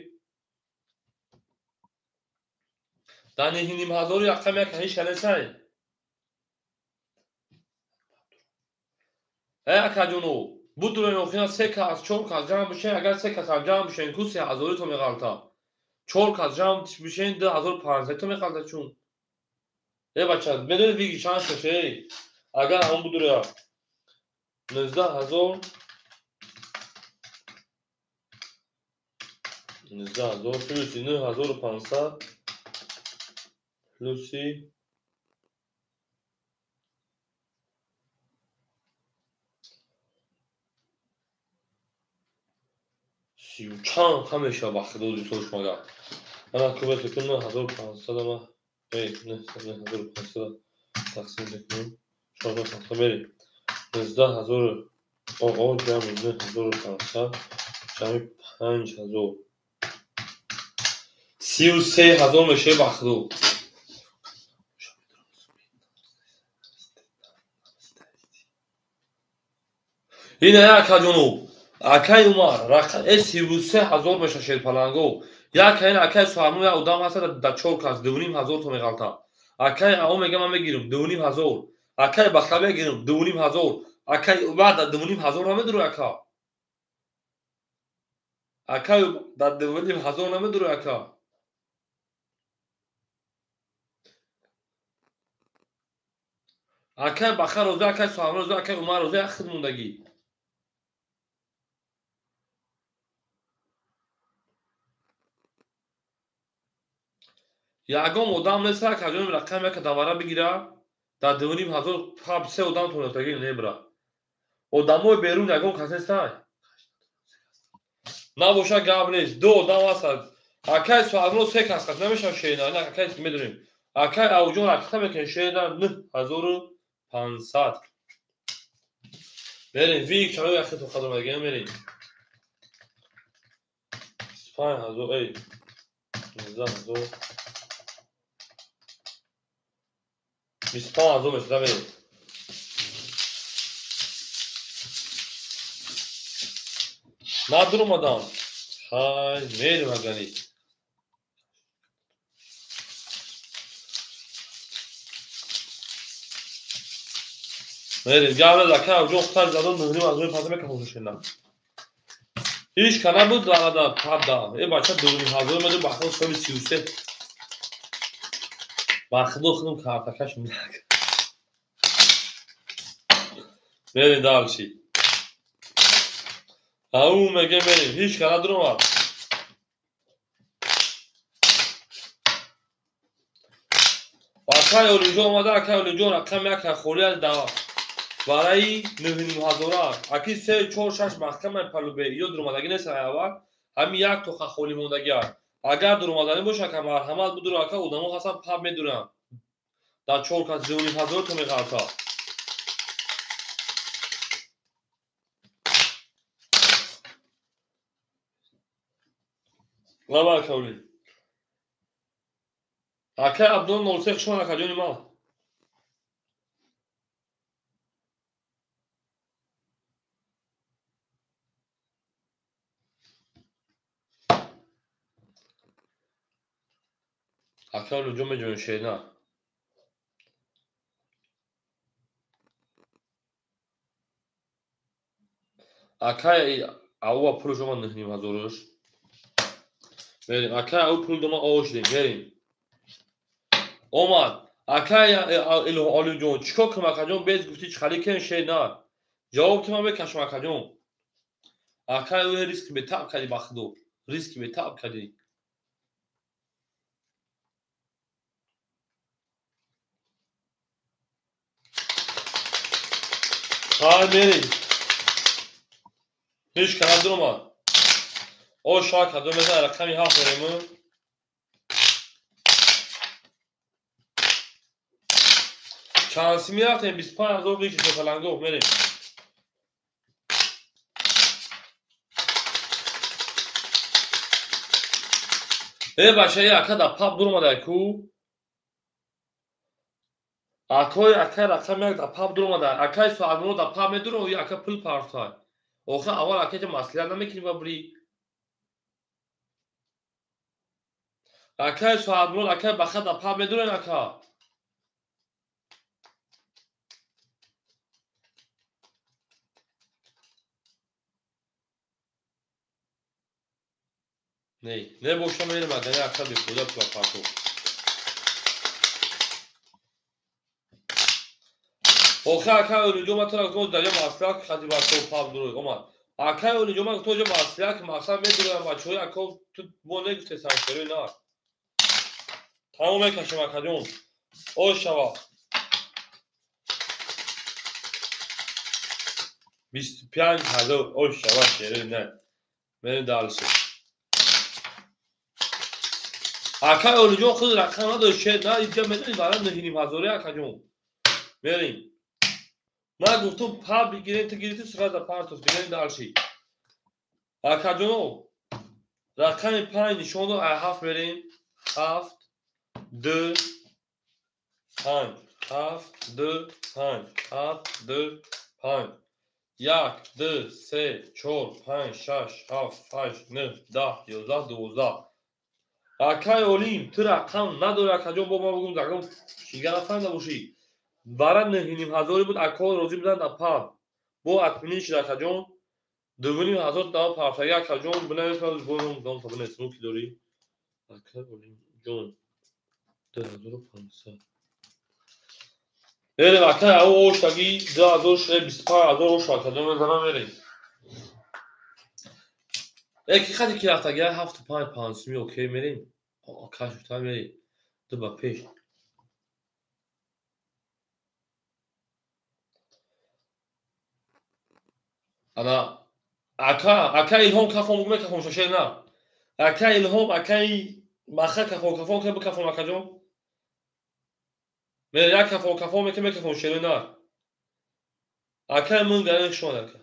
Дар 9,5 ҳазори рақами яка ҳеҷ ка несай. Э, акаҷоно, будурен охина се кас, чор кас ҷамъ бишем, агар се кас ҳам ҷамъ бишем, ку 3000 то меғалта. Чор кас ҷамъ бишем, 2500 то меғалта чун. Э, бача, медонед виги чанд шуд, эй? Агар ҳамон будура 19 000 19 000 плюси 9500 плюси сию чанд ка мешавад ба худо дӯстош мага. Ана кубет мекунем 9500 ама эй 9500 тақсим мекунем. 4500 мерем. 19 000 оо ҷамъи 9500 ҷамъи 5000 33 000 мешавад ба худо. Ина акаҷоно, акаи Умар, э 33 000 меша шерпаланго. Як ин акаи Суҳармон як одам ҳаст дар чор кас 2,5 ҳазор то меғалта. Акаи ао мега ман мегирам 2,5 ҳазор. Акаи Баха мегирам 2,5 ҳазор. Акаи Умар дар 2,5 ҳазор намедури ака. Акаи дар 2,5 ҳазор намедури ака. Акаи Баха розӣ, акаи Суҳармон розӣ, акаи Умар розӣ, як худ мондагӣ. Ягон одам нест акаҷон рақам яка давара бигира дар 2,5 ҳазор паб се одам тонатагӣ небра. Одамои берун ягон кас нестай. Набоша гап нест. Ду одам ҳастанд. Акаи Суҳармон се кас қат намешавад шена. На акаи медонем. Акаи Авҷон ракта мекунем шена 9500. Мерем вик чаро яхе то хадомадагӣ мерем. 25 000 эй 19 000 25 000 мешуда мерем. Надурмадан. Хай, мерим агани. Мерим, гавра ака авҷон хутар задон нӯҳним ҳазори паса мекафон шена. Ҳеч ка набуд лағада пабда. Э бача 2,5 ҳазор меду бахо соли 33. Ба худо худум картакаш милак. Мерим дальше. Ау меге мерим. Ҳеч ка надурмад. Акай Олимҷон омада, акай Олимҷон рақам як холӣ аз дава. Барои 9,5 ҳазора. Аки 3 4 6 маҳкамай палубе. Ё дурмадагӣ нест аввал. Ҳамин як тоха холӣ мондагӣ аст. Агар дурмаданӣ боша, ака марҳамат будур, ака одамо ҳастан паб медуранд. Дар чор кас 2,5 ҳазор то меғалта. Лаба ака Олим. Акай Абдулло 03 хуш омад ака ҷони ман. Акай Олимҷон меҷони шена. Акай ауа пулш омад 9,5 ҳазораш. Мерим. Акай ау пул дома ошдем. Мерим. Омад. Акай Олимҷон чикор кунам акаҷон без гуфти чӣ кен шена. Ҷавоб тима мекашам акаҷон. Акай ӯ риски бетаб кардӣ ба худо. Риски бетаб кардӣ. Хай мерим. Ҳеч ка надуромад. О шак кадом мезан рақами ҳафт мерем. Чанд мерафтем 25 ҳазор бикишем палангоҳ мерем. Э бача е ака дар паб дуромада ку? Акои акай рақами як дар паб дуромада. Акай соатмоно дар паб медуро, ё ака пул партай. Охир аввал акай ҷа маслиҳат намекунӣ ба бури. Акай соатмон акай баха дар паб медурен ака. Не, не боша мерем агани ака бефоида пула партов. Охир акай Олимҷон ман тура гуфтам дар ҷа маслиҳат хади бачаҳо паб дурои омад. Акай Олимҷон ман гуфтам ҷа маслиҳат мақсад медуроям бачаҳои ако ту мо негуфтесам шерои на. Тамом мекашем акаҷон. Ош шава. 25 ҳазор ош шава шерои на. Мерем дальше. Акай Олимҷон худ рақам надошт шер на иҷа медонӣ барои 9,5 ҳазори акаҷон. Мерем. Ман гуфтум паб бигирем, ту гирифтӣ сразу партов, бигирем дальше. Акаҷоно, рақами панҷ нишон дод, ай ҳафт мерем. Ҳафт, ду, панҷ, ҳафт, ду, панҷ, ҳафт, ду, панҷ. Як, ду, се, чор, панҷ, шаш, ҳафт, ҳашт, нӯҳ, 10, 11, 12. Акай Олим, ту рақам надори акаҷон, бо ман бугум дагом чига нафаҳмида бошӣ. Бара 9,5 ҳазори буд, акҳо розӣ буданд дар паб. Бо отменить шуд акаҷон. 2,5 ҳазор дава партаги акаҷон, бинавис бо бинавис ки дорӣ. Акай Олимҷон 2500. Мерем акай ау оштаги 2000 шуд 25 ҳазор ош акаҷон мезанам мерем. Э ки хади ки рафтаги ҳафту панҷ панҷсуми окей мерем. Кашфта мерем. Ду ба пеш. Ана ака ака Илҳом кафон бугу мекафон шошел на. Ака Илҳом акаи маха кафон кафон ка бикафон акаҷон. Мер як кафон кафон меки мекафон шерои на. Акаи мун гарин шон ака.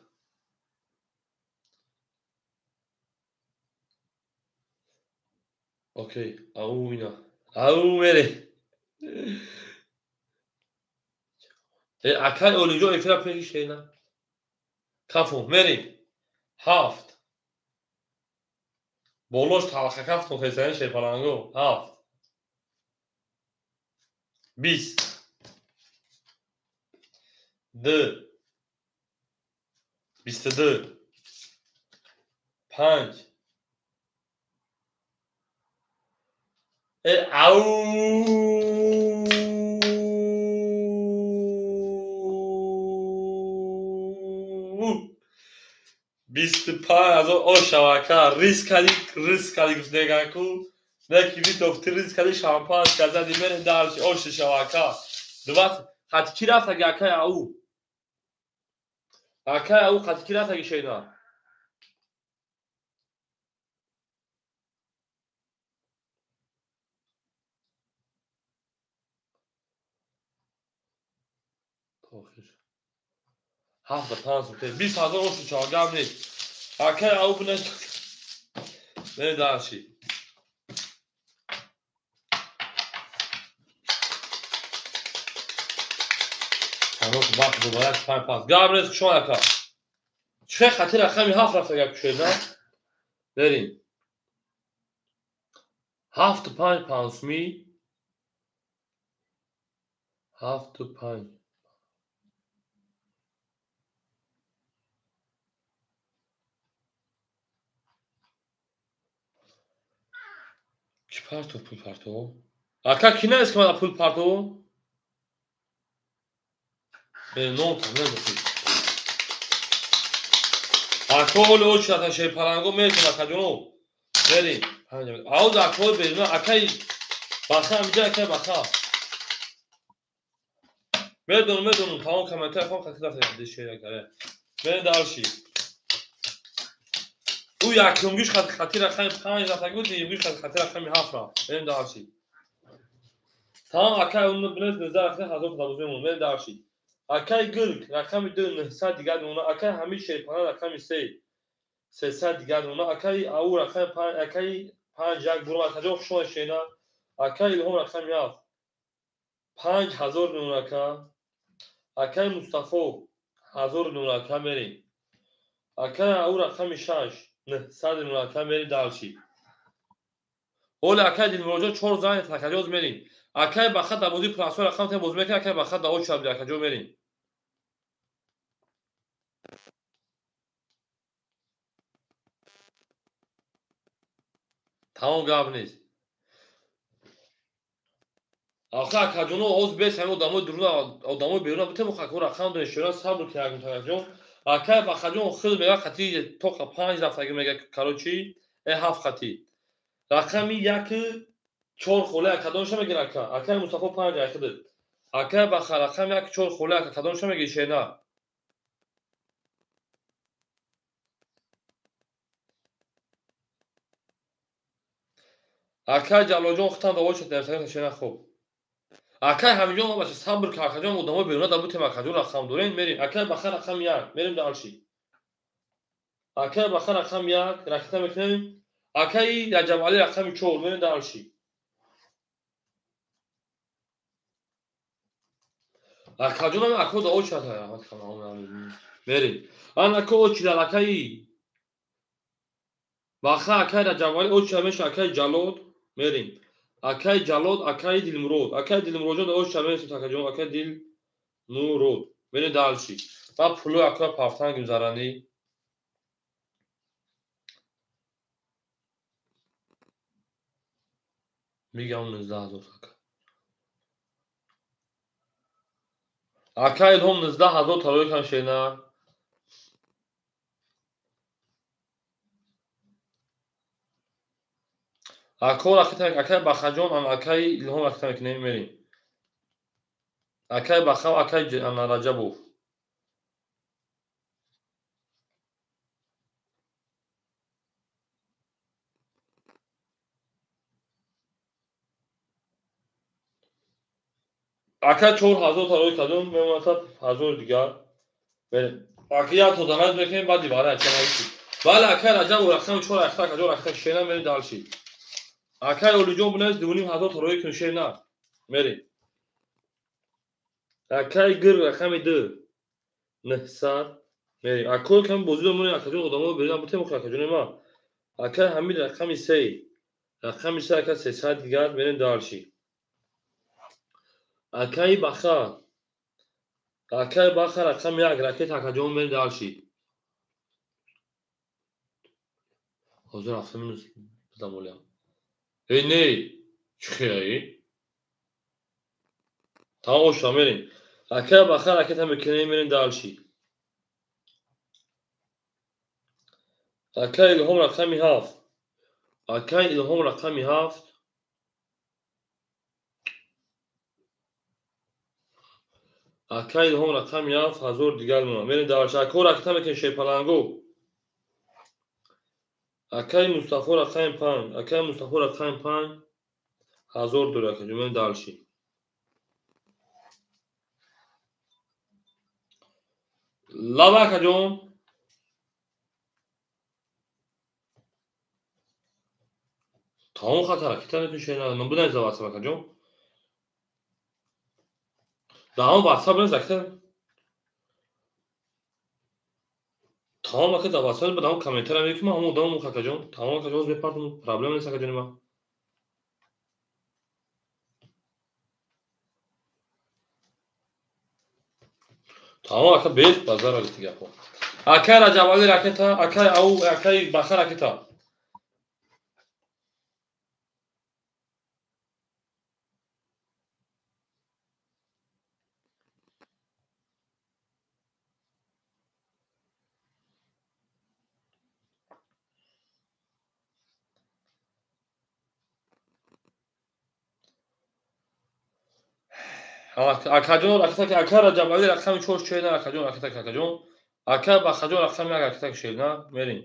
Окей, ау ина. Ау мере. Э акаи Олимҷон эфира пеши шена. Кафон мерем. Ҳафт, Болош талхакафтон хесани шерпаланго. 7. 20. 2. 22. 5. Ау! 25 000 ошавака риск кади гуфтегаку неки витов ти риск кади шампанска зади мере дальше оши шавака 20 хати ки рафтаги акай ау акай ау хати ки рафтаги шейна 7 5 20 000 оши чава гап нест акай ау бинеш мере дальше. Вақт муборак 5 пас. Гап нест хушон ака. Чӣ хати рақами 7 рафта гап кушед, на? Берин. 7 5 пансми 7 5. Ки партов пул партов? Ака ки нест ки мана пул партов? Нота, незафи. Ако оли очата шерпаланго метон акаҷоно. Берин. Ауз ако берина акай баха амиҷа акай баха. Медонум тамом комментар хон хати рафта шер акай. Берин дальше. Ӯ якумгиш хати рақами 5 рафтаги буд, дуюмгиш хати рақами 7 рафт. Берин дальше. Тамом акай он бинез 19 рақами 1000 табуз мемон. Берин дальше. Акай гирк рақами 2 900 дигар мемона, акай ҳамид шерпана рақами 3 300 дигар мемона, акай ау рақами 5 акай 5 1 бурма акаҷон хушон шена, акай илҳом рақами 7 5000 мемона ака, акай мустафо 1000 мемона ака мерем, акай ау рақами 6 900 мемона ака мерем дальше. Оли акай дилмуроҷон 4 зан такаҷоз мерем. Акай баха дар бозии пуласо рақам те боз мекунад, акай баха дар оча акаҷо мерем. Тамом гап нест. Охи акаҷоно оз бес ҳамин одамои дуруна одамои беруна бутем хако рақам дорем шера сабр ки акаҷон. Акай бахаҷон худ мега хати тоқа 5 рафтаги мега короче 7 хати. Рақами 1 4 холе акадонша мегир ака. Акай Мустафо 5 айхидит. Акай баха рақами 1 4 холе ака кадонша мегир шена. Акай Ҷалолҷон хутан даво шад нависаган шена хуб. Акай Ҳамиҷон бача сабр ка акаҷон одамои беруна да бутем акаҷон рақам дорем мерем. Акай баха рақами 1 мерем дальше. Акай баха рақами 1 ракета мекунем. Акай Раҷабалӣ рақами 4 мерем дальше. Акаҷонам ако да очата раҳмат калом мерем. Ан ако очила акаи баха акай Раҷабалӣ оча меша акай Ҷалод мерем. Акай Ҷалод акай Дилмурод. Акай Дилмуроджон да оча мерем акаҷон акай Дилмурод. Мерем дальше. Ба пулу ака пафтан гузаранӣ. Мигам 19 000 ака. Ака Илҳом 19 000 тарои кан шена. Ако ракета акай Бахаҷон ан акай Илҳом ракета мекунем мерем. Акай Баха акай ан Раҷабов. Ака 4000 тарои кадом мемонад 1000 дигар. Мерем. Ака як тозаназ мекунем баъди вара ача. Бале акай Раҷабов рақами 4 ахта акаҷон ракета шена мерем дальше. Акай Олиҷон бинавис 2500 тарои кун шена. Мерем. Акай гир рақами 2 900 мерем. Акой ками бозӣ домонем акаҷон одамо берина бутем акаҷони ма. Акай Ҳамид рақами се. Рақами се ака 300 дигар мерем дальше. Акаи Баха. Акаи Баха рақами як ракета акаҷон мерем дальше. Ҳозир 7 минус бидам олям. Э не, чӣ хелаи? Тамом шуда мерем. Акаи Баха ракета мекунем мерем дальше. Акаи Илҳом рақами 7. Акаи Илҳом рақами 7. Акаи Илҳом рақами 7 1000 дигар мемонад. Мерем дальше. Акао ракета мекунем шерпалангу. Акаи Мустафо рақами 5. Акаи Мустафо рақами 5 1000 дорад акаҷон. Мерем дальше. Лаба акаҷон. Тамом хатар ракета мекунем шерна. Набудай за WhatsApp акаҷон. Да ҳамон WhatsApp бинавис ракета. Тамом ака дар WhatsApp ба ҳамон комментария мекунам, ман ҳамон одамам акаҷон. Тамом акаҷон, ҳозир мепартам, проблема нест акаҷони ман. Тамом ака без базар алити гапо. Акай Раҷабалӣ ракета, акай ау, акай Баха ракета. Акаҷон ракета, ака Раҷабалӣ рақами 4 шерна, акаҷон ракета, акаҷон. Ака Бахаҷон рақами 1 ракета шерна, мерем.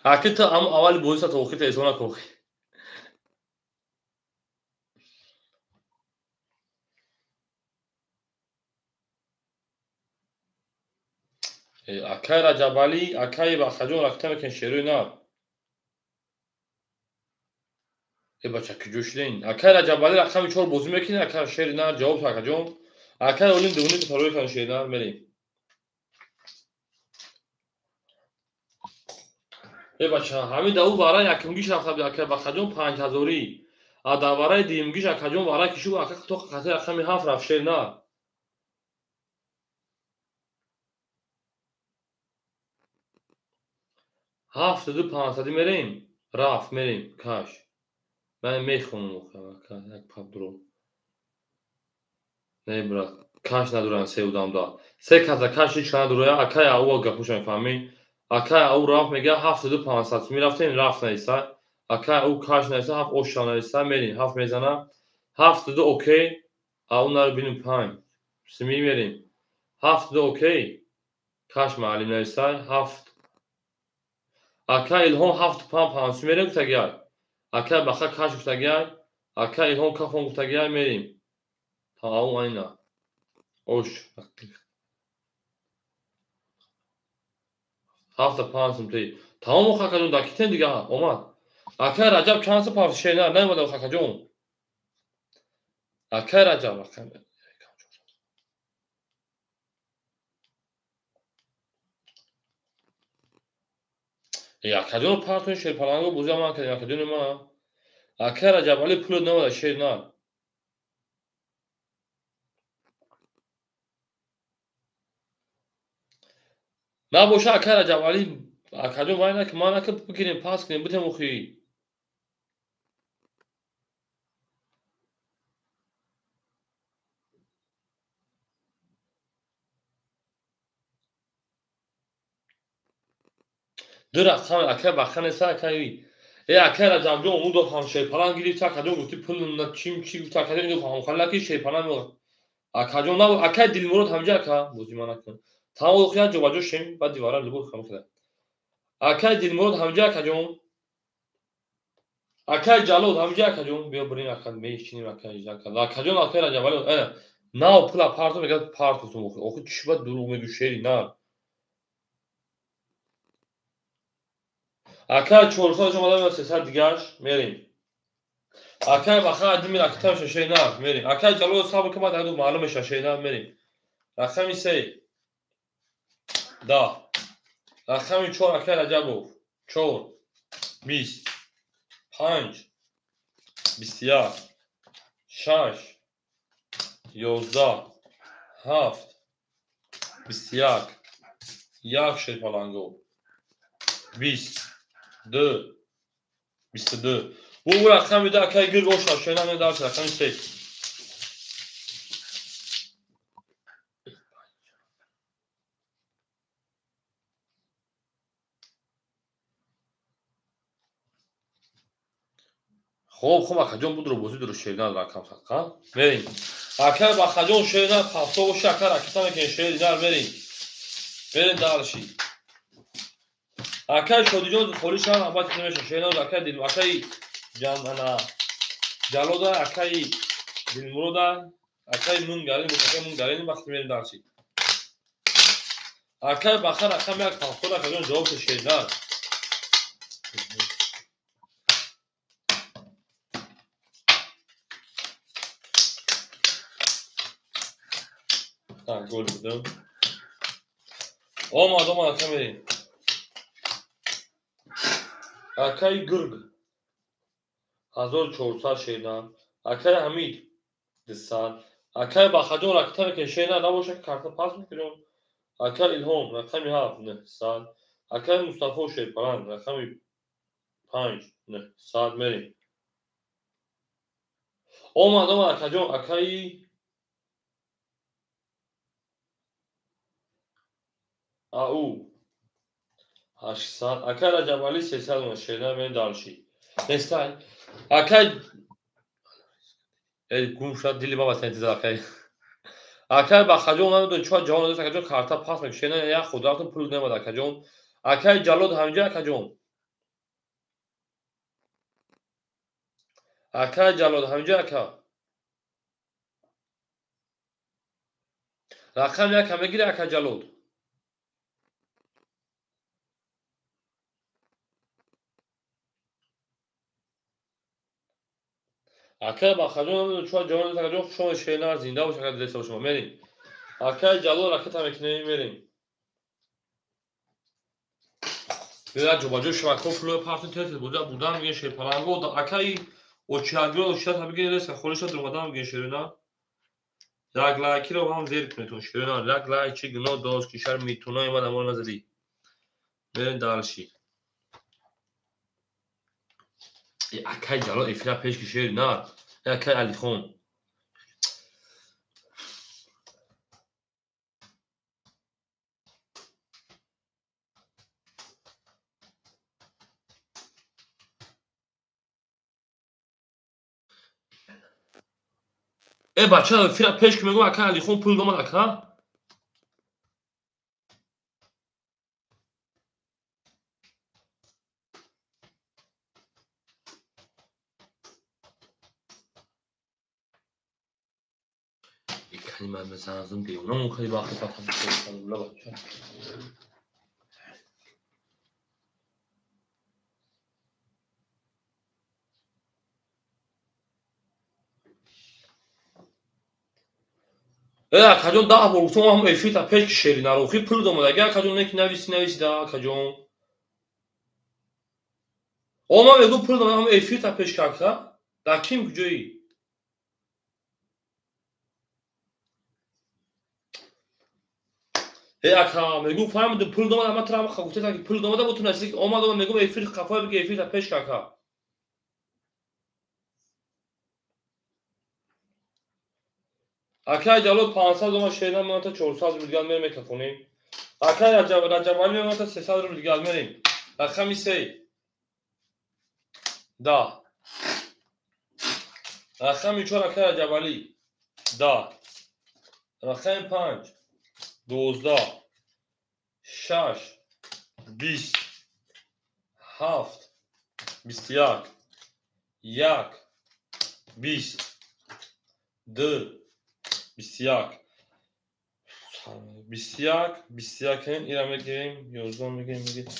Ака ту ам аввали бозиса то охир эсона кохи. Акай Раҷабалӣ, акаи Бахаҷон ракета мекунем шерои нар. Э бача куҷо шудем? Акай Раҷабалӣ рақами 4 бозӣ мекунӣ, ака шери нар ҷавоб акаҷон. Акай Олим дугуни тарои кан шери нар мерем. Э бача, ҳамин дар ӯ вара якумгиш рафта буд акай Бахаҷон 5000-ӣ. А дар вараи дуюмгиш акаҷон вара кишуд, ака то қати рақами 7 рафт шери нар. Ҳафт ду панҷсадӣ мерем, рафт мерем, каш. Ман мехонам охир, ака, як пабдро. Не брат, каш надорам се одамда. Се каса каш ҳеч надорая, акай ау гапоша мефаҳмӣ. Акай ау рафт мега 7 ду 500 сум мерафтем, рафт наиса. Акай ау каш наиса, ҳафт оша наиса, мерем, ҳафт мезана. 7 ду окей, ау наро бинем 5. Сими мерем. 7 ду окей, каш маълим наиса, 7. Акай Илҳом 7 5 5 сум мерем гуфтагиай. Акай Баха каш гуфтагиай, акай Илҳом кафон гуфтагиай мерем. Та ау айна. Ош. 7 5 сум ти. Тамом ох акаҷон, дар китен дига омад. Акай Раҷаб чанд сум пафт шер наомада ох акаҷон. Акай Раҷаб акай акаҷоно партони шерпаланго бозӣ ман кардем акаҷони ман. Акай Раҷабалӣ пулот наомада шер нар. Набоша акай Раҷабалӣ акаҷон вай наки ман наки бигирем пас кунем битем охи. Ду рақам акай Баха неста акай. Э акай Раҷабҷон ӯ дод ҳам шерпаланг гирифт акаҷон гуфти пул на чим чи гуфт акаҷон ин ҳамхали наки шерпаланг акаҷон на акай Дилмурод ҳамҷа ака бозӣ ман накун. Тамом охи як ҷобаҷо шем баъд дивара либос хам хела. Акай Дилмурод ҳамҷа акаҷон. Акай Ҷалол ҳамҷа акаҷон биё бирин ака мешинем акай ака. Акаҷон акай Раҷабалӣ ана нав пула парту мегӯяд парту охи. Охи чӣ ба дурӯғ мегӯ шери нар. Акай 400 омада 300 дигарш мерем. Акай Баха адими ракета меша шери нар мерем. Акай Ҷалол сабр кун баъд маълум меша шери нар мерем. Рақами 3. 10. Рақами 4 акай Раҷабов. 4 20 5 21 6 11 7 21 1 шерпаланго 20 2 22. Бу рақами 2 акай гирг оша шена медарс рақами 3. Хоб, хоб, акаҷон будро бозӣ дуро шеринар рақам садқа. Мерим. Акай Бахаҷон шеринар пафто боша, ака ракета мекунем шеринар мерим. Мерим дарши. Акай Шодиҷон холи шаҳр абад намеша шеринар акай дил акай ҷанана Ҷалода акай Дилмурода акай Мунгарин акай Мунгарин вақт мерим дарши. Акай Баха рақам як пафто акаҷон ҷавоб шеринар. Гол будем. Омад, омад, ака мерем. Акай Гург 1400 шеринар. Акай Ҳамид 200. Акай Бахаҷон ракета мекунем шеринар набоша карта пас мекунем. Акай Илҳом рақами 7 900. Акай Мустафо Шерпаланг рақами 5 900 мерем. Омад, омад, акаҷон, акай ау 800. Акай Раҷабалӣ 300 шеринар мерем дарши. Нестай. Акай гум шуд дили баба сентиза акай. Акай Бахаҷон намедонам чӣ ҷавоб надост акаҷон карта пас мекунем шеринар як худ рафтам пул намад акаҷон. Акай Ҷалод ҳамҷа акаҷон. Акай Ҷалод ҳамҷа ака. Рақам як мегири ака Ҷалод. Акай Бахаҷон намедонам чӣ ҷавоб надост акаҷон хуш омадед шеринар зинда бош ака дилеса бошма мерем. Акай Ҷалол ракета мекунем мерем. Бира ҷобаҷо шабакаҳо пулои партин тез буда будан мегӯян шерпаланго акай очиагиро очиата бигиред реса холиша дуромадан мегӯян шерина. Як лайкиро ҳам зер кунед шерина. Як лайк чи гуноҳ дошт ки шар митуна имад амон назадӣ. Мерем дарши. Акай Ҷалол эфира пеш ки шерина. Акай Алихон. Бача эфира пеш ки мегӯям акай Алихон пул домад ака. Кани ман мезанам девона хеле вақт фақат бача. Акаҷон 10 бор гуфтам ҳам эфирта пеш ки шеринарохӣ пул домад. Агар акаҷон неки нависи нависи да акаҷон. О ман мегӯм пул домад ҳам эфирта пеш ки ака. Дар ким куҷоӣ? Ака мегӯм фаҳмидам пул домад ама тра гуфтам ки пул домада бо ту наси омад омад мегӯм эфир қафоя биги эфирта пеш ки ака. Акай Ҷалол 500 омад шеринар меояд 400 рубл дигар мерем мекафонем. Акай Раҷабалӣ меояд 300 рубл дигар мерем. Рақами 3 10. Рақами 4 акай Раҷабалӣ 10. Рақами 5 12 6 20 7 21 1 20 2 21 21 21 ира мегирем 11 мегирем мегирем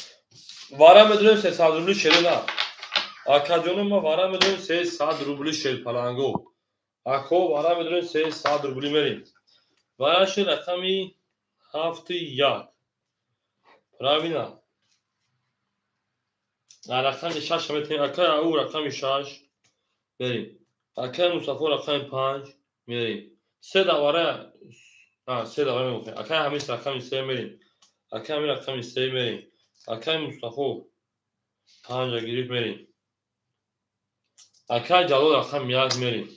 вара медонем 300 рубли шерина. Акаҷоном ма вара медонем 300 рубли шерпаланго. Ако вара медонем 300 рубли мерем. Вараши рақами 7 1. Правильно. Рақами 6 метавонем. Акай ау рақами 6 мерем. Акай Мустафо рақами 5 мерем. Се давара, се давара мемохем. Акай Ҳамис рақами 3 мерем. Акай Амир рақами 3 мерем. Акай Мустафо 5 гирифт мерем. Акай Ҷалол рақами 1 мерем.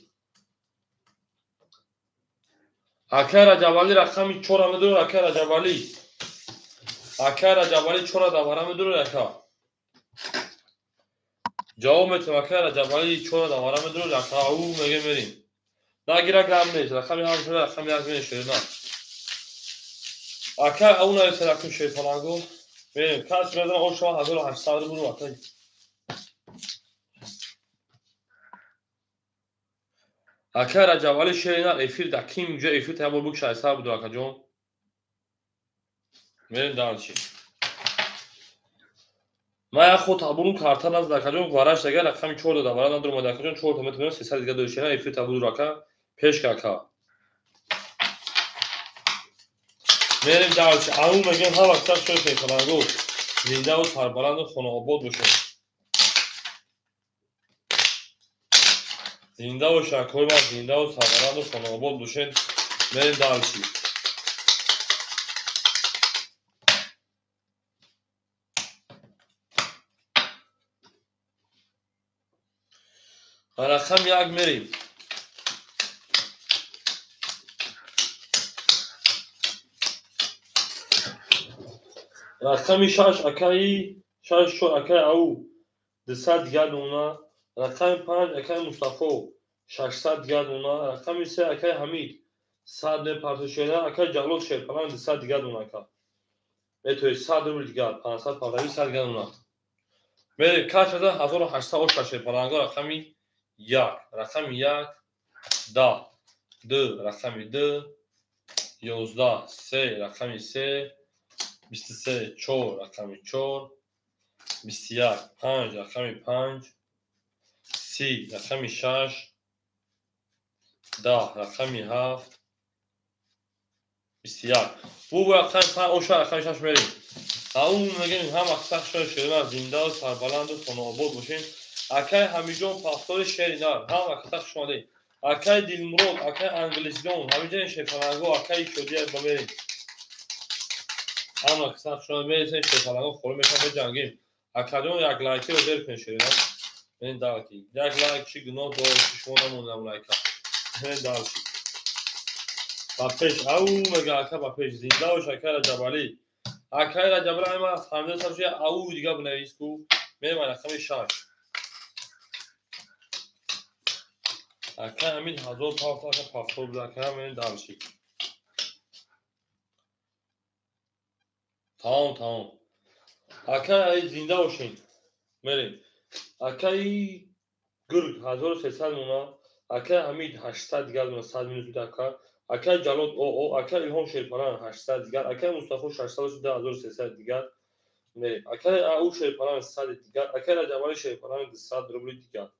Акай Раҷабалӣ рақами 4 медурад. Акай Раҷабалӣ. Акай Раҷабалӣ 4 давара медурад ака. Ҷавоб метавам. Акай Раҷабалӣ 4 давара медурад ака. Ау меге мерем. Нагира гам нест. Рақами 7 шуда рақами 1 мерем шерина. Акай ау нависа рақами шерпаланго. Мерем. Кас мезанам о шума 1800 рубл акай. Акай Раҷабалӣ шерина эфир да ким ҷо эфир та бук 600 буду акаҷон. Мерем дальше. Ман як худ табурум карта назд акаҷон вараш дага рақами 4 додам. Вара надурум акаҷон 4 та метавонам 300 дига дори шерина эфир та буду ака пеш ака. Мерем дальше. Ау мегем ҳар вақт шош шерпаланго. Зинда ва сарбаланду хонаобод бошед. Зинда ва шакҳои ман зинда ва сарбаланду хонаобод бошед. Мерем дальше. Рақами 1 мерем. Рақами 6 акаи 6 4 акаи ау 200 дигар дона. Рақами 5 акаи Мустафо 600 дигар дона. Рақами 3 акаи Ҳамид 100 мепартошена. Акаи Ҷалол Шерпалан 200 дигар дона ака. Метавонед 100 рубл дигар 500 палави 100 дигар дона. Мерем кашада 1800 оша Шерпаланго. Рақами 1, рақами 1, 10, 2, рақами 2, 11, 3, рақами 3, 23, 4, рақами 4, 21, 5, рақами 5, 30, рақами 6, 10, рақами 7, 21. Бу рақами 5 оша рақами 6 мерем. Ау мегем ҳама сахт шои шерина зинда ва сарбаланду хонаобод бошем. Акай Ҳамиҷон пахтори шери нар, ҳама каса хуш омадед. Акай Дилмурод, акай Англисҷон, Ҳамиҷони Шерпаланго, акай Шодия ба мерем. Ҳама каса хуш омадед. Мересем Шерпаланго холӣ мешавам беҷангем. Акаҷон як лайкиро зер кунед шерина. Мен далки. Як лайк чӣ гуноҳ дорад, ки шумо намондам лайка. Мен далки. Ба пеш, ау мега ака ба пеш. Зинда бош акай Раҷабалӣ. Акай Раҷабалӣ ҳама фаҳмида сабши ау дига бинавис ку. Мерем рақами 6. Акай Ҳамид 1000 пафт ака пафтор буда ака мерем дальше. Тамом, тамом. Акай зинда бошед. Мерем. Акай Гург 1300 мона. Акай Ҳамид 800 дигар мона 100 минус буда ака. Акай Ҷалол оо, акай Илҳом Шерпалан 800 дигар, акай Мустафо 600 шуда 1300 дигар. Мерем. Акай Ау Шерпалан 100 дигар, акай Раҷабалӣ Шерпалан 200 рубли дигар.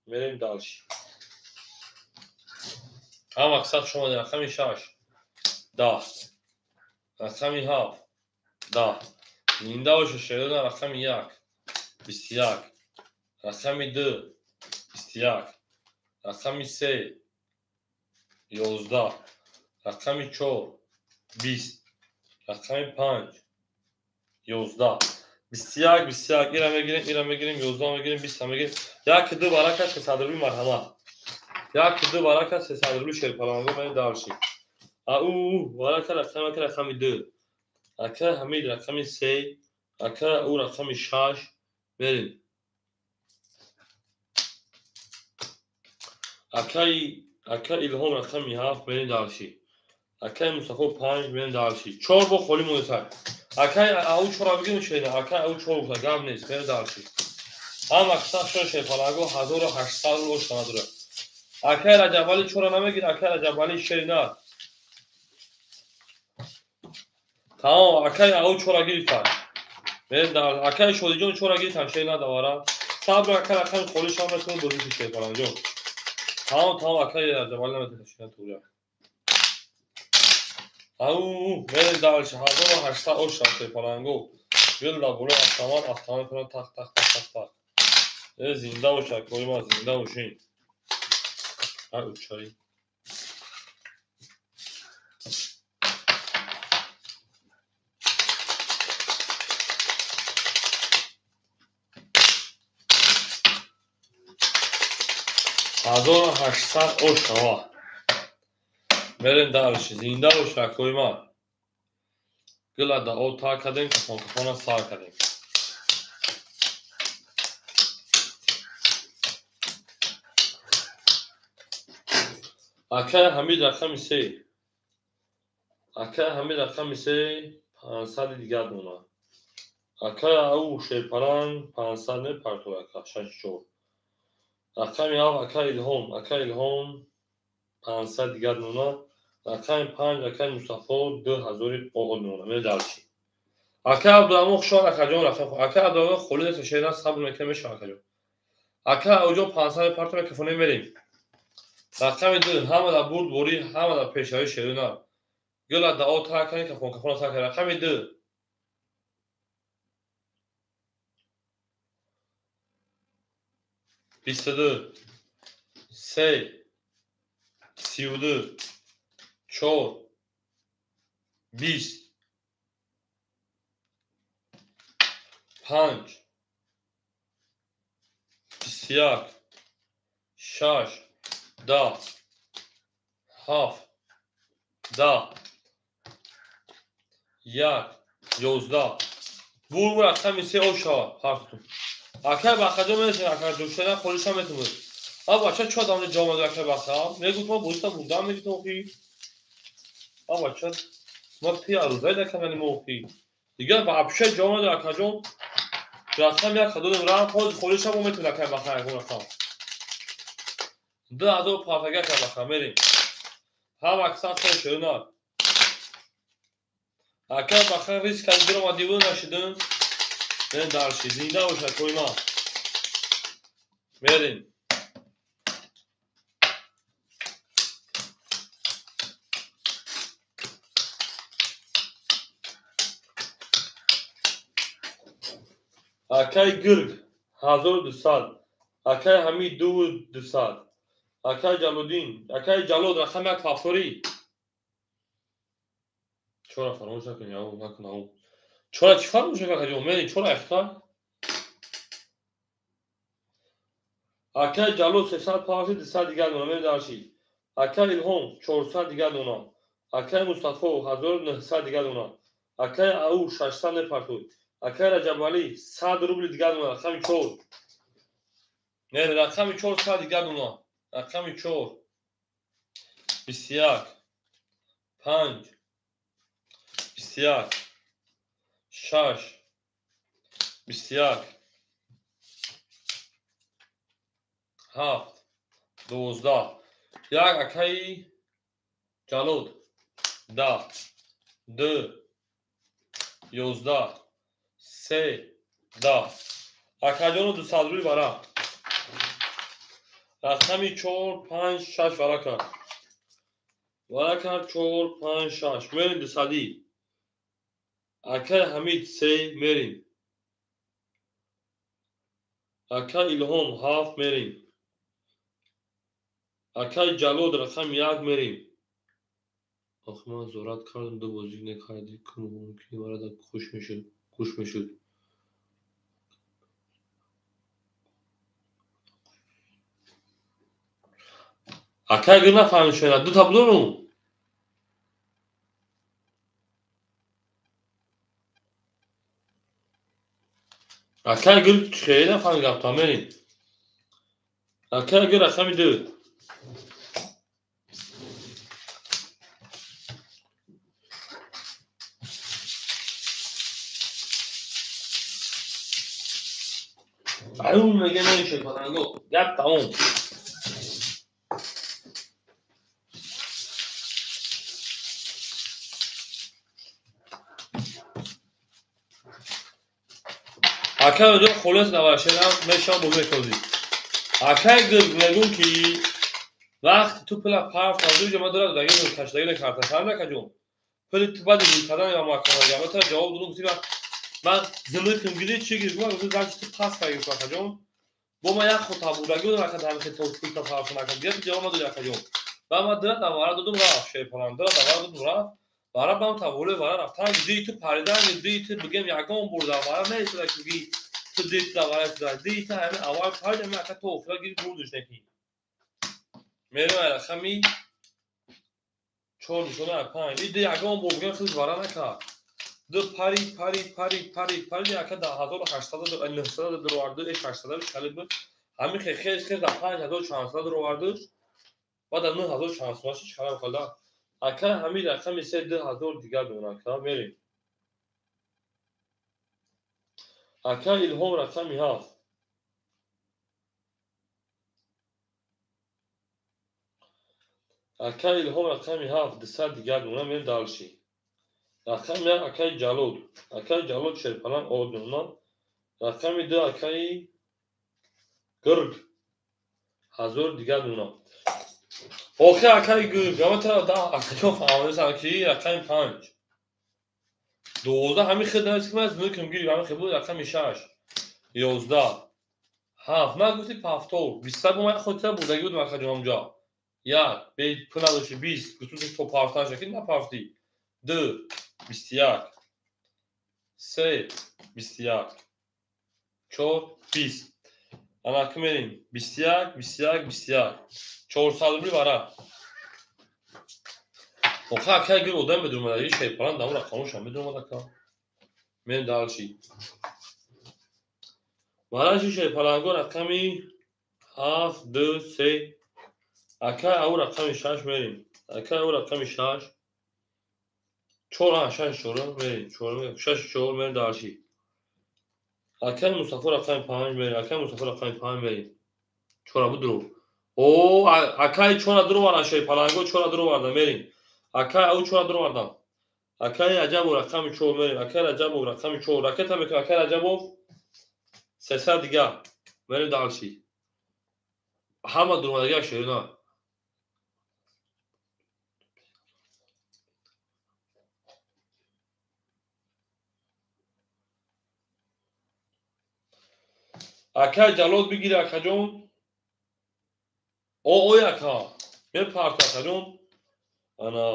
Мерем дальше. Ҳама каса хуш омадед. Рақами 6, 10, рақами 7, 10. Зинда бошед шерона. Рақами 1, 21, рақами 2, 21, рақами 3, 11, рақами 4, 20, рақами 5, 11, 21, 21. Ира мегирем, ира мегирем, 11 мегирем, 20 мегирем. 1, 2 барака 600 рубли марҳамат. 1, 2 барака 300 рубли шерпаланго. Мен дальше. Ау барака рақами ака рақами 2. Ака Ҳамид рақами 3, ака ау рақами 6 мерем. Ака Илҳом рақами 7 мерем дальше. Акай Мустафо 5 мерем дальше. 4 бо холӣ монда. Акай ау 4 бигирем шерина. Акай ау 4 гуфта гап нест. Мерем дальше. Ҳама каса шои шерпаланго 1800 рубл ошта надорад. Акай Раҷабалӣ 4 намегир, акай Раҷабалӣ шерина. Тамом, акай ау 4 гирифтан. Мерем дальше. Акай Шодиҷон 4 гирифтан шерина давара. Сабр акай рақами холӣ шава метавонед бозӣ кунед шерпаланҷон. Тамом, тамом, акай Раҷабалӣ наметавонад шерина туғрия. Ау, мерем дальше. 1800 ошта шерпаланго. Гул да болои автомат, автомат кунад тақ тақ тақ тақ тақ. Э, зинда бош, акои ман, зинда бошин. Ай учаи. 1800 ошава. Мерем дальше. Зинда бош, акои ман. Гула да об тар кардем, кафон кафона сар кардем. Акай Ҳамид рақами се. Акай Ҳамид рақами се 500 дигар дона. Акай ау шерпаланг 500 мепартор ака шаш чор. Рақами ҳафт акай Илҳом, акай Илҳом 500 дигар дона. Рақами панҷ акай Мустафо 2000 оғоз мемонад. Медарчи. Акай Абдураҳмон хушоҳад акаҷон рақам. Акай Абдураҳмон холид аст шеъра сабр мекунад мешавад акаҷон. Акай Ауҷон 500 мепартор кафоне мерем. Рақами ду ҳама дар бурд борӣ, ҳама дар пешравӣ шерӯна. Гула дао тар кардем, кафон кафона сар кардем. Рақами ду. 22, се, 32, чор, 20, панҷ, 21, шаш, 10, ҳафт, 10, як, 11. Бур рақами се об шавад ҳарфтун. Акай Бахаҷон менишинад, акай Ҷӯшена холиша метавонад. А бача чо адамни ҷавоб медод акай Баха? Мегуфт мо бозита бурдан мегирифтем охи. А бача ма пи арӯзаи даканали мо охи. Дигар вообще ҷавоб надод акаҷон. Рақам як додем рафт, ҳозир холиша мо метавонад акай Баха ягон рақам. 2000 партага акай Баха мерем. Ҳам аксар хел шерӯна. Акай Баха риск кард биромад дивона нашидем. Мерем дарши. Зинда бошад кои ман. Мерем. Акай Гирг 1200, акай Ҳамид 2200, акай Ҷалолиддин, акай Ҷалол рақами як фавторӣ. Чора фаромӯш накунӣ, ау накун, ау. Чора чӣ фаромӯш накун, акаҷон? Мерем, чора эхта? Акай Ҷалол 300 партӣ, 200 дигар дона, мерем дарши. Акай Илҳом 400 дигар дона. Акай Мустафо 1900 дигар дона. Акай Ау 600 мепартуд. Акай Раҷабалӣ 100 рубли дигар дона, рақами чор. Не, рақами чор 100 дигар дона. Рақами чор. 21, панҷ, 21, шаш, 21, ҳафт, 12. Як акаи Ҷалол 10, ду, 11, се, 10. Акаҷону 200 рубли варақ. Рақами чор, панҷ, шаш варақ кард. Варақ кард чор, панҷ, шаш. Мерем дусадӣ. Акай Ҳамид се мерем. Акай Илҳом ҳафт мерем. Акай Ҷалол рақами як мерем. Ох, ман зорат кардам, ду бозӣ накардӣ, мумкин варада хуш мешуд, гӯш мешуд. Акай гир нафаҳмид шояд, ду та будону? Акай гир хеле нафаҳмид гапта, мерем. Акай гир рақами ду. Аюм меге намешуд паланго. Гап тамом. Акай оҷо холес наваршена мешава бозӣ мекардӣ. Акай гир мегӯм ки вақти ту пула парф кардӣ, ма дора даги кашдаги карта. Фаҳмида акаҷон? Пули ту баъди гул кардан ва маҳкамага. Ма тара ҷавоб додум, гуфтӣ Ман зинакам гири чӣ гирифт? Ман гуфтам значит ту пас гирифт акаҷон. Бо ман як ход табурдагӣ будам ака дар ҳамин то пулта фарқ накард. Дигар ҷавоб надод акаҷон. Баъд ман дира давара додум рафт шерпаланг. Дира давара додум рафт. Вара бам таволе вара рафт. Танг дии ту паридан дии ту бигем ягон бурда вара неистода ки бигӣ ту дии ту давара истода. Дии ту ҳамин аввал парид ҳамин ака то охира гирифт бурдиш неки. Мерем рақами 4 нишона 5. И ди ягон бор бигем худш вара накард. Ду пари пари пари пари пари ака да 1800 900 дуроварду 800 чали буд. Ҳамин хел хел да 5400 дуровардуш. Баъд да 9400 чалам хала. Ака ҳамин рақами 3 2000 дигар дона ака мерем. Ака Илҳом рақами 7. Ака Илҳом рақами 7 200 дигар дона мерем дальше. Рақами 1 акаи Ҷалол. Акаи Ҷалол шерпаланг од мемонад. Рақами 2 акаи Гург 1000 дигар мемонад. Охир акаи Гург, ама тара да акаҷон фаҳмидасан ки рақами 5. 12 ҳамин хел навист ки ман зинукам гирифт, ҳамин хел буд рақами 6. 11 7 ман гуфти пафтор 20 бо ман хотира бурдагӣ будам акаҷон ҳамҷо. 1 бе пул надошти 20 гуфтум то пафтан шакил напафтӣ. 2 21 3 21 4 20. Ана мерем 21 21 21 400 рубли вара. Охир акай гир одам медурмад, и шерпаланг дамура қонушам медурмад ака. Мерем дальше. Вараши шерпаланго рақами 7 2 3. Акай ау рақами 6 мерем. Акай ау рақами 6 4 6 4 мерем. 4 6 4 мерем дальше. Акай Мустафо рақами 5 мерем. Акай Мустафо рақами 5 мерем. 4 буд О, акай 4 дуровардан шерпаланго 4 дуровардан мерем. Акай ау 4 дуровардан. Акай Раҷабов рақами 4 мерем. Акай Раҷабов рақами 4. Ракета мекунем акай Раҷабов 300 дигар. Мерем дальше. Ҳама дуровардагиаш шерина. Акай Ҷалол бигири акаҷон. О, ой ака. Мепарт акаҷон. Ана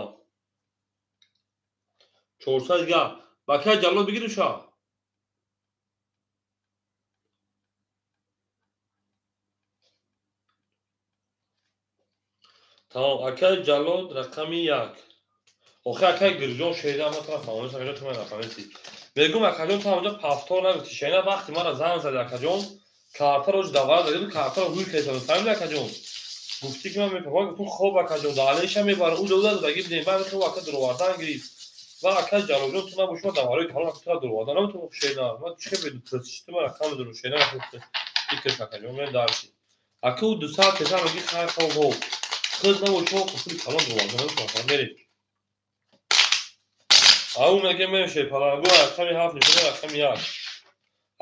400 дигар. Акай Ҷалол бигири ша. Тамом, акай Ҷалол рақами 1. Охир акай Гирҷон шерида ма тара фаҳмонис, акаҷон ту ман нафаҳмидӣ. Мегӯм акаҷон ту ҳамонҷо пафтор нагуфтӣ. Шерина вақти мара занг зади акаҷон. Картаро давара зади, картаро ҳуй кардам. Фаҳмидӣ акаҷон? Гуфтӣ ки ман мепахом, гуфтум хоб акаҷон, далеша мебарам. Ӯ дода додагӣ бидем. Баъд хел ака дуровардан гирифт. Ва ака Ҷалолҷон ту набоши, ман даварои калон ака тура дуровардан наметавонам шерина. Ман чӣ хел бедупрасиши ту ман рақам медонам шерина фикр акаҷон мен дарши. Ака ӯ 200 каса мегӣ хайр хоб хоб. Худ набоши, ман пули калон дуровардан наметавонам. Мерем. Ау мегем мерем шерпаланго рақами 7 нишона рақами 1.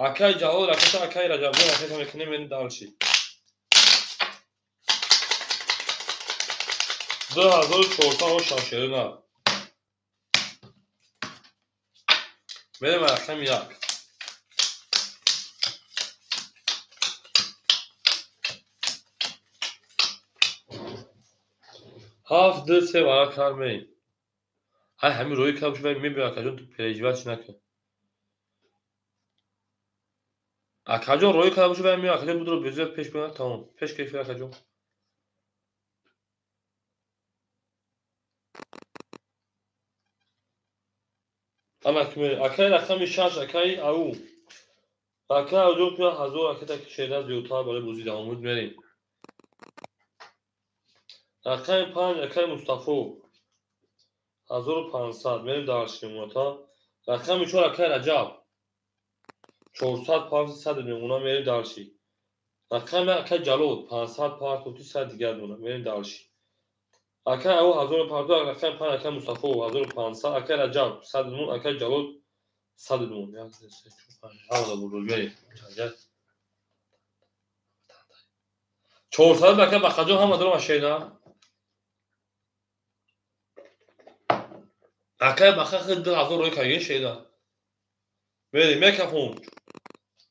Акай Ҷалол ракета акай Раҷабҷон ракета мекунем мерем дальше. 2400 ошам шерина. Мерем рақами 1. 7 2 3 вара кар мерем. Ҳай ҳамин роҳи кар боши, мебинам акаҷон ту переживать накун. Акаҷон роҳи кар боши, мебинам акаҷон будро безӯя пеш бинам, тамом. Пеш кефи акаҷон. Ана ки мерем. Акаи рақами 6, акаи ау. Акаи ауҷон куя 1000 ракета ки шерина зиёдтар барои бозӣ давом буд мерем. Рақами 5, акаи Мустафо. 1500 мерем дальше мемонад. Рақами 4 акаи Раҷаб. 400 парти 100 мемонад мерем дальше. Рақами акаи Ҷалол 500 парти 100 дигар мемонад мерем дальше. Акаи ау 1000 парти рақами 5 акаи Мустафо 1500 акаи Раҷаб 100 мемонад акаи Ҷалол 100 мемонад. 1 2 3 4 5 ҳамада бурд мерем. 400 акаи Бақаҷон ҳама дорам шерина. Акай баха хел 2000 рӯй карген шеда. Мерем, мекафон.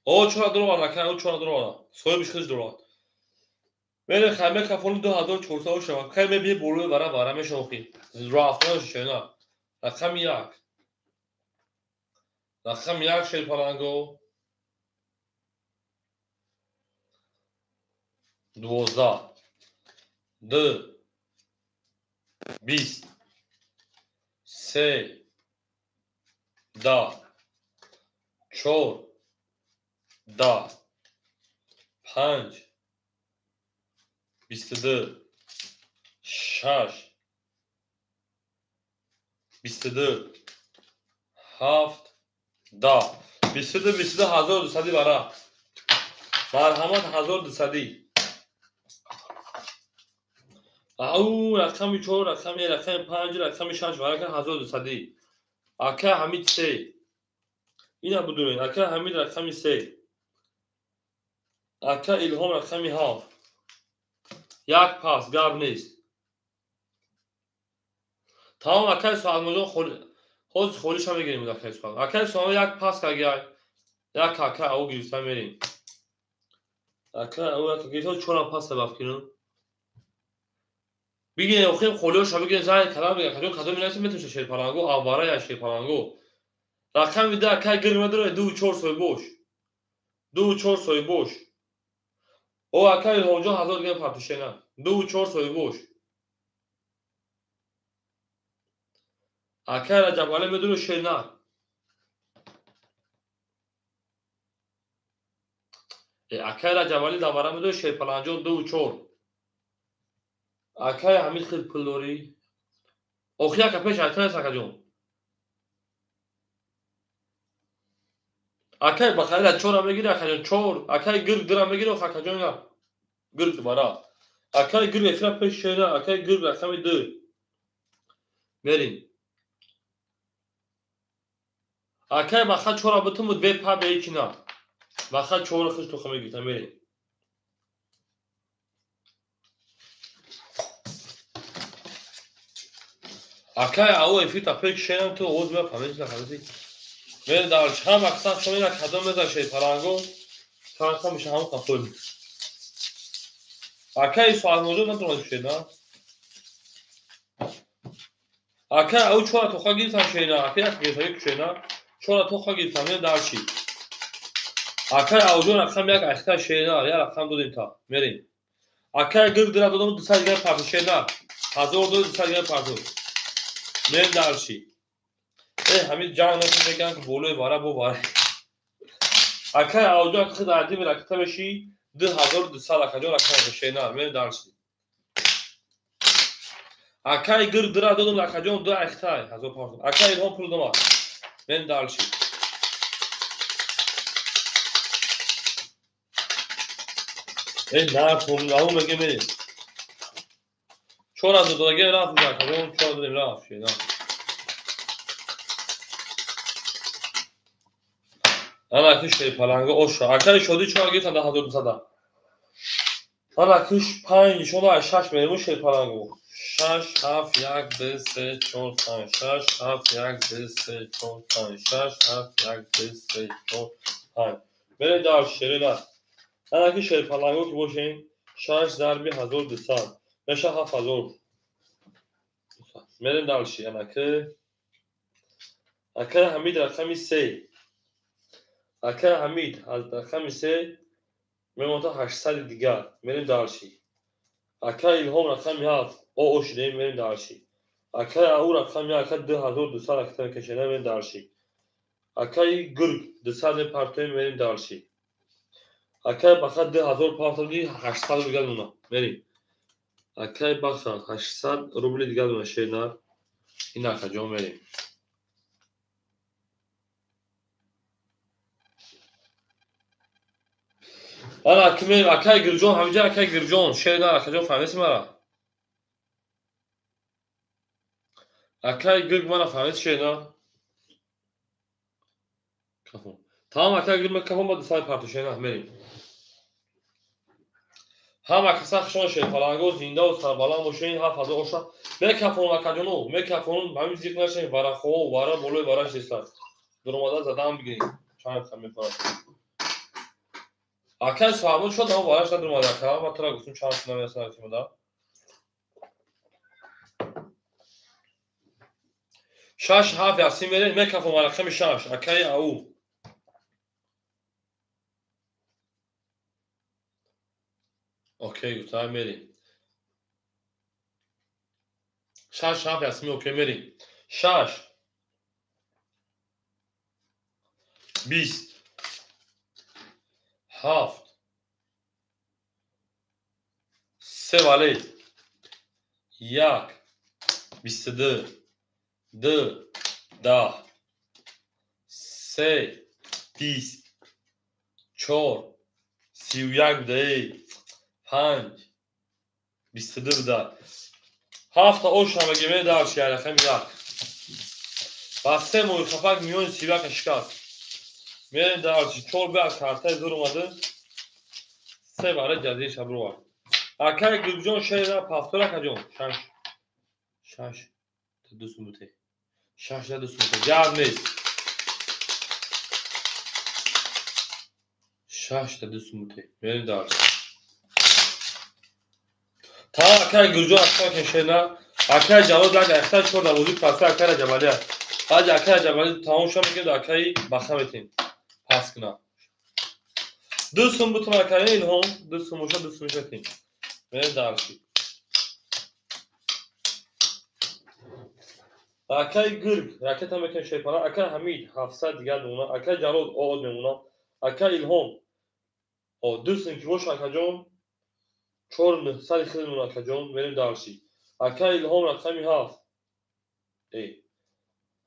О, чора дуровард, ака, о, чора дуровард. Соҳибиш худаш дуровард. Мерем, хай мекафони 2400 ошава. Кай мебини болои вара вара мешохи. Рафтан шена. Рақами 1. Рақами 1 шерпаланго. 12 2 20 3 10 4 10 5 22 6 22 7 10 22 22 1200 бара. Марҳамат 1200. Ау рақами 4, рақами 1, рақами 5, рақами 6 варака 1200. Ака Ҳамид 3. Ина будурен. Ака Ҳамид рақами 3. Ака Илҳом рақами 7. Як пас гап нест. Тамом акай Суалмоҷон ҳозир холиша мегирем акай Суал. Акай Суал як пас кагай. Як ака ау гирифта мерем. Ака ау як гирифта чора пас табаф кунем. Бигирем охир холиоша бигирем зай калам бигирем. Кадом кадом минасем метавонем шерпаланго, аввара я шерпаланго. Рақами 2 акай гир медора 2 4 соҳибош. 2 4 соҳибош. О акай Илҳомҷон 1000 дигар партушена. 2 4 соҳибош. Акай Раҷабалӣ медуро шена. Акай Раҷабалӣ давара медуро шерпаланҷон 2 4. Акай Ҳамид хел пул дорӣ? Охи ака пеш айтан аст акаҷон. Акай бахайра 4 мегири акаҷон 4. Акай гирг 2 мегири ох акаҷон ина. Гирг бара. Акай гирг эфира пеш шена, акай гирг рақами 2. Мерим. Акай баха 4 бутун буд бе па бе кина. Баха 4 хиш тухм мегирифта мерим. Акай ау эфир та пеш шенам ту оғоз мея фаҳмидӣ нафаҳмидӣ. Мерем дар чанд мақсад шумо ина кадом мезан шерпаланго чанд меша ҳамон қафол. Акай Суалмоҷон натавонад шена. Акай ау чора тоха гирифтам шена, акай як гирифта шена, чора тоха гирифтам мерем дар чӣ. Акай ауҷон рақам 1 ахта шена, я рақам додем та. Мерем. Акай гирг дира додам 200 дигар парту шена. 1000 дод 200 дигар парту. Мерем дар чӣ. Ҳамин ҷанг накун мегӯянд ки болои вара бо вара. Акай ауҷон хид адим ракта мешӣ 2200 акаҷон рақам шена, мерем дар чӣ. Акай гирг дира додам акаҷон 2 ахтай 1000 парту. Акай Илҳом пул дома. Мерем дар чӣ. На, ау меге мерем. 4000 додаге рафт акаҷон, 4 додем рафт шена. Ана киш шерпаланго оша. Акай шодӣ чора гирифтан 1200. Ана киш 5 нишона 6 мерем шерпаланго. 6 7 1 2 3 4 5 6 7 1 2 3 4 5 6 7 1 2 3 4 5. Мерем дар шерина. Ана ки шерпаланго ки бошем 6 зарби 1200 меша 7000. Мерем дар ши ана ки акай Ҳамид рақами 3. Акай Ҳамид аз рақами 3 мемонад 800 дигар. Мерем дар ши. Акай Илҳом рақами 7. О шидем мерем дар ши. Акай ау рақами 1 ака 2200 ракта мекашена мерем дар ши. Акай гирг 200 партоем мерем дар ши. Акай баха 2000 партои 800 дигар мона. Мерем. Акай баха 800 рубли дигар мона шена. Ин акаҷон мерем. Ана кимем акай Гирҷон ҳамиҷа акай Гирҷон шена акаҷон фаҳмидӣ мара? Акай гирг мара фаҳмидӣ шена? Кафон. Тамом акай гирг ма кафон ба 200 парту шена мерем. Ҳама каса хушон шерпаланго зиндаву сарбаланд бошед, 7000 оша. Мекафон акаҷоно, мекафон ҳамин зиқ нашед, варахо, вара болои вара шеста. Дуромада задаам бигиред. Чанд ха мефарад. Акай сабуд шуд, аммо бараш надурмад ака. Ма тура гуфтум чанд сум намерасад гуфтум. Шаш ҳафт ясин мерем, мекафом рақами шаш. Акаи ау. Окей, гуфта мерем. Шаш ҳафт ясин окей мерем. Шаш 20 7 3 вале 1 22 2 10 3 20 4 31 буда 5 22 буда 7 ош ҳамагӣ медар ши рақами 1 ба 3 моҳи хафак миёни 31 шикаст. Мерем дарчи 4 ба картаи зур омада 3 бара ҷазир шабрува. Акай Гулҷон шера пафтор акаҷон 6 6 2 сумуте 6 2 сумуте гап нест 6 2 сумуте мерем дарчи та акай Гулҷон акай шера акай Ҷалол даг ахта 4 давози паса акай Раҷабалия баъд акай Раҷабали тамом шуда мегӯяд акай баха метем пас кунам. 2 сум бутун акай Илҳом 2 сум боша 2 сум шатем. Мерем дарши. Акай Гург ракета мекунем шерпара, акай Ҳамид 700 дигар мемона, акай Ҷалол од мемона, акай Илҳом 2 сум ки боша акаҷон 4900 хел мемона акаҷон мерем дарши. Акай Илҳом рақами 7.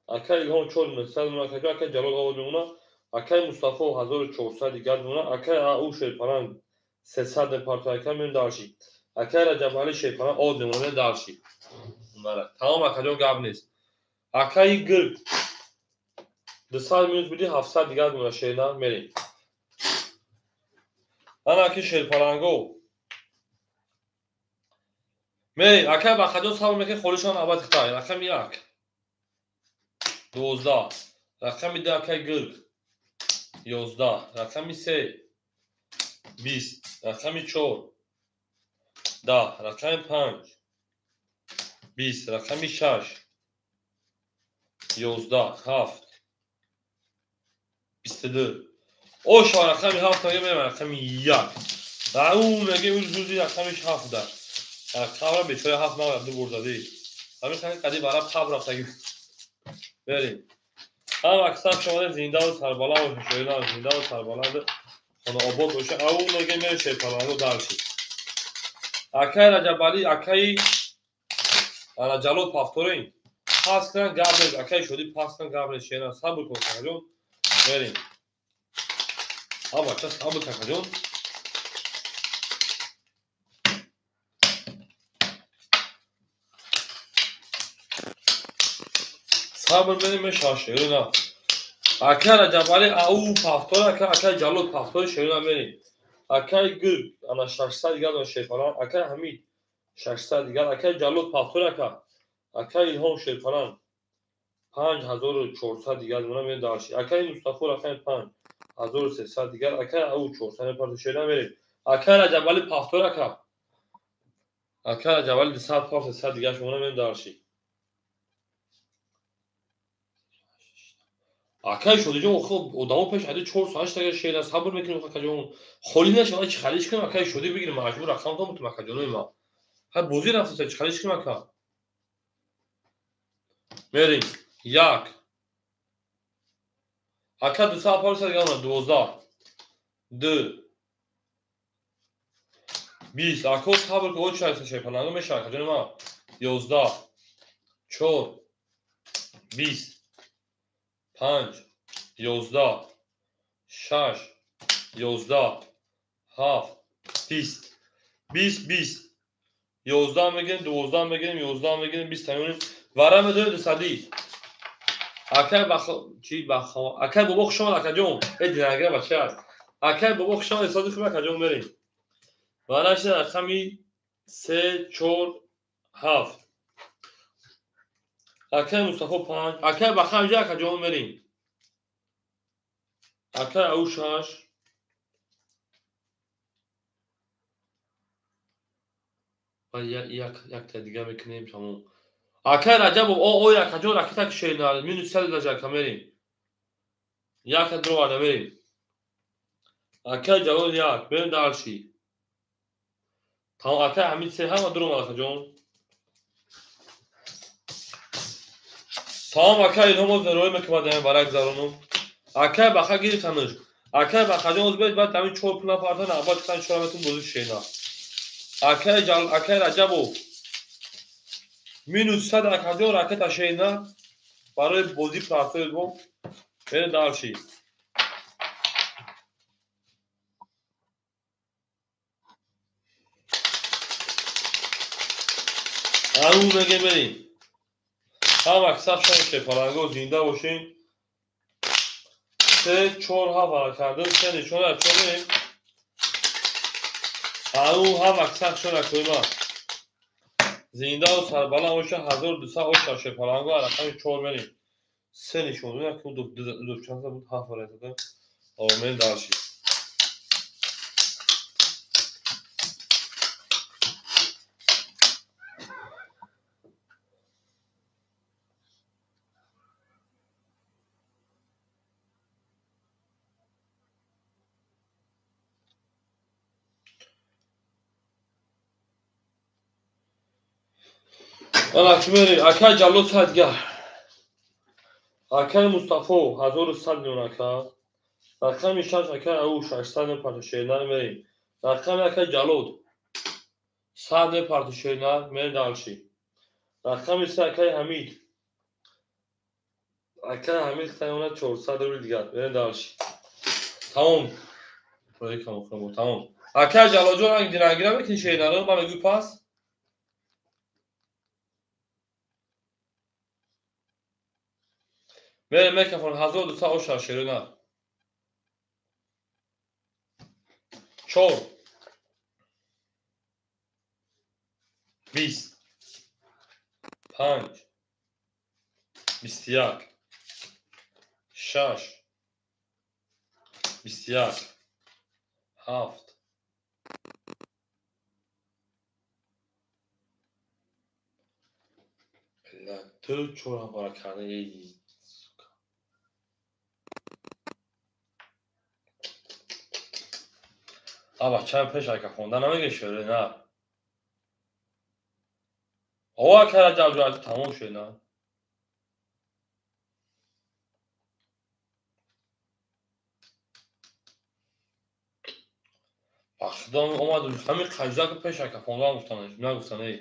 Акай Илҳом 4900 мемона акаҷон, акай Ҷалол од мемона, акай Мустафо 1400 дигар мемона, акай Ау шерпаранг 300 мепарто акай мерем дарши. Акай Раҷабали шерпаранг од мемона мерем дарши. Тамом акаҷон гап нест. Акаи Гург 200 минус буди 700 дигар мемона шерна мерем. Ана аки шерпаранго мерем. Акай Бахаҷон сабр мекунед холишон абад хитай. Рақами 1 12 рақами 2 акай Гург 11 рақами 3 20 рақами 4 10 рақами 5 20 рақами 6 11 7 22 оша рақами 7 мегӯем мерем рақами 1 ау мегӯем рӯзи рақами 7 дар қабра бечора 7 мағ ду бор задӣ ҳамин қади бара қабр рафтагӣ мерем. Ҳам аксар шумода зиндаву сарбаланд бошед, шоирон зиндаву сарбаланд хонаобод бошед. Ау мегӯем мерем шерпаланго дарши. Акай Раҷабали, акаи Ҷалол пафторин пас кунан гап нест, акаи Шодӣ пас кунан гап нест. Шеран сабр кун какаҷон мерем. Ҳа бача сабр какаҷон. Сабр мерем мешава шерона. Акай Раҷабали ау пафтор, акай Ҷалол пафтори шерона мерем. Акай Гург ана 600 дигар дона шерпалан, акай Ҳамид 600 дигар, акай Ҷалол пафтор ака, акай Илҳом шерпалан 5400 дигар дона мерем дарши. Акай Мустафо рақами 5 1300 дигар, акай ау 400 мепарто шерона мерем. Акай Раҷабали пафтор ака, акай Раҷабали 200 пафт 300 дигар шумона мерем дарши. Акай Шодиҷон охо одамо пеш ади 408 тага шера сабр мекунем акаҷон. Холӣ нашава чи халиш кунем акай Шодӣ бигирем маҷбур рақам то бутум акаҷонои ма. Ҳа бозӣ рафтеса чи халиш кунем ака. Мерем 1 ака 200 дигар 12 2 20 ако сабр кун оча шерпаланго мешава акаҷони ма. 11 4 20 5 11 6 11 7 20 20 20 11 мегирем 12 мегирем 11 мегирем 20 тамонем вара медорем 200. Акай чи бахо акай бобо хуш омад акаҷон. Э динагра бача акай бобо хуш омад сади хуб акаҷон мерем. Вара шуда рақами 3 4 7 акай Мустафо 5 акай Бахамҷа акаҷон мерем. Акай ау 6. Ва якта дига мекунем тамом. Акай Раҷабов о якаҷон ракета ки шерина минус 100 даҷа камерим. Яка дроварда мерим. Акай Ҷалол 1 мерим дарши. Тамом акай Ҳамид 3 ҳама дуромад акаҷон. Тамом акай Илҳом оз рои мекунад барак заронум. Акай Баха гирифтанаш. Акай Бахаҷон оз бед баъд ҳамин 4 пул напартан абад кан 4 метон бозӣ шена. Акай Раҷабов минус 100 акаҷон ракета шена барои бозӣ партоед бо мерем дарши. Ау мегем мерем. Ҳама саф шавед шепаланго зинда бошем. 3 4 7 ҳаракат 3 нишона 4 мерем. Ау ҳама саф шавед кӯйма. Зинда ва сарбаланд бошед 1200 оша шепаланго рақами 4 мерем. 3 нишона як ду ду чанд буд 7 ҳаракат. О мерем дарши. Акай Ҷалол садгар. Акай Мустафо 1100 миллион ака. Рақами 6 акай Ау 600 миллион парто шеринар мерем. Рақами акай Ҷалол 100 миллион парто шеринар мерем дарши. Рақами 3 акай Ҳамид. Акай Ҳамид хитаёна 400 рубл дигар мерем дарши. Тамом. Тамом. Акай Ҷалолҷон ранг дирангира мекунӣ шеринаро ба мегӯй пас? Мерем микрофон 1200 оша шерина. 4 20 5 21 6 21 7 2 4 ҳаракат Аба чанд пеш ака хонда намеге шуре на. О ака Раҷаб ҷон тамом шуд на. Ба худо омад ҳамин қаҷда пеш ака хонда гуфтан нагуфтан эй.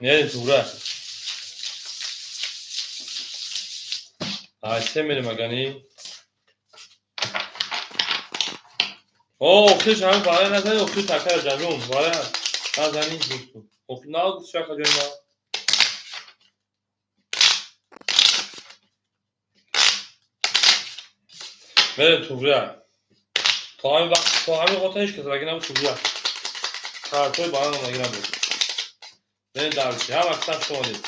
Не тура. Ай се мерем агани. О, охиш ҳам барай назани, охиш такара ҷанҷон, барай назани гуфту. Охи на гуфт шака ҷон ма. Мерем тура. То ҳамин вақт, то ҳамин қота ҳеч кас раги набуд тура. Картои барай раги набуд. Мерем дарши, ҳам аксар шумодед.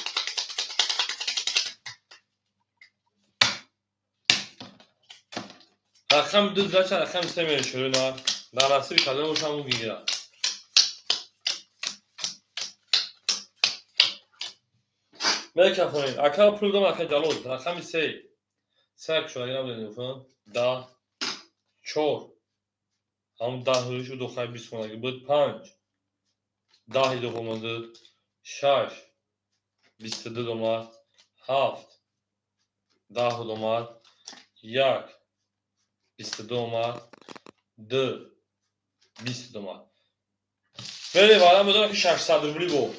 Рақами 2 зача рақами 3 мерем шурӯна. Дар насиби кадом бошам ӯ мегирад. Мекафонем. Ака пул дом ака Ҷалол. Рақами 3. 3 як шудаги набудем нуфан. 10 4 ҳам 10 ҳуш ду хай 20 хонаги буд 5 10 ду хонада 6 22 домад 7 10 домад 1 22 омад 2 20 омад. Мерем вара медонам ки 600 рубли бо.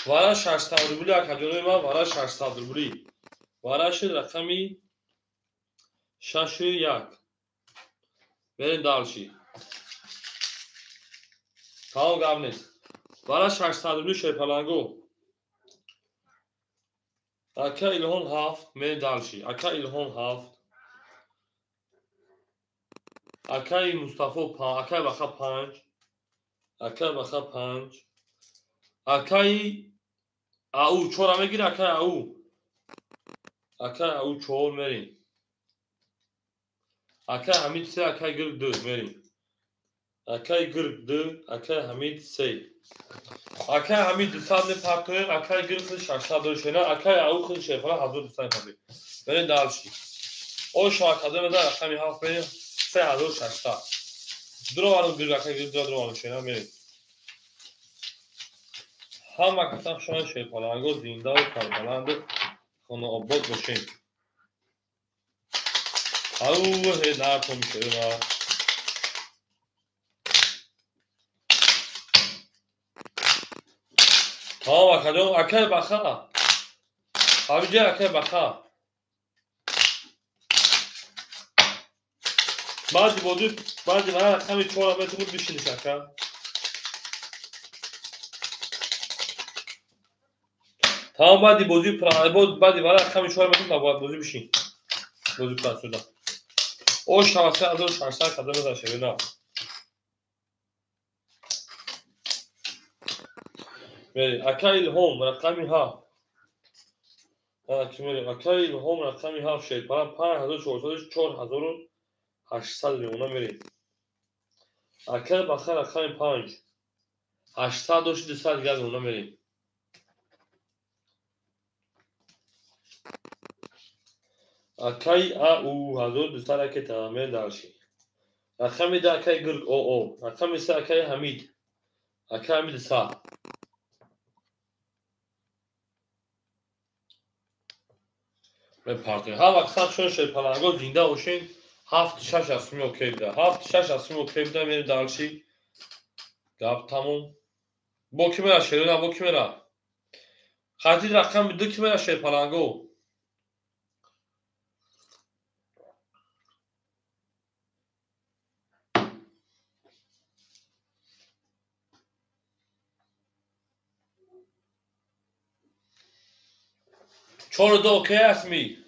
Вара 600 рубли акаҷонои ман вара 600 рубли. Вара шуд рақами 6 1. Мерем дальше. Тамом гап нест. Бара 600 рубли шерпаланго. Ака Илҳом 7, мерем дальше. Ака Илҳом 7. Акаи Мустафо 5, акаи Баха 5. Акаи Баха 5. Акаи Ау 4 мегири, акаи Ау. Акаи Ау 4 мерем. Акаи Ҳамид 3, акаи Гирг 2 мерем. Акаи Гирг 2, акаи Ҳамид 3. Акаи Ҳамид 200 мепартоем, акаи Гирг 600 дошена, акаи Ау худ шерпала 1200 мепартоем. Мерем дальше. О шавакадо меда рақами 7 мерем 3600. Дуроварам Гирг, акаи Гирг дуроварам шена мерем. Ҳама касан шояд шерпаланго зиндаву сарбаланду хонаобод бошем. Ау ҳе нартон шерна. Тамом акаҷон, акаи Баха. Ҳамиҷа акаи Баха. Баъди бозӣ, баъди мана рақами 4 метавонӣ бишиниш ака. Тамом баъди бозӣ, баъди мана рақами 4 метавонӣ бояд бозӣ бишин. Бозӣ пасуда. О 6600 кадом мезанад шерина. Мерем. Ака Илҳом рақами 7. Ака Илҳом рақами 7 шерпала 5400 4800 мемона мерем. Ака Баха рақами 5. 800 дошти 200 дигар мемона мерем. Акаи Ау 1200 ракета мерем дальше. Рақами 2 акаи Гирг ОО. Рақами 3 акаи Ҳамид. Акаи Ҳамид 100. Мепартоем. Ҳар вақт сад шон шерпаланго зинда бошен, 7-6 асми окей буда. 7-6 асми окей буда, мерем дальше. Гап тамом. Бо ки мера шерина, бо ки мера? Хатид рақами 2 ки мера шерпаланго? Чор ду окей астми?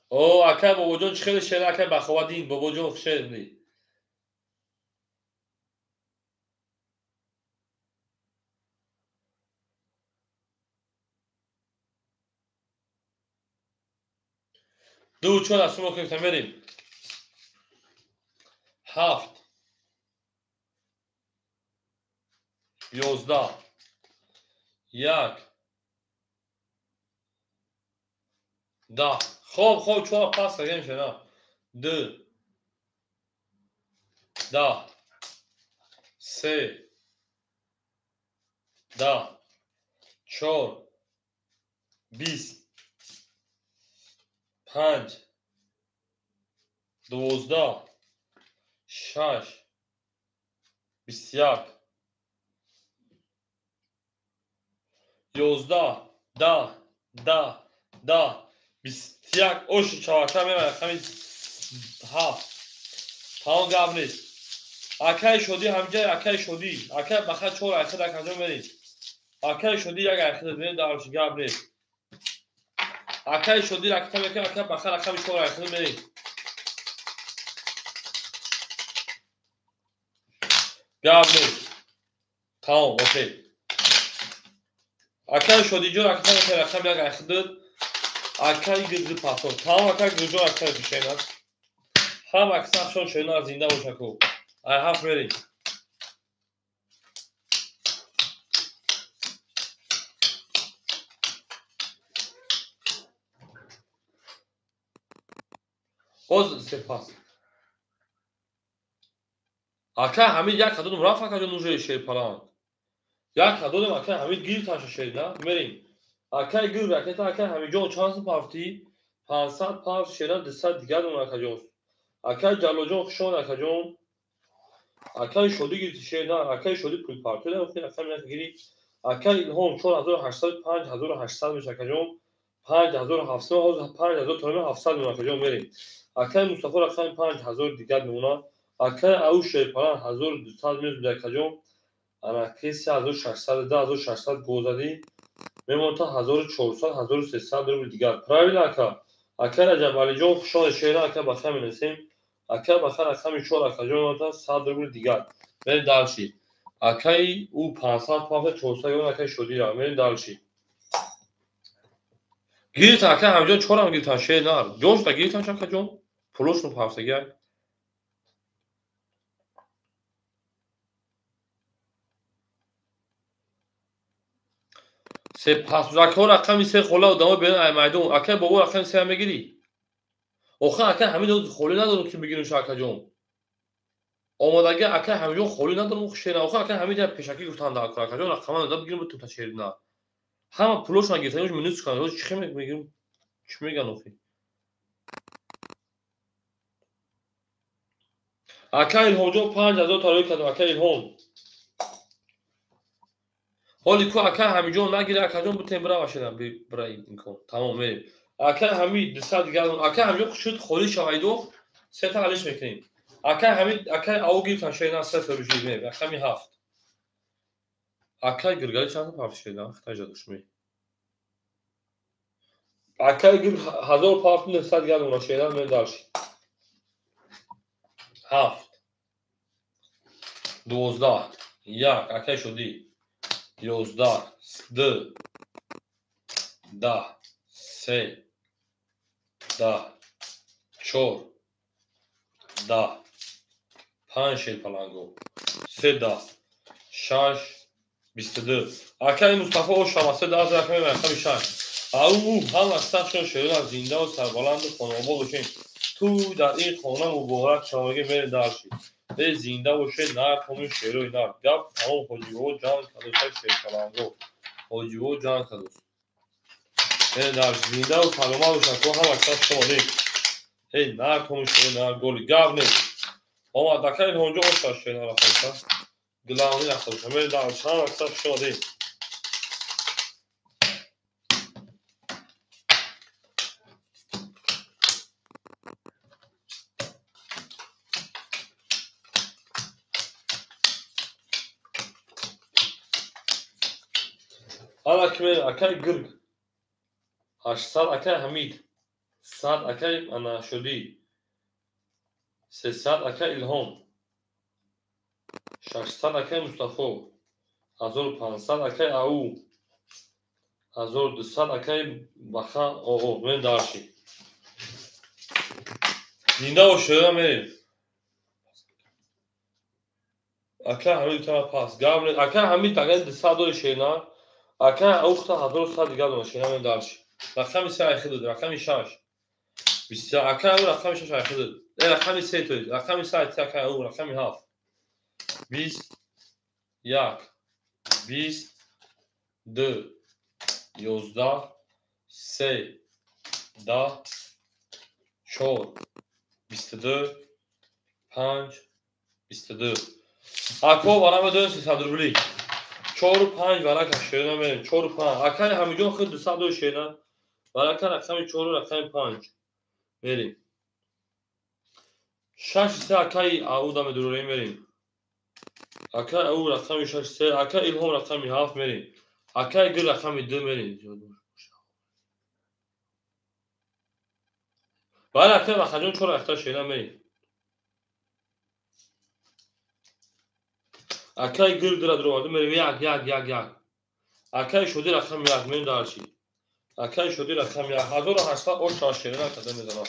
О, акай бобоҷон чӣ хеле шер, акай Баховаддин, бобоҷон шерни. Ду чор астми окей гуфтам, мерем. 7 11 1 10. Хоб, хоб, чор пас кардем шена. 2 10 3 10 4 20 5 12 6 21 11 10 10 10 21. Оши чавака мера рақами 7. Тамом гап нест. Акаи Шодӣ ҳамҷа, акаи Шодӣ. Акаи Баха 4 айхид акаҷон мерем. Акаи Шодӣ 1 айхид мерем, дальше гап нест. Акаи Шодӣ ракета мекунем, акаи Баха рақами 4 айхид мерем. Гап нест. Тамом, окей. Акаи Шодиҷон ракета мекунем, рақами 1 айхид. Акаи Гирги пасо. Тамом акаи Гирҷон ракета мекушем. Ҳам аксар шон шена зинда бошаку. Ай ҳафт мерем. Боз сепас. Ака Ҳамид як қадам рафт, акаҷон уже шерпаланг. Як қадам ака Ҳамид гирифташа шер, на? Мерем. Акаи Гирг ракета, акаи Ҳамидҷон чанд сум пафтӣ? 500 пафт шера 200 дигар дон акаҷон. Акаи Ҷаллоҷон хушон акаҷон. Акаи Шодӣ гирифти шер, на? Акаи Шодӣ пул партода, охир рақами як гирифт. Акаи Илҳом 4800 5800 меша акаҷон. 5700 ҳозир 5700 мон акаҷон мерем. Акаи Мустафо рақами 5 ҳазор дигар мемонад. Акаи Ау Шерпалан 1200 минус акаҷон. Ана ки 3600 2600 гол задӣ. Мемонад та 1400 1300 рубл дигар. Правильно ака. Ака Раҷабалиҷон хушомадед шерна ака баха менависем. Ака баха рақами 4 акаҷон мемонад та 100 рубл дигар. Мерем дальше. Акаи ӯ 500 пафта 400 гирифт акаи Шодира. Мерем дальше. Гирифт ака ҳамҷон чорам гирифтан шер нар. Ҷошта гирифтан акаҷон. Пулошно пафтагиак. Се пасакҳо рақами се хола одамо берун ай майдон. Акаи бобо рақами се мегирӣ? Охир ака ҳамин холӣ надорам ки бигирим акаҷон. Омадаги ака ҳаминҷон холӣ надорам шер. Охир ака ҳамин пешакӣ гуфтанд акаҷон рақама нада бигирим бутум та шер нар. Ҳама пулошон гирифтан минус кунанд. Чӣ мегирим? Чӣ меган охир? Ака Илҳомҷон 5000 тарои кардам ака Илҳом. Ҳоли ку ака ҳамиҷон нагира акаҷон бутем бирава шена бира имкон. Тамом мерем. Ака ҳамид 200 дигар ака ҳамиҷон шуд холӣ шавайдо сета алиш мекунем. Ака ҳамид ака ау гирифтан шена се фурӯшид мерем. Рақами 7. Акаи Гиргали чанд пафт шена? Хитаҷа душми. Акаи Гир 1000 пафт 900 дигар мона шена мерем дальше. 7 12 1 акаи Шодӣ 11 2 10 3 10 4 10 5 Шерпаланго 3 10 6 22 акаи Мустафо ошама 3 10 рақами рақами 6 ау ҳама сахшон шерона зинда ва сарбаланду хонаобод бошед. Ту дар ин хона муборак шаваги мерем дальше. Э зинда бошед нар ҳомин шерои нар. Гап тамом ҳоҷибобо ҷанг кардост Шерпаланго. Ҳоҷибобо ҷанг кардост. Мерем дальше. Зинда ва саломат бошед. Ко ҳама сах шумо Эй нар ҳомин шерои нар голи гап нест. Омад акаи Илҳомҷон ошаш шена рақамша. Главный рақамша. Мерем дальше. Ҳама сах шумо Ана ки мерем акаи Гирг 800 акаи Ҳамид 100 акаи ана Шодӣ 300 акаи Илҳом 600 акаи Мустафо 1500 акаи Ау 1200 акаи Баха Оғо. Мерем дальше. Зинда бош шера мерем. Акаи Ҳамид тара пас. Гап нест. Акаи Ҳамид агар 200 дори шерна ака ухта 1100 дигар дона шена мерем дальше. Рақами 3 айхи дод, рақами 6. 20 ака ау рақами 6 айхи дод. Рақами 3 то рақами 3 айти ака ау рақами 7. 20 1 20 2 11 3 10 4 22 5 22. Ако варама 300 рубли. 4 5 варака шена мерем. 4 5. Акаи ҳамиҷон худ 200 дори шена. Варака рақами 4 рақами 5. Мерем. 6 3 акаи Ауда медурорем мерем. Акаи Ау рақами 6 3, акаи Илҳом рақами 7 мерем. Акаи Гир рақами 2 мерем. Бале акаи Вахаҷон 4 рақта шена мерем. Акаи Гир дира дуроварду мерем 1 1 1 1. Акаи Шодӣ рақами 1 мерем дальше. Акаи Шодӣ рақами 1 1800 ош шерина када мезанад.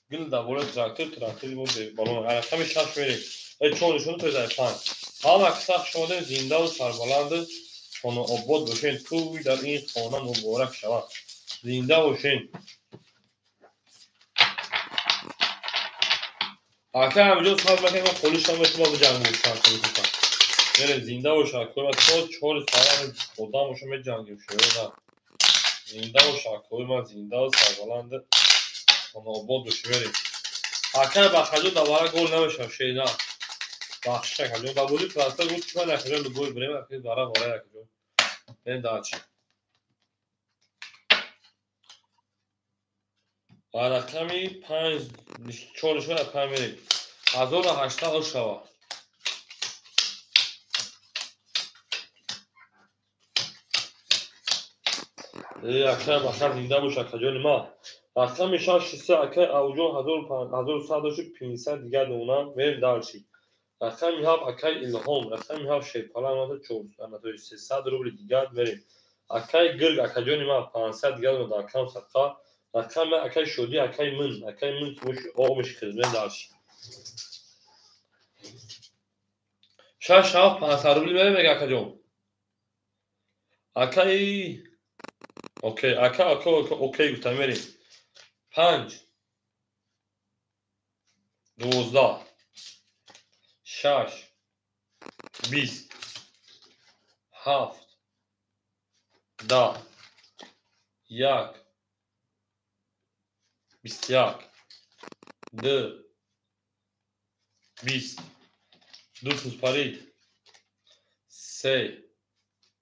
Гил дар болои трактор, трактори мо балон. Рақами 6 мерем. Э 4 нишон то 5. Ҳама сах шумо зинда ва сарбаланд хонаобод бошед. Тӯй дар ин хона муборак шавад. Зинда бошед. Ака ҳамиҷо сар макунед, ман холӣ шавам, метавонам биҷангам. Мерем зинда бош акои ман то 4 сара одам бошам меҷангем шоя на. Зинда бош акои ман зинда ва сарбаланд хонаобод бошӣ мерем. Акаи Бахаҷон дар вара гол намешавад шена. Бахшиш акаҷон дар бозии трактор гуфт чӣ ман акаҷон любой бирем акаи вара вара акаҷон. Мерем дальше. Рақами 5 4 нишона 5 мерем. 1800 ошава. Акай бахар зинда бош акаҷони ма. Рақами 6 3 акай Авҷон 1100 доши 500 дигар дона мерем дальше. Рақами 7 акай Илҳом, рақами 7 Шерпалан 400 300 рубли дигар мерем. Акай Гирг акаҷони ма 500 дигар дона дар кам садқа. Рақами акай Шодӣ акай Мин ки моши оғ меши хизмат дальше. 6 7 500 рубли мерем мега акаҷон. Акай окей, ака окей гуфта мерем. 5 12 6 20 7 10 1 21 2 20 2 фузпарид 3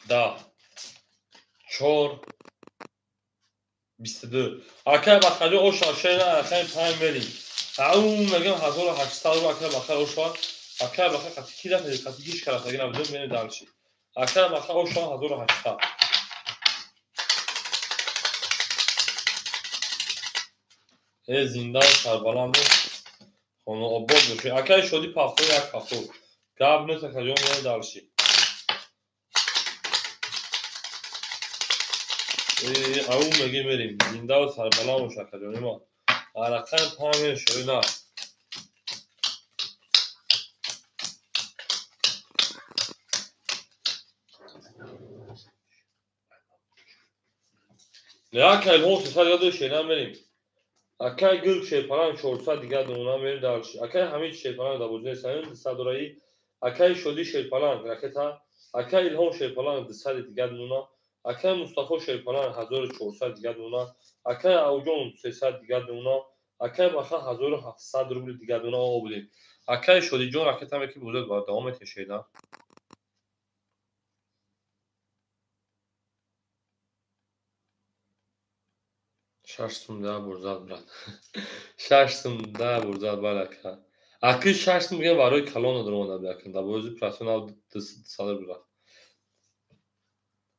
10 4 22. Акай бахари оша шена акай 5 мерим. Ау мегам 1800 рубл акай бахар оша. Акай бахар қати ки рафт қати ҳеч кара таги набудем мерем дальше. Акай бахар оша 1800. Зинда сарбаланд хона обод бошед. Акай Шодӣ пафто як пафто. Гап нест акаҷон мерем дальше. Ау меги мерим. Зиндаву сарбаланд бош акаҷони ма. Рақами 5 мерем шои на. Акай Илҳом 300 дигар шена мерим. Акай Гирг Шерпалан 400 дигар дона мерим дальше. Акай Ҳамид Шерпалан дар бозии Самим 200 дораи. Акай Шодӣ Шерпалан ракета. Акай Илҳом Шерпалан 200 дигар дона. Акай Мустафо Шерпалан 1400 дигар дона. Акай Авҷон 300 дигар дона. Акай Баха 1700 рубли дигар дона обудем. Акай Шодиҷон ракета меки бузург ба давом метешеда. Шаш сум да бурзад брат. 6 сум да бурзад балака. Аки 6 сум дига барои калона даромада бикун. Да бози профессионал 200 брат.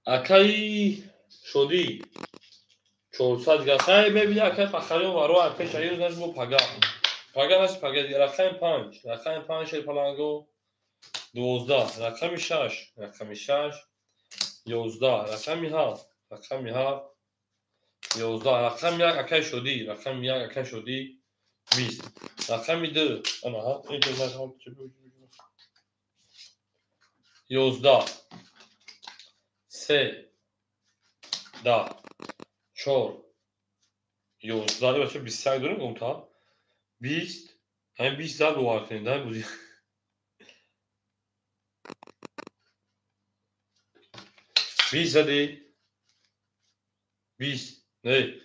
Акай Шодӣ 400 дигар. Хай мебини акай Фахариён варо пеш аюз наш бо пага. Пага наш пага дигар. Рақами 5, рақами 5 Шерпаланго 12, рақами 6, рақами 6 11, рақами 7, рақами 7 11, рақами 1 акай Шодӣ, рақами 1 акай Шодӣ 20, рақами 2, ана 11 3 10 4 11 бача 21 дорем гумта 20 ҳамин 20 зад бовар кунед ҳамин буди 20 зади 20 не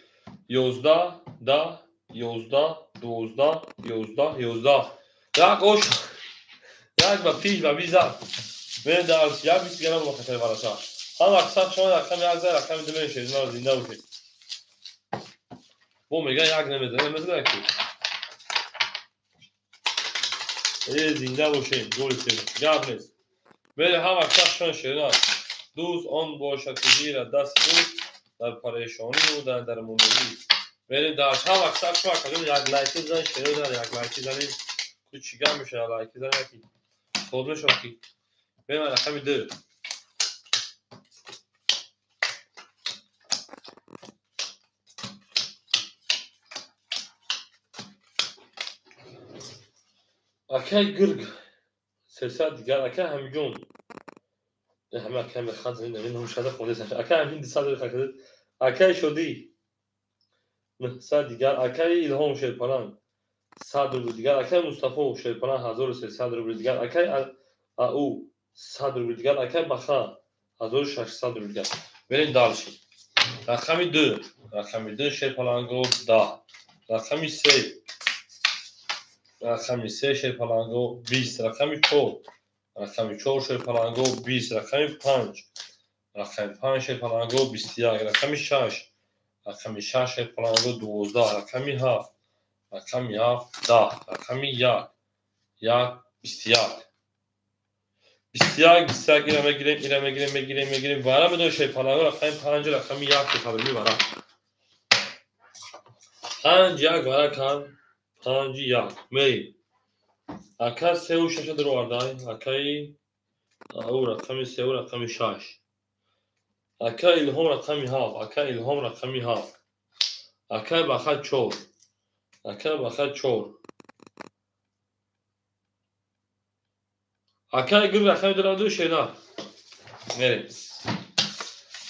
11 10 11 12 11 11 як ош як ба пиш ба 20 зад мерем дар як 20 грамм ба хатари бараша. Ҳам аксар шумо рақами 1 зад рақами 2 мешед зинда бошед. Бо меган як намезанад, намезанад ки. Зинда бошед, голи се. Гап нест. Мере ҳам аксар шумо шерина. Дӯст он бошад ки гирад даст дӯст дар парешонӣ ва дар муминӣ. Мере дар ҳам аксар шумо акаҷон як лайки занед, шерина як лайки занед. Ку чӣ гап мешавад лайки занед ки. Ход мешавад ки. Мере рақами 2. Акай Гирг 300 дигар. Акай Ҳамиҷон ҳама акай механд намешада хонда акай Ҳамин 200 хакад. Акай Шодӣ 900 дигар. Акай Илҳом Шерпалан 100 рубл дигар. Акай Мустафо Шерпалан 1300 рубл дигар. Акай Ау 100 рубл дигар. Акай Баха 1600 рубл дигар. Мерем дальше. Рақами 2, рақами 2 Шерпаланго 10, рақами 3, рақами 3 Шерпаланго 20, рақами 4, рақами 4 Шерпаланго 20, рақами 5, рақами 5 Шерпаланго 21, рақами 6, Рақами 6 шерпаланго 12, рақами 7, рақами 7, 10, рақами 1, 1, 21. 21, 21 ира мегирем, ира мегирем, мегирем, мегирем. Вара медои шерпаланго рақами 5, рақами 1 сесад вара. 5 1 вара кан, 5 1. Мерим. Ака 3 6 даровардай, акаи ау рақами 3 рақами 6. Ака Илҳом рақами 7, ака Илҳом рақами 7. Акаи Баха 4. Акаи Баха 4. Акаи Гул рақами 2 шена. Мерем.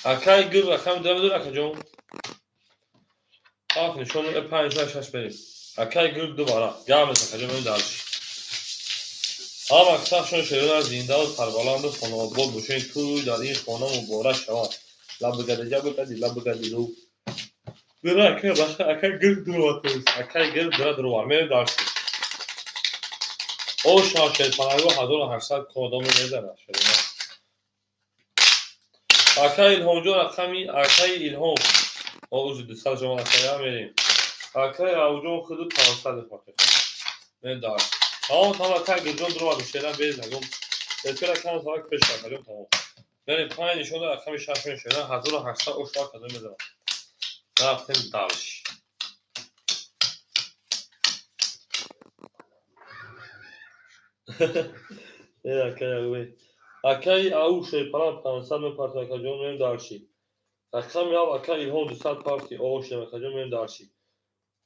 Акаи Гул рақами 2 акаҷон. Ҳафт нишон 5 6 6 мерем. Акаи Гул 2 вара. Гамес акаҷон мерем дальше. Ҳама аксаршон шерона зиндаву сарбаланду хонаобод бошед, тӯй дар ин хона муборак шавад. Лабгадаҷа бикади, лабгадилу. Дира акай баха, акай гир дуровар. Акай гир дира дуровар. Мерем дальше. О шав шерпаланго 1800 кодоми мезанад шерона. Акай Илҳомҷон рақами акай Илҳом. О узи 200 жомон акая мерем. Акай Авҷон худу 500 фақат. Мерем дальше. Тамом, тамом, акай Гулҷон дуровард шеран без нагум. Эфира кам савак пеш акаҷон тамом. Мерем 5 нишон рақами 6 шеран 1800 ошва кадом мезанад. Рафтем дальше. Акай ау шерпалан 500 мепарти акаҷон мерем дальше. Рақами 7 акай Илҳом 200 парти о шудем акаҷон мерем дальше.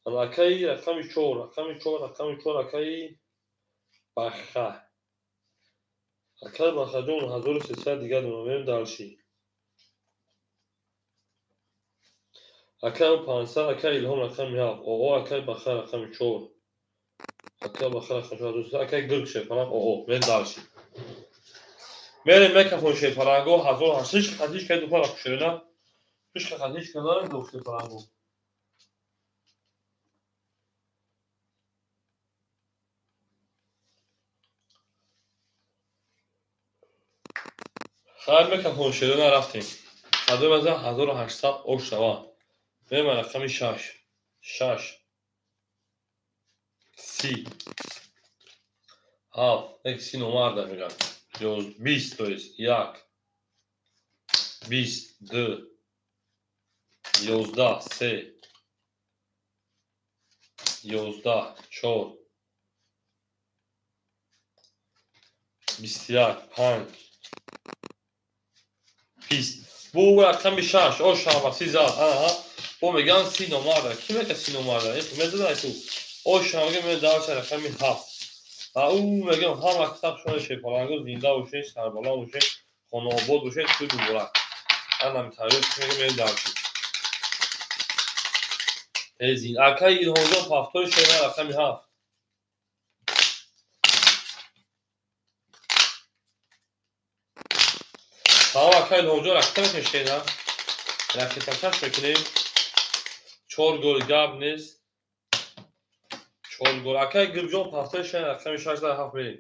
Акай рақами 4, рақами 4, рақами 4 акай Баха. Акай Бахаҷон 1300 дигар мерем дальше. Акай 500, акай Илҳом рақами 7, оо акай Баха рақами 4. Акай Баха рақами 4, акай Гург шерпаланг оо мерем дальше. Мерем микрофон шерпаланго 1800 хатиш кай дупара шерена. Ҳеч хатиш кадарем ду шерпаланго. Хайр микрофон шерена рафтем. Кадом аз 1800 ош шава. Мерем рақами 6. 6 30 7 як си номарда мегӯяд. 20, то есть 1 20 2 11 3 11 4 21 5 20. Бу рақами 6 о шаваси зад. Аҳа. Бо мегӯянд си номарда. Ки мека си номарда? Эх, медонай ту. О шавга ме дальше рақами 7. А ӯ мегӯям ҳама китабшон шерпаланго зинда бошед, сарбаланд бошед, хонаобод бошед, тӯй муборак. Анам тайёр мегӯям мерем дальше. Эзин акай Илҳомҷон ҳафтои шера рақами 7. Тамом акай Илҳомҷон ракета мекунем шера. Ракеташаш мекунем. 4 гол гап нест. 4 гол. Акай Гулҷон ҳафтои шера рақами 6 дар 7 мерем.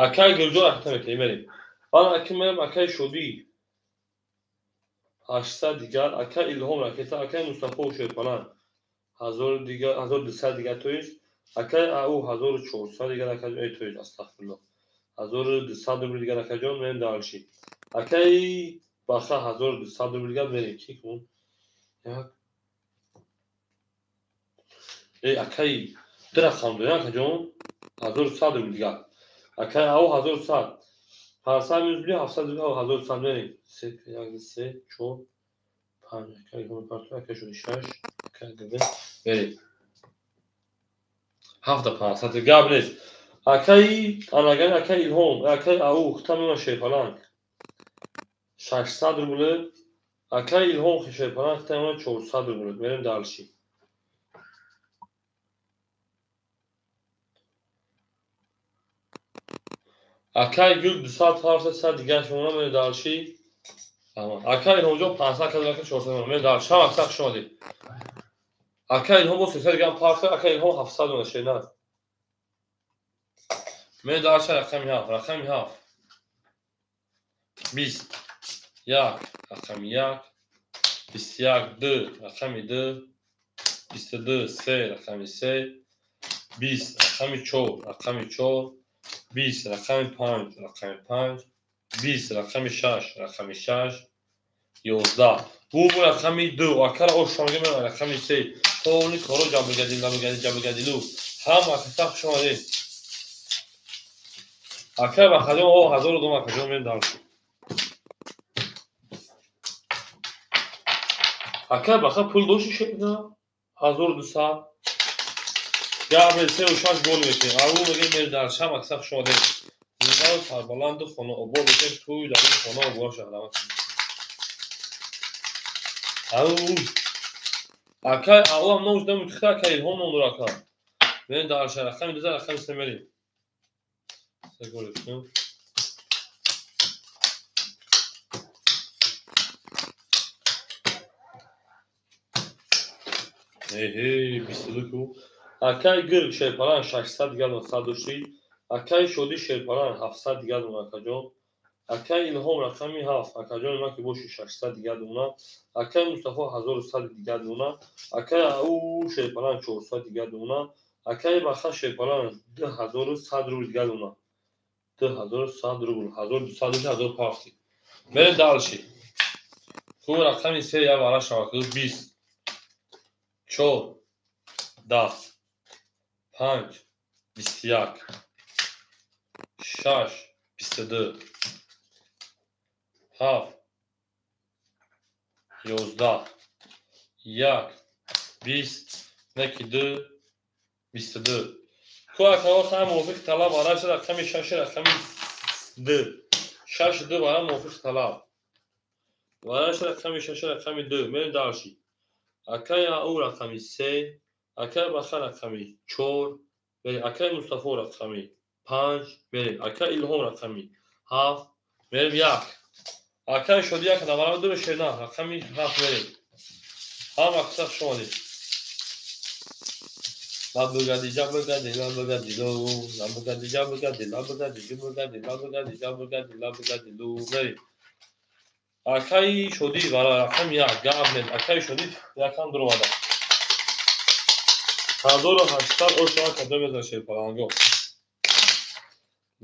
Акай Гулҷон ракета мекунем мерем. Баъд аки мерем акай Шодӣ 800 дигар, акай Илҳом ракета, акай Мустафо шерпаланг 1000 дигар, 1200 дигар, то есть акай ау 1400 дигар акай, то есть астағфируллоҳ 1200 рубл дигар акаҷон мерем дальше. Акай Баха 1200 рубл дигар мерем. Ки кун? Як акай ду рақам дорем акаҷон 1100 рубл дигар. Акай ау 1100. 500 минус 700 рубл 1100 мерем. 3 1 3 4 5 акай Илҳом парту акай шуди 6 акай 2 мерем. 7 500 гап нест. Акай анаган акай Илҳом, акай ау хутам шерпаланг 600 рубл, акай Илҳом шерпаланг хутам 400 рубл. Мерем дальше. Акай Гул 200 700 дигар шумо мерем дальше. Акай Илҳомҷон 500 кадр 400 мерем дальше. Ҳама аксар хуш омадед. Акай Илҳом бо 300 дигар парса, акай Илҳом 700 дона шерна. Мен дальше рақами 7, рақами 7. 20 1 рақами 1, 21 2 рақами 2, 22 3 рақами 3, 20 рақами 4 рақами 4, 20 рақами 5 рақами 5, 20 рақами 6 рақами 6, 11. Бу рақами 2, акара ошамга мен рақами 3. Тони коро ҷабргадил, набргадил, ҷабргадилу. Ҳама акаса хуш омадед. Ака ба хаҷон о 1002 акаҷон мен дар. Ака баха пул дошти шеда 1200. Габре 3 6 гол мекунем. Ару мегем мер дар шам акса хуш омадед. Зинда сарбаланду хона обод бошед, тӯй дар ин хона обод шавад. Ау. Ака аллам ном шуда мутихта ака илҳом ном дора ака. Мен дар шар рақами 2 рақами 3 мерем. Се гол кунем. Эҳе, 22 ку. Акай гирг шерпалан 600 дигар 100 дошти. Акай шоди шерпалан 700 дигар акаҷон. Акай илҳом рақами 7, акаҷони ман ки боши 600 дигар дона. Акай Мустафо 1100 дигар дона. Акай ау шерпалан 400 дигар дона. Акай баха шерпалан 2100 рубл дигар дона. 2100 рубл, 1200 дошти, 1000 Мерем дальше. Хуб рақами 3 я вара шава 20 4 10 5 21 6 22 7 11 1 20 неки 2 22. Ку акаҳо ҳам мувофиқи талаб вара шуд рақами 6 рақами 2 6 2 вара мувофиқи талаб вара шуд рақами 6 рақами 2. Мерем дальше. Акай ау рақами 3, акай баха рақами 4, мерем акай Мустафо рақами 5, мерем акай Илҳом рақами 7, мерем 1. Акай шоди 1 навара 2 шена рақами 7 мерем. Ҳама қисса хуш омадед. Лабугади ҷабугади лабугади лу, лабугади ҷабугади лабугади ҷубугади лабугади ҷабугади лабугади лу мерем. Акай шоди вара рақами 1 гап нест. Акай шоди якам дуромада. 1800 ошава кадом мезан шерпаланго.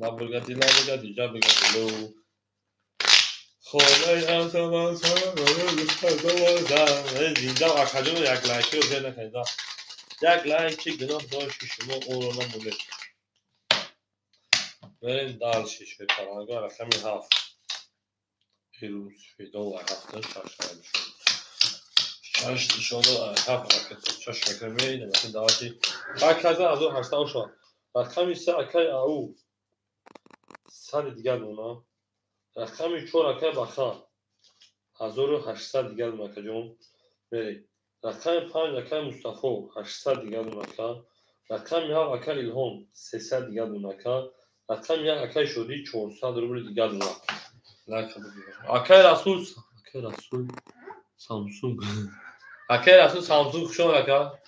Лабугади лабугади ҷабугади лу. Хонаи зинда акаҷон як лайкиро зер накунед. Як лайк чи гуноҳ дошт ки шумо онро намонед. Мерем дальше шерпаланго рақами 7. Пирӯз фидо ҳафта шаш нишон ҳафт шаш рақами даъвати аказа 1800 ошава. Рақами 3 акай ау 100 дигар дона. Рақами 4 акай баха 1800 дигар дона акаҷон. Мерем. Рақами 5 акай Мустафо 800 дигар дона ака. Рақами 7 акай Илҳом 300 дигар дона ака. Рақами 1 акай Шодӣ 400 рубл дигар дона. Акай Расул, акай Расул Самсунг. Акай Расул Самсунг хуш омад ака.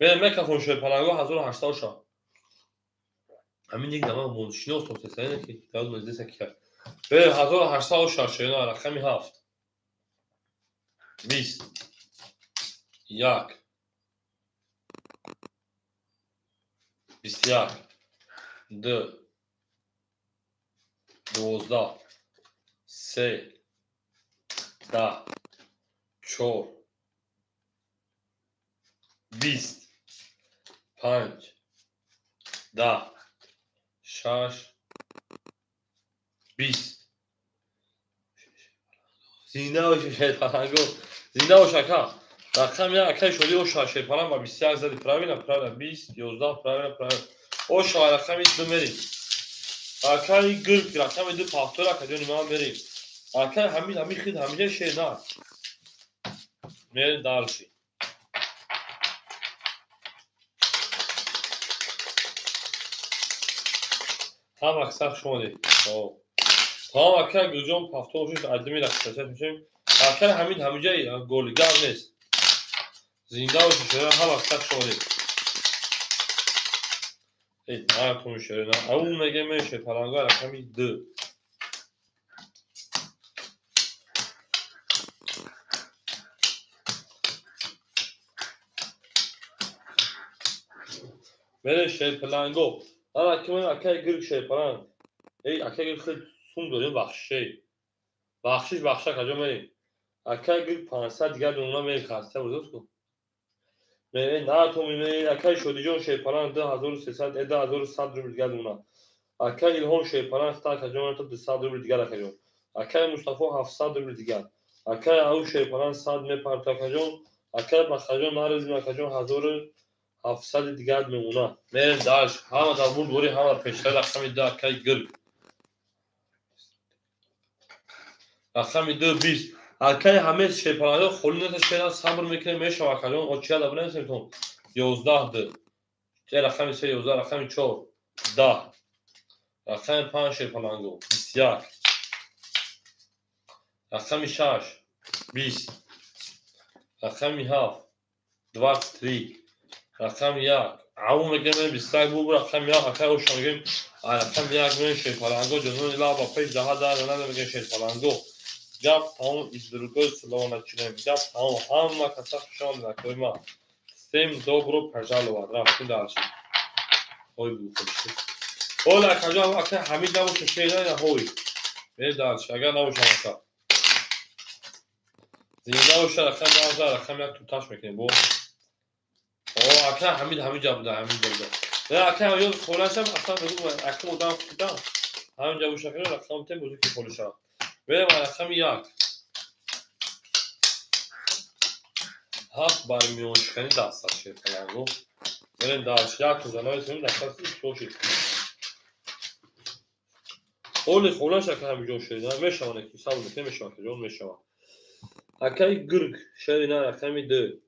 Мерем микрофон шерпаланго 1800 ошава. Ҳамин як дама шинос тосесаине ки даъват мездеса ки кард. Берем 1800 ошава шерина рақами 7. 20 1 21 2 12 3 10 4 20 5 10 6 20. Зинда бошед шерпаланго. Зинда бош ака. Рақами 1 акай шоди ошава шерпалан ба 21 зади. Правильно, правильно. 20 11 правильно, правильно. Ошава рақами 2 мерем. Акай гирг рақами 2 пахтор акаҷони ман мерем. Акай ҳамин ҳамин хид ҳамиҷа шена. Мерем дальше. Ҳама аксар хуш омадед. Тамом акай Гулҷон пафтор шуд, адами рақсачат мешавем. Акай ҳамин ҳамиҷа голи гап нест. Зинда бошед шумо, ҳама аксар хуш омадед. Эй, на шерина. Ау мегем шерпаланго рақами 2. Мере шерпаланго. Ана ки ман акай гирг шерпаланг. Эй, акай гирг хел сум дорем бахшиш. Бахшиш бахша каҷо мерем? Акай гирг 500 дигар мемона мерем хаста бузост ку. Мере на то мере акай Шодиҷон шерпаланг 2300 2100 рубл дигар мемона. Акай Илҳом шерпаланг та каҷо мерем то 200 рубл дигар акаҷон. Акай Мустафо 700 рубл дигар. Акай Ау шерпаланг 100 мепарта акаҷон. Акай Бахаҷон нарезим акаҷон 1700 дигар мемона. Мерем дальше. Ҳама дар бурд бори ҳама пештар рақами 2 акай гирг. Рақами 2 20. Акай ҳаме шерпаланго холӣ нета шера сабр мекунем мешава акаҷон. Очия да бинависем тон. 11 2. Че рақами 3 11 рақами 4 10. Рақами 5 шерпаланго 21. Рақами 6 20. Рақами 7 23. Рақами 1. Ау мегем 21 бу рақами 1 акай оша мегем. Рақами 1 мегем шерпаланго ҷонони лаба пеш даҳа дар нада мегем шерпаланго. Гап тамом из другой слова начинаем. Гап тамом ҳама каса хуш омадед акои ма. Всем добро пожаловать. Рафтем дальше. Ой бу хуш. Ола акаҷон акай Ҳамид набоша шер на ҳой. Мерем дальше. Агар набошам ака. Зинда боша рақами 12 рақами 1 туташ мекунем бо. О, ака Ҳамид ҳамин ҷа буда, ҳамин ҷа буда. Не, ака ҳамин холашам аслан мегӯм, ака одам худам. Ҳамин ҷа боша кунем, рақам тем бозӣ ки холиша. Мерем рақами 1. 7 бар миёншикани даста шерпаланго. Мерем дальше. Як то занависем даста бошид. Оли холаш ака ҳамин ҷо шерида мешавад, ки сабр мекунем мешавад, ҷон мешавад. Акай гирг шерина рақами 2.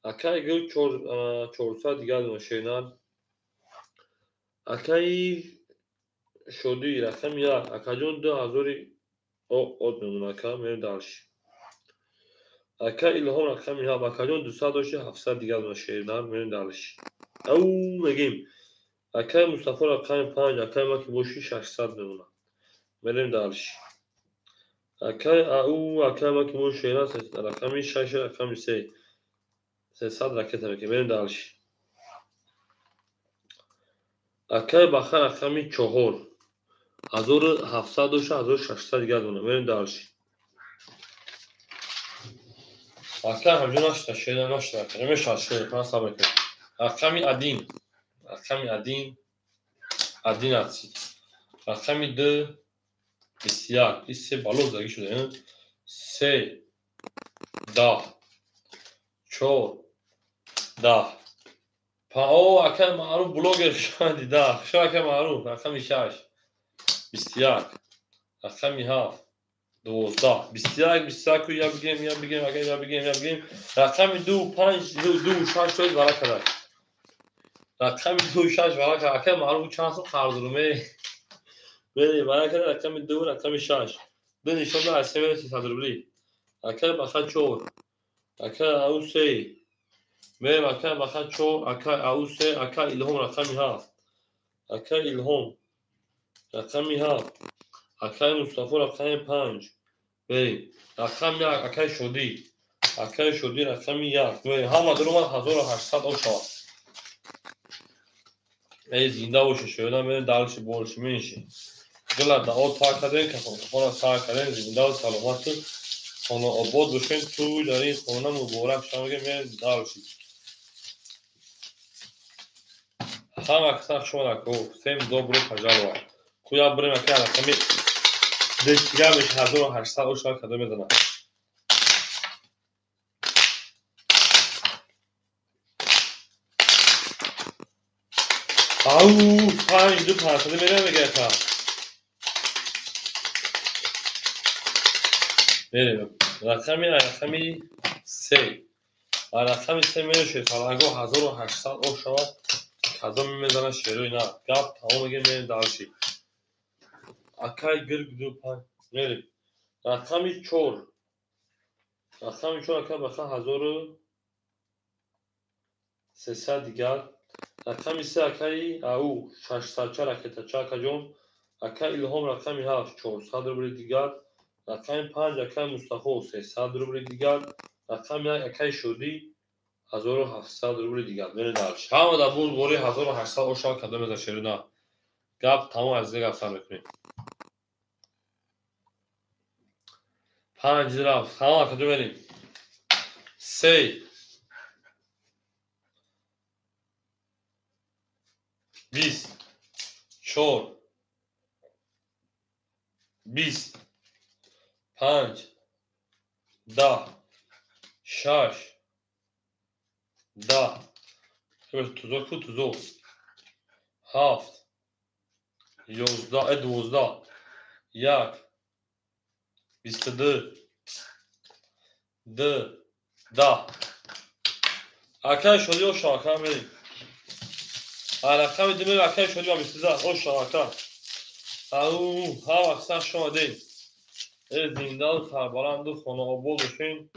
Акай гирг 400 дигар шерина. Акай Шодӣ рақами 1. Акаҷон 2000 от мемона ака, мерем дальше. Ака Илҳом рақами 7. Акаҷон 200 дошти 700 дигар шерина, мерем дальше. Ау мегем. Акай Мустафо рақами 5. Акай ма ки боши 600 мемона. Мерем дальше. Акай ау акай ма ки боши шерина рақами 6 рақами 3. 300 ракета мекунем. Мерем дальше. Акай Баха рақами 4. 1700 дошта 1600 дигар дона. Мерем дальше. Акай ҳамҷо нашта шера нашта. Мешавад шера, кана сабр кунед. Рақами 1. Рақами 1 11. Рақами 2 21. Ин се бало заги шуда. 3 10 4 10. О, акай Маъруф блогер шуд дида. Шо акай Маъруф рақами 6 21. Рақами 7 12. 21 21 я бигем, я бигем, акай я бигем, я бигем. Рақами 2 5 2 6 тоиз вара кадай. Рақами 2 6 вара кадай. Акай Маъруф чанд сум қарз руме. Бери вара кадай рақами 2 рақами 6. 2 нишон да аз 300 рубли. Акай Баха 4. Акай Ау 3. Мерем акай Баха 4, акай Ау 3, акай Илҳом рақами 7. Акай Илҳом рақами 7. Акай Мустафо рақами 5. Берем. Рақами 1 акай Шодӣ. Акай Шодӣ рақами 1. Берем. Ҳама даромад 1800 о шавад. Эй зинда боша шояда мерем дальше больше меньше. Гила дао та кардем, кафона сар кардем, зинда ва саломат хона обод бошем, ту дар ин хона муборак шава мерем дальше. Ҳама каса хуш омадед. Всем добро пожаловать. Куя бирем ака рақами дигар меша 1800 о шава кадом мезанад. Ау 5 2 500 мерем мега ака. Мерем. Рақами 3. Рақами 3 мерем шерпаланго 1800 о шавад. Кадом мезанад шерои на. Гап тамом мегем мерем дальше. Акай гирг 2 5 мерем. Рақами 4. Рақами 4 акай баха 1300 дигар. Рақами се акаи ау 600 ракетача акаҷон. Акаи Илҳом рақами 8 400 рубли дигар. Рақами 5 акаи Мустафо 300 рубли дигар. Рақами 1 акаи Шодӣ 1700 рубли дигар. Мерем дальше. Ҳама дар буд бори 1800 ошава кадом меза шерина. Гап тамом аз гап сар мекунем. 5 рафт. Ҳама кадом мерем. 3 20 4 20 5 10 6 10 тузо ку тузо 7 11 12 1 22 2 10. Акай шоди оша ака мерим. Рақами димер акай шоди ба 22 оша ака. Ау ҳар вақт сар шомадем. Зиндаву сарбаланду хонаобод бошем.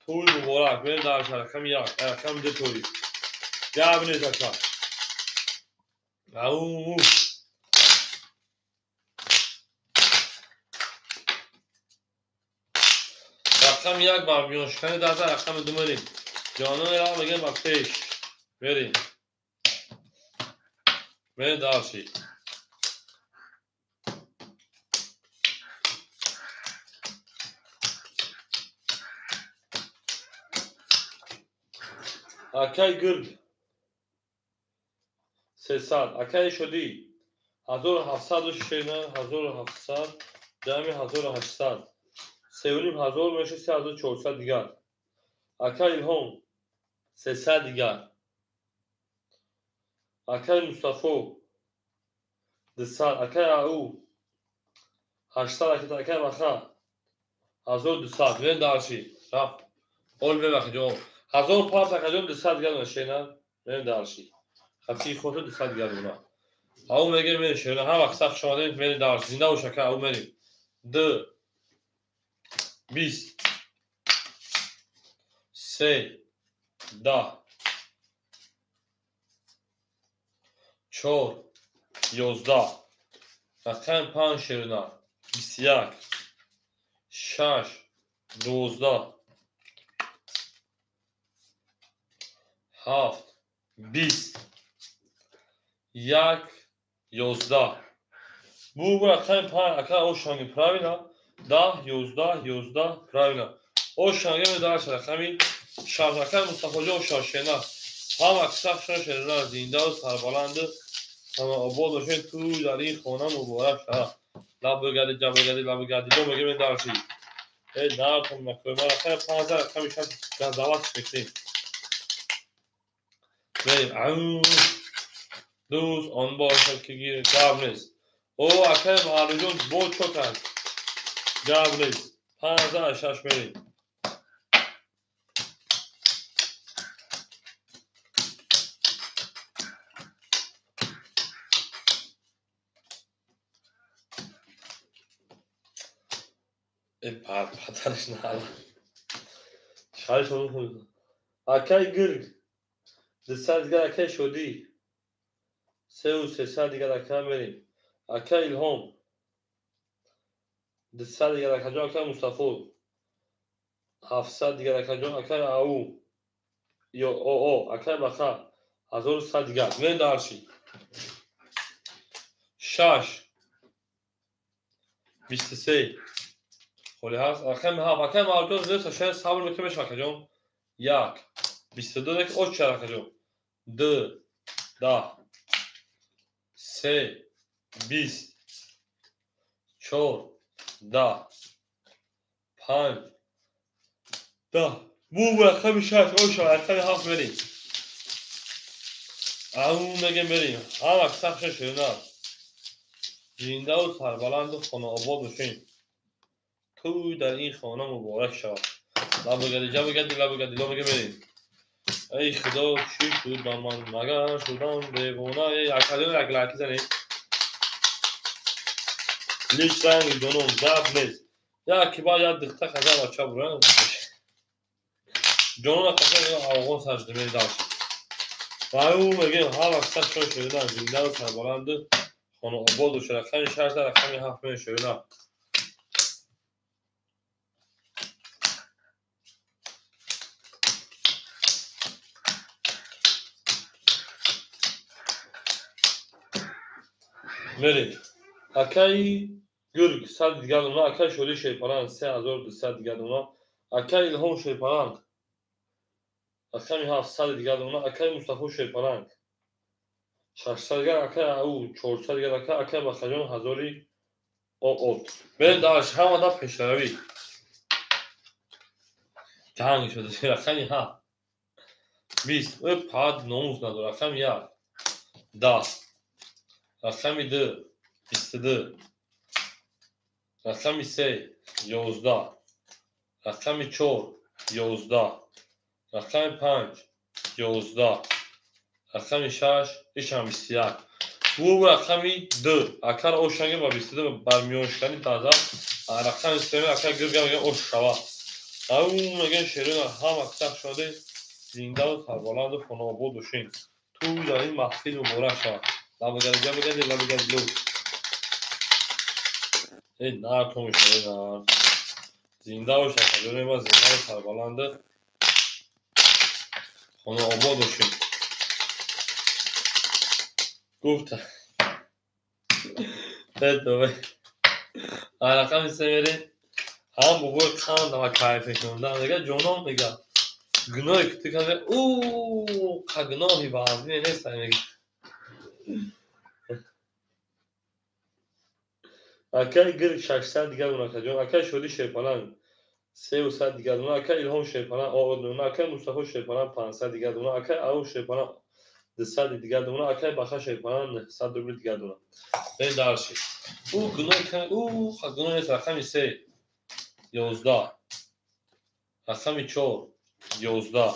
Тӯй муборак. Мерем дар рақами 1, рақами 2 тӯй. Гап нест ака. Ау рақами 1 бар миёншикани даста, рақами 2 мерем. Ҷонон ра мегем ба пеш. Мерем. Мерем дальше. Акай гирд 300, акай Шодӣ 1700 шена 1700 ҷамъи 1800 3500 меша 3400 дигар. Акай Илҳом 300 дигар. Акай Мустафо 200, акай Ау 800, акай Маха 1200. Мерем дальше. Рафт. Ол мебахи ҷон. 1005 акаҷон 200 дигар шена. Мерем дальше. Хати хото 200 дигар буна. Ау мегем мерем шена. Ҳар вақт сахт шомадем мерем дальше. Зинда бош ака, ау мерем. 2 20 3 10 4 11 рақами 5 шерина 21 6 12 7 20 1 11. Бу рақами 5 ака ошанги правильно 10 11 11 правильно. Ошанги медарш рақами 6 акаи Мустафоҷон ошан шена. Ҳама сахшон шерина зиндаву сарбаланду хонаобод бошед. Тӯй дар ин хона муборак шавад. Лаб бигардӣ, ҷаб бигардӣ, лаб бигардӣ. Бо мегем дарши. Э нартон накӯй. Ма рақами 5 рақами 6 газават мекунем. Мерем. Ау дӯст он бошад ки гир гап нест. О акаи Маҳрӯҷон бо чо кард? Гап нест. 5 6 мерем. Падараш нала. Шариш. Акай гирг 200 дигар, акай Шодӣ 3 300 дигар ака мерем. Акай Илҳом 200 дигар акаҷон, акай Мустафо 700 дигар акаҷон, акай Ау ё Оо акай Баха 1100 дигар. Мерем дальше. 6 23 холи ҳаст. Рақами 7 акай Маҳрӯҷон зер шояд сабр мекунем мешава акаҷон. 1 22 як оча акаҷон. 2 10 3 20 4 10 5 10. Бу рақами 6 оша рақами 7 мерем. Ау мегем мерем. Ҳар вақт сахт шерина. Зиндаву сарбаланду хонаобод бошем. Тӯй дар ин хона муборак шавад. Лаб бигардӣ, ҷаб бигардӣ, лаб бигардӣ. Ло мегем мерем. Эй худо чӣ шуд ба ман, магар шудам девона. Эй акаҷон як лайки занед. Лич ранги ҷонон гап нест. Як баъд як духта хазар бача буран. Ҷонон акаҷон афғон сар шуда мерем дальше. Ва мегем ҳар вақт сар шуда зинда ва сарбаланд хонаобод бошад. Рақами 6 рақами 7 мешавад. Мерем. Акаи Гург 100 дигар дона, акаи Шоди Шерпаланг 3200 дигар дона, акаи Илҳом Шерпаланг рақами 700 дигар дона, акаи Мустафо Шерпаланг 600 дигар, акаи Ау 400 дигар, акаи Бахаҷон 1000 оот. Мерем дар ҳама да пешравӣ. Ҷанг шуда рақами 7 20. Ӯ пад номус надорад. Рақами 1 10. Рақами 2 22. Рақами 3 11. Рақами 4 11. Рақами 5 11. Рақами 6 ишам 21. Бу рақами 2. Акар ошанга ба 22 бар миёншикани таза. Рақами 3 акар гирга меган ош шава. Ау меган шерона ҳама сах шуде зинда ва сарбаланд хонаобод бошин. Ту дар ин маҳфил муборак шава. Лабгари ҷабгари лабгари лу. Эй нар томишаре нар. Зинда бош акаҷони ма зинда ва сарбаланд хонаобод бошин. Гуфта. Эй рақами 3 мерем. Ҳам бобои қанд ама кайф мекунам. Мега ҷоном мега. Гуноҳе ки ту кардӣ, ӯ қа гуноҳи вазне нест мега. Акаи Гирг 600 дигар дона акаҷон, акаи Шоди Шерпаланг 300 дигар дона, акаи Илҳом Шерпаланг оғоз дона, акаи Мустафо Шерпаланг 500 дигар дона, акаи Ау Шерпаланг 200 дигар дона, акаи Баха Шерпаланг 900 рубл дигар дона. Бен дарши. Ӯ гуноҳ ӯ қа гуноҳ нест. Рақами 3 11. Рақами 4 11.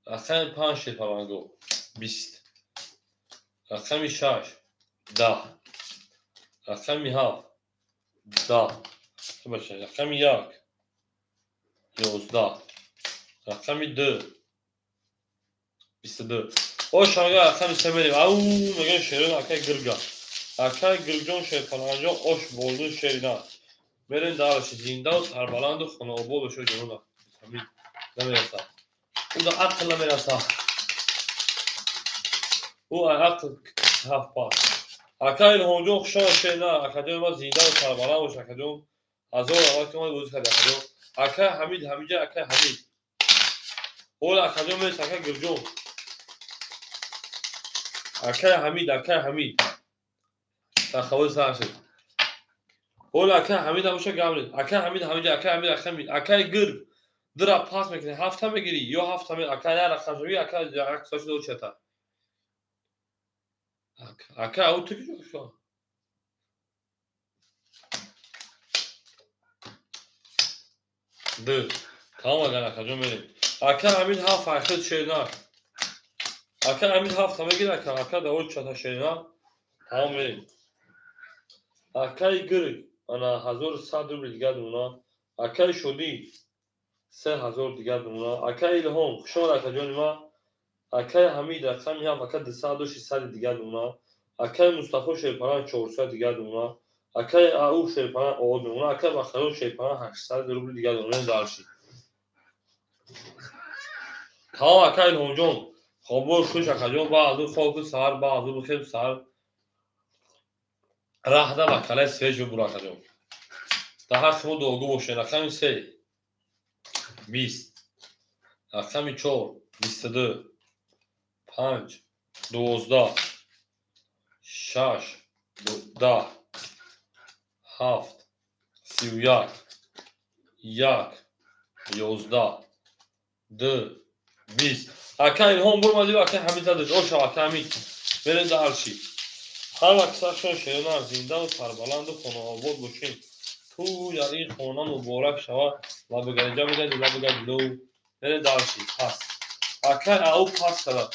Рақами 5 Шерпаланго 20. Рақами 6 10. Рақами 7 10. Рақами 1 11. Рақами 2 22. Ош ага рақами 3 мерем. Ау меган шерон акаи Гирга. Акаи Гиргҷон Шерпаланҷон ош болду шерина. Мерем дарши зинда ва сарбаланду хонаобод бошад ҷонона. Ҳамин намераса. Ӯ да ақл намераса. Ӯ ақл ҳафт пас. Ака Илҳомҷон хушомад шерина. Акаҷон ма зинда ва сарбаланд бош акаҷон. Ҳазор раҳмат ки омад бозӣ карди акаҷон. Акаи Ҳамид ҳамиҷа акаи Ҳамид. Ҳола акаҷон мерес акаи Гирҷон. Акаи Ҳамид акаи Ҳамид. Тахаввур сар шуд. Ҳола акаи Ҳамид ҳам боша гап нест. Акаи Ҳамид ҳамиҷа акаи Ҳамид акаи Ҳамид. Акаи Гирг дира пас мекунӣ ҳафта мегирӣ ё ҳафта акаи як рақам шавӣ акаи як соши ду чата. Ака ау ту куҷо шуд? Ду. Тамом агар акаҷон мерем. Ака Ҳамид ҳафт фархид шерина. Ака Ҳамид ҳафта мегир ака ака давои чата шерина. Тамом мерем. Акаи Гирг ана 1100 рубл дигар дона. Акаи Шодӣ 3000 дигар дона. Акаи Илҳом хушомад акаҷони ма. Акаи Ҳамид рақами 7 ака 200 600 дигар дона. Акаи Мустафо Шерпаланг 400 дигар дона. Акаи Ау Шерпаланг оғоз мемона. Акаи Бахаён Шерпаланг 800 рубл дигар дона. Дарши. Тамом акаи Илҳомҷон. Хоббош хуш акаҷон баъзу хоб саҳар баъзу бихеб саҳар раҳда ба калаи свеж бибур акаҷон. Дар ҳаққи шумо дуогӯ бошед. Рақами 3 20. Рақами 4 22. 5 12. 6 10. 7 31. 1 11. 2 20. Ака Илҳом бурмадӣ ака Ҳамид задаш. Оша ака Ҳамид. Мерем дарши. Ҳар вақт саршон шерона зинда ва сарбаланду хонаобод бошем. Ту дар ин хона муборак шава. Лабгари ҷабгари лабгари лу. Мерем дарши. Пас. Ака ау пас кара.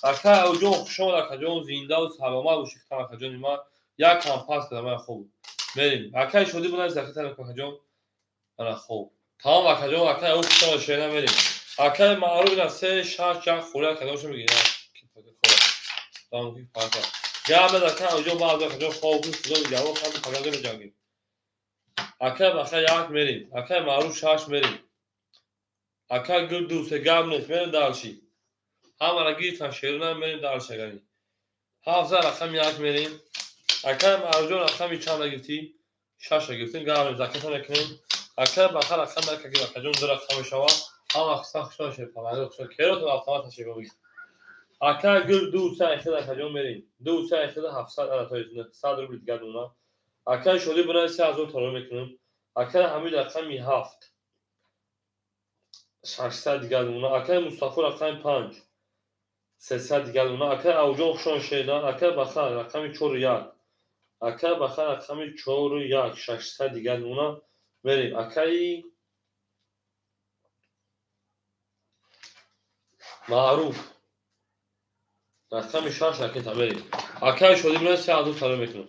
Ака Ауҷон хушомад акаҷон зинда ва саломат бошӣ хитам акаҷони ман. Як ҳам пас кара ман хуб. Мерем. Акаи Шодӣ бунай закита акаҷон. Ана хуб. Тамом акаҷон акаи ау хушомад шерона мерем. Акаи Маъруф ина 3 6 як хӯрӣ акаҷон шо мегирад. Гап ака оҷо баъзе ҷо хоб худо ҷавоб ҳам фақат меҷангем. Ака баха як мерим. Ака маъруф шаш мерим. Ака гул ду се гап нест, мерим дальше. Ҳамара гирифтан шерона мерим дальше агани. 7 рақами як мерим. Ака маъруфҷон рақами чанд гирифтӣ? 6 гирифтем, гап нест, заката мекунем. Ака баха рақами як аки бахаҷон ду рақам мешавад. Ҳама хусах шон шерпаланг хусах керот автомат шегоги. Ака гул ду се 8 акаҷон мерим. 2 3 8 700 ара то 100 рубл дигар мона. Ака шоди бирай 3000 таро мекунем. Ака ҳамид рақами 7 600 дигар мона. Ака Мустафо рақами 5 300 дигар мона. Ака Авҷон хушон шедан. Ака Баха рақами 4 1. Ака Баха рақами 4 1 600 дигар мона. Мерим. Акаи Маъруф рақами 6 ракета мерим. Акаи Шодӣ бирай 3000 таро мекунем.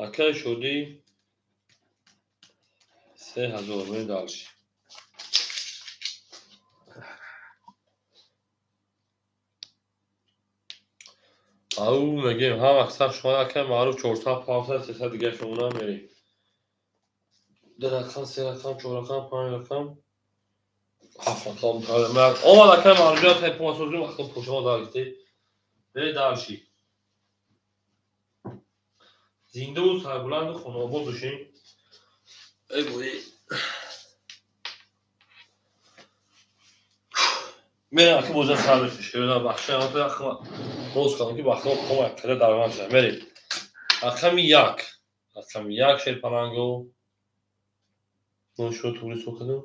Акаи Шодӣ 3000 мерим дальше. Ау мегем ҳама сах шумо акаи Маъруф 400 500 300 дигар шумона мерим. 2 рақам 3 рақам 4 рақам 5 рақам 7 рақам. Омад акаи Маъруфҷон телефон созим вақт пушмо даргифтӣ. Мерем дальше. Зиндаву сарбуланду хонаобод бошем. Эй бои. Мерем аки боза сар мешем. Бахшам боз кардам ки бахшам кӯмак карда дарман шуда. Мерем. Рақами 1. Рақами 1 шерпаланго. Ман шумо туғри со кардам.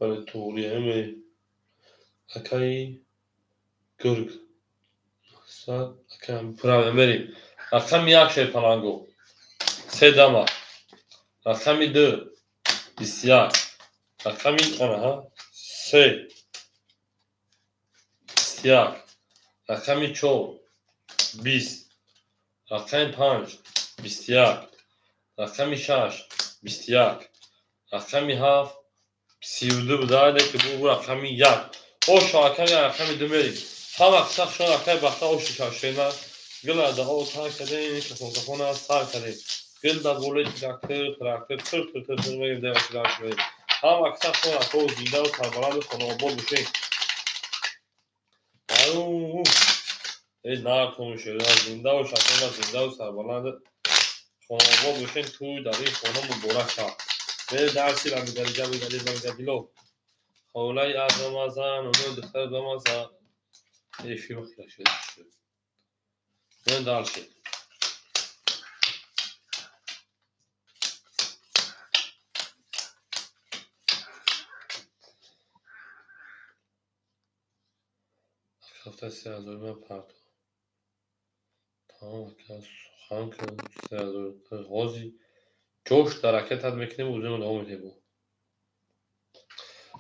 Бале туғри мерем. Акаи гург. Сад акаи правильно мерем. Рақами 1 шерпаланго. 3 дама. Рақами 2 21. Рақами 3 21. Рақами 4 20. Рақами 5 21. Рақами 6 21. Рақами 7 32 буда, ки бу рақами 1. Ош акаи рақами 2 мерим. Ҳама сах шон акаи бахта оши шашена. Гила да о тар кардем, кафон кафона сар кардем. Гил да боле трактор, трактор, тр тр тр тр мегем дальше дальше мерим. Ҳама сах шон акаи зинда ва сарбаланд хонаобод бошем. Ау эй нархом шуда зинда ва шакона зинда ва сарбаланд хонаобод бошем. Туй дар ин хона муборак шавад. Мерем дарси ламигари ҷабигари ламигарило. Холаи азамазан, оно духтар замазан. Эй филм хира шуда. Мерем дальше. Ҳафта 3000 ман парто. Тамом ака сухан кун 3000 ғози ҷош дар ракетат мекунем, узимо давом медиҳем.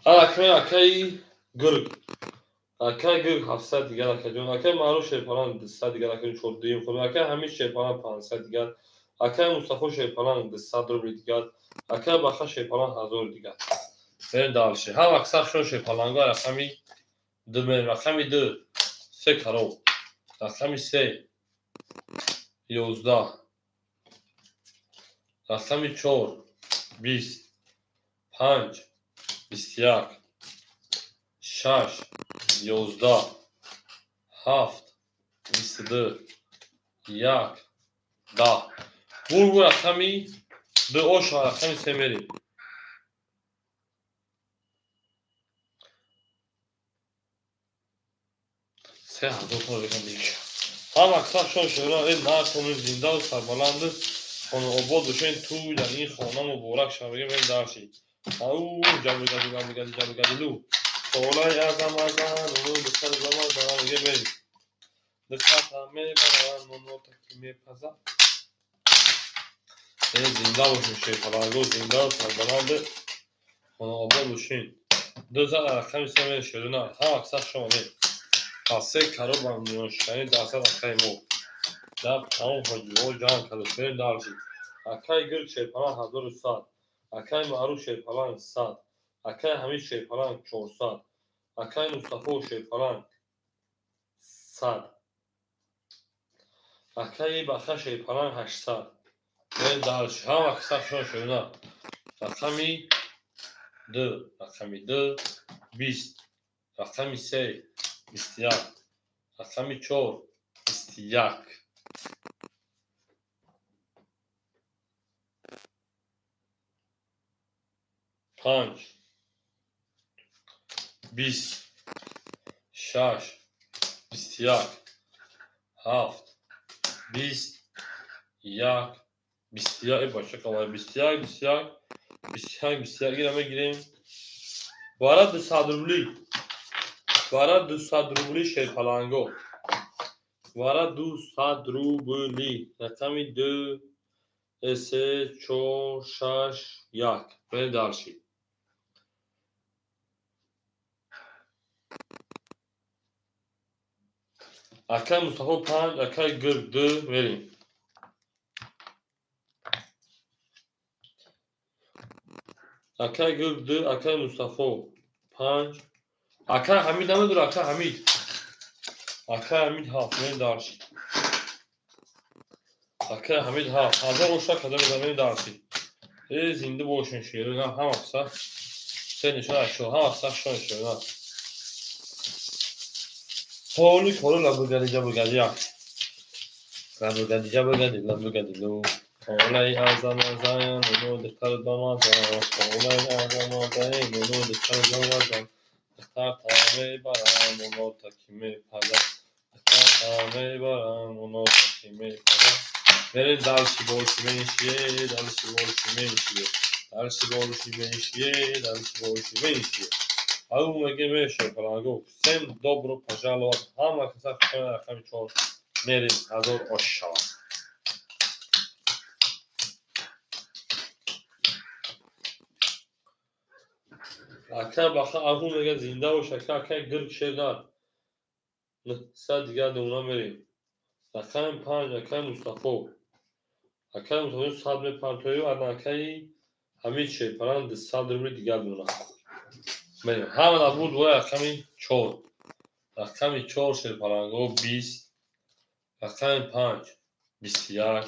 Акаи акаи гург. Акаи гург 700 дигар акаҷон. Акаи Маъруф шерпаланг 200 дигар акаҷон 4 дуюм хӯрд. Акаи Ҳамид шерпаланг 500 дигар. Акаи Мустафо шерпаланг 200 рубли дигар. Акаи Баха шерпаланг 1000 дигар. Мерем дальше. Ҳама сахшон шерпаланго рақами 2 мерем. Рақами 2 3 кароб. Рақами 3 11. Рақами 4 20. 5 21. 6 11. 7 22. 1 10. Бургу рақами 2 оша рақами 3 мерем. Се ҳазор сом рекам дигар. Ҳама сах шон шура э нархони зинда ва сарбаланд хонаобод бошем. Туй дар ин хона муборак шавад. Мегем дарси. Ау ҷабигади ламигади ҷабигадилу. Холаи азамазан, оно духтар замазан мегем мерем. Духтар мебарам, оно таки мепазад. Э зинда бошем шерпаланго, зинда ва сарбаланд хонаобод бошем. 2 рақами 3 мерем шерона. Ҳама сах шон мерем. Пас се каробам миёншиканӣ дарсад акаи мо. Дар тамом ҳоҷиҳо ҷанг карду мерем дальше. Акаи гург шерпаланг 1100. Акаи Маъруф шерпаланг 100. Акаи Ҳамид шерпаланг 400. Акай Мустафо Шерпаланг 100. Акаи Баха Шерпаланг 800. Мерем дальше. Ҳама киса хушон шерона. Рақами 2, рақами 2 20, рақами 3 21, рақами 4 21. 5 20, 6 21, 7 20, 1 21. Бача қалай 21 21 21 21 ира мегирем. Бара 200 рубли. Бара 200 рубли Шерпаланго. Бара 200 рубли. Рақами 2 3 4 6 1. Мерем дальше. Акай Мустафо 5, акай Гирг 2, мерем. Акай Гирг 2, акай Мустафо 5. Акай Ҳамид намедора, акай Ҳамид. Акай Ҳамид 7, мерем дальше. Акай Ҳамид 7. Ҳазор оша када мерем дальше. Зинда бошен шерона, ҳама қиса. Се нишон ашо, ҳама қиса шон шерона. Холи холи лабугади ҷабугади як. Лабугади ҷабугади лабугади лу. Холай азамазай нуну духтар дамаза. Холай азамазай нуну духтар дамаза. Духтар та мебарам нуну таки мепазам. Духтар та мебарам нуну таки мепазам. Мерем дальше больше меньше, дальше больше меньше, дальше больше меньше, дальше больше меньше. Ау мегем Шерпаланго. Всем добро пожаловать. Ҳама каса хушона рақами 4 мерем ҳазор ош шавад. Акай Баха аҳу мега зинда бош ака, акай Гирг шер нар. 900 дигар думона мерем. Рақами 5 акай Мустафо. Акай Мустафо 100 мепартою, ана акаи Ҳамид Шерпаланг 200 рубли дигар думона. Мерем. Ҳама набуд бояд рақами 4. Рақами 4 Шерпаланго 20, рақами 5 21,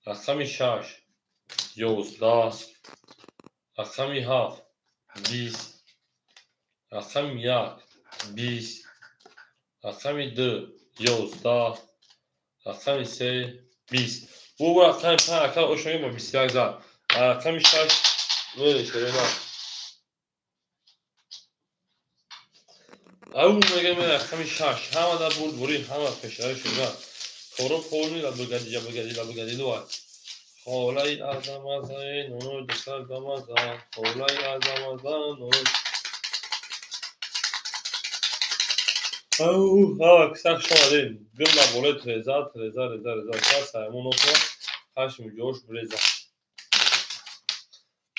рақами 6 11, рақами 7 20, рақами 1 20, рақами 2 11, рақами 3 20. Бу рақами 5 ака ошоги ба 21 зад. Рақами 6 мерем шерона. Ау мегем рақами 6. Ҳама дар бурд бурӣ, ҳама пешравӣ шуда. Коро полни лабугади ҷабугади лабугади дуа. Холаи азамазай нуну духтар дамаза. Холаи азамаза нуну. Ау ҳама киса хуш омадед. Гилла болои треза, треза, реза, реза. Саймон отма. Хашм ҷош бреза.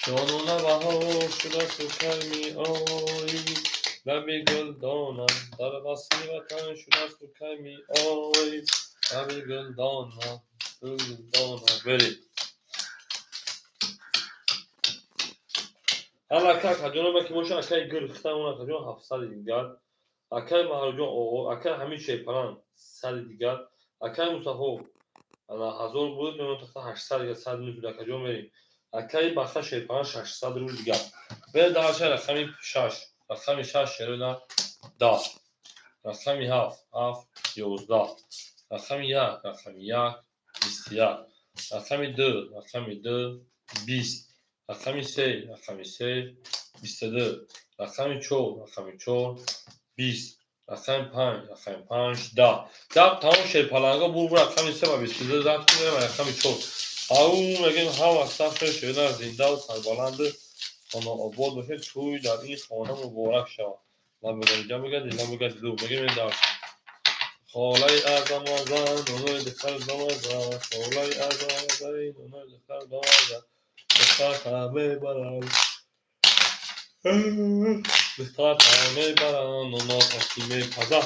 Ҷонона баҳор шуда сукай меоӣ. Лаби гулдонам дар васли ватан шуда сукай меоӣ. Лаби гулдонам, гулдонам. Берем. Ҳама ака акаҷонам ки боша, акаи Гирг хитам он акаҷон 700 дигар. Акаи Маҳруҷон оғо, акаи Ҳамид Шерпаланг 100 дигар. Акаи Мустафо ана 1000 буд, меон тахта 800 дигар, 100 мезуд акаҷон мерем. Акаи Баха Шерпаланг 600 рубл дигар. Берем дальше рақами 6. Рақами 6 шерона 10. Рақами 7 7 11. Рақами 1 рақами 1 21. Рақами 2 рақами 2 20. Рақами 3 рақами 3 22. Рақами 4 рақами 4 20. Рақами 5 рақами 5 10. 10 тамом Шерпаланго бур рақами 3 ва 22 зад кунем рақами 4. Ау мегем ҳама саф шерона зинда ва сарбаланд хона обод бошед, тӯй дар ин хона муборак шавад. Лабугади ҷабугади лабугади ду. Мегем ин дарс. Холаи азамаза нунои духтар дамаза. Холаи азамаза нунои духтар дамаза. Духтар та мебарам. Духтар та мебарам нуно таки мепаза.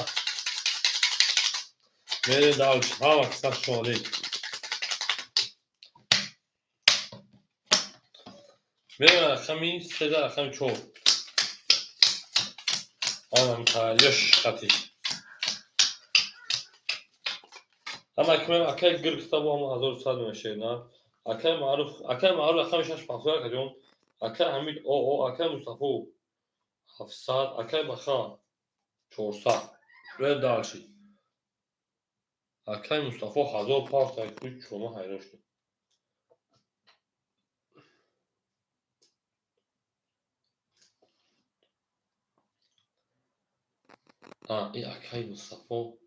Мерем дальше. Ҳама киса хуш омадед. Мерем рақами 3 рақами 4. Анам та ёш хати. Ама кимем акай гир китобу ҳама 1100 мешена. Акай Маъруф, акай Маъруф рақами 6 пафтоя каҷон. Акай Ҳамид о, акай Мустафо 700, акай Баха 400. Рӯя дальше. Акай Мустафо 1000 пафта, ку чома ҳайрон шудем. А, и акай Мустафо.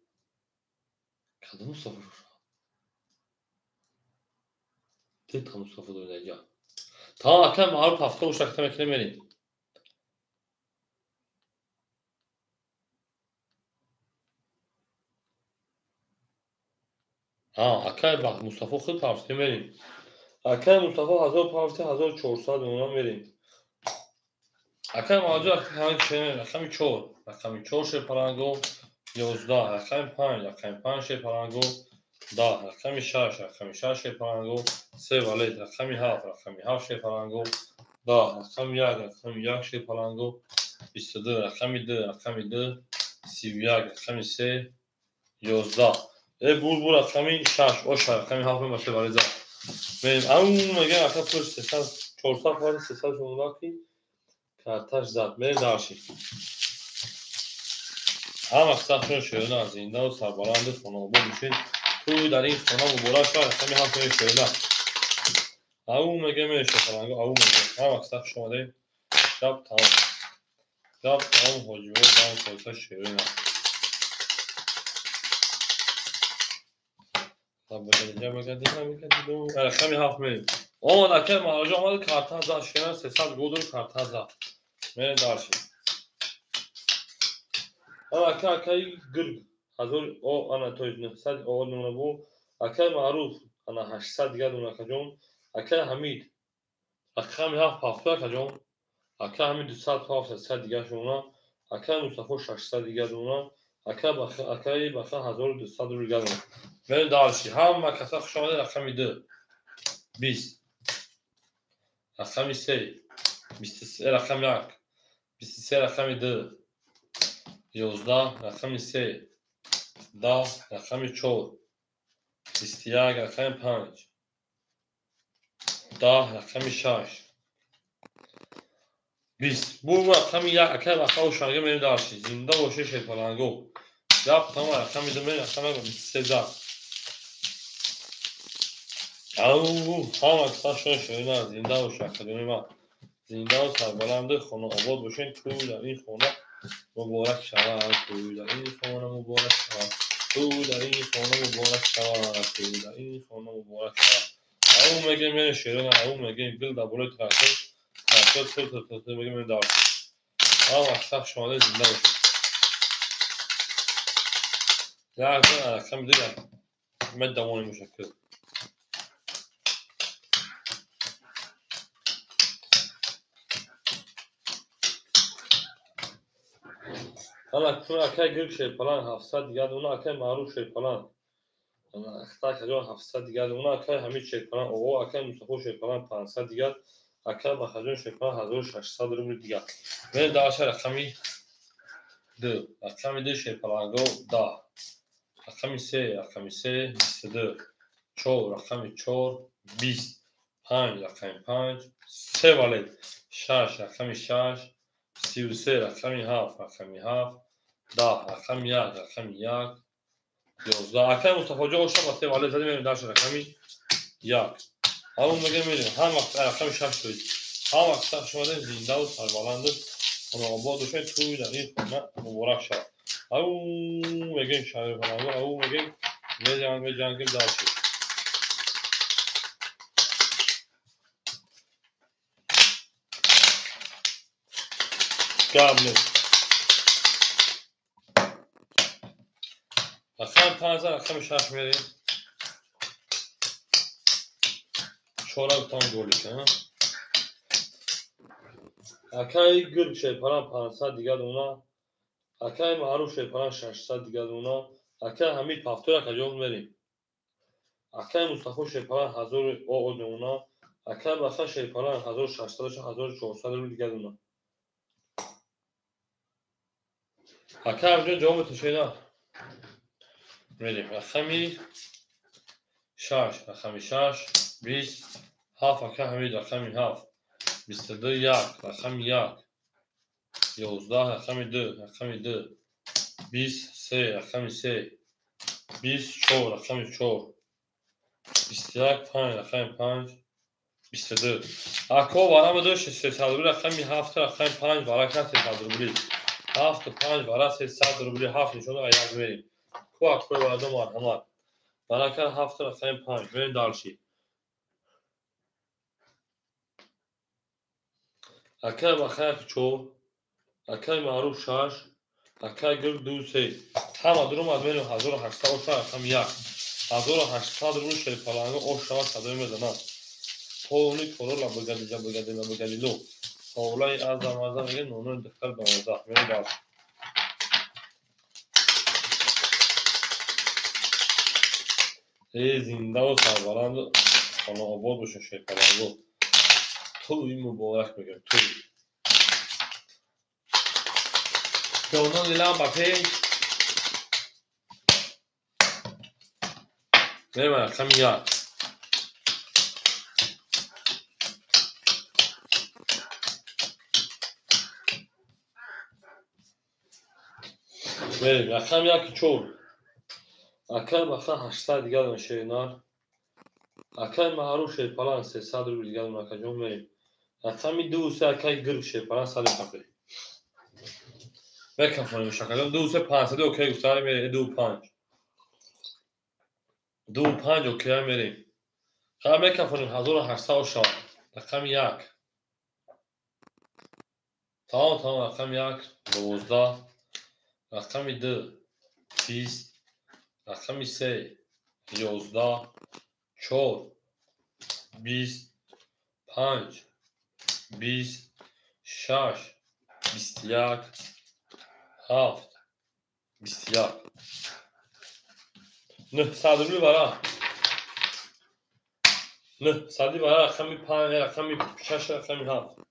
Кадом Мустафо шуд? Дета Мустафо доред аҷа. Тамом, акай Маъруф ҳафта ушакта мекунем мерем. Акай Мустафо худ пафти мерем. Акай Мустафо 1000 пафти 1400 мона мерем. Акай Маъруф рақами 4, рақами 4 шерпаланго 11, рақами 5, рақами 5 шерпаланго 10, рақами 6, рақами 6 шерпаланго 3 валет, рақами 7, рақами 7 шерпаланго 10, рақами 1, рақами 1 шерпаланго 22, рақами 2, рақами 2 31, рақами 3 11. Э бур рақами 6, оша рақами 7 ба се валет зад. Мерем. Ау мегӯям ака пуш 300 400 валет 316 ки карташ зад. Мерем дальше. Ҳама сахшон шоёна зиндаву сарбаланду хонаобод бошед. Тӯй дар ин хона муборак шавад. Рақами 7 шоёна. Ау мегӯям шофаланго, ау мегӯям. Ҳама сах шомаде. Гап тамом. Гап тамом ҳоҷиво дан коса шоёна. Рақами 7 мерем. Омад акай Маъруф омад карта зад шоёна 300 гол карта зад. Мерем дальше. Ана акай гирг 1000 о ана то 900 о нуна бу. Акай Маъруф ана 800 дигар нуна каҷон. Акай Ҳамид рақами 7 пафта каҷон. Акай Ҳамид 200 пафта 300 дигар шуна. Акай Мустафо 600 дигар нуна. Акай Баха, акай Баха 1200 рубл дигар нуна. Мерем дальше. Ҳама каса хуш омадед. Рақами 2 20, рақами 3 23, рақами 1 23, рақами 2 11, рақами 3 10, рақами 4 21, рақами 5 10, рақами 6 20. Бу рақами 1 акай Баха ушанга мерем дальше. Зинда боше шерпаланго. Гап тамом рақами 2 мерем рақами 23 зад. Ау ҳама каса шоёна зинда боше академия ма. Зиндаву сарбаланду хонаобод бошед. Тӯй дар ин хона муборак шавад. Тӯй дар ин хона муборак шавад. Тӯй дар ин хона муборак шавад. Тӯй дар ин хона муборак шавад. Ау мегӯем мерем шерона, ау мегӯем гил дар болои трактор. Трактор тӯр тӯр тӯр тӯр мегӯем мерем дальше. Ҳама каса хуш омадед, зинда бошед. Як рақами 2 медавонем мушаккил. Ана кун акай гирг шерпалан 700 дигар дуна, акай Маъруф шерпалан ана ахта каҷон 700 дигар дуна, акай Ҳамид шерпалан оғо, акай Мустафо шерпалан 500 дигар, акай Бахаҷон шерпалан 1600 рубл дигар. Мерем дальше рақами 2, рақами 2 шерпаланго 10, рақами 3, рақами 3 22, 4, рақами 4 20, 5, рақами 5 3 валет, 6, рақами 6 33, рақами 7, рақами 7 10, рақами 1, рақами 1 11. Акай Мустафоҷон оша ба се валет задем, мерем дальше рақами 1. Ҳамон мегӯем мерем. Ҳар вақт рақами 6 тоид. Ҳар вақт сах шумадем зиндаву сарбаланду хонаобод бошед. Тӯй дар ин хона муборак шавад. Ау мегӯем шаҳрпаланго, ау мегӯем меҷангем дальше. Гап нест. Рақами 5, рақами 6 мерем. Чора гуфтам голика. Акай гирг шерпалан 500 дигар дуна, акай Маъруф шерпалан 600 дигар дуна, акай Ҳамид пафтора каҷон мерем. Акай Мустафо шерпалан 1000 о дуна, акай Баха шерпалан 1600 1400 рубл дигар дуна. Ака ҷон ҷавоб метошена. Мерем. Рақами 6, рақами 6, 20, 7, ака Ҳамид, рақами 7, 22, 1, рақами 1, 11, рақами 2, рақами 2, 23, рақами 3, 24, рақами 4, 21, 5, рақами 5, 22. Ако варама дошт 300 рубли, рақами 7, рақами 5, варака 300 рубли. 7, 5, вара 300 рубли, 7 нишона як мерем. Ку акои варадо марҳамат. Варака 7, рақами 5, мерем дальше. Акай Бахаяк 4, акай Маъруф 6, акай Гул 2, 3. Ҳама дуромад мерем 1800 оша рақами 1. 1800 рубли шерпаланго ош шавад садои мезанад. Полни корола бигадиҷа бигадила бигадилу. Ҳовлаи азам азам мега нонои духтар 12. Мерем дальше. Эй зиндаву сарбаланду хонаобод бошед шерпаланго. Тӯй муборак мегӯям, тӯй. Ҷонони ламба пеш. Мерем рақами 1. Мерем рақами 1 4. Акай Баха 800 дигар дорем шеринар. Акай Маъруф шерпалан 300 рубл дигар дорем акаҷон мерем. Рақами 2 3 акай Гирг шерпалан 100 рубл. Мекафонем шакаҷон 2 3 500 окей гуфтари мерем 2 5. 2 5 окей мерем. Ха мекафонем 1800 шавад. Рақами 1. Тамом тамом рақами 1 12, рақами 2 20, рақами 3 11, 4 20, 5 20, 6 21, 7 21. 900 рубли вара. 900 вара рақами 5, рақами 6, рақами 7.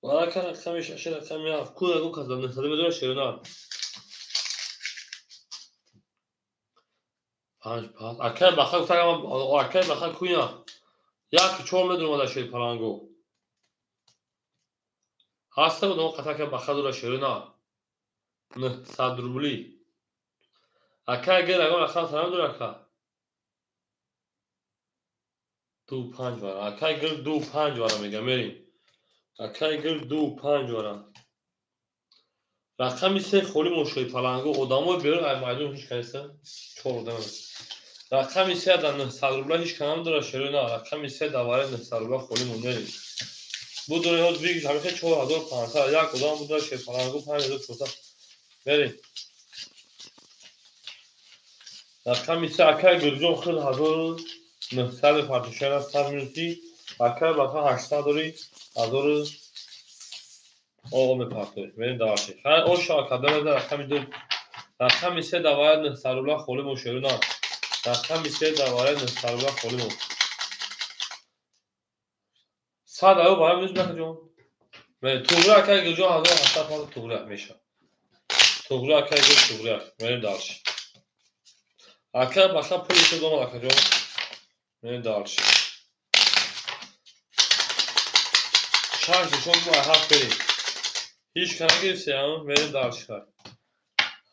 Варака рақами 6, рақами 7. Ку ягон кас 900 медора шерона. 5 5. Акай Баха гуфтагам, акай Баха куя. 1 4 медуромада шерпаланго. Ҳаста одам қатака Баха дора шерона. 900 рубли. Акай гер ягон рақам салам дора ака. 2 5 вара. Акай гер 2 5 вара мега мерем. Акай гер 2 5 вара. Рақами 3 холи мошои паланго одамои берун ай майдон ҳеч каеса 4 одам. Рақами 3 да 900 рубла ҳеч кам дора шерона. Рақами 3 да вара 900 рубла холи монерем. Будуре ҳоз биг ҳамеша 4500 як одам будура шерпаланго 5400 мерем. Рақами 3 акай Гулҷон худ 1900 партишана 100 минути. Акай Баха 800 дори 1000 оғо мепартоем. Мерем дальше. Хай оша академия рақами 2. Рақами 3 да вара 900 рубла холи мо шерона. Рақами 3 да вара 900 рубла холи мо. 100 аю вара минус бакаҷон. Мерем туғри акай Гулҷон 1800 панҷ туғри меша. Туғри акай Гул туғри. Мерем дальше. Акай Баха пули шуд омад акаҷон. Мерем дальше. 6 нишон мо 7 берем. Ҳеч кана гирифтем, мерем дальше.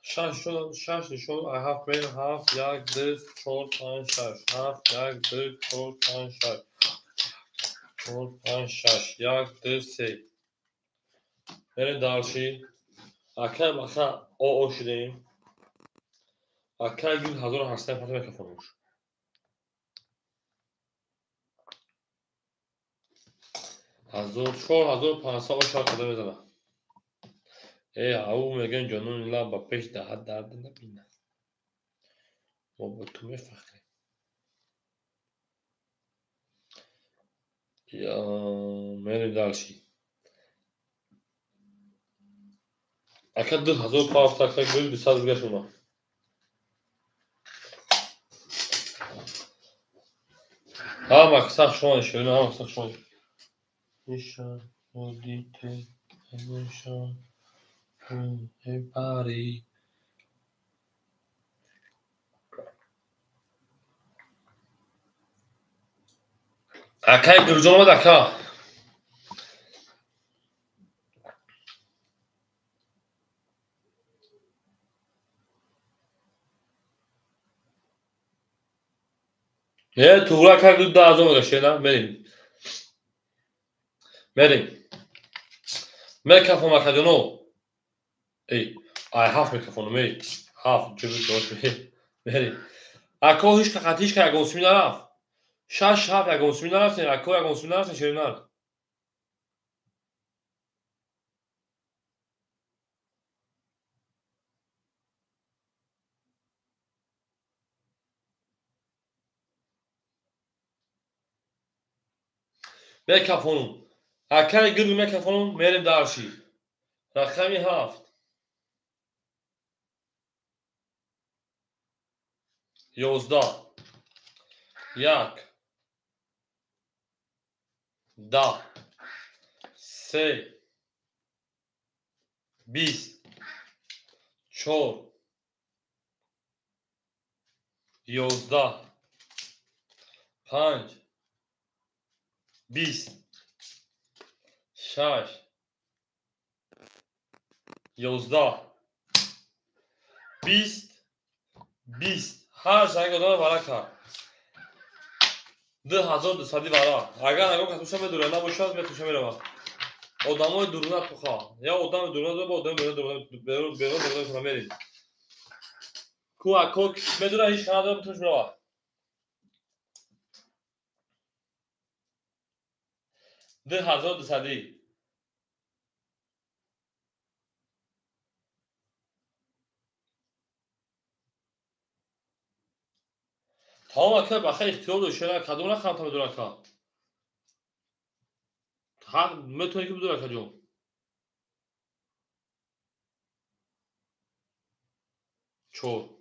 6 нишон 7 берем. 7 1 2 4 5 6. 7 1 2 4 5 6. 4 5 6 1 2 3. Мерем дальше. Акай Баха о шудем. Акай Гул 1800 пата мекафонуш. 4500 оша када мезана. Э ау меган ҷонони лаб ба пеш даҳад дард набина. Мо бо ту мефахрем. Мерем дальше. Ака 2000 пафта ака Гул 200 дига шума. Ҳама сах шумо шерина, ҳама сах шумо. Иша, одите, иша, Everybody. Акай Гурҷон омад, ака. Э, туғра ака гуд 10,000 мега шена, мерим. Мерим. Микрофон акаҷоно. Эй, ай ҳафт микрофонум, эй. Ҳафт, ҷуби ҷош, мерим. Ако ҳеч қақат ҳеч ка ягон сими нарафт. Шаш ҳафт ягон сими нарафтем, ако ягон сими нарафтем, шеринар. Микрофонум. Акаи гирд микрофонум, мерим дарши. Рақами 7. 11. 1. 10. 3. 20. 4. 11. 5. 20. 6. 11. 20. 20. Ҳар занг одама вара кард. 2200 вара. Агар нагон катуша медура, набошад метуша мерава. Одамои дуруна туха. Я одами дуруна дура, одами берун берун берун берун мерим. Ку ако медура ҳеч хана дора, туш мерава. 2200. Тамом ака, баха ихтиёр дошт, шера кадом рақам та медура ака? Ҳақ метавонӣ ки бидура ака ҷон. 4.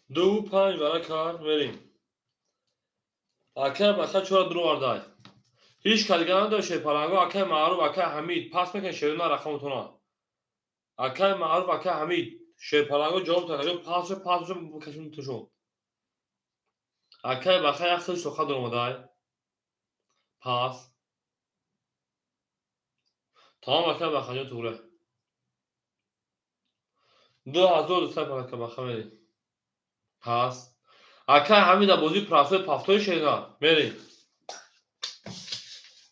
2 5 вара кард, мерим. Ака баха чора дуровардай. Ҳеч ка дига надошт шерпаланго, акаи Маъруф, акаи Ҳамид, пас мекунед шерина рақамотона. Акаи Маъруф, акаи Ҳамид, шерпаланго ҷавоб тад, пас пас кашим тушон. Акаи баха як хел соха дуромадай. Пас. Тамом акаи баха ҷон туғра. 2200 ака баха мерим. Пас. Акаи Ҳамид бозии прасои пафтои шерина мерим.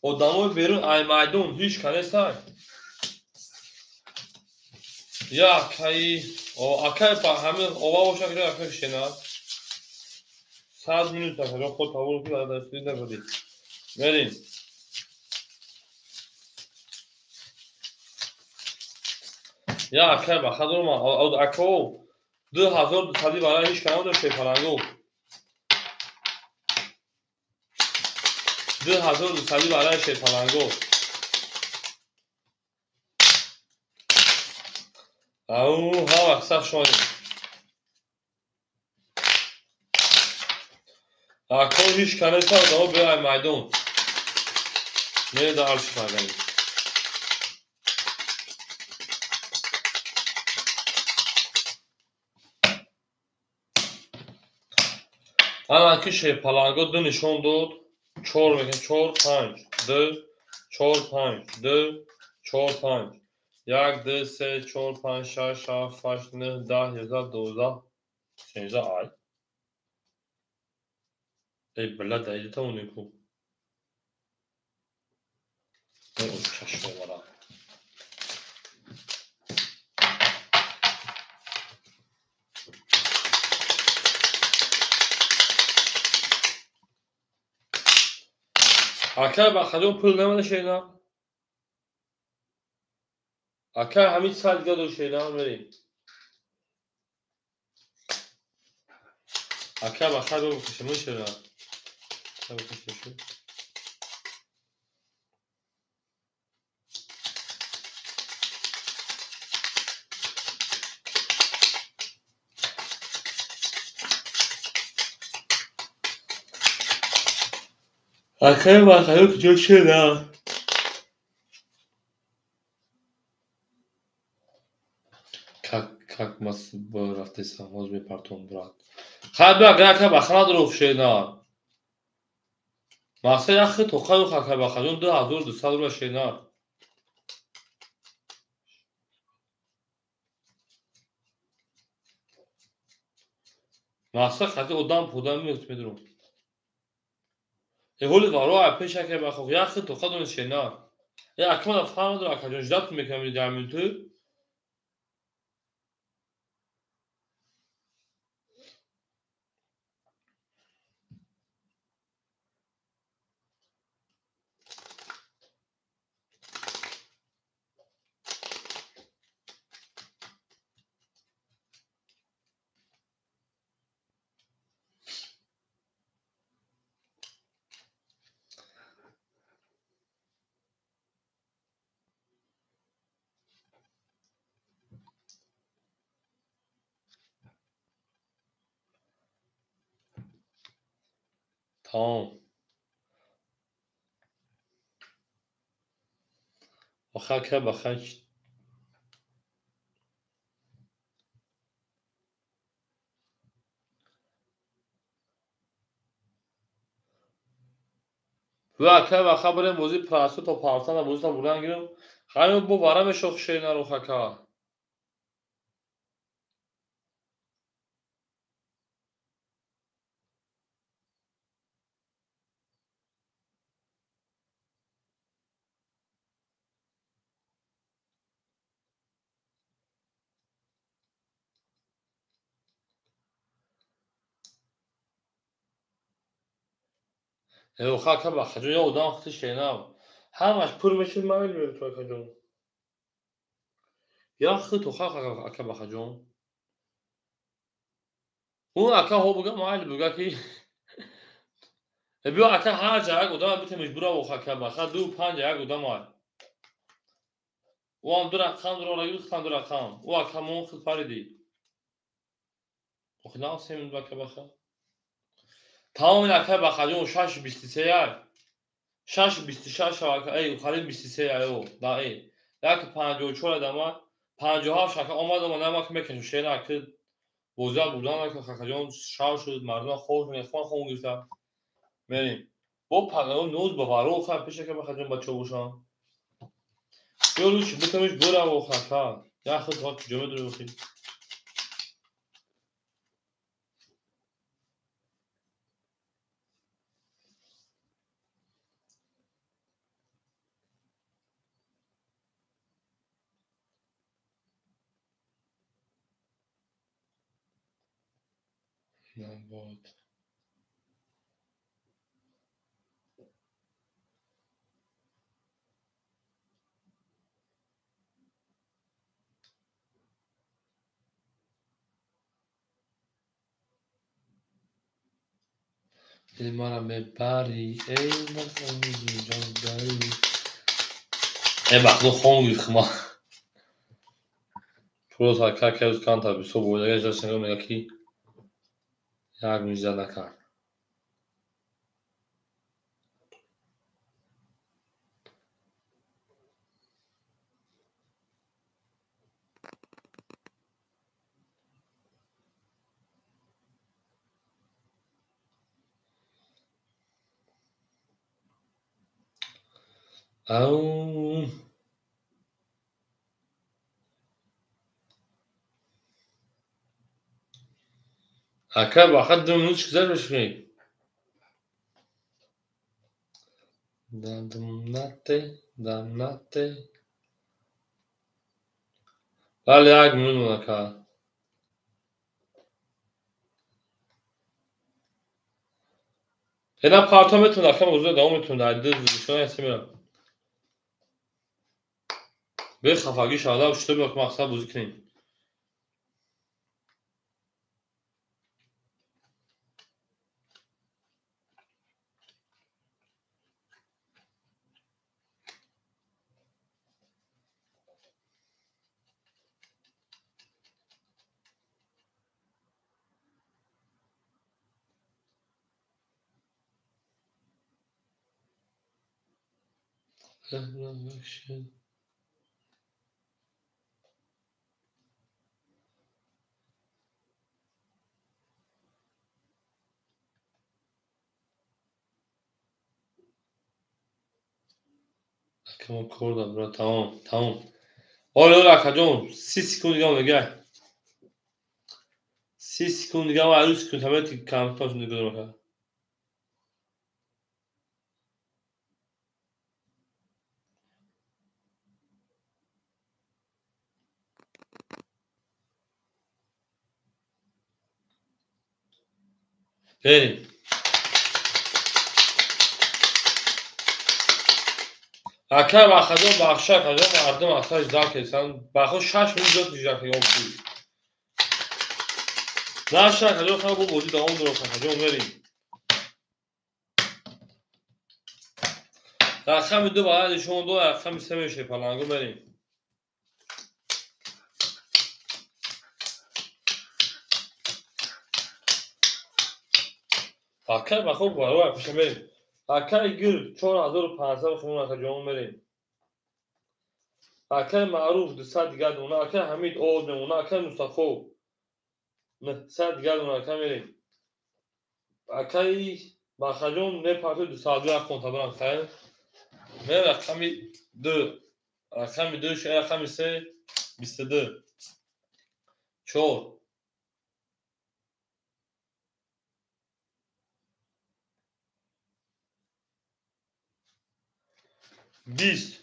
Одамои берун ай майдон ҳеч ка нестай. Я акаи, акаи ба ҳамин ова боша ки акаи шена. 100 минут ака ҷон худ табор ки дар накардӣ. Мерим. Я акаи ба хадурма, ако 2200 вара ҳеч ка надошт шерпаланго. 2200 вара шерпаланго. Ау, ҳа вақт саф шумо. Ако ҳеч ка неста, одамо биёй майдон. Мерем дар арши фарганӣ. Ана ки шерпаланго 2 нишон дод. 4 мекунем, 4 5 2 4 5 2 4 5 1 2 3 4 5 6 7 8 9 10 11 12 13 ай. Эй, била даида тавонем ку. Эй, чашм овара. Акай бахаҷон пул намада шена. Акай ҳамин сал дига дошт шена, мерим. Акай бахаҷон бикушем шена. Бикушем. Акай бахаё куҷо шуда? Как мас рафтесам, ҳозир мепартом, брат. Хай биё, агар акай баха надоров шенар. Мақсад як хи тоқа дух акай бахаҷон 2200 рубла шенар. Мақсад қати одам пудам меёфт медурам. Ҳоли варо пеш акай бахо як хи тоқа донед шенар. Э акмада фаҳм надорам акаҷон, ждат мекунам 10 минуту. Тамом. Охир ака баха ака баха барем бозӣ прасо то партана бозита бурдан гирем. Хайр бо вара мешох шенарух ака. Охир ака бахаҷон я одам хати шенав. Ҳамаш пур мешуд ман мебинам ту акаҷон. Як хи тоқа ака бахаҷон. Ӯ ака ҳо буга майли буга ки биё ака ҳар ҷа як одам битемиш бурав ох ака баха 2-5 як одам ай. Ӯ ҳам ду рақам дуро гирифт, ҳам ду рақам. Ӯ ака мон хит париди. Охи нав 3 минут ака баха. Тамом ин акай бахаҷон 6:23 ай. 6:26 ака, эй қариб 23 ай о, да эй. 1:54 адама 57 ака омад омад намак мекашем шена ака бозиа бурдан ака хакаҷон шав шуд, мардум хоб мехоҳан хом гирифта. Мерим. Бо пагаё ноз ба варо ха пеш ака бахаҷон бачо бошан. Ё лучше битамиш бурав хака. Я худ ва куҷо медури охи. Вот. Дили мара мебарӣ, эй ҷондарӣ. Э бахло хон гирифт ма. Просто ака кайз канта бисо бойдага жашнага мега ки як миза накард. Ау. Ака баха 2 минут гузашт бошӣ. Дадумнате, дамнате. Бале, 1 минут мон ака. Ена парто метавонад ака мавзӯъ давом метавонад. Ду нишона ҳаст мерам. Бехафагӣ шавада шуто биё мақсад бозӣ кунем. Кор дад, тамом, тамом. Оли, оли, акаҷон, 30 секунд дига монда. 30 секунд дига, ма арӯ секунд ҳамаи компютер нигоҳ дорам. Берем. Акай Бахаҷон, бахша, акаҷон, мардум аксараш дар кесан. Бахо 6 минут зиёд ижра кардем пул. Наша, акаҷон, хеле бо бозӣ давом дорад, акаҷон, мерем. Рақами 2 баъд нишон дод, рақами 3 мешавад, паланго мерем. Акай Бахо барои пеша мерем. Акай Гир 4500 хумон, акаҷон, мерем. Акай Маъруф 200 дигар дона, акай Ҳамид овоз мемона, акай Мустафо 900 дигар дона, ака мерем. Акай Бахаҷон мепартои 200 як хонта барам, хайр. Ме рақами 2, рақами 2, рақами 3, 22, 4. 20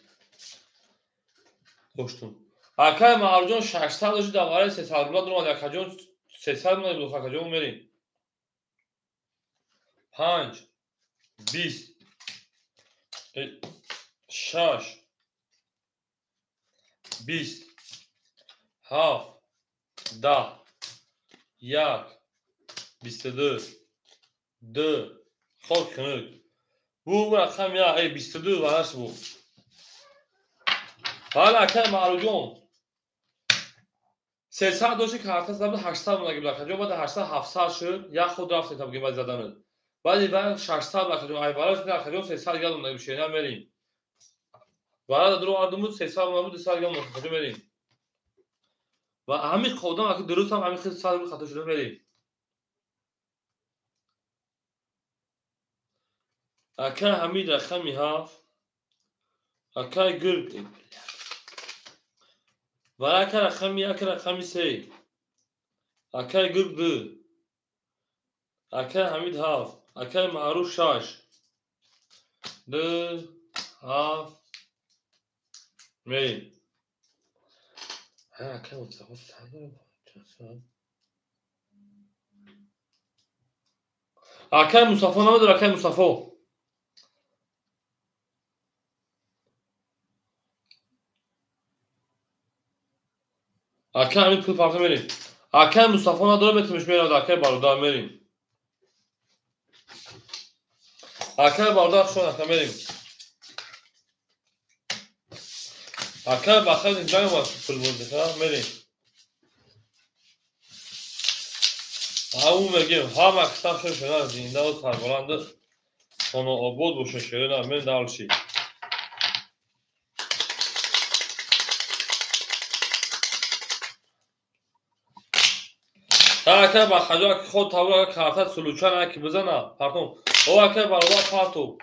доштум. Акай Маъруфҷон 600 дошт, дар барои 300 рубла дуромад, акаҷон 300 рубла буд, акаҷон, мерем. 5, 20, 6, 20, 7, 10, 1, 22, 2, хок хунук. Бу рақам я, 22 вараш бу. Ҳала акай Маъруфҷон 300 дошти, карта зада буд, 800 монда гиб, акаҷон, баъд 800 700 шуд, як худ рафт сета бигем баъд заданат. Баъди баъд 600, акаҷон, ай бараш акаҷон 300 дигар монда гиб, шена мерем. Варада дуро ардум буд, 300 монда буд, 200 дигар монда, акаҷон, мерем. Ва ҳамин қодам ака дуруст ҳам ҳамин хел 100 рубл хато шуда, мерем. Акай Ҳамид рақами 7, акай Гирд ва ака рақами 1, рақами 3, акай Гирд 2, акай Ҳамид 7, акай Маъруф 6, 2, 7, мерем. Акай Мустафо акай Мустафо намедор, акай Мустафо. Акай Ҳамид пул парта мерем. Акай Мустафо надора, метавониш меравад, акай бародар, мерем. Акай бародар шон, ака, мерем. Акай Бахар наомад пул бурд, мерем. Ҳамун мегем, ҳама қисм шуд шуда, зиндаву сарбаланд, хонаобод боша, шерина, мерем далши. Акай Бахаҷон, аки ход тавр, ака карта сулучан, аки бизана, партом. О, акай бародар, парту.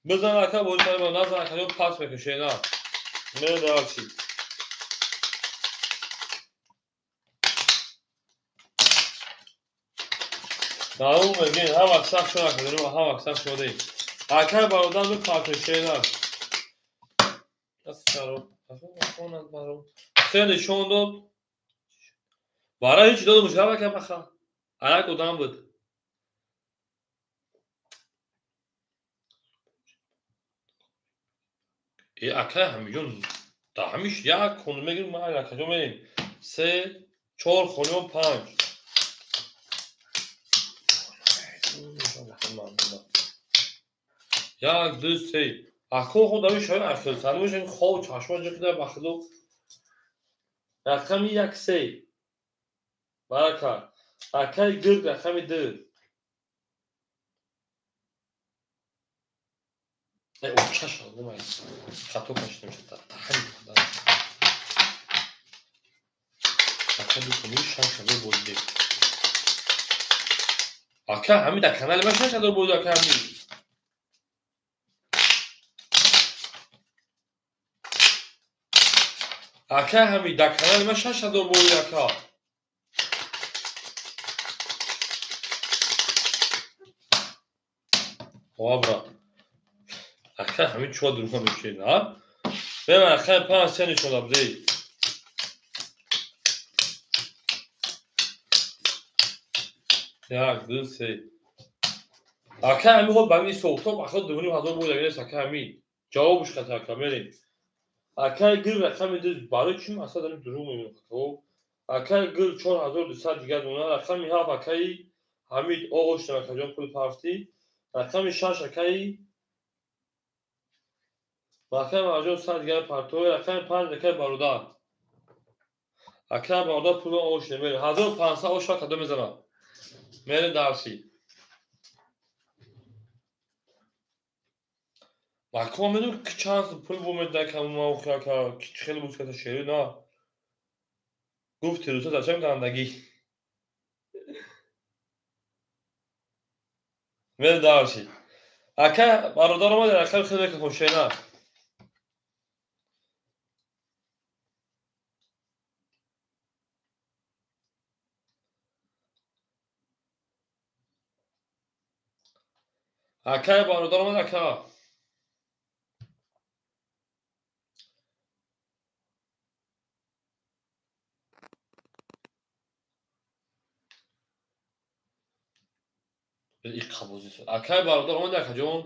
Бизана, ака бозӣ кардем, назан, акаҷон, пас мекунем, на. Мерем далши. Маълум мегем, ҳама сахт шуд, акаҷон, ҳама сахт шудем. Акай бародар бипартои, шена. Даст чаро. Се нишон дод. Барои ҳеҷ додум шава ка баха. Арак одам буд. Акай Ҳамиҷон, да ҳамиш як хона мегирем, ма акаҷон, мерем. 3, 4 хонимо, 5. 1, 2, 3. Ако худ ҳамин шояд ахир сар мешавем, хоб чашма ҷиқида бахилу. Рақами 1, 3. Барака. Акай Гирд рақами 2. Чаш хато кашидам шаш. Ака ҳамин дар канали ман 6000 бозид, ака ҳамин. Ака ҳамин дар канали ман 6000 бозид, ака. Обра. Ака ҳамин чуа дурӯғ мешед, а? Беман ака панҷ се нишон дабдей. Як, ду, се. Ака ҳамин ход ба ҳамин ҳисобкитоб ака 2500 бозид агар нест, ака ҳамин. Ҷавобш хата, ака мерем. Акаи гир рақами ду барои чӣ мақсад ҳамин дурӯғ мегӯям, ака? Акаи гир 4200 дигар дона, рақами ҳафт акаи Ҳамид оғоз шудам, акаҷон, пули пафтӣ. Рақами шаш акаи Акаи Марҷон 100 дигар партове, рақами панҷ акаи Бародар. Акаи Бародар пули оғоз шудем, мерем. 1500 ош кадом мезанад? Мерем дарси. Ака медонам ки чанд пул бо медиҳад ка ака, ки чӣ хеле буд ката шери на. Гуфт тирӯза зачем гандагӣ. Мерем дарси. Ака бародар омад, ака хеле мекунам шена. Акай бародар омад, ака. Акай бародар омад, акаҷон.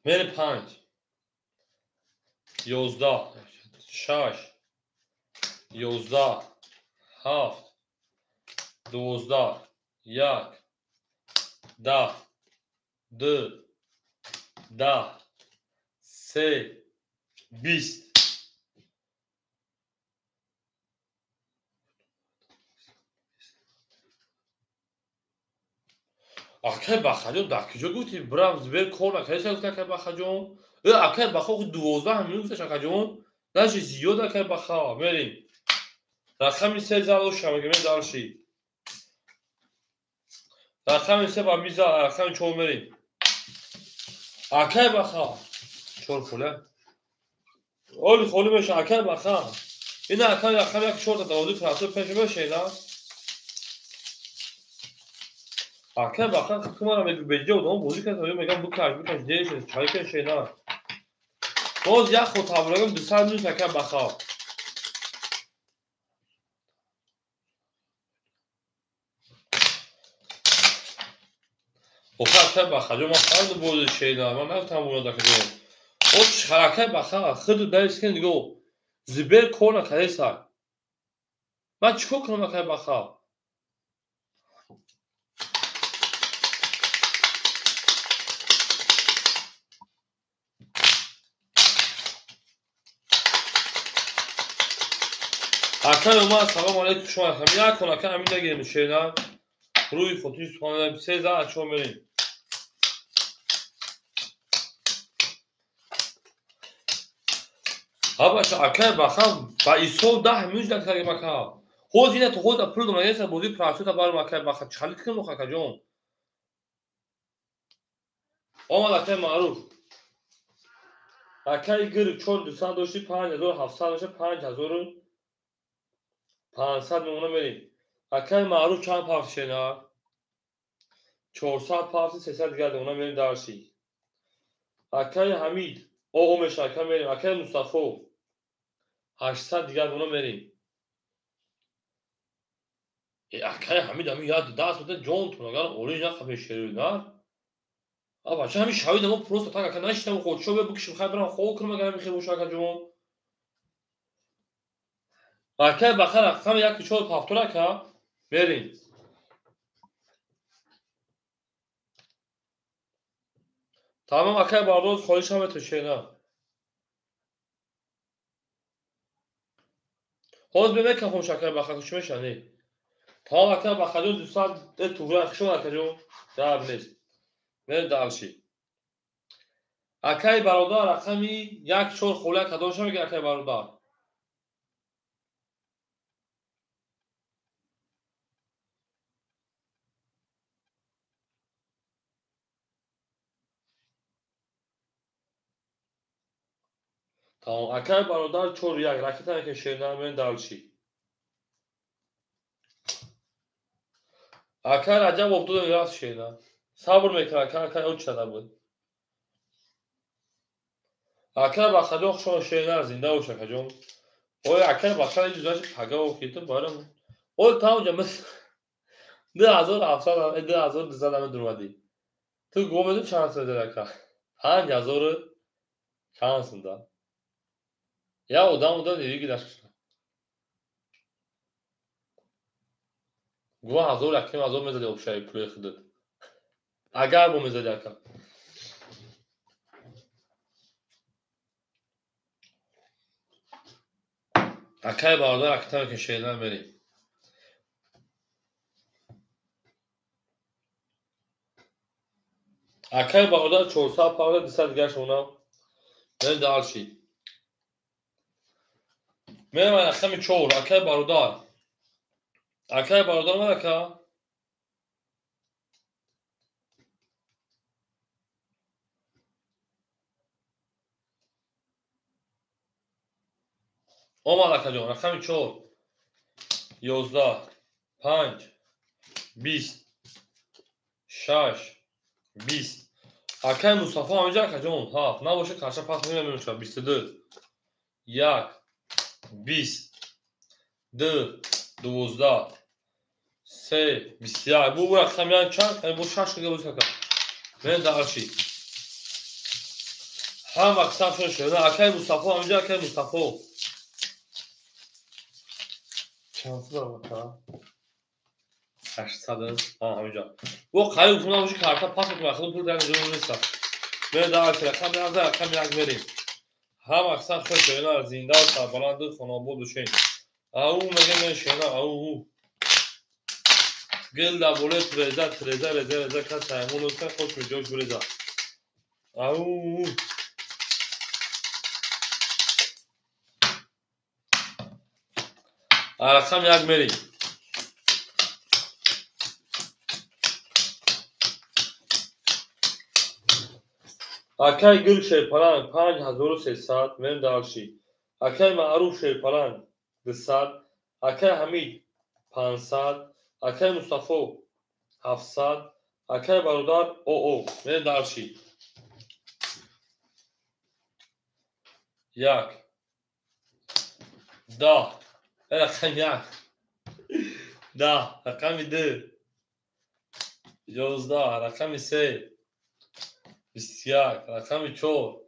Мери панҷ, 11, шаш, 11, ҳафт, 12, як, 10, ду, 10, се, 20. Акай Бахаҷон дар куҷо гуфтӣ? Бирам Зубер кор накарда гуфт акай Бахаҷон. Э акай Баха 12 ҳамин гуфташ, акаҷон. Значит зиёд акай Баха. Мерем. Рақами се зал шамега ме дарши. Рақами се ба миза, рақами чор мерем. Акай Баха. Чор пула. Оли холи меша акай Баха. Ина акай рақами як чор та даводи франсо пеш меша ина. Акай Баха ту мара мегӯ беҷо одам бозӣ кард, мегам букаш, букаш деш, чай каш ина. Боз як ход табрагам 200 минут акай Баха. Охе акай Бахаҷон, ман фаҳмидам бози шена, ман нагуфтам монад акаҷон. Оч акай Баха, худ дарис ки нигоҳ, Зубер кор накардеса. Ман чӣ кор кунам акай Баха? Акай омад, салом алейкум шумо ҳам як кун ака ҳамин нагирем шена. Рӯи фотои суханам се за чо мерем. Ҳабаша акай Баха ба исол 10 минут накардем ака. Ҳоз ина то ҳоз пул домагеса бозӣ прасота барм акай Баха чалит кунам акаҷон. Омад акай Маъруф. Акай гир 4200 дошти 5700 дошта 5500 мемона мерем. Акай Маъруф чанд пафт шена? 400 пафти 300 дигар дона мерем дарси. Акай Ҳамид оо меша ака мерем. Акай Мустафо 800 дигар дона мерем. Акай Ҳамид ҳамин як даст буда ҷонтон агар оринҷ нақабе шерӯ на? А бача ҳамин шавид мо просто так ака нашитам худшо бе бикшим хай барам хоб кунам агар ҳамин хел боша акаҷон. Акай Баха рақами як чор ҳафтор ака мерем. Тамом акай Бардоз холиш ҳам метошена. Ҳоз бе мекафом шакай Баха чӣ мешани? Тамом ака Бахаҷон 200 туғра хушон акаҷон. Гап нест. Мерем дальше. Акаи бародар рақами 1-4 холия кадомша мегӯяд акаи бародар? Тамом акаи бародар 4-1 ракета мекунем шерна мерем дальше. Акаи Раҷаб обдудем рафт шерна. Сабр мекунад ака, акаи ӯ чида буд. Акаи Бахаҷон хушон шерна зинда бош акаҷон. Ой акаи Бахаҷон ҷузаши пага охи ту барам. Ой тамом ҷа мис 2700 2200 аме дурмадӣ. Ту гумон медонӣ чанд сум дорӣ ака? 5000 чанд сум да? Я одам буда нерӯи дашт. Гумон ҳазор якним ҳазор мезадӣ обшаи пулои худат. Агар бо мезадӣ ака. Акаи бародар акта мекунем шерна мерем. Акаи бародар 400 павла 200 дигараш монам. Мерем дальше. Мерем рақами 4 акаи бародар. Акаи бародар ман ака? Омад акаҷон, рақами 4 11 5 20 6 20. Акаи Мустафо ҳаминҷа акаҷон 7 набоша карша пас мемешавад 22 1 20 2 12 3 21. Бу рақам як чанд? Бу 6 дига буд ака. Мерем дальше. Ҳам вақт саб шуд шуда. Акаи Мустафо ҳаминҷа акаи Мустафо. Чанд сум ака? 800. Ҳаминҷа. Бу қариб гуфтам набоши карта пас мекунам, худо пул дар инҷо нест. Мерем дальше. Рақам 11 рақам 1 мерем. Ҳам вақт саб шуд шуда. Зинда ва сарбаланд хонобод бошед. Ау мегем шена ау. Гил да боле треза треза реза реза кас саймон уста хош меҷош буреза. Ау. Рақам 1 мерем. Акаи Гул Шерпаланг 5300 мерем дальше. Акаи Маъруф Шерпаланг 200, акаи Ҳамид 500, акаи Мустафо 700, акаи бародар ОО мерем дальше. 1 10 рақами 1 10 рақами 2 11 рақами 3 21 рақами 4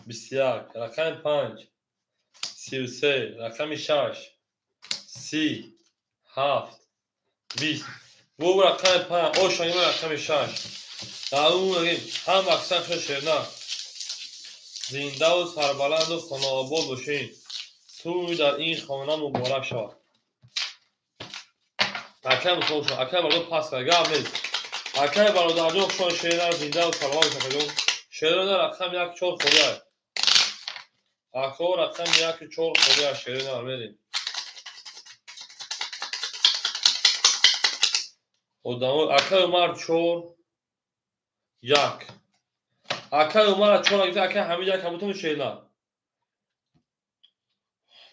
21 рақами 5 33 рақами 6 30 7 20. Бу рақами 5 ошони рақами 6. Ау ҳам вақт шуд шерна. Зиндаву сарбаланду хонаобод бошед. Тӯй дар ин хона муборак шавад. Акай мусоҳиб шуд, акай бародар пас кард, гап нест. Акай бародарҷон хушон шерна, зиндаву сарбаланд бошед акаҷон. Шерона рақами 1-4 холия. Ако рақами 1-4 холия шерона мерем. Одамо акай Умар 4 1. Акай Умар 4 гуфт, акай Ҳамид 1 ҳамутон шерна.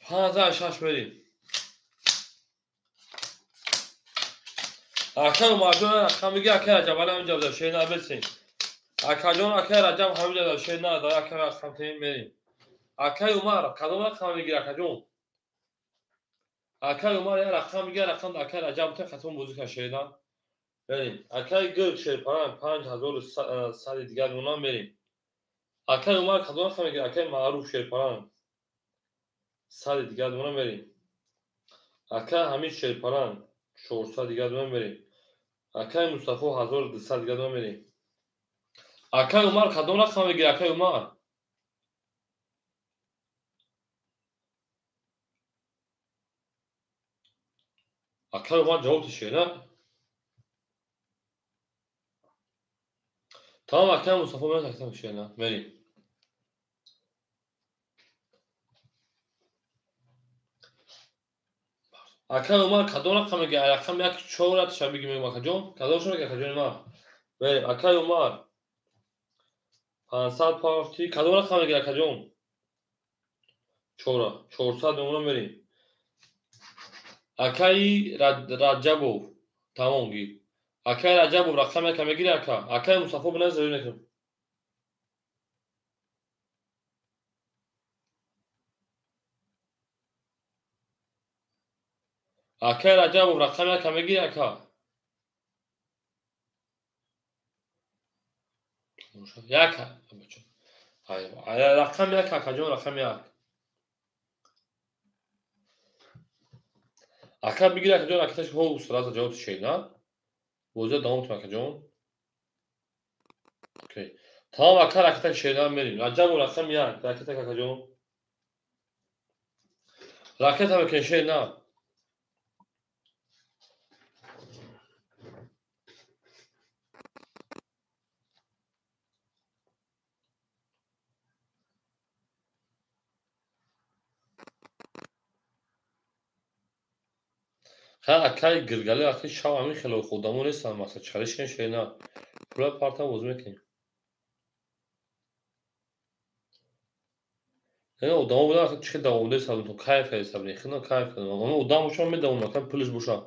5-6 мерем. Акай Умарҷон рақам меги, акай Раҷаб али ҳаминҷа буда, шерна бесен. Акаҷон акай Раҷаб ҳаминҷа буда, шерна дар акай рақам тем мерем. Акай Умар кадом рақам мегири акаҷон? Акай Умар як рақам мегири, рақам акай Раҷаб те хатон бозӣ кар шерна. Мерем. Акай Гул Шерпаран 5100 дигар мона мерем. Акай Умар кадом рақам мегири? Акай Маъруф Шерпаран 100 дигар мона мерем. Акай Ҳамид Шерпаран 400 дигар мона мерем. Акай Мустафо 1200 дигар мона мерем. Акай Умар кадом рақам мегири? Акай Умар Акай Умар ҷавоб тишед, на? Тамом, акай Мустафо меояд, акай шед, на? Мерим. Акай Умар кадом рақам мегӯяд? Рақами як чора тиша бигӣ мегӯям, акаҷон. Кадомшо мегӯяд, акаҷони ман? Мерим. Акай Умар 500 пафти кадом рақам мегӯяд, акаҷон? Чора. 400 мемонам, мерим. Акаи Раҷабов тамом гир. Акаи Раҷабов рақам яка мегири, ака? Акаи Мустафо биназ зарӯр накун. Акаи Раҷабов рақам яка мегири, ака? Як рақам як, акаҷон, рақами як. Ака бигир, акаҷон, ракеташ ҳо сразу ҷавоб тишед, на? Бозиро давом кун, акаҷон. Окей. Тамом, ака, ракета шедан мерим. Раҷабов рақами як, ракета, акаҷон. Ракета мекунем, шед, на? Ха, акаи Гиргали, акаи шав ҳамин хеле одамо нестанд, мақсад чалиш кунем, шед, на? Пула партам бозӣ мекунем. Яъне одамо будан, ака, чӣ давомда ҳисоб, кайф карда ҳисоб, хина кайф карда. Ама одам бошам медавом, ака, пулиш боша.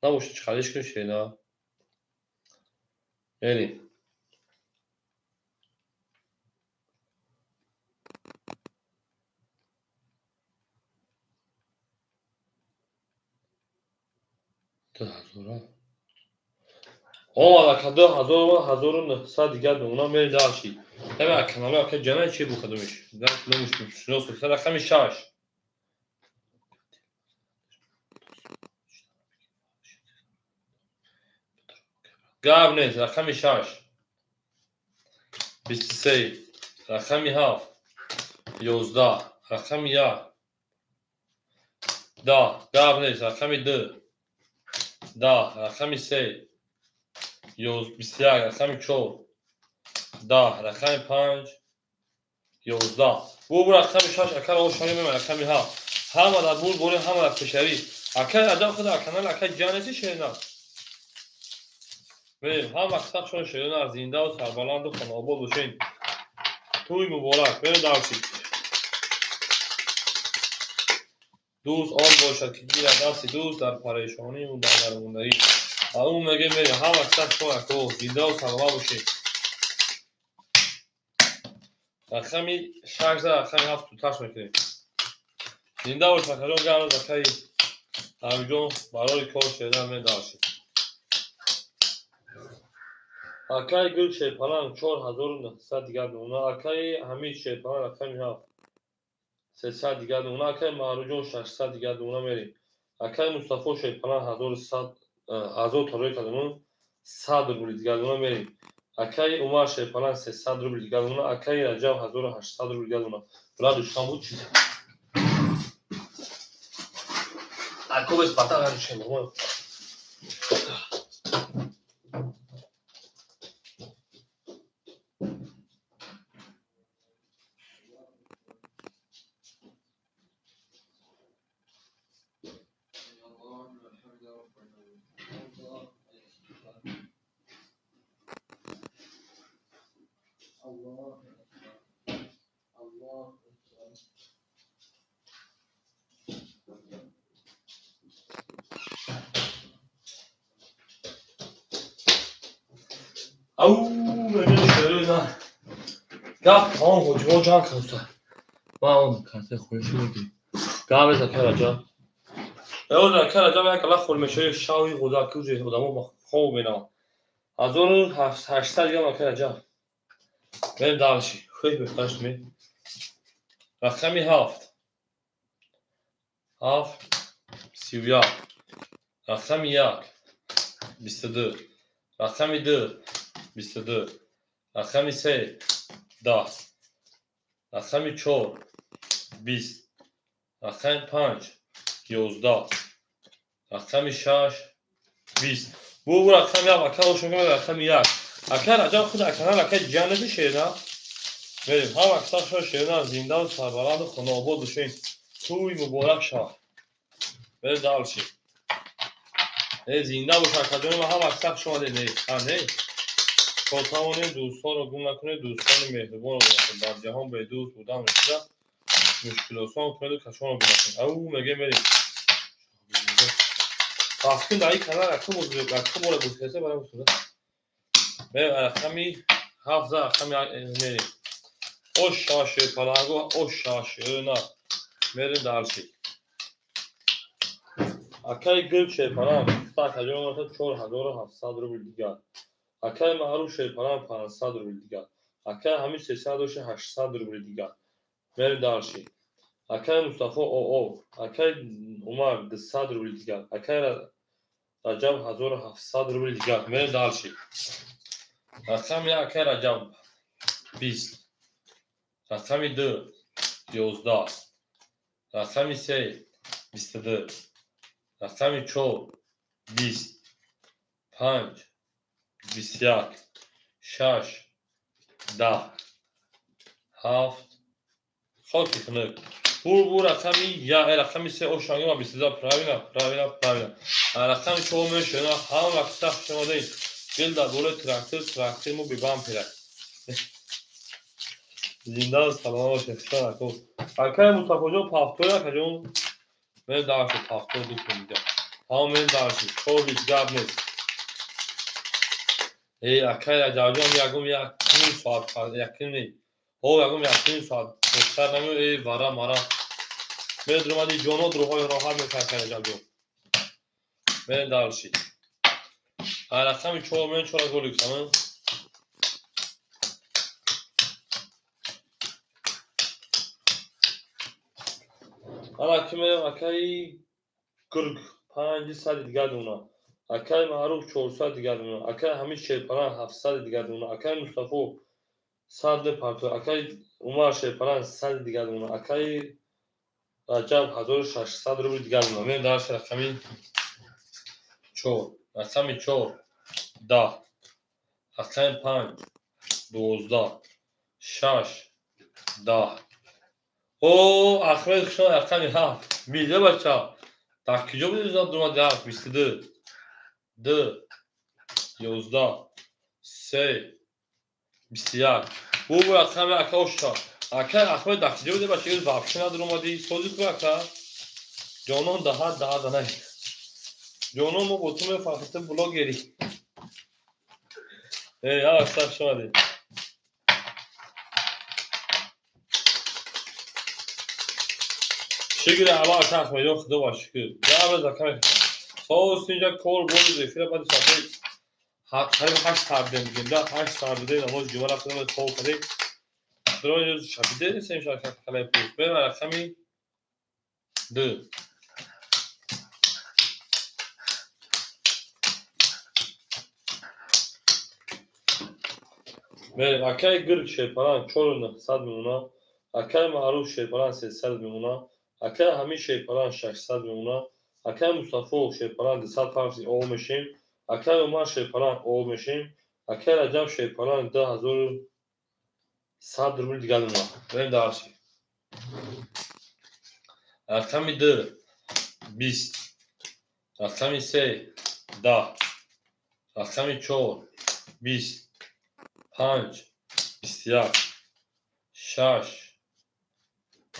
Набоша чалиш кунем, шед, на? Мерим. 2000 омад, ака, 2000 омад, 1900 дигар мемонам, мерем дальше. Ҳама канало, ака, ҷана чи бу кадомиш? Шинос рақами шаш. Гап нест, рақами шаш. 23, рақами ҳафт, 11, рақами як, 10, гап нест, рақами ду, 10, рақами се, 21, рақами чор, 10, рақами панҷ, 11. Бу рақами шаш, ака, ошони мема, рақами ҳафт. Ҳама дар бур бори, ҳама дар пешавӣ. Ака Раҷаб худ канали ака ҷанеси шерина. Мерем, ҳама сахшон шерина, зиндаву сарбаланду хонаобод бошед. Тӯй муборак, мерем дальше. Дӯст он бошад, ки гирад дасти дӯст дар парешониву дар дармондагӣ. А ӯ мегӯяд, мерем, ҳама сахшон ако зиндаву сарбаланд бошед. Рақами шаш за рақами ҳафт туташ мекунем. Зинда бош, акаҷон, гароз акаи Ҳамиҷон барои кор шеда медаршид. Акаи Гул Шерпаланг 4900 дигар мемонад. Акаи Ҳамид Шерпаланг рақами ҳафт 300 дигар мемонад. Акаи Маъруҷон 600 дигар мемонад, мерем. Акаи Мустафо Шерпаланг 1100 тарои кардамон 100 рубли дигар мемонад, мерем. Акаи Умар Шерпаланг 300 рубли дигар мемонад. Акаи Раҷаб 1800 рубли дигар мемонад. Била душман буд чиз. Ако без пата гарчи мемонад. Ау, мегӯяд шерӯ, на. Гап тамом, ҳоҷиҳо ҷанг кардуса. Ман он картаи хониши мегирем. Гап нест, ака Раҷаб. Эоз ака Раҷаб як ала хӯрмешаи шави ғудак уҷе одамо ба хоб менаванд. 1800 дигар, ака Раҷаб. Мерем дальше. Хӯй бехташ ме. Рақами ҳафт. Ҳафт, 31. Рақами як, 22. Рақами ду, 22. Рақами се, 10. Рақами чор, 20. Рақами панҷ, 11. Рақами 6 20. Бу рақами 1 ака ошон рақами 1. Ака Раҷаб худ акана ака ҷанати шерина. Мерем ҳама аксар шерина зинда ва сарбаланду хонаобод бошед. Тӯй муборак шавад. Мерем дальше. Зинда бош акаҷони ма ҳама аксар хуш омадед. Не, не. То тавонед дӯстонро гум накунед, дӯстони меҳрубонро гум накунед. Дар ҷаҳон бедӯст будан мушкил аст. Мушкилосон кунеду кашонро гум накунед. Ау меге мерем. Рафтем дар ин канал якум бора гӯшкаса барам гуфта. Мерем рақами 7 за рақами мерем. Ош шаш паланго, ош шаш на. Мерем дальше. Акаи гул шерпаланг, акаҷон 4700 рубл дигар. Акаи маъруф шерпаланг 500 рубл дигар. Акаи ҳамид 300 800 рубл дигар. Мерем дальше. Акаи Мустафо ОО, акаи Умар 200 рубл дигар. Акаи Раҷаб 1700 рубл дигар. Мерем дальше. Рақами акаи Раҷаб 20. Рақами 2 11. Рақами 3 22. Рақами 4 20. 5 21. 6 10. 7 хоки хунук. Бу рақами 1 рақами 3 ошанги ма 22 правильно, правильно, правильно. Рақами 4 мешавад ҳама вақт сахт шумодаед. Дил дар болои трактор, трактор мо бибампера. Зинда саломат бошед. Хуш аку. Акаи Мустафоҷон пафтор акаҷон. Мен дарши пафтор ду кун дига. Ҳама мен дарши. Ҳеҷ гап нест. Эй акаи Раҷабҷон ягум як ним соат як ним. Ҳо ягум як ним соат. Бештар намеояд. Эй вара мара. Медромади ҷонот рӯҳои роҳат мекард акаи Раҷабҷон. Мен дарши. Рақами 4 мен 4 голик саман. Ана ки мерем акаи гург 500 дигар дуна. Акаи Маъруф 400 дигар дуна. Акаи Ҳамид Шерпаланг 700 дигар дуна. Акаи Мустафо 100 партор. Акаи Умар Шерпаланг 100 дигар дуна. Акаи Раҷаб 1600 рубл дигар дуна. Мерем дарши рақами 4. Рақами 4 10. Рақами 5 12. 6 10. О, Ахмед хушон рақами 7. Биде бача. Дар куҷо будед дума 7 22 2 11 3 21. Бу рақами ака ошта. Ака Ахмед дар куҷо будед бача? Вообще надуромадӣ. Сози ку ака. Ҷонон даҳад даҳад анай. Ҷонон мо бо ту мефахрем блогери. Эй, аксар шумадед. Шукр Аллоҳ ака Ахмедҷон худо ба шукр. Ябраз ака соус инҷа кор бози зефира баъди соати қариб 8 саат дем бигем да 8 саат буде намози ҷумъа рафтем хоб кардем. Дро инҷо шабиде нестем шака қалай пул. Мерем рақами 2. Мерем акаи гург шерпаланг 4900 мемона. Акаи Маъруф шерпаланг 300 мемона. Акаи Ҳамид шерпаланг 600 мемона. Акаи Мустафо шерпаланг 200 фарзи о мешем. Акаи Умар шерпаланг о мешем. Акаи Раҷаб шерпаланг 2100 рубл дигар мемона. Мерем дальше. Рақами 2 20. Рақами 3 10. Рақами 4 20. 5 21. 6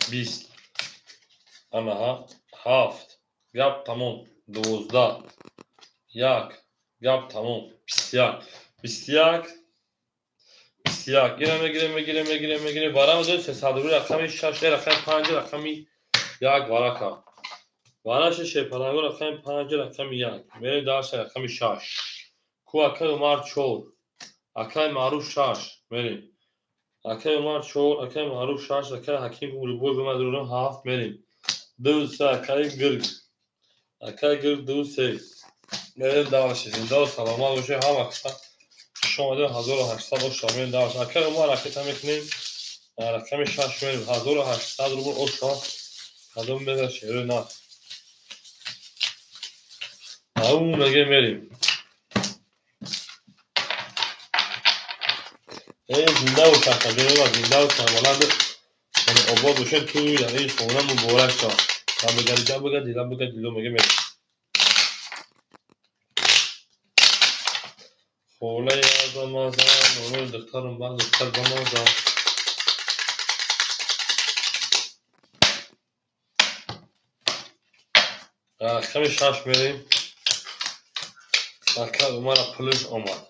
20. Анаҳа 7 гап тамом 12 1 гап тамом 21 21 21. Ина мегирем мегирем мегирем мегирем вара мезорем 300 рубл рақами 6 рақами 5 рақами 1 варака. Вараши шерпаланго рақами 5 рақами 1. Мерем дальше рақами 6. Ку акаи Умар 4. Акаи Маъруф 6. Мерем. Акаи Умар 4, акаи Маъруф 6, акаи Ҳаким Улубой бимадурам 7 мерем. 2 3 акаи гург. Акаи гург 2 3. Мерем дальше. Зинда ва саломат бошед ҳама каса. Хуш омадед 1800 оша мерем дальше. Акаи Умар ракета мекунем. Рақами 6 мерем 1800 рубл оша. Кадом меза шерои на. Ау меге мерим. Зинда бош акаҷон, зинда бош, сарбаланд, яъне обод бошед, туи дар ин хона муборак шавад. Лаб бигардӣ, лаб бигардӣ, ло меге мерим. Холаи азамаза, нонои духтарам ба духтар бамаза. Рақами 6 мерем. Акай Умара пулиш омад.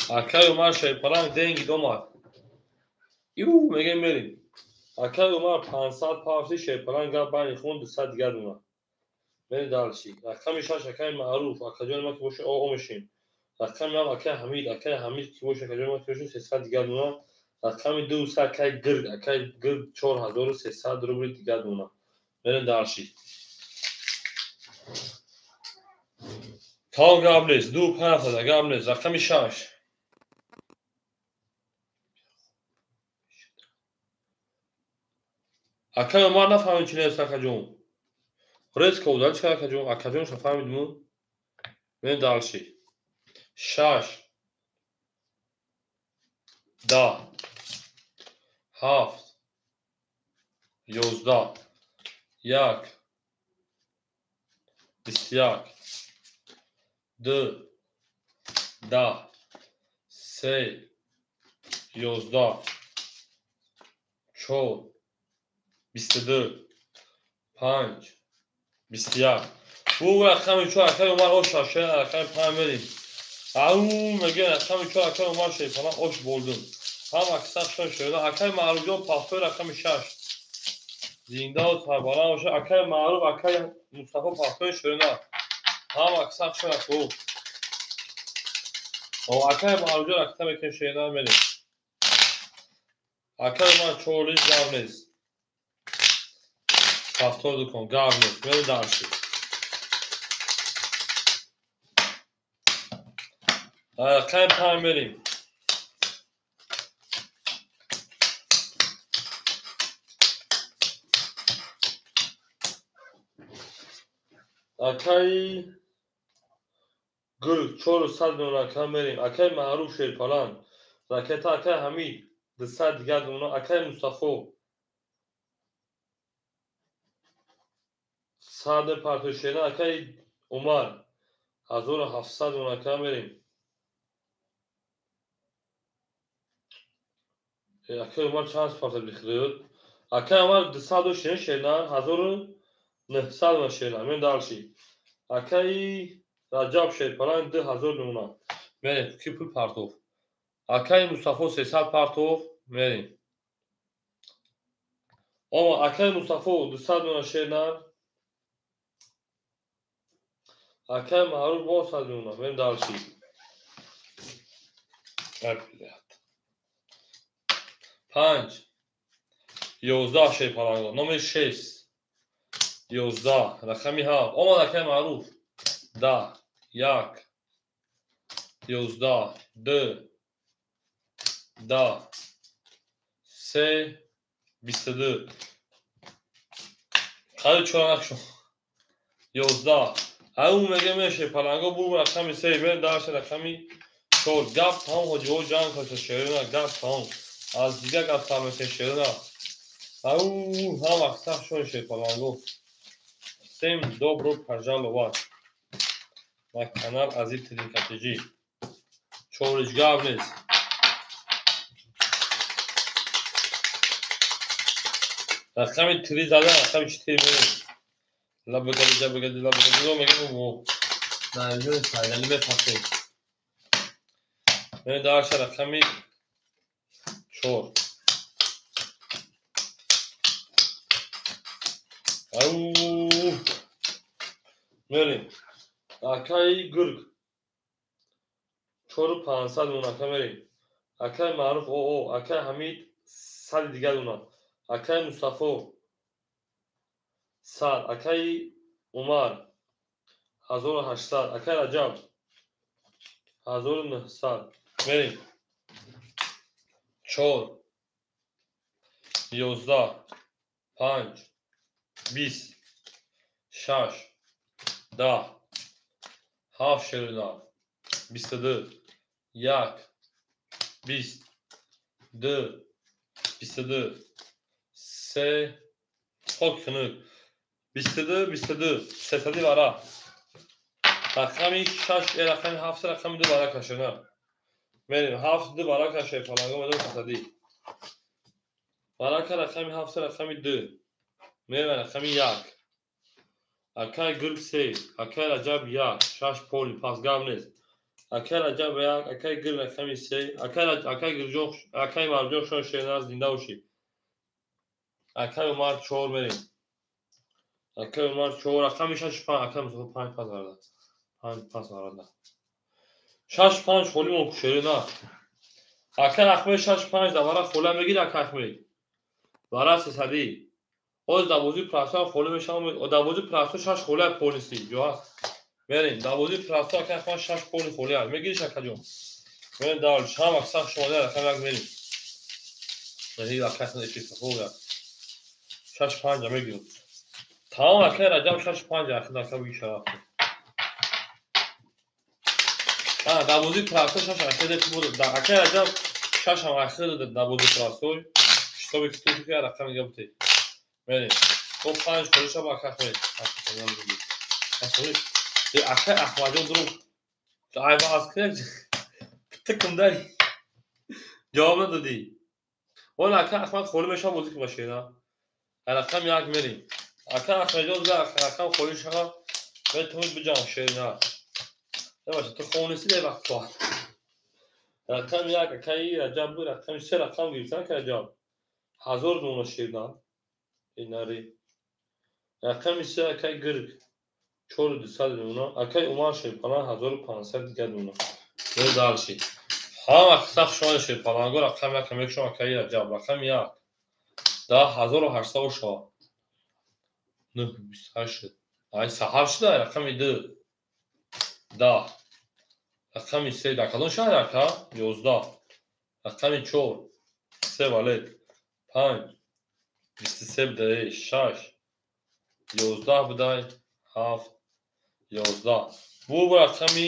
Акай Умар шайпаланг денгид омад. Ю мегем мерем. Акай Умар 500 пафти шайпаланг гап байни хун 200 дигар дуна. Мерем дальше. Рақами 6 акай Маъруф, акаҷони ма ки боше оғо мешем. Рақами 7 акай Ҳамид, акай Ҳамид ки боше акаҷони ма ки боше 300 дигар дуна. Рақами 2 акай Гирг, акай Гирг 4300 рубли дигар дуна. Мерем дальше. Тамом гап нест, 2 5 гап нест. Рақами 6. Акай Умар нафаҳмид чи нест акаҷон. Резко удар чи акаҷон, акаҷон шафаҳмидму. Мерем дальше. 6 10 7 11 1 21 2 10 3 11 4 22 5 21. Бу рақами 4 акай Умар ош шаше, рақами 5 мерим. Ау меге рақами 4 акай Умар шайпалан ош болдум. Ҳам аксар шон шуда. Акай Маъруфҷон пахтои рақами 6. Зинда сарбаланд боша. Акай Маъруф, акай Мустафо пахтои шуда. Ҳам аксар шон аку. Акай Маъруфҷон акта мекунем шуда мерим. Акай Умар 4 гап нест. Пахтор дукон гап нест. Мерим дальше. Рақами 5 мерим. Акай Гул 400 дона ака мерим. Акай Маъруф шерпаланд. Ракета акай Ҳамид 200 дигар дона. Акай Мустафо 100 партои шера. Акай Умар 1700 дона ака мерим. Акай Умар чанд парта бихӯрд? Акай Умар 200 шера шера, 1900 дона шера. Мерем дальше. Акай Раҷаб шерпаланг 2000 дона. Мерем ки пул партов. Акай Мустафо 300 партов. Мерем. Ома акай Мустафо 200 дона шера. Акай Маъруф бо 100 дона. Мерем дальше. 5 11 шерпаланг. Номер 6 11 рақами 7. Омад акай Маъруф 10 1 11 2 10 3 22. Қариб 4 нақшо. 11. Ау меге меше паланго бу рақами 3 мерем дальше рақами 4. Гап тамом ҳоҷиҳо ҷанг кашта шерина гап тамом. Аз дигар гап сар мешем шерина. Ау ҳам аксар шон шерпаланго. Всем добро пожаловать на канал Азиз Тринкатежи. Чорич гап нест. Рақами 3 зада, рақами 4 мерем. Лаб бигардӣ, ҷаб бигардӣ, лаб бигардӣ, мегем мо наҷони сайдали мепасем. Мерем дальше рақами 4. Ау мерем. Акай Гург 4500 дона ака мерем. Акай Маъруф оо, акай Ҳамид 100 дигар дона. Акай Мустафо 100, акай Умар 1800, акай Раҷаб 1900. Мерем. 4 11 5 20 6 10 7 шерина 22 1 20 2 22 3 хок хунук 22 22 300 вара рақами 6 рақами 7 рақами 2 вара кашена мерем 7 2 вара каше паланго медом 300 варака рақами 7 рақами 2 мерем рақами 1 акай гург 3 акай Раҷаб 1 6 поли пас гап нест акай Раҷаб 1 акай гург рақами 3 акай Гурҷон акай Марҷон шон шерназ зинда бошӣ акай Умар 4 мерем акай Умар 4 рақами 6 5 акай Мустафо 5 пас гарда 5 пас гарда 6 5 холи мо шерина акай Ахмед 6 5 давара хола мегир акай Ахмед вара 300 оз давози прасо холи мешавам давози прасо 6 холи полиси ҷо аст мерем давози прасо акай Ахмед 6 поли холи аст мегириш акаҷон мерем давр ҳама сах шумо рақам 1 мерем мерем акай Ахмед 6 5 мегирам тамом акай Раҷаб 6 5 ахир ака бигир шараф давози прасо 6 ахир акай Раҷаб 6 ҳам ахир давози прасо шитоби ки ту ки рақам дига бутед мерем то 5 холи шаба акай Ахмед акай Ахмадҷон дуруг айба аз кунак тикм дари ҷавоб надодӣ вол акай Ахмад холи мешава бозӣ ки бошена рақам 1 мерем акай Ахмадҷон рақам холи шава метавонед биҷанг шерина бача ту хонеси дар вақт соат рақам 1 акаи Раҷаб рақами 3 рақам гирифтан акай Раҷаб 1000 дона шерина инари рақами 3 акай Гирг 4200 дона акай Умар шерпалан 1500 дига дона мерем дальше ҳама сах шумо шерпаланго рақам 1 мекушам акаи Раҷаб рақами 1 10800 шава 9 28 ай саҳар шуда рақами 2 10 рақами 3 дар кадом шаҳр ака 11 рақами 4 3 валет 5 23 будай 6 11 будай 7 11 бу рақами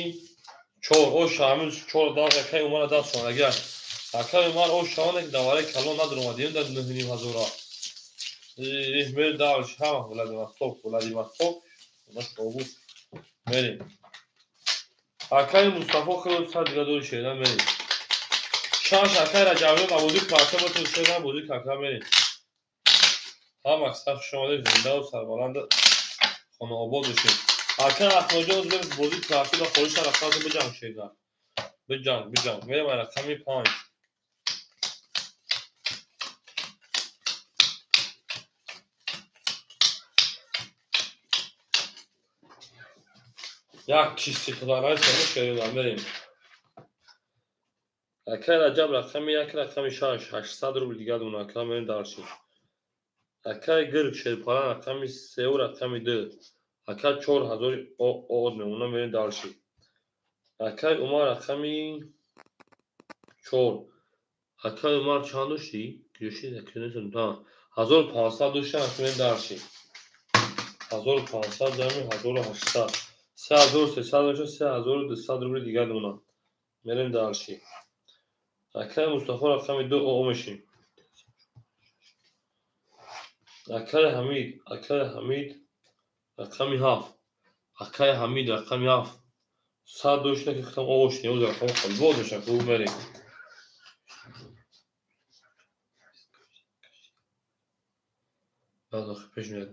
4 о шамил 4 даҳ акай Умар даст шонагӣ акай Умар о шаване ки давараи калон надромадем дар 9500 мер давр ҳама Владивосток Владивосток мерем акай Мустафо хело сад дига дори шерина мерем 6 акай Раҷабиён абозӣ парта бату шерина бозӣ какра мерем ҳама сах шумо зиндаву сарбаланд хонаобод бошед акай Ахмадҷон бозӣ парта ба холиша рақамто биҷанг шерина биҷанг биҷанг мерем рақами 5 як кисти худонаи шерина мерем акай Раҷаб рақами 1 рақами 6 800 рубл дига дона ака мерем дарши акай Гирг шерпалан рақами 3 рақами 2 ака 4000 од мемона мерем дарши акай Умар рақами 4 акай Умар чанд дошти 1500 дошти мерем дарши 1500 ҷамъи 1800 3300 дошта 3200 рубли дига дона мерем дарши акай Мустафо рақами 2 о мешим акай Ҳамид рақами 7 акай Ҳамид рақами 7 100 дошта ки худам ош неуз рақам боз мешавад хуб мерем баъд охир пеш меяд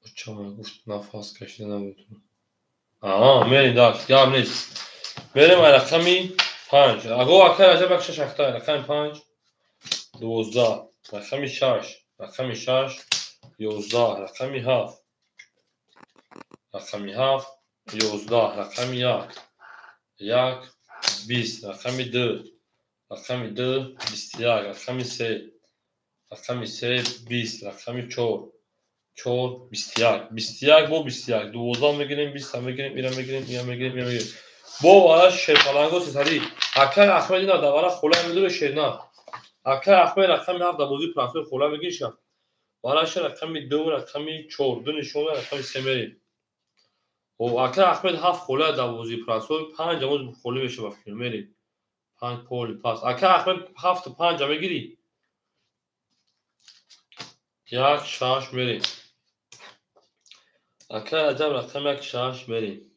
очамай гуфт нафас кашида наметавонам мерем дальше гап нест мерем рақами 5 аго акай Раҷаб як 6 ахта рақами 5 12 рақами 6 рақами 6 11 рақами 7 рақами 7 11 рақами 1 1 20 рақами 2 рақами 2 21 рақами 3 рақами 3 20 рақами 4 4 21 21 бо 21 12 мегирем 20 мегирем ира мегирем ира мегирем ира мегирем бо вара шерпаланго сесади акай Ахмед ина давара хола медуре шерна акай Ахмед рақами 7 дар бозии прасои хола мегириша Бараша рақами 2, рақами 4, 2 нишон рақами 3 мерем. Ака Ахмед 7 хола дар бозии прасой, 5 амоз холӣ мешава фикр мерем. 5 поли пас. Ака Ахмед 7 5 мегирӣ? 1 6 мерем. Ака Раҷаб рақами 1 6 мерем.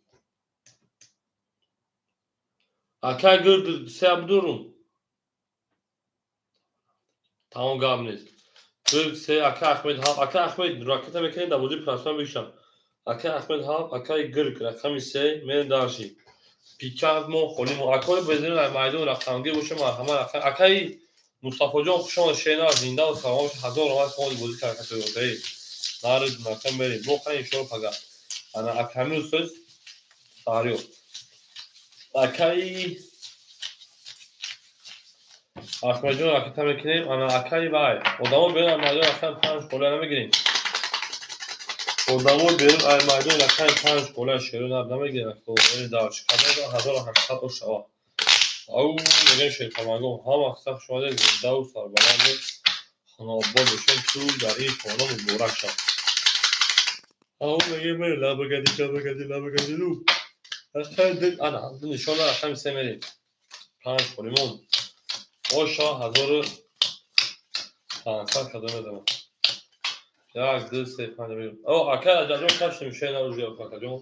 Ака Гург 3 абдурум. Тамом гап нест. Гург 3, ака Ахмед 7, ака Ахмед ракета мекунем дар бозии прасой мекушам. Ака Ахмед 7, акаи Гург рақами 3 мерем дарши. Пикат мо холӣ мо. Акои безин майдон рақамгир боша марҳамат рақам. Акаи Мустафоҷон хуш омад шена зинда ва саломат бошед. 1000 омад шумо бозӣ карда. Нари накам мерем. Мо қани иншоалло пага. Ана аками устоз сариё. Акаи Ахмедҷон ракета мекунем. Ана акаи вай. Одамо берун аз майдон рақами 5 хола намегирем. Одамо берун аз майдон рақами 5 хола шеро намегирем. Дарш кадом 1800 ошава. Ау мегӯем шерпалангон ҳама қисса хуш омадед, зиндаву сарбаланду хонаобод бошед, ту дар ин хона муборак шав. Ау мегӯем мерем лабагади лабагади лабагади лу. Рақами 2 ана нишона рақами 3 мерем. 5 холимон. Оша 1500 кадом медонам. 1 2 3 5 мерем. О ака Раҷабҷон каштем шена уже акаҷон.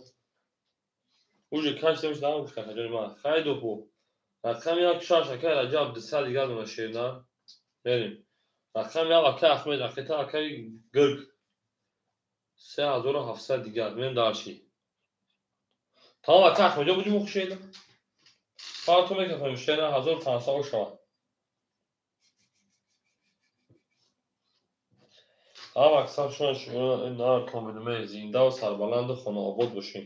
Уже каштем шена акаҷони ман. Хайду хуб. Рақами 1 6 акаи Раҷаб 200 дигар дона шена. Мерем. Рақами 1 акаи Ахмед ракета акаи Гург 3700 дигар. Мерем дарши. Тамом ака Ахмедҷон буҷи мо хушена. Фарту мекунем шена 1500 ошава. Ҳама аксар шумо нар комилме зинда ва сарбаланду хонаобод бошед.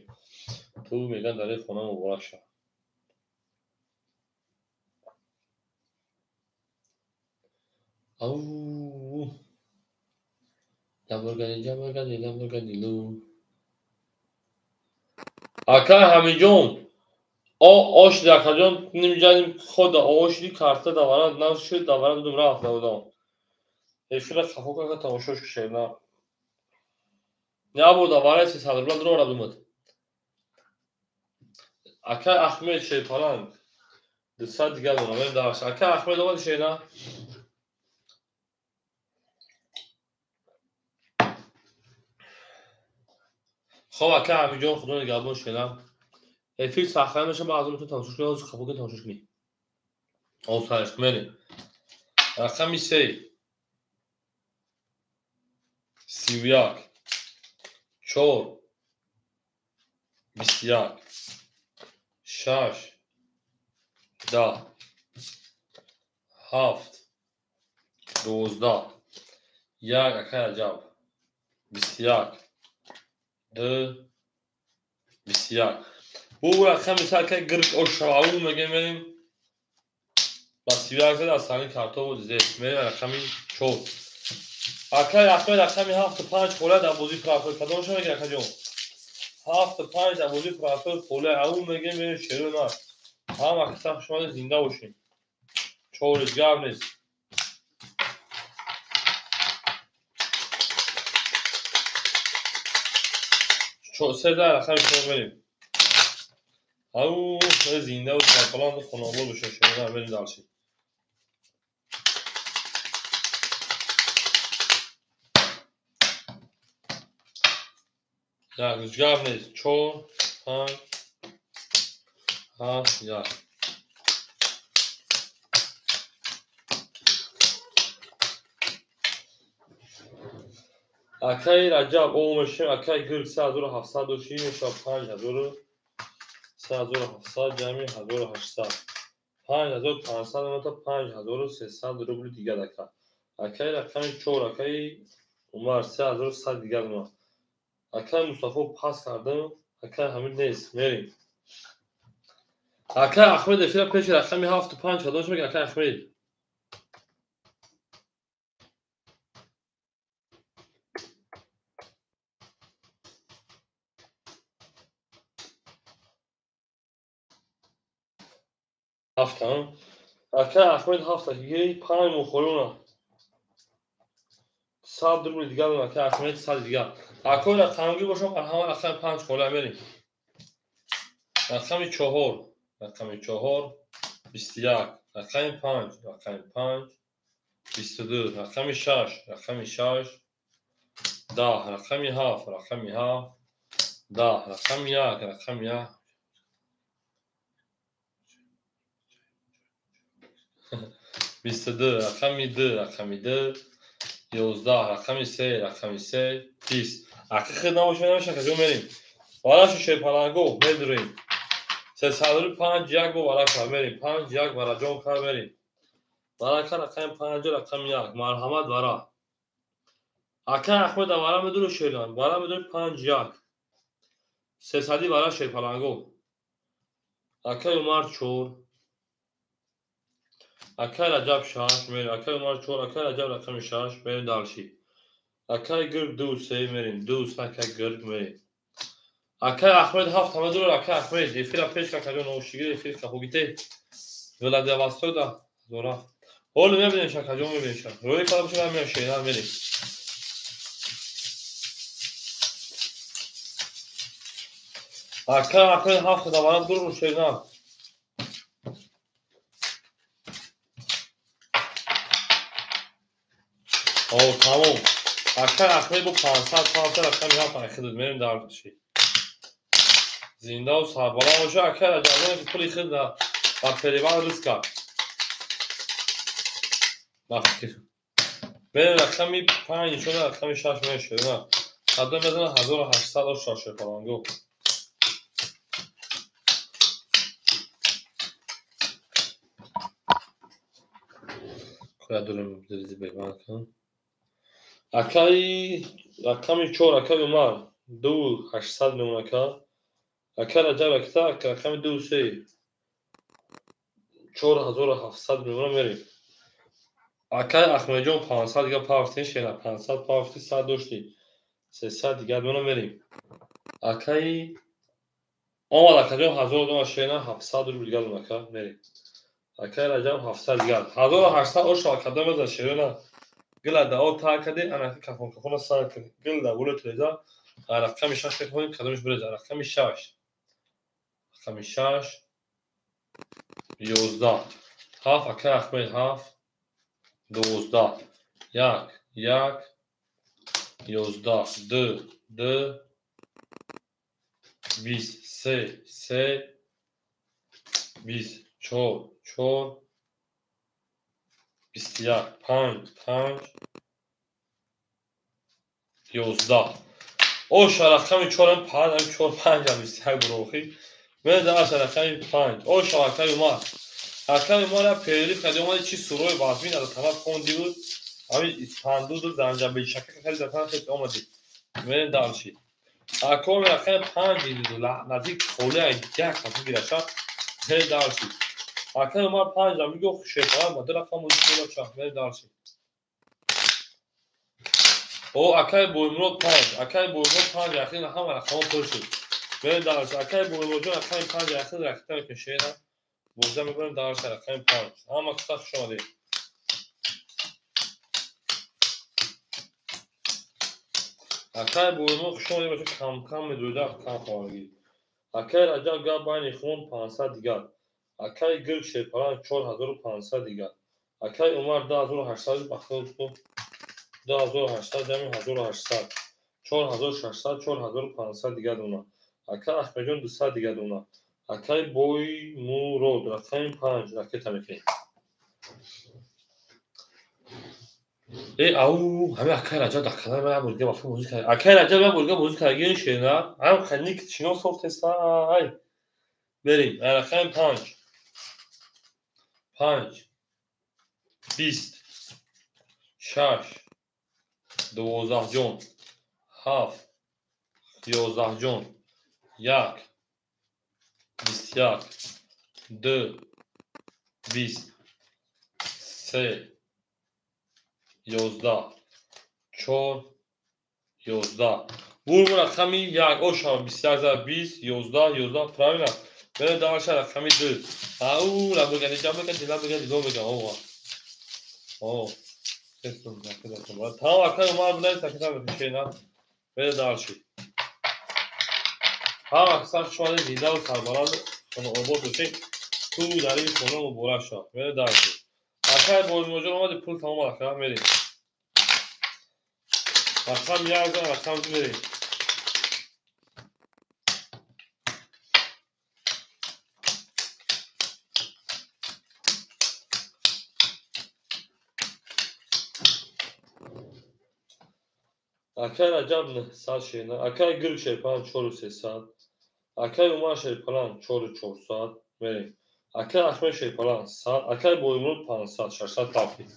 Ту мегӯянд дар ин хона муборак шав. Ау Ламборгини Ламборгини Ламборгини лу. Ака Ҳамиҷон о ошди акаҷон нимҷаним хода ошди карта давара нашуд давара дудум рафт давудам. Эфира хафо карда тамошош кушед на. Набуд давара 300 рубла дурора думад. Ака Ахмед шерпаланг 200 дигар дона мерем дарш. Ака Ахмед омади шена? Хоб ака Ҳамиҷон худо нигаҳбон шена. Эфир сахра меша ба азон тамошош кунед, ҳозир хафо кунед тамошош кунед. Офариш мерем. Рақами 3 31 4 21 6 10 7 12 1 акаи Раҷаб 21 2 21. Бу рақами 3 акаи Гург ошавау мегӯем мерем. Ба 31 зад аз сани картову зер мерем рақами 4. Акаи Ахмед рақами 7 5 хола дар бозии прасой кадомша мегирад акаҷон? 7 5 дар бозии прасой хола ау мегӯем мерем шеро на. Ҳама қисса хуш омадед, зинда бошед. Чориш гап нест. Се дар рақами 4 мерем. Ау зинда ва сарбаланду хонаобод бошед, шеро на мерем дарши. Як гап нест. 4 5 7 1. Акаи Раҷаб о мешем, акаи Гург 3700 дошти мешавад 5000 3700 ҷамъи 1800 5500 нота 5300 рубли дигар ака. Акаи рақами 4 акаи Умар 3100 дигар дона. Акаи Мустафо пас кардам, акаи Ҳамид нест, мерем. Акаи Ахмед эфира пеши рақами 7 5 кадомш мегӯяд акаи Ахмед? 7 акаи Ахмед 7 гири 5 мухолуна. 100 рубл дигар дона, акай Ахмед 100 дигар. Акои рақамгир бошам, ҳама рақами 5 хола мерем. Рақами 4, рақами 4, 21, рақами 5, рақами 5, 22, рақами 6, рақами 6, 10, рақами 7, рақами 7, 10, рақами 1, рақами 1. 22, рақами 2, рақами 2, 11, рақами 3, рақами 3, 20. Ақи хид набошад, намешад, каҷо мерем? Варашу шерпаланго медурем. 305 1 бо варака мерем. 5 1 вараҷон кар мерем. Варака рақами 5 рақами 1. Марҳамат вара. Акай Ахмед вара медуру шерлан. Вара медуру 5 1. 300 вара шерпаланго. Акай Умар 4. Акай Раҷаб 6 мерем. Акай Умар 4, акай Раҷаб рақами 6 мерем дальше. Акай Гирг 2 3 мерем. 2 3 акай Гирг мерем. Акай Ахмед 7 ҳама дур, акай Ахмед эфира пеш какаҷон овшигир эфир кахугите. Владивосток да зора. Ҳоло мебинем шакаҷон мебинем ша. Рӯи кала бошад меоям шена мерем. Акай Ахмед 7 давара дур шена. О, тамом. Акай Ахмед бо 500 500 рақами 7 ахид мерем дар ши. Зиндаву сарбаланд боша, акай Раҷабҷон ки пули худ ба перевал рӯз кард. Ба фикр. Мерем рақами 5 нишона рақами 6 мешавад. На. Қадам мезанад 1800 оша шерпаланго. Коя дурем дилзи бегман кун. Акай рақами 4 акай Умар 2800 мемон ака. Акай Раҷаб акта рақами 2 3 4700 мемона мерем. Акай Ахмедҷон 500 дигар пафтин шена 500 пафти 100 дошти 300 дигар мемона мерем. Акай омад акаҷон 1000 дона шена 700 рубл дигар дона ака мерем. Акай Раҷаб 700 дигар 1800 оша акада меза шена. Гила да о та каде ана кафон кафона сар каде. Гил да буле треза рақами 6 кафон кадомиш буреза рақами 6. Рақами 6 11 7 акай Ахмед 7 12 1 1 11 2 2 20 3 3 20 4 4 21 5 5 11. Оша рақами 4 5 4 5 21 бурохи. Мен да аша рақами 5. Оша акай Умар. Акай Умар перелив кади омади чи сурои вазмин аз тараф хонди буд. Ҳамин пандуду занҷабил шака кади дар тараф хел омади. Мен дальше. Акой рақами 5 диду наздик холӣ як хафи гираша. Мен дальше. Акай Умар 5 ра мигӯ шефа ма ду рақам музикала чах. Мен дальше. О, акай Боймурод 5, акай Боймурод 5 яқин ҳама рақамҳо пур шуд. Мен дальше. Акай Боймуродҷон рақами 5 яқин ракета мекунем шена. Бозда мебарем дальше рақами 5. Ҳама киса хуш омадед. Акай Боймурод хуш омадед, бача кам-кам медурда кам ховаргӣ. Акай Раҷаб гап байни хун 500 дигар. Акай Гирг шерпалан 4500 дигар. Акай Умар 2800 бахтор 2800 ҷамъи 1800 4600 4500 дигар дона. Акай Ахмедҷон 200 дигар дона. Акай Боймурод рақами 5 ракета мекунем. Э ау ҳамин акай Раҷаб дар канали ман як бор дига вақти бозӣ кард. Акай Раҷаб як бор дига бозӣ кард. Гирин шена. Ҳам ник шинос софтеса. Ай. Мерем. Рақами 5. 5 20 6 12 ҷон 7 11 ҷон 1 21 2 20 3 11 4 11. Бурму рақами 1 оша 21 20 11 11 правильно. Мерем дальше рақами 2. Ау ла бигани ҷам бигани ла бигани до биган. О. О. Тамом акай Умар бинавис акита мекушена. Бере дарши. Ҳама аксар шумо зинда ва сарбаланд хонаобод бошед. Ту дар ин хона муборак шавад. Бере дарши. Акай Бозмоҷон омади пул тамом ака мерем. Рақам як зан рақам ду мерем. Акай Раҷаб 900 шена, акай Гирг Шерпалан 4300, акай Умар Шерпалан 4400 мерем. Акай Аҳмед Шерпалан 100, акай Боимурод 500, 600 тафи.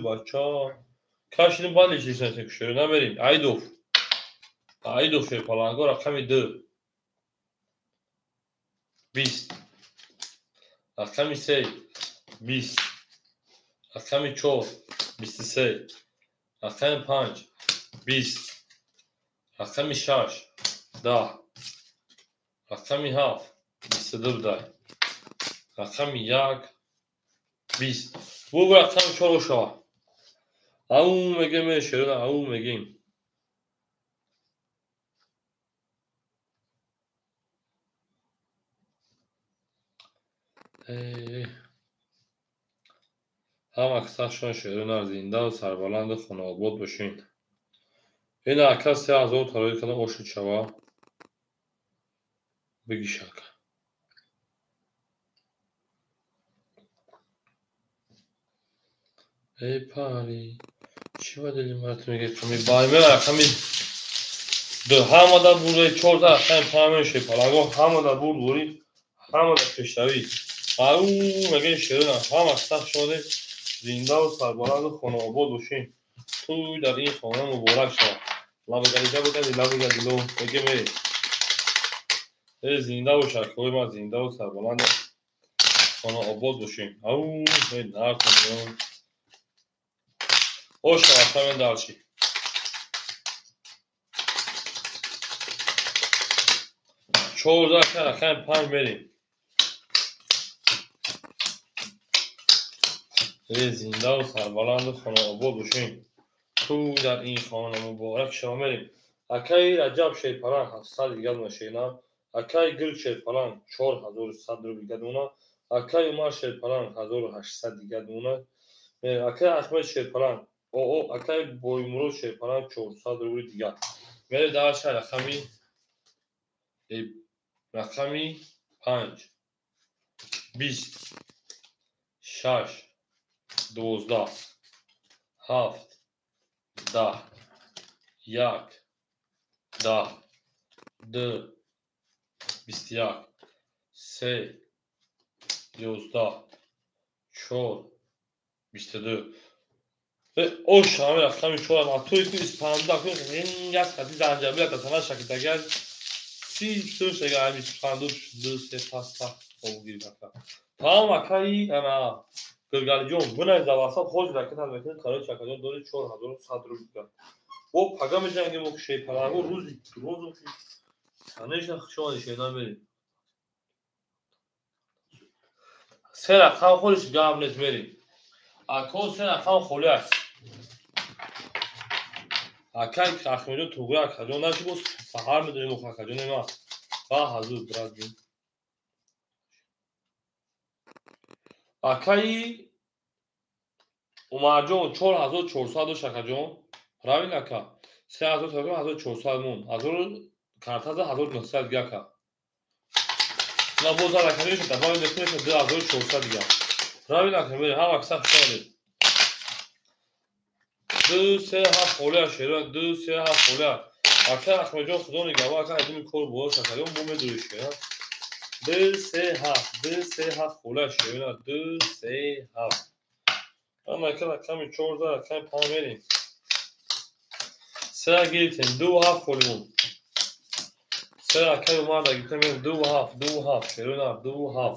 Бача, кашидим баъд личнисен кушера намерим. Айдов. Айдов Шерпаланго рақами 2. 20. Рақами 3 20. Рақами 4 23. Рақами 5 20. Рақами 6 10. Рақами 7 22 будай. Рақами 1 20. Бу рақами 4 шава. Ау мегем шерона ау мегем. Ҳама аксаршон шерона зинда ва сарбаланду хонаобод бошед. Ин ака 3000 тарои кардам ошуд шава. Бигиш ака. Эй пари, чӣ ба дили марат мегӯӣ? Қами баймера рақами 2 ҳамада бурдаи 4 рақами 5 мешавӣ палаго ҳамада бурд бурӣ ҳамада пешравӣ. Ау мегӯи шерона ҳама сахт шуде зинда ва сарбаланду хонаобод бошед. Ту дар ин хона муборак шавад. Лабгарида бугади лабгадило мегӯ мерем. Э зинда бош акои ман зинда ва сарбаланду хонаобод бошед. Ау эй наркон. Ош рақами дарши. 14 рақами 5 мерем. Э зинда ва сарбаланду хонаобод бошед. Ту дар ин хона муборак шава мерем. Акаи Раҷаб Шерпалан 700 дигар мешена. Акаи Гирг Шерпалан 4100 рубл дигар мона. Акаи Умар Шерпалан 1800 дигар мона. Акаи Аҳмед Шерпалан акаи Боимурод Шерпалан 400 рубл дигар. Мере дарша рақами 5 20 6 12 7 10 1 10 2 21 3 11 4 22. Ош ҳамин рақами 4 ам туи ку испанда ку як хати занҷабил тасана шакитагар 30 сӯш ага ҳамин 52 2 3 паста гирифта. Тамом акаи ана Гиргалиҷон бинай заваса хоҷ ракета мекунед қарои чакаҷон дори 4100 рубл дигар. Бо пага меҷангем мо шейпаланго рӯзи рӯзу конечно шумо шена мерем. Се рақам холиш гап нест мерем. Ако се рақам холи аст. Акай Ахмеджон туғри акаҷон наши боз саҳар медонем ох акаҷон ма. Ба ҳазур брат ҷон. Акаи Умарҷон 4400 дошт акаҷон. Правильно ака? 3000 1400 мон. 1000 картаза 1900 дига ака. На боз ака мешад, дафъа мешад 2400 дига. Правильно ака мерем ҳама аксар шумо. 2 3 7 холия шера 2 3 7 холия. Ака Аҳмедҷон худо нигаҳбон ака айдуми кор боло шакаҷон бо медури шера. 2 3 7 2 3 7 холия шера 2 3 7. Ама ака рақами 4 рақами 5 мерем. 3 гирифтем 2 7 холимон. 3 акаи Умар гирифтем 2 7 2 7 шерона 2 7.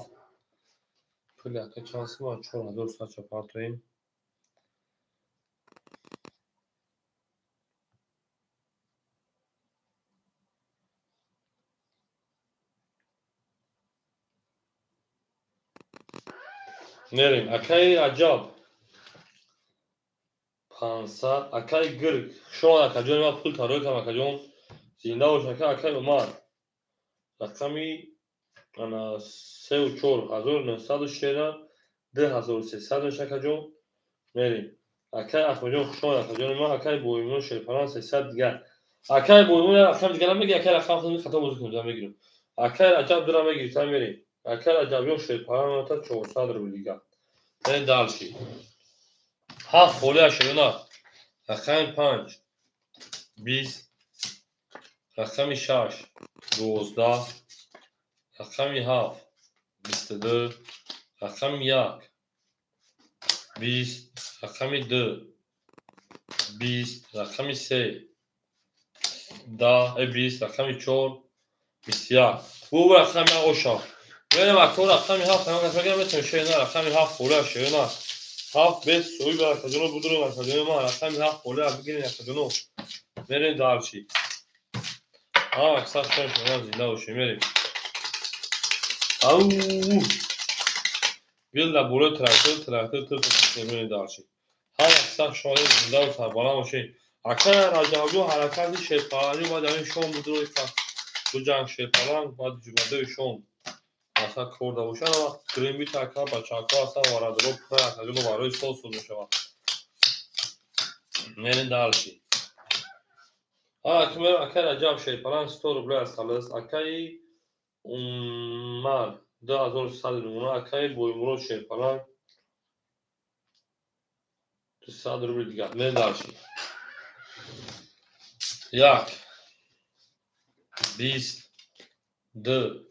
Пули ака чанд сум 4100 чапартоем. Мерем. Акаи Раҷаб. 500. Акай Гирг, шон акаҷон, ман пул тарои кардам акаҷон. Зинда бош ака. Акай Умар. Рақами ана 3 4 1900 шера 2300 меша акаҷон. Мерем. Акай Ахмадҷон, хушомад акаҷон ман. Акай Боимон Шерпалан 300 дигар. Акай Боимон рақам дигар намегир, акай рақам худам хато бозӣ кунам мегирам. Акай Раҷаб дура мегирӣ, та мерем. Акай Раҷабҷон Шерпалан та 400 рубл дигар. Мерем дальше. 7 холӣ ашёна. Рақами 5 20, рақами 6 12, рақами 7 22, рақами 1 20, рақами 2 20, рақами 3 10, 20, рақами 4 21. Бу рақами оша. Мерем ако рақами 7 ҳам кас метавонем шена рақами 7 холӣ ашёна. 7 бес соҳиби акаҷоно будурем акаҷоно ман рақами 7 холӣ бигирем акаҷоно. Мерем дальше. Ҳама аксар шон шумо зинда бошем мерем. Ау! Бил дар болои трактор, трактор ту мерем дальше. Ҳама аксар шумо зинда ва сарбаланд бошед. Ака Раҷабҷон ҳаракати шерпаланӣ баъд ҳамин шом будуро ду ҷанг шерпаланг баъд ҷумъадои шом аслан кор да бошад. Вақт гримбит ака бачаҳако ҳастан варадро пура акаҷоно барои сол суд мешавад. Мерем дальше. Акай Раҷаб Шерпаланг 100 рубля осталось. Акаи Умар 2100 рубля. Акаи Боимурод Шерпаланг 200 рубли дигар. Мерем дальше. 1 20 2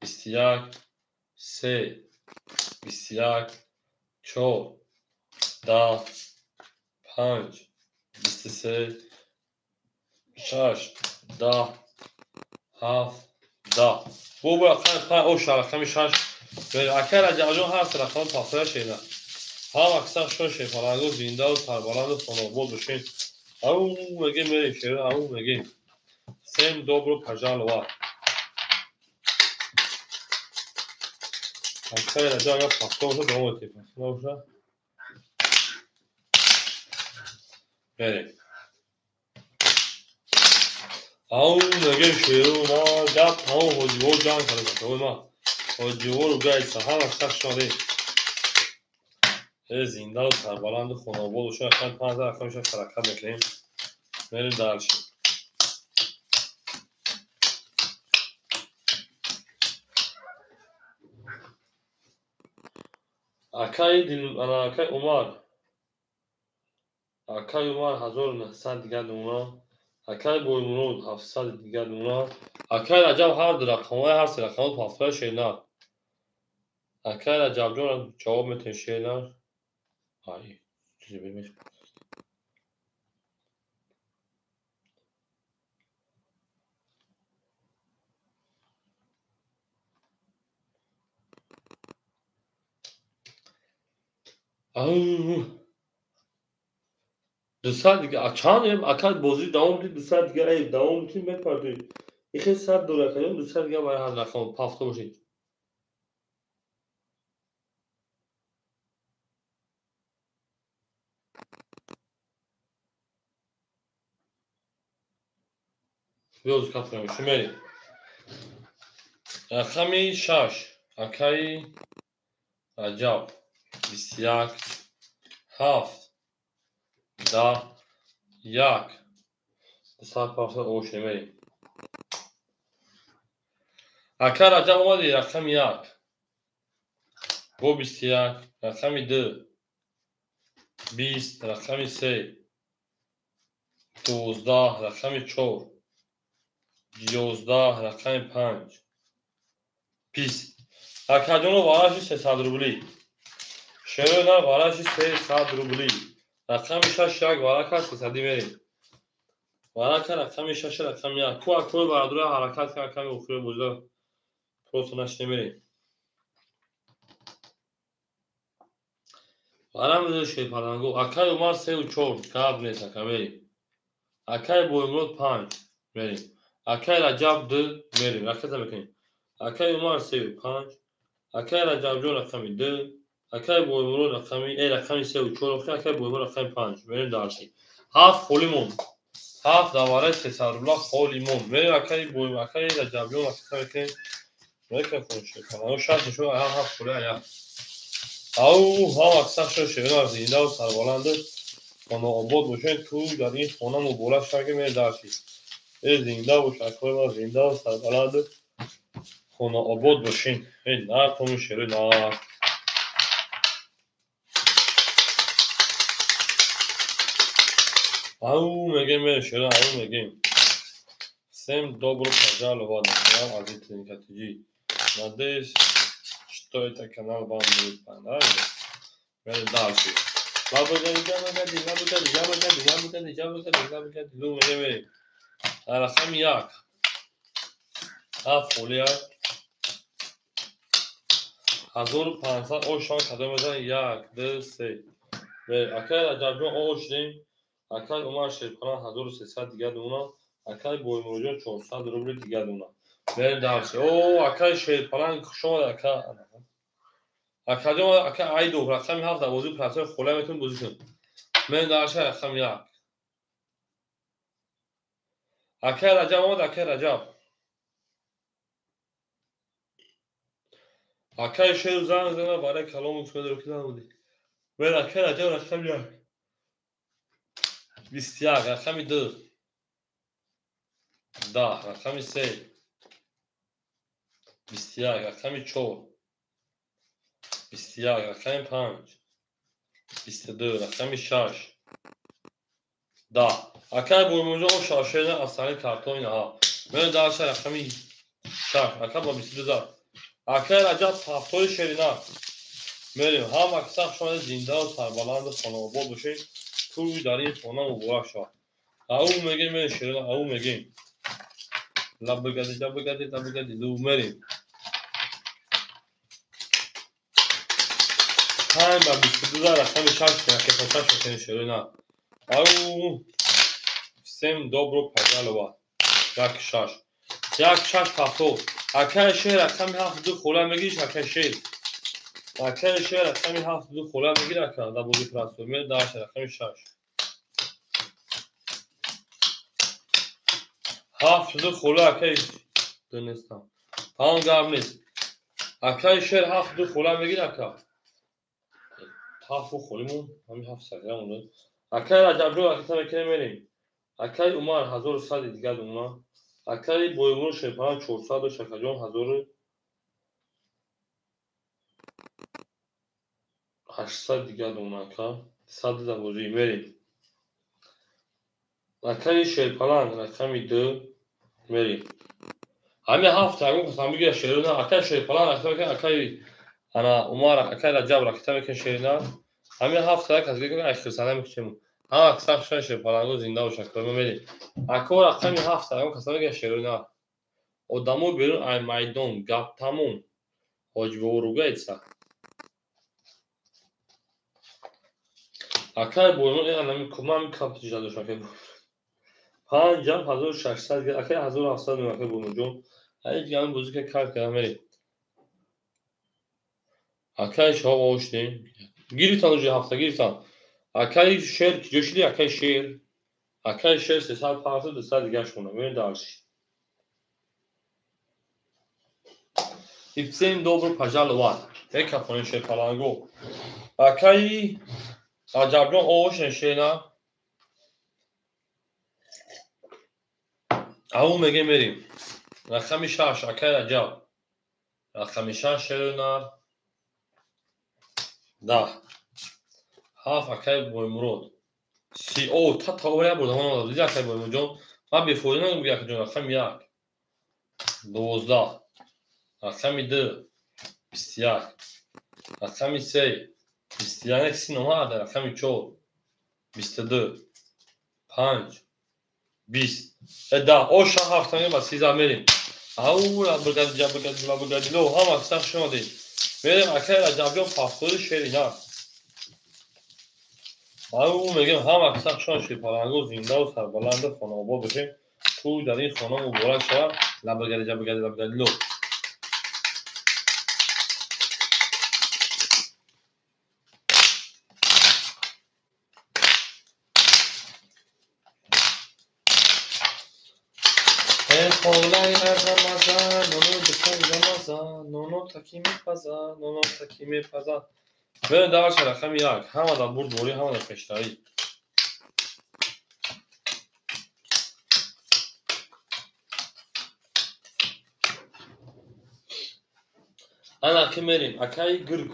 21 3 21 4 10 5 23 6 10 7 10. Бу рақами 5 оша рақами 6. Акай Раҷабҷон ҳар се рақам пафтоя шена. Ҳам аксар шон шерпаланго зинда ва сарбаланду хонобод бошед. Ау мегем мерем шера, ау мегем. Всем добро пожаловать. Акай Раҷаб агар пафто боша давом метем. Пафто набоша мерем. Ау мегем шеру ма гап ҳамон ҳоҷиво ҷанг карда бачаҳои ма. Ҳоҷивору гайса ҳама сах шонем. Зинда ва сарбаланду хонобод бошед. Рақами 5 рақами 6 ҳаракат мекунем. Мерем дальше. Акаи акаи Умар. Акаи Умар 1900 дигар нумра. Акаи Боимурод 700 дигар нумра. Акаи Раҷаб ҳар ду рақамҳои ҳар се рақамҳо пафтоя шена. Акаи Раҷабҷон ҷавоб метавонед шена. Ай, чизе бимеш. Ау! 200 дигар чанд ака бозӣ давом дид 200 дигар эй давом дид мепардои. Ихе 100 доллар кардем 200 дигар барои ҳар рақам пафто бошед. Биёз кафкам шумерем. Рақами 6 акаи Раҷаб 21 7 10 1 200 пафта ош мерем. Ака Раҷаб омади рақами 1 бо 21 рақами 2 20 рақами 3 12 рақами 4 11 рақами 5 20. Акаҷоно вараши 300 рубли. Шерона вараши 300 рубли. Рақами 6 як варака 300 мерем. Варака рақами 6 рақами 1. Ку акои барадура ҳаракат кар ками охири бозида просто нашине мерем. Варам шерпаланго. Акаи Умар 3 4 гап нест ака мерем. Акаи Боимурод 5 мерем. Акаи Раҷаб 2 мерем. Ракета мекунем. Акаи Умар 3 5, акаи Раҷабҷон рақами 2, Акай Боймурод рақами рақами 3 ва 4 охи акай Боймурод рақами 5. Мерем дальше. 7 холӣ монд. 7 давараи 300 рубла холӣ монд. Мерем акай Бойм, акай Раҷабҷон рақам мекунем. Мекунем шерпаланг. 6 нишон 7 холӣ ая. Ау, ҳама аксар шо шерон зинда ва сарбаланд хонаобод бошед. Ту дар ин хона муборак шавад, ки мерем дальше. Зинда бош, акои ман, зинда ва сарбаланд хонаобод бошин. Нархоми шерои нар. Ау мегем, мерем шеро, ау мегем. Всем добро пожаловать на канал Азиз Тренинг ТЖ. Надеюсь, что этот канал вам будет понравиться. Мерем дальше. Лабагади, лабагади, лабагади, лабагади, лабагади, лабагади, лабагади, лу мегем, мерем. Рақами 1. 7 холия. 1500 ош шон кадом мезан? 1, 2, 3. Акай Раҷабҷон ош шудем. Акай Умар Шерпалан 1300 дига дуна. Акай Боймуроҷон 400 рубли дига дуна. Мерем дальше. О, акай Шерпалан, хуш омад, ака. Акаҷон, ака Айдов, рақами 7 дар бозии простой хола метавонед бозӣ кунед. Мерем дальше, рақами 1. Акай Раҷаб омад, акай Раҷаб. Акай Шер занг зана барои калом ки набудӣ. Мер акай Раҷаб рақами 1. 21, рақами 2. 10, рақами 3. 21, рақами 4. 21, рақами 5. 22, рақами 6. 10. Акай Боймурҷон шашена асали картон инаҳа. Мер дальше рақами 6. Ака бо 22 зад. Акай Раҷаб ҳафтои шерина. Мерем. Ҳама аксар шумо зинда ва сарбаланду хонаобод бошед. Тӯй дар ин хона муборак шавад. Ау мегем, мерем шерина, ау мегем. Лабагади, лабагади, лабагади, лу мерем. 5 ба 22 зад, рақами 6, ракета 6 мекунем шерина. Ау, всем добро пожаловать. 1 6. 1 6 70. Акай Шер рақами 7 ду хола мегириш, акай Шер. Акай Шер рақами 7 ду хола мегир, ака, дар бозии простой. Мер дальше рақами 6. 7 ду хола акай донестам. Тамом, гап нест. Акай Шер 7 ду хола мегир, ака. 7 холимон, ҳамин 7 сагра монда. Акай Раҷабҷон ракета мекунем, мерем. Акай Умар 1100 дига дуна. Акай Боймур Шерпалан 400 дошт, акаҷон 1800 дига дуна, ака. 100 дар бозӣ мерем. Акаи Шерпалан рақами 2 мерем. Ҳамин 7 ягон касам бигира шерона. Акай Шерпалан ракета мекунем, акай ана Умар, акай Раҷаб ракета мекунем шерина. Ҳамин 7 як кас бигира, ай хирсанда мекушем. Ҳама аксар шуна шерпаланго зинда бошад. Мо мерем. Ако рақами 7 ягон каса мегира шерона. Одамо берун ай майдон, гап тамом. Ҳоҷибобо ругается. Акай Боймон ин ман кап тиҷорат доштам, акай Боймон. 5 ҷам 1600, акай 1700 акай Боймонҷон. Ҳеҷ гап бозӣ кард кардам, мерем. Акай Шаҳоб оштем. Гирифтан уже ҳафта гирифтан. Акай Шер киҷо шуди, акай Шер? Акай Шер 300 500 200 дигар шуна. Мерем дальше. И всем добро пожаловать. Мекафонем шерпаланго. Акай Раҷабҷон ошен шена. Ау мегем, мерем. Рақами 6, акай Раҷаб. Рақами 6 шерунар. 10. 7 акай Боймурод. Си о та таворя бурда ман диди акай Боймурҷон. Ман бефоида нагум, акаҷон, рақами 1. 12. Рақами 2. 21. Рақами 3. 21 си номада, рақами 4. 22. 5. 20. 10. Оша ҳафта ба 13 мерем. Ау лабагади, ҷабагади, лабагади ло, ҳама аксар хуш омадед. Мерем акай Раҷабҷон пафтори шерина. Ау мегем, ҳама аксар хуш омадед, шерпаланго зинда ва сарбаланду хонаобод бошем. Тӯй дар ин хона муборак шавад. Лабагади, ҷабагади, лабагади ло. Холаи Рамазан, ноно дукони Рамазан, ноно таки мепазад, ноно таки мепазад. Мерем дальше рақами 1. Ҳама дар бурдборӣ, ҳама дар пештарӣ. Ана ки мерем. Акаи Гирг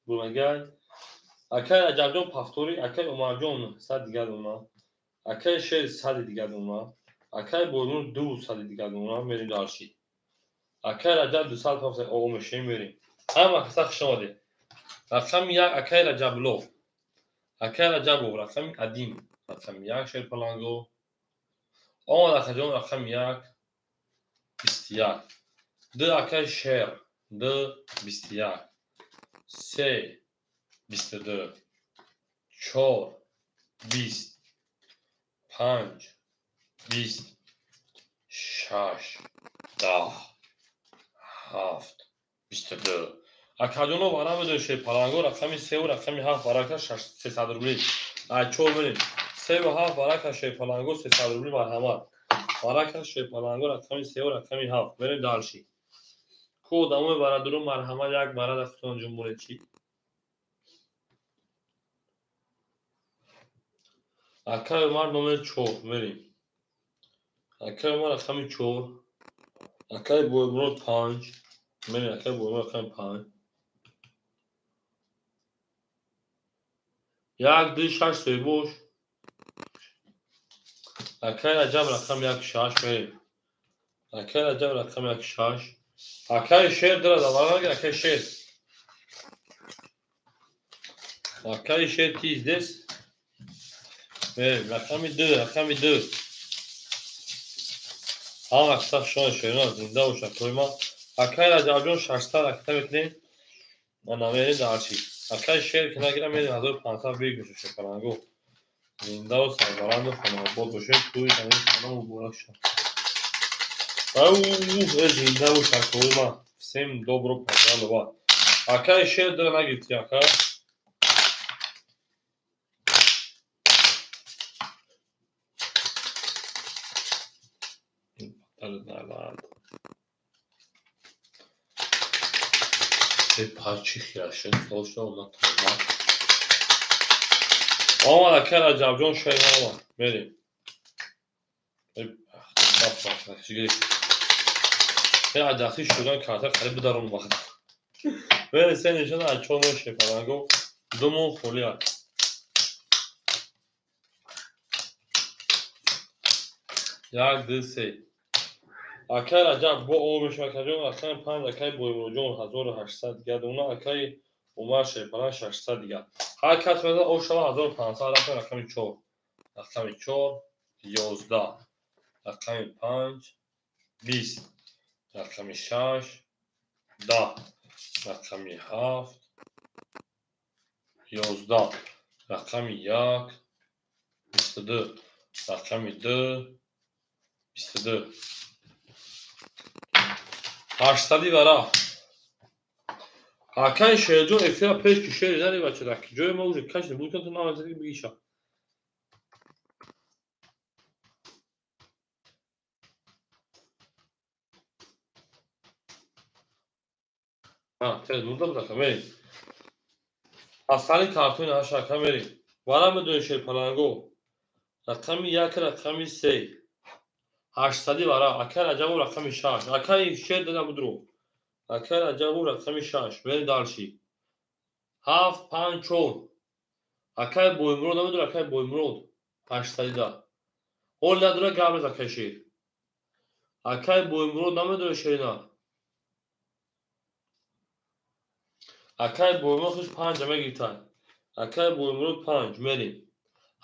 бурмагай. Акаи Раҷабҷон Пафторӣ, акаи Умарҷон 100 дигар дона, акаи Шер 100 дигар дона, акаи Боймур 200 дигар дона. Мерем дальше. Акаи Раҷаб 200 пафта оғо мешавем, мерем. Ҳама каса хуш омадед. Рақами 1 акаи Раҷаблов, акаи Раҷабов рақами 1, рақами 1 Шерпаланго. Омад акаҷон рақами 1 21. 2 акаи Шер 2 21. 3 22. 4 20. 5 20. 6 10. 7 22. Акаҷоно вара медонед Шерпаланго рақами 3 ва рақами 7 барака 300 рубли. Ай 4 мерем. 3 ва 7 барака Шерпаланго 300 рубли марҳамат. Барака Шерпаланго рақами 3 ва рақами 7. Мерем дальше. Ку одамои барадуру марҳамат як барада худтон ҷумбуред чӣ? Акаи Умар номер 4 мерем. Акаи Умар рақами 4. Акаи Боймурод 5. Мерем акаи Боймурод рақами 5. 1 2 6 3 бош. Акаи Раҷаб рақами 1 6 мерем. Акаи Раҷаб рақами 1 6. Акаи Шер дора давара, акаи Шер. Акаи Шер ти здесь? Мерем рақами 2, рақами 2. Ҳама каса шон шерона зинда бошад тойма. Акаи Раҷабҷон 600 акта мекунем. Ана мерем дальше. Акаи Шер ки нагирам мерем 1500 бигӯша Шерпаланго. Зиндаву сарбаланду хонаобод бошед. Тӯи замин хона муборак шавад. Ау, зинда бошад тойма. Всем добро пожаловать. Акаи Шер дора нагирифти ака. Парчи хирашед солшо она тоза. Омад акаи Раҷабҷон шер омад. Мерем. Адахи шудан карта қариб бидарон вақт. Мерем се нишон аз 4 моҳ Шерпаланго 2 моҳ холӣ аст. 1 2 3. Акаи Раҷаб бо об мешавад акаҷон рақами 5 акаи Боймуродҷон 1800 дигар дона, акаи Умар Шерпаланг 600 дигар. Ҳар кас мезанад об шавад 1500 рафта рақами 4. Рақами 4 11. Рақами 5 20. Рақами 6 10. Рақами 7 11. Рақами 1 22. Рақами 2 22. 800 вара. Акаи Шерҷон эфира пеш ки шери нари бача дар ҷои ма уже каш буд ту намазаги бигиша. А, те нуда буда мерем. Асали картони аша ака мерем. Вара медонед Шерпаланго. Рақами 1 рақами 3. 800 вара. Акаи Раҷабов рақами 6. Акаи Шер дада будро. Акаи Раҷабов рақами 6. Мерем дальше. 7 5 4. Акаи Боймурод намедонад акаи Боймурод 800 да. Ҳол надора гап нез акаи Шер. Акаи Боймурод намедонад Шерина. Акаи Боймурод хуш 5 мегирифтанд. Акаи Боймурод 5 мерем.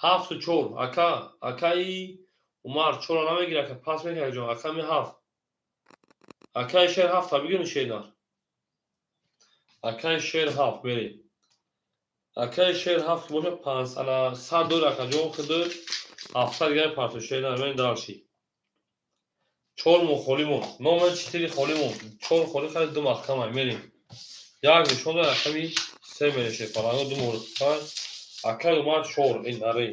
7 4. Ака, акаи Умар 4 намегирад, ака пас мекунад ҷон. Ака ми 7. Акаи Шер 7 бигирем Шернар. Акаи Шер 7 мерем. Акаи Шер 7 бошад 5 ана 100 дор ака ҷон худ 700 дигар парту Шернар мерем дальше. 4 мо холӣ монд. Номер 4 холӣ монд. 4 холӣ хари 2 маҳкама мерем. 1 нишон дод рақами 3 мерем Шерпаланго 2 морд 5. Акаи Умар 4 ин аре.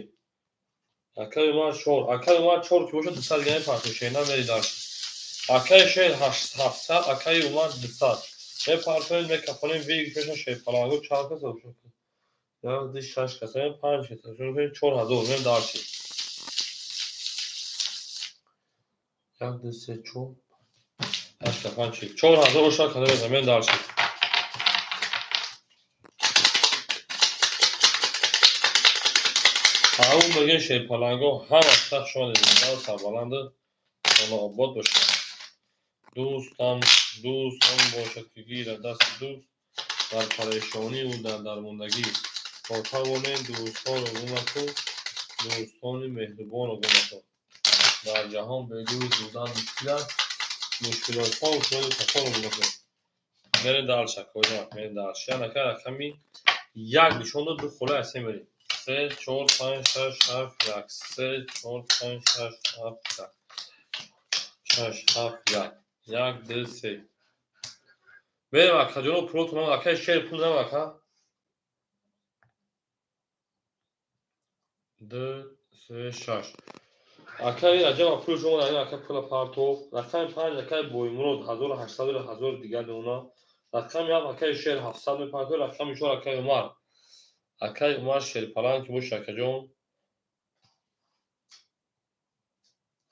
Акаи Умар 4. Акаи Умар 4 ки бошад 200 дигар парту Шернар мерем дальше. Акаи шер 700, акаи Умар 200. Мепартоем, мекафонем, вигшаша шерпаланго чанд кас бошад? Як, ду, шаш кас, панҷ кас, 4000, мем дарши. Як, ду, се, чор, ҳашт, панҷ, 4000 оша када мезанем, мем дарши. Ҳамун бигин шерпаланго ҳама сах шумо зинда ва сарбаланду хонаобод бошад. Дӯстам дӯст он бошад, ки гирад дасти дӯст дар парешониву дар дармондагӣ. То тавонем дӯстонро гум накун, дӯстони меҳрубонро гум накун. Дар ҷаҳон бе дӯст будан мушкил аст, мушкилотҳо шоду сафоро гум накун. Мерем дальше, коина, мерем дальше. Янака рақами як нишон дод, ду хола аз се мерем. 3, 4, 5, 6, 7, 1. 3, 4, 5, 6, 7, 1. 6, 7, 1. 1, 2, 3. Мерем акаҷоно пулотон, акаи шер пул дам ака. 2, 3, 6. Акаи Раҷаб пули шумо дар ака пула партов. Рақами 5 акаи Боймурод 1800 1000 дигар дона. Рақами 7 акаи шер 700 мепартов. Рақами 4 акаи Умар. Акаи Умар шерпаланг ки боша акаҷон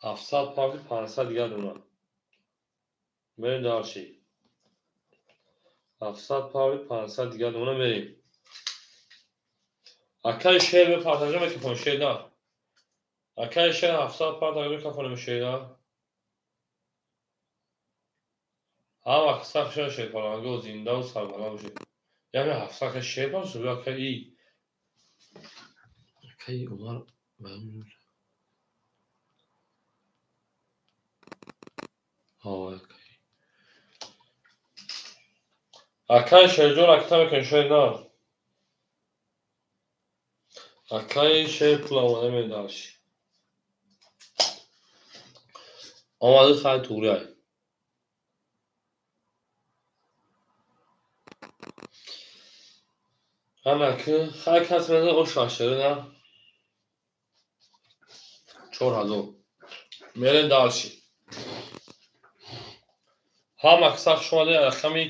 700 парти 500 дигар дона. Мерем дарши. 700 парти 500 дигар дона мерем. Акаи шер мепартажа мекафонем шер на. Акаи шер 700 партажа мекафонем шер на. Ҳама сах шер шерпаланго зиндаву сарбаланд бошед. Яъне 700 ка шер бошад, акаи акаи Умар акаи Шерҷон акта мекунем шер на. Акаи шер пул омода медарши. Омада хай туғри ай. Ана ки хай кас меза оша шер на. 4000. Мерем дарши. Ҳама сах шумо рақами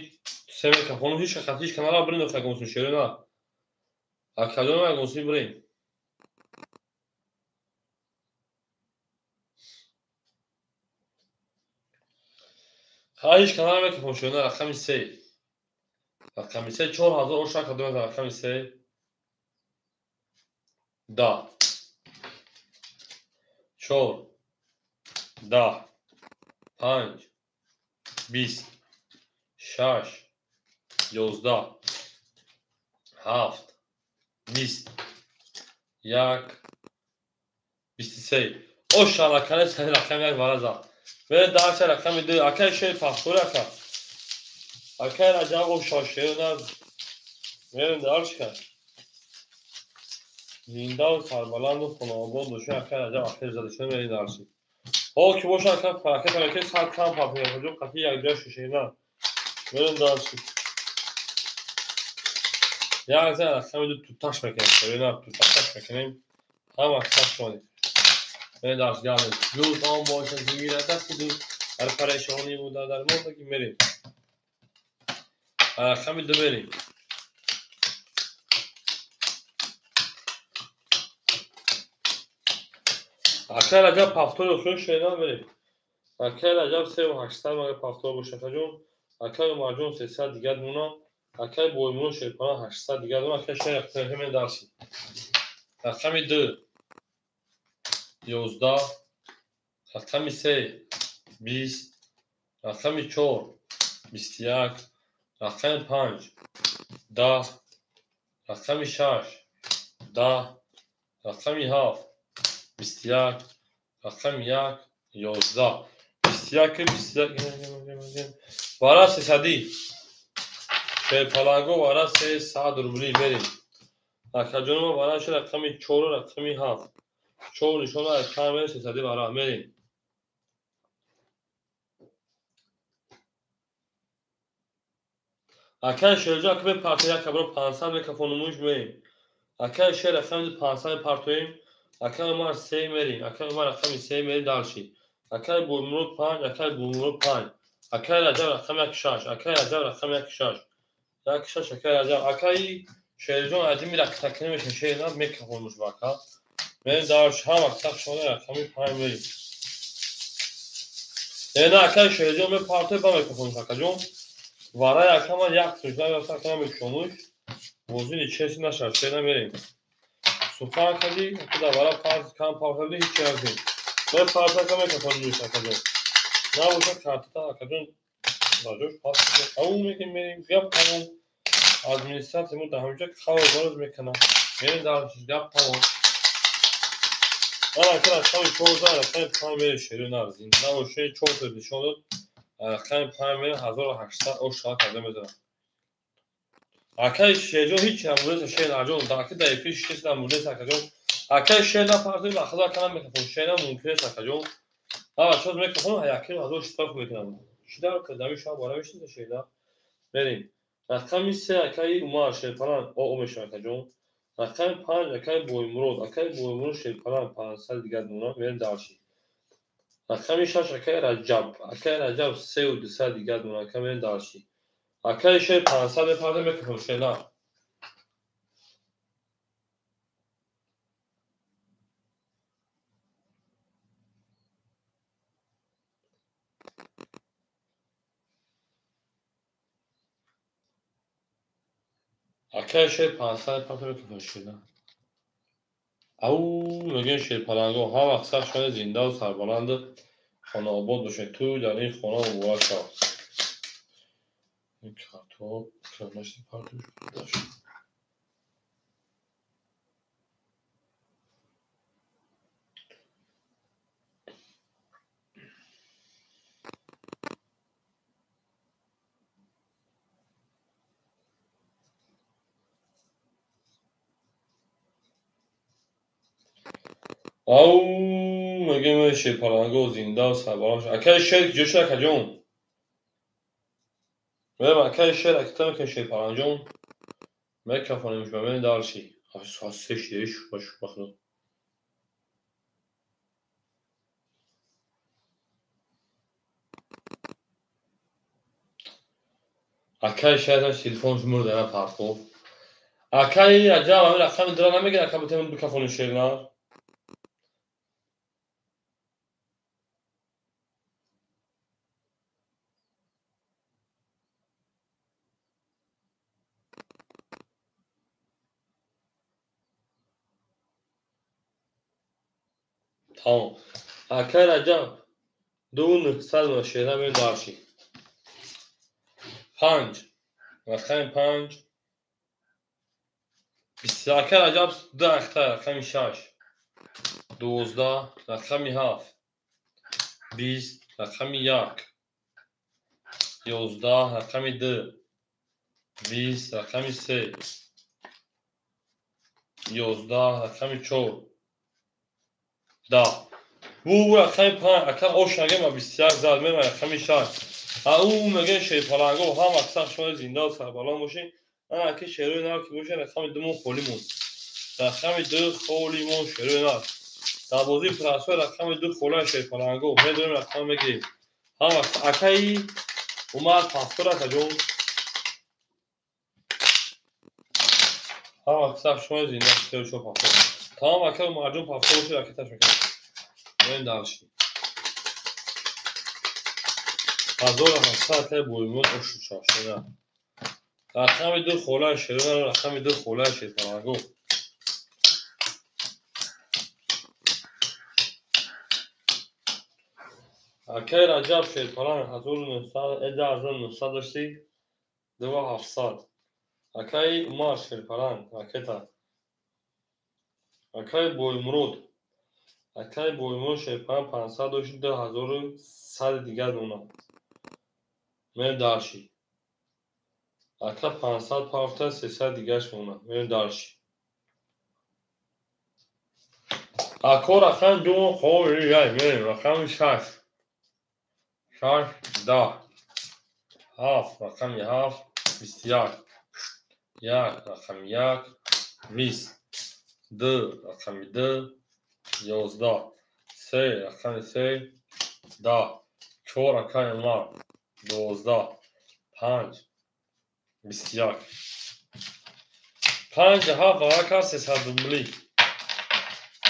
се мекафону ҳеч хат ҳеч канала бирин акагонсун шер на. Акаҷон агонсун бирин. Хай ҳеч канала мекафон шер на рақами се. Рақами се 4000 оша кадом рақами се. Да. 4 10 5 20 6 11 7 20 1 23. Оша рақами се рақами як вараза. Мерем дарча рақами 2. Акаи шер пахтур ака. Акаи Раҷаб оша шер на. Мерем дарча. Зиндаву сарбаланду хонаобод бошед. Акаи Раҷаб ахир зада шуда мерем дарча. Ҳол ки боша ака ҳаракат мекунед сад кам партоед акаҷон қатъи якҷоя шишена. Мерем дарча. Як зан рақами 2 туташ мекунем. Шерина туташ мекунем. Ҳама сах шонед. Мерем дарча гардем. Ҷуз он бошад ки гирад дасти дӯст дар парешонӣ ва дар дармондагӣ мерем. Рақами 2 мерем. Акаи Раҷаб пафтори охирон шерина мерем. Акаи Раҷаб 3800 мага пафтор боша акаҷон. Акаи Умарҷон 300 дигар дона. Акаи Боймурод шерпалан 800 дигар дона. Акаи шер мерем дарси. Рақами 2 11, рақами 3 20, рақами 4 21, рақами 5 10, рақами 6 10, рақами 7 21, рақами 1 11, 21 21. Вара 300. Шерпаланго вара 300 рубли мерем. Акаҷонома вара ши рақами 4 рақами 7. 4 нишона аз камера 300 вара мерем. Акаи Шерҷон ака мепартоем як кабро 500 мекафонумуш мерем. Акаи шер рақами 500 мепартоем. Акаи Умар 3 мерем. Акаи Умар рақами 3 мерем дарши. Акай Боймурод 5, акай Боймурод 5. Акай Раҷаб рақами 1 6, акай Раҷаб рақами 1 6. 1 6 акай Раҷаб. Акай Шерҷон адими ракитакни мешин шер на мекафонуш ба ака. Мен дарш ҳама сах шона рақами 5 мерим. На акай Шерҷон мепарте ба мекафонуш акаҷон. Варай акама як сӯш на ака мекафонуш. Бозини чеси нашав шер на мерим. Сухан кади, куда вара парт кам парт ҳеч чиз. Ман парт ака мекафонуш акаҷон. Набоша картата акаҷон даҷош пас тамом мекунем мерим гап тамом. Администратсия мо дар ҳаминҷо хаворбароз мекунам. Мерим дар гап тамом. Ман ака рақами 14 рақами 5 мерим шери нар зинда боше 4 та нишон дод. Рақами 5 мерим 1800 ош шава карда мезанам. Акай Шерҷон ҳеч намудеса шер нарҷон дар ки дар эфир шист намудеса акаҷон. Акай шер напартои ба худо ака намекафон шер мумкин нест акаҷон. Ҳа бачаҳо мекафон яким 1600 мекунам. Шида кадами шава бора мешида шерна. Мерим. Рақами 3 акаи Умар Шерпалан о мешавад акаҷон. Рақами 5 акаи Боймурод, акаи Боймурод Шерпалан 500 дигар дона мерим дарши. Рақами 6 акаи Раҷаб, акаи Раҷаб 3200 дигар дона ака мерим дарши. Акаи Шер 500 мепарда мекунам шерна. Акаи Шер 500 мепарда мекунам шерна. Ау мегӯем шерпаланго ҳар вақт сар шояд зиндаву сарбаланду хонаобод бошед. Ту дар ин хона муборак шав. Ин картҳо кранашти партош дашт. Ау мегӯем шерпаланго зиндаву сарбаланд шав. Акаи Шер куҷо шуд акаҷон? Мерем акаи Шер акита мекунем шерпаланҷон. Мекафонемш ба мерем дарши. Се шидеш бахудо. Акаи Шер телефонш мурда на партов. Акаи Раҷаб ҳамин рақами дора намегирад ака битавонем бикафонем шерна. Тамом. Акаи Раҷаб 2900 дона шерна мерем дарши. 5. Рақами 5. 20. Акаи Раҷаб 2 ахта рақами 6. 12 рақами 7. 20 рақами 1. 11 рақами 2. 20 рақами 3. 11 рақами 4. 10. Бу рақами 5 ака ош нагем ба 21 зад мерем рақами 6. Ау мегӯем шерпаланго ҳам вақт сах шумо зиндаву сарбаланд бошед. Ана ки шерои нар ки бошед рақами 2 мон холӣ монд. Рақами 2 холӣ монд шерои нар. Дар бозии прасои рақами 2 холӣ шерпаланго медонем рақам мегирем. Ҳам вақт акаи Умар пафтор акаҷон. Ҳам вақт сах шумо зинда 34 пафтор. Тамом ака Умарҷон пафтор бошед ракеташ мекунем. Мерем дарши. 1700 акаи Боймурод ошу шав шера. Рақами 2 хола шера, рақами 2 хола шерпаланго. Акаи Раҷаб шерпаланг 1900 1900 дошти 2700. Акаи Умар шерпаланг ракета. Акаи Боймурод. Акаи Боймурод шерпаланг 500 дошти 2100 дигар дона. Мерем дарши. Ака 500 пафта 300 дигарш монад. Мерем дарши. Ако рақами 2 холӣ яй мерем рақами 6. 6 10. 7 рақами 7 21. 1 рақами 1 20. 2 рақами 2 11. 3 рақами 3 10, 4 акай Умар, 12, 5, 21. 5 7 варака 300 рубли.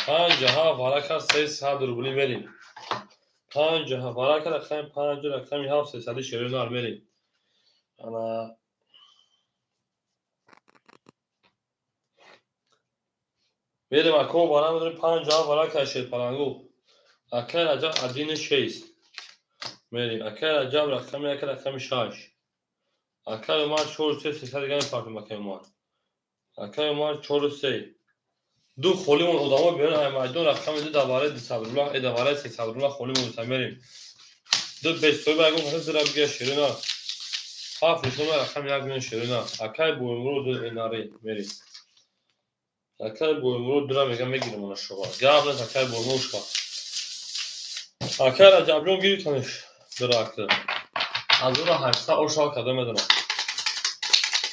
5 7 варака 300 рубли мерим. 5 7 варака рақами 5 рақами 7 300 шеруна мерим. Ана мерим ако вара медорем 5 7 варака шерпалангу. Акай Раҷаб 1 6 мерим. Акай Раҷаб рақами 1 рақами 6. Акай Умар 4 3 300 дига мепартем. Акай Умар. Акай Умар 4 3. Ду холимон одамо биён ай майдон рақами 2 давараи 200 рубла, давараи 300 рубла холимон мерим. Ду бесоиба ягон каса зира бигира шерина. 7 нишона рақами 1 миён шерина. Акай Боимурод ду энари мерим. Акай Боимурод дура мега мегирем она шуға. Гап нест, акай Боимурод шуға. Акай Раҷабҷон гирифтаниш дуракта. 1800 ошал када медонам.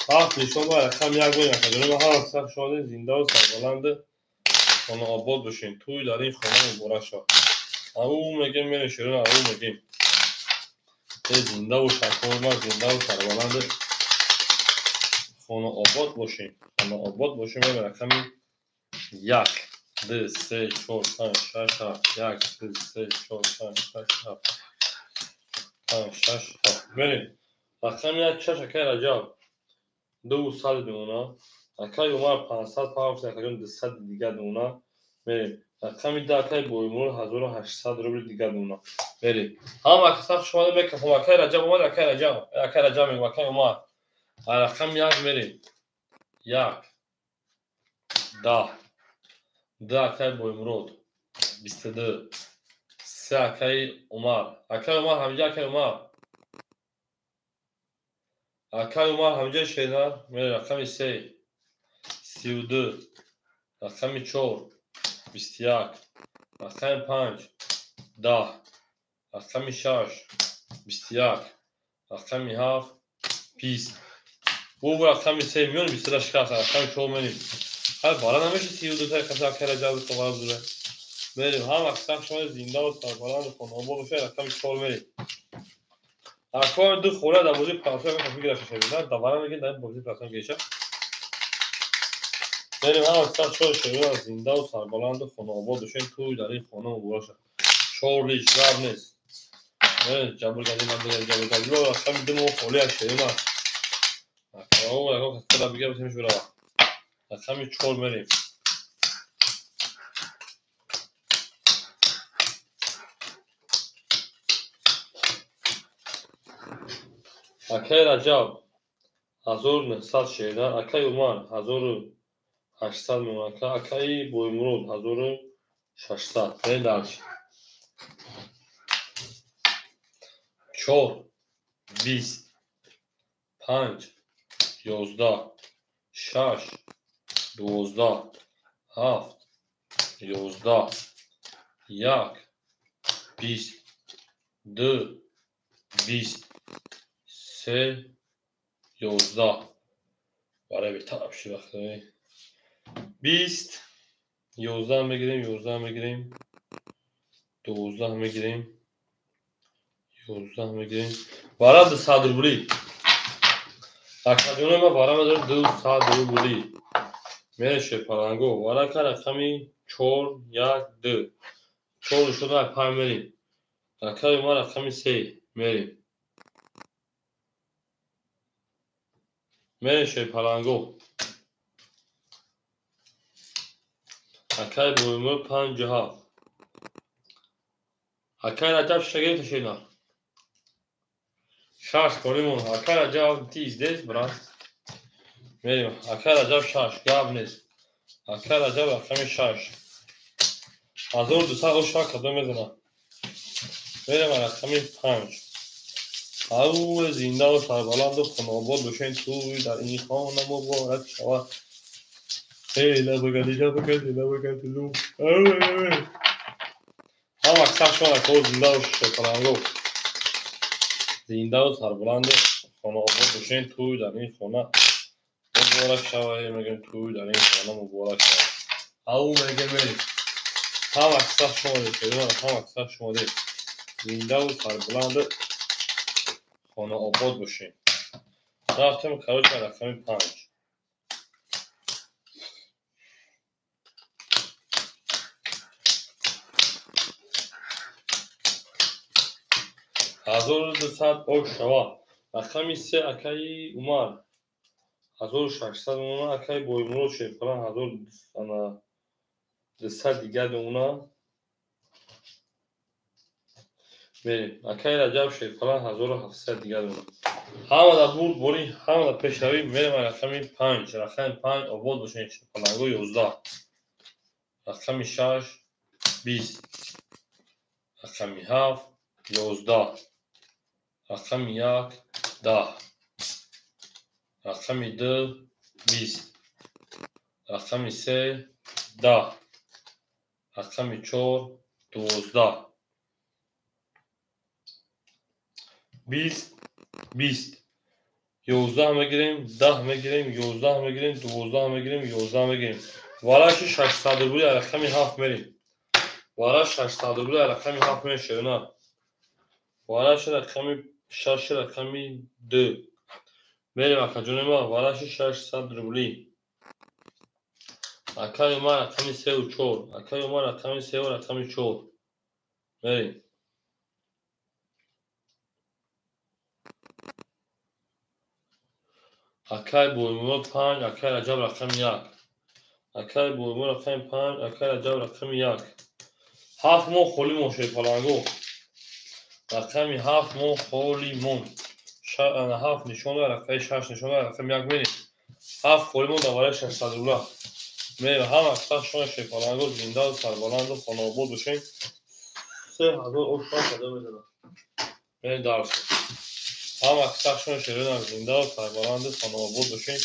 7 нишон ба рақами 1 миён акаҷон ҳар сах шоди зиндаву сарбаланд хона обод бошем. Тӯй дар ин хона муборак шавад. Ау мегем мерем шерина, ау мегем. Зиндаву шакорма, зиндаву сарбаланд хона обод бошем. Хона обод бошем. Мерем рақами 1, 2, 3, 4, 5, 6, 7, 1, 2, 3, 4, 5, 6, 7, 5, 6, 7. Мерем. Рақами 1 6 акай Раҷаб. 200 дуна. Акай Умар 500 паҳфт, акаҷон 200 дига дуна. Мерем. Рақами 2 акай Боимур 1800 рубли дига дуна. Мерем. Ҳама каса хуш омадед мекафам. Акай Раҷаб омад, акай Раҷаб. Акай Раҷаб мегӯм, акай Умар. Рақами 1 мерем. 1, 10, 2 акай Боимурод, 22, 3 акай Умар. Акай Умар ҳамиҷа, акай Умар. Акай Умар ҳамиҷа шена. Мерем рақами 3, 32, рақами 4, 21, рақами 5, 10, рақами 6, 21, рақами 7, 20. Бу рақами 3 миён 22 шикаст, рақами 4 мерем. Ҳар бара намеша 32 та каса акай Раҷаб хабар зура. Мерем. Ҳама каса шумо зиндаву сарбаланд хона обод бошед, рақами 4 мерем. Акор ду хӯра дар бозии партоя мехоҳ бигираш шерина, давара мегирем дар бозии партоя геша. Мерем ҳама каса шумо шерина зиндаву сарбаланд хона обод бошед, тӯй дар ин хона муборак шавад. 4 лиш гап нест. Мерем ҷабргади ман ҷабргади рақами 2 мо холӣ аз шерина. Акао ягон каса бигира бисемиш бирава. Рақами 4 мерем. Акай Раҷаб 1900 шерина, акай Умар 1800 мемонад, акаи Боимурод 1600. Мерем дальше. 4, 20, 5, 11, 6, 12, 7, 11, 1, 20, 2, 20, 3, 11. Барои беҳтар шуд вақте. 20, 11 мегирем, 11 мегирем, 12 мегирем, 11 мегирем. Вара 200 рубли. Акаҷонои ман вара медорем 200 рубли. Мереше паланго. Варака рақами 4, 1, 2. 4 шуда 5 мерем. Акаи Умар рақами 3 мерем. Мереше паланго. Акай Боимур 5 7. Акай Раҷаб шиша гирифта шена. 6 холимон. Акай Раҷаб ты здесь, брат? Мерем. Акай Раҷаб 6 гап нест. Акай Раҷаб рақами 6. 1200 оша кадом мезанад. Мерем рақами 5. Ау зиндаву сарбаланду хонаобод бошед, тӯй дар ин хона муборак шавад. Эй, лабагади, лабагади, лабагади, лу. Ҳама каса шумо акао зиндаву шепаланго. Зиндаву сарбаланду хонаобод бошед, тӯй дар ин хона муборак шавад. Мегӯем тӯй дар ин хона муборак шавад. Ау мегӯем мерем. Ҳама каса шумо ҳама каса шумо. Зиндаву сарбуланду хонаобод бошед. Рафтем, короче, рақами 5. 1200 ош шава. Рақами 3 акаи Умар. 1600 мона акаи Боймурод Шерпалан 1200 дигар мона. Мерем. Акаи Раҷаб Шерпалан 1700 дигар мона. Ҳамада бурд бори, ҳамада пешравӣ. Мерем рақами 5. Рақами 5 обод бошед Шерпаланго 11. Рақами 6 20. Рақами 7 11. Рақами 1 10. Рақами 2 20. Рақами 3 10. Рақами 4 12. 20 20. 11 мегирем, 10 мегирем, 11 мегирем, 12 мегирем, 11 мегирем. Вараши 600 рубли рақами 7 мерем. Вараш 600 рубли рақами 7 мерем шерина. Вараши рақами 6 рақами 2. Мерем акаҷони ма, вараши 600 рубли. Акаи ма рақами 3 ва 4. Акаи ма рақами 3 ва рақами 4. Мерем. Акаи Боймурод 5, акаи Раҷаб рақами 1. Акаи Боймурод рақами 5, акаи Раҷаб рақами 1. 7 моҳ холӣ мон Шерпаланго. Рақами 7 моҳ холӣ мон. 7 нишон дорад, рақами 6 нишон дорад, рақами 1 мерем. 7 холӣ мон дар барои 600 рубла. Мерем ҳама сахшон Шерпаланго зиндаву сарбаланду хонаобод бошем. 3000 ошон сада мезанад. Мерем дарс. Ҳама сахшон шеринам зиндаву сарбаланду хонаобод бошем.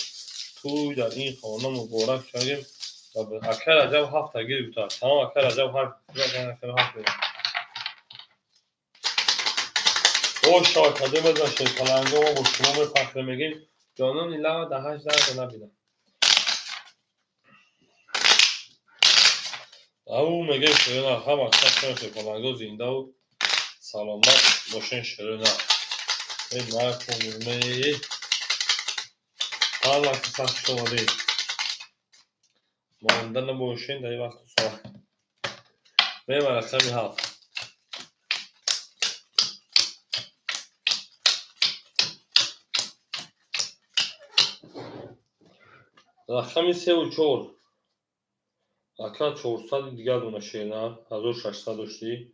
Тӯй дар ин хона муборак шавем. Акаи Раҷаб 7 та гирифта. Тамом акаи Раҷаб 7 мерем. Ош шава каде мезан Шерпаланго, мо бо шумо мефахре мегем. Ҷонони лава дар 8 дараҷа набинам. Ау мегем шерина, ҳама сахшон Шерпаланго зиндаву саломат бошен шерина. Эй макун ме. Ҳама сахш омадед. Монда набошен дар ин вақту соат. Мерем рақами 7. Рақами 3 ва 4. Ака 400 дигар дона шерина, 1600 доштӣ.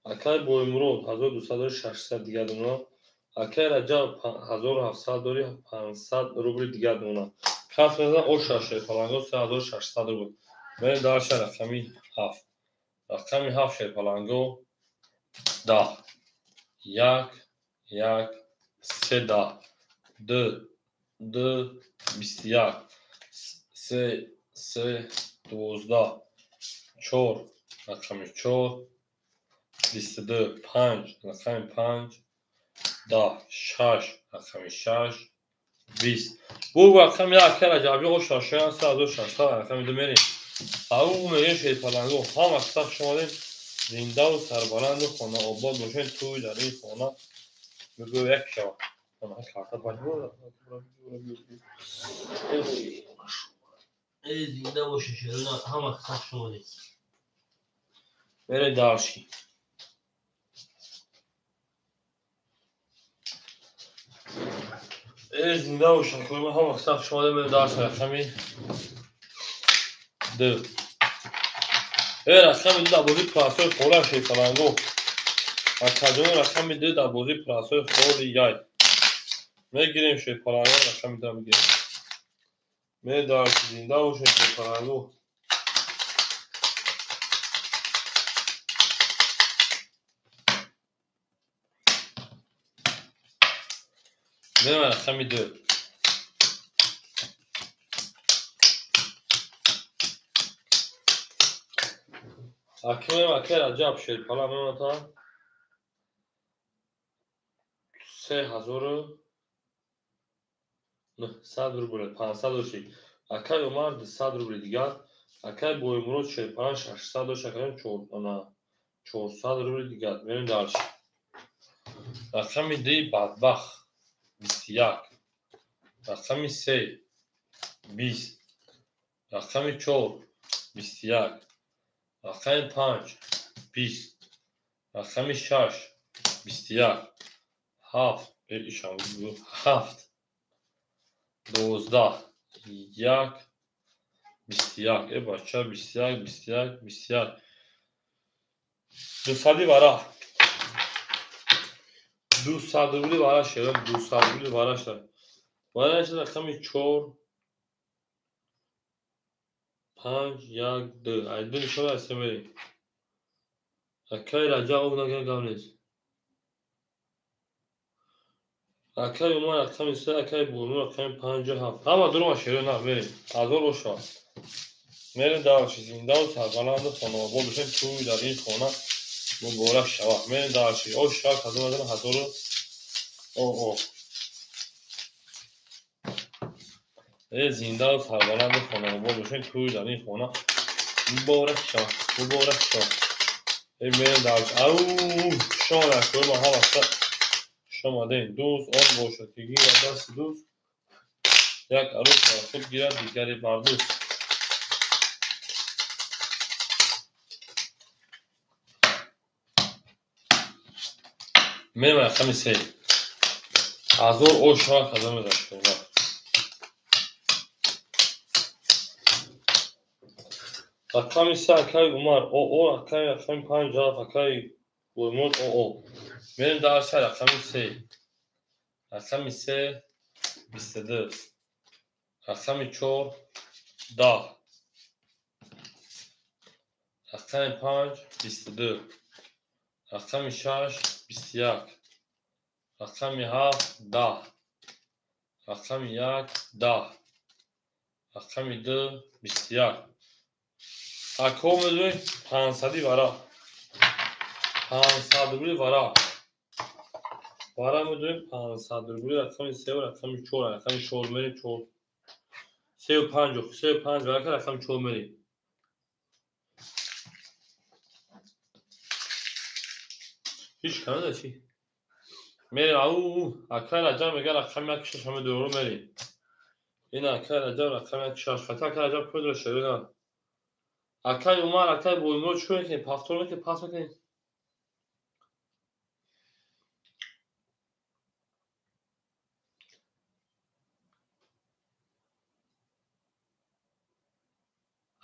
Акаи Боймурод 1200 600 дигар дона. Акаи Раҷаб 1700 дори 500 рубли дигар дона. Каф мезанам оша Шерпаланго 3600 рубл. Мерем дарша рақами 7. Рақами 7 Шерпаланго 10. 1 1 3 10. 2 2 21. 3 3 12. 4 рақами 4 22. 5 рақами 5 10. 6 рақами 6 20. Бу рақами 1 акаи Раҷабӣ оша шоян 3600 рақами 2 мерем. Ау мегем Шерпаланго ҳама сахш омадем. Зиндаву сарбаланду хонаобод бошем. Тӯй дар ин хона бигӯ як шава. Эй зинда бошед шерина, ҳама сахш омадем. Мерем дарши. Эй зинда бошед, ҳама сахш омадем. Мерем дарши рақами 2. Эй рақами 2 дар бозии прасои хола Шерпаланго. Акаҷони рақами 2 дар бозии прасои холи яй. Мегирем Шерпаланго рақами 2 мегирем. Мерем дарши зинда бошед Шерпаланго. Мерем рақами 2. Акаи акаи Раҷаб Шерпала мемонад 3900 рубл, 500 дошти. Акаи Умар 200 рубли дигар. Акаи Боймурод Шерпала 600 дошт, акаи 400 рубли дигар. Мерем дарши. Рақами ди бадбахт 21. Рақами се 20. Рақами чор 21. Рақами панҷ 20. Рақами шаш 21. Ҳафт ҳафт 12 1 21. Э бача 21 21 21. Дусади вара. 200 рубли вара шера 200 рубли вара шера. Вара шера рақами 4 5 1 2. Ай ду нишон аст мерем. Акай Раҷаб об нагирад гап нест. Акай Умар рақами 3, акай Бурнур рақами 5 7. Ҳама дурума шеро на мерем. Ҳазор бошад. Мерем дарши зиндаву сарбаланду хонаобод бошем тӯй дар ин хона муборак шавад. Мерем дарши. О шавад кадом азан ҳазору о. Э зиндаву сарбаланду хонаобод бошем тӯй дар ин хона муборак шавад. Муборак шавад. Э мерем дарши. Ау шон акои ма ҳама шомадем. Дӯст он бошад ки гирад дасти дӯст, як арӯс бар худ гирад, дигаре бар дӯст. Мерем рақами се. Ҳазор о шавад кадом мезашкунад. Рақами се акаи Умар о о, акаи рақами панҷ ҳафт, акаи Гулмурод о о. Мерем дарси рақами се. Рақами се 22. Рақами чор 10. Рақами панҷ 22. Рақами шаш 21. Рақами ҳафт 10. Рақами як 10. Рақами ду 21. Ако медонед 500 вара. 500 рубли вара. Вара медонед 500 рубли рақами се ва рақами чор. Рақами чор мерем чор. Се ва панҷ, се ва панҷ вара рақами чор мерем. Ҳеҷ канада чӣ? Мерем ау акай Раҷаб мегӯяд рақами як шаш ҳама дуру мерем. Ин акай Раҷаб рақами як шаш. Хата акай Раҷаб куҷо шеро на. Акай Умар, акай Боимурод чӣ мекунед? Пафтор мекунед, пас мекунед?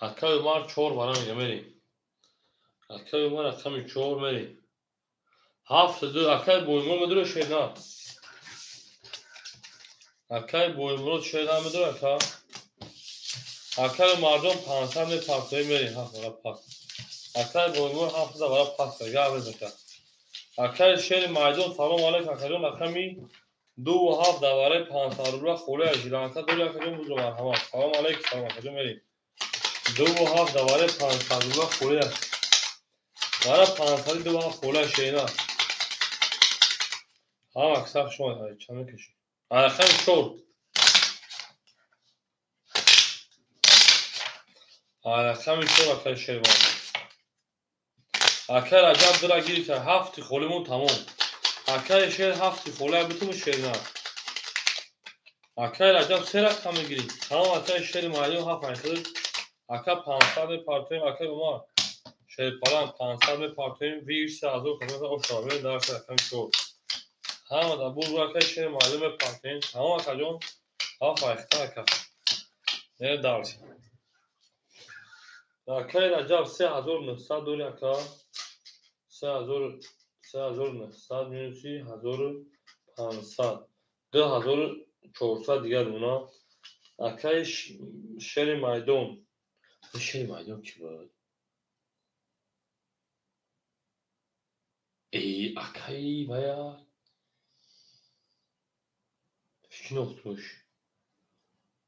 Акай Умар чор вара мега мерем. Акай Умар рақами чор мерем. Ҳафт ду акай Боимурод медура шер на. Акай Боимурод шер на медура ака. Акай Умарҷон 500 мепартои мерем. Ҳафт вара пас. Акай Боимурод ҳафт вара пас. Гап нест ака. Акай шери майдон салом алайкум акаҷон рақами 2 ва 7 дар вараи 500 рубла холия жиланка дори акаҷон бузро марҳамат. Салом алайкум салом акаҷон мерем. 2 ва 7 дар вараи 500 рубла холия. Вара 500 2 ва 7 холия шерина. Ҳама аксар шумо чанд мекашед? Рақами чор. Рақами чор акаи Шервон. Акаи Раҷаб дура гирифта ҳафти холимон тамом. Акаи Шер ҳафти холия битуму шерина. Акаи Раҷаб се рақам мегирӣ. Тамом акаи Шери майдон ҳафт айхӯд. Ака 500 мепартоем, акаи Умар. Шерпалан 500 мепартоем, виш 3000 хазмата ошава. Мерем дарси рақами чор. Ҳама дар бургу акаи Шери майдон мепартоем. Тамом акаҷон ҳафт айхта ака. Мерем дарси. Акаи Раҷаб 3900 дори ака. 3900 минуси 1500. 2400 дигар мона. Акаи Шери майдон. Шери майдон ки буд? Эй, акаи вая шинохтуш.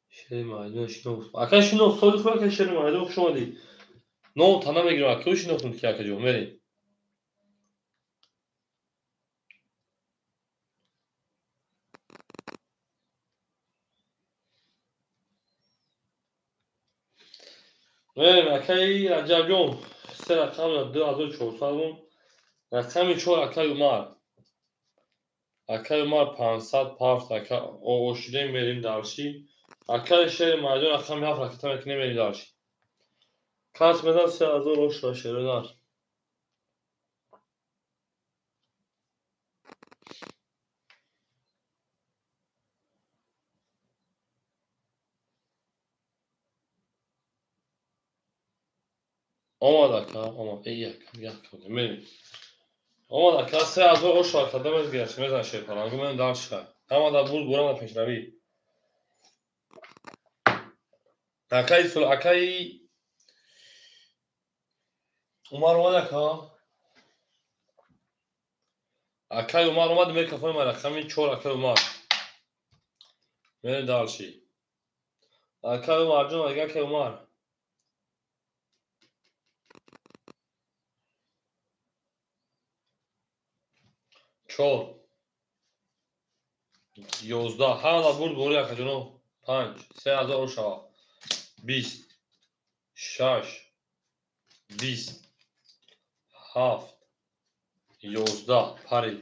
Шери майдон шинохт. Акаи шинохт, соли худ акаи Шери майдон хуш омадӣ. Ном тана мегирам, акаи шинохтум ки акаҷон, мерем. Мерем акаи Раҷабҷон, се рақам 2400 вон. Рақами чор акаи Умар. Акай Умар 500 парт ака ошидем мерим дарши. Акай шери майдон рақами 7 ракета мекунем мерим дарши. Кас медам 3000 ошва шеринар. Омад ака, омад. Эй, як, як, мерим. Омад ака, 3000 ошва када мезгираш, мезан шерпалангу, мен дарши. Ҳамада бурд бурама пешравӣ. Акай сул, акай Умар омад ака. Акай Умар омад, микрофони ман рақами 4 акай Умар. Мерем дарши. Акай Умар ҷон, акай Умар. Чор. 11. Ҳамада бурд бори акаҷоно. 5. 3000 ошава. 20. 6. 20. 7. 11. Пари.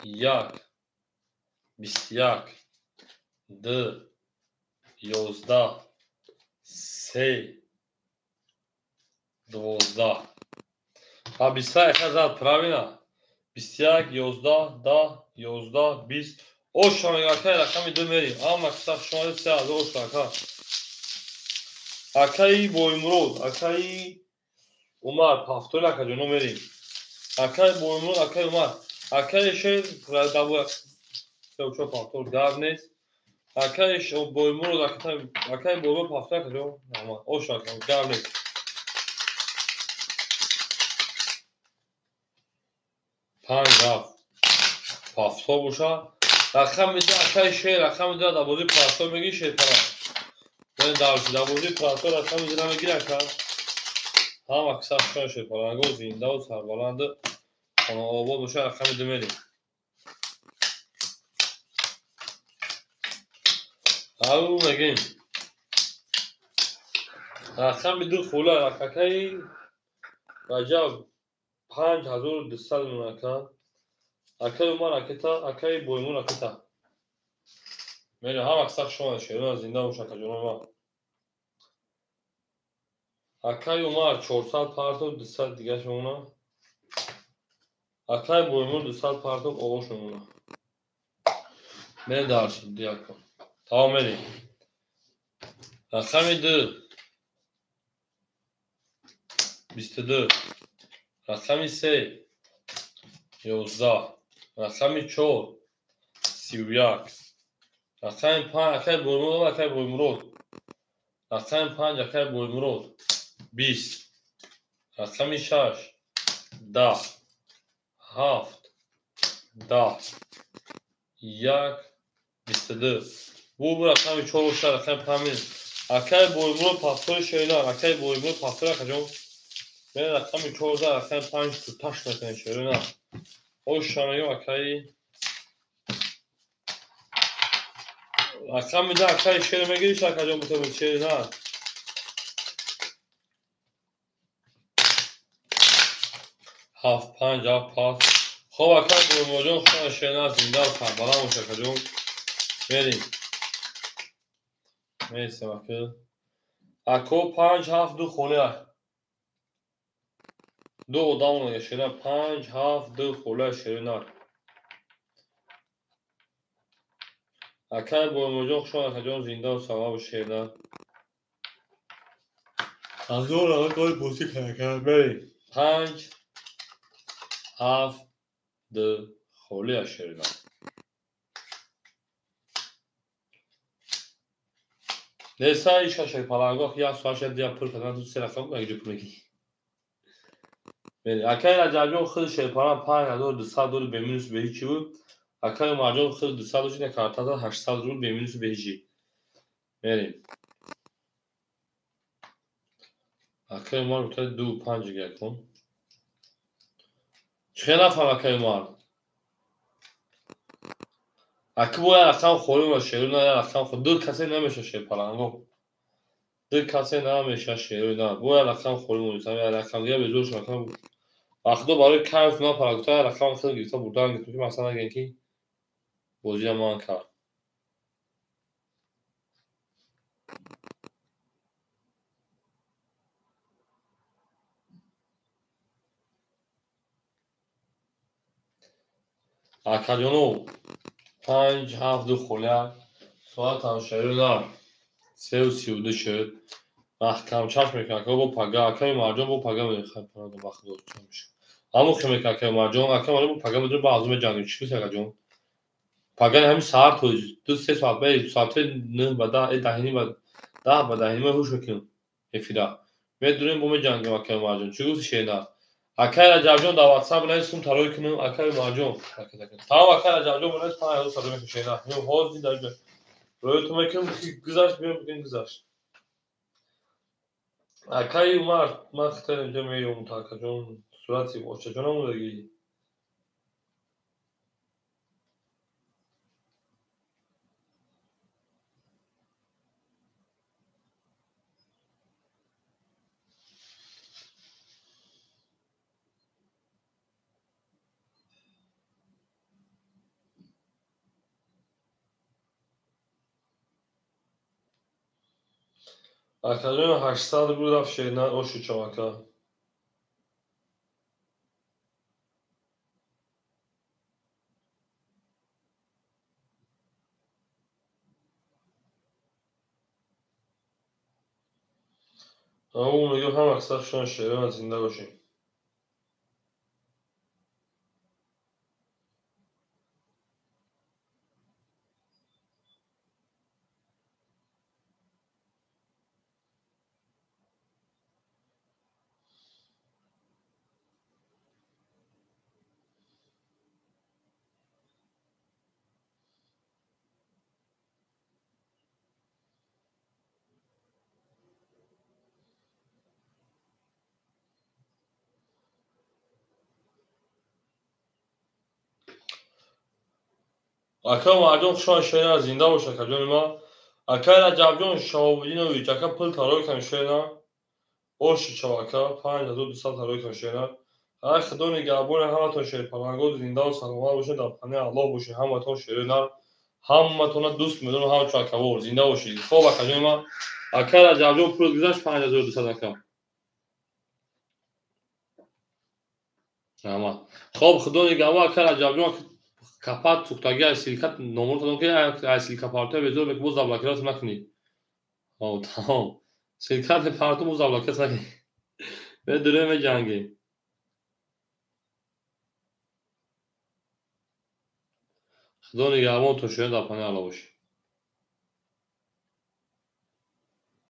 1. 21. 2. 11. 3. 12. А 21 зад правильно? 21, 11, 10, 11, 20. Оша мега акай рақами 2 мерим. Ама киса шумо 3000 оша ака. Акаи Боймурод, акаи Умар, пафтор ака ҷоно мерим. Акаи Боймурод, акаи Умар. Акаи шер дабу 34 пафтор гап нест. Акаи Боймурод, акаи Боймурод пафтор ака ҷон. Оша ака гап нест. 5 7 пафтор боша. Рақами 2 акаи шер, рақами 2 дар бозии пафтор мегири шерпара. Дар бозии пафтор рақами 2 мегири ака. Ҳама киса шуна шерпаланго зиндаву сарбаланд хонаобод боша рақами 2 мерим. Ау мегим. Рақами 2 хула акаи Раҷаб 5200 мон ака. Акаи Умар ракета, акаи Боймур ракета. Мерем ҳама киса шуна шерона зинда боша акаҷоно ма. Акаи Умар 400 партов 200 дигаш мемона. Акаи Боймур 200 партов оғош мемона. Мерем дарши дияко. Тамом мерем. Рақами 2. 22. Рақами 3. 11. Рақами 4. 31. Рақами 5 акаи Боймурод, акаи Боймурод. Рақами 5 акаи Боймурод. 20. Рақами 6. 10. 7. 10. 1. 22. Бу рақами 4 боша, рақами 5. Акаи Боймурод пафтори шерина, акаи Боймурод пафтори акаҷон. Мен рақами 4 рақами 5 туташ мекунем шерина. Оша мегӯм акаи рақами 2 акаи шер мегириш акаҷон бутабуд шерина. 7 5 7 5. Хоб акаи Боймуродҷон худаш шерина зинда ва сарбаланд бош акаҷон. Мерим. Мерисем ака. Ако 5 7 2 холия. Ду одам мега шерина 5 7 2 холия шерина. Акаи Боймуродҷон хушомад акаҷон зинда ва саломат бош шерина. Ҳазор акаи бозӣ карда мерим. 5 7 2 холия шерина. Неса иша шерпалангоҳ як соат шад дия пур кардан ту се рақам як ҷо пур мекунӣ. Акаи Раҷабҷон худ шерпаланг 5200 доллар бе минус бе ҳичи буд. Акаи Умарҷон худ 200 дошт, ина картата 800 рубл бе минус бе ҳичи. Мерем. Акаи Умар гуфта 2 5 гиракун. Чӣ хел нафаҳм акаи Умар? Аки бояд рақам холӣ ва шеру на рақам хо ду касе намеша шерпаланго. Ду касе намеша шеру на. Бояд рақам холӣ монед. Ҳамин рақам дига безор шуд рақам. Вақто барои кайф напара гуфта рақам хел гирифта бурдан гирифта ки масалан нагӯем ки Бозиро ман кард. Акаҷоно 5-7-2 холия соат ҳамшаҳри 3:32 шуд. Маҳкамчашм мекунад ака бо пага акаи Марҷон бо пага ҳамон хел мекунад акаи Марҷон акаи Марҷон бо пага медонем ба азу меҷангем. Чӣ гуфти акаҷон? Пага ҳамин саҳар то 2-3 соат ба соати 9 ба 10 10 ба 10 ба 10 ҳуш мекунем эфира. Медонем бо меҷангем акаи Марҷон. Чӣ гуфти шернар? Акаи Раҷабҷон дар WhatsApp навис сум тарой кунем акаи Марҷон. Тамом акаи Раҷабҷон навис 5000 тарой мекунем шернар. Ҳозир дар ҷо роётон мекунем гузашт биём бигем гузашт. Акаи Умар ман хитар инҷа меём та акаҷон сурати очаҷонам будаги. Акаҷон 800 рубл рафт шернар ошу чав ака. Аммо мегӯям ҳама аксар шудан шерона зинда бошем. Ака Марҷон хушон шерна зинда бош акаҷони ман. Акаи Раҷабҷон Шаҳобуддинович ака пул тарой кан шерна. Оши чав ака 5200 тарой кан шерна. Ай худо нигаҳбони ҳаматон шерпалангоз зиндаву саломат бошед, дар паноҳи Аллоҳ бошед ҳаматон шернар. Ҳаматонро дӯст медорам ҳамчун акавор зинда бошед. Хоб акаҷони ман. Акаи Раҷабҷон пул гузашт 5200 ака. Раҳмат. Хоб худо нигаҳбон акаи Раҷабҷон капат сухтаги ай силка номер додам ки ай силка парто безор бек боз заблокировать накунӣ. О, тамом. Силка парто боз заблокировать накунӣ. Медурем меҷангем. Худо нигаҳбон то шудан дар паноҳи Аллоҳ бошед.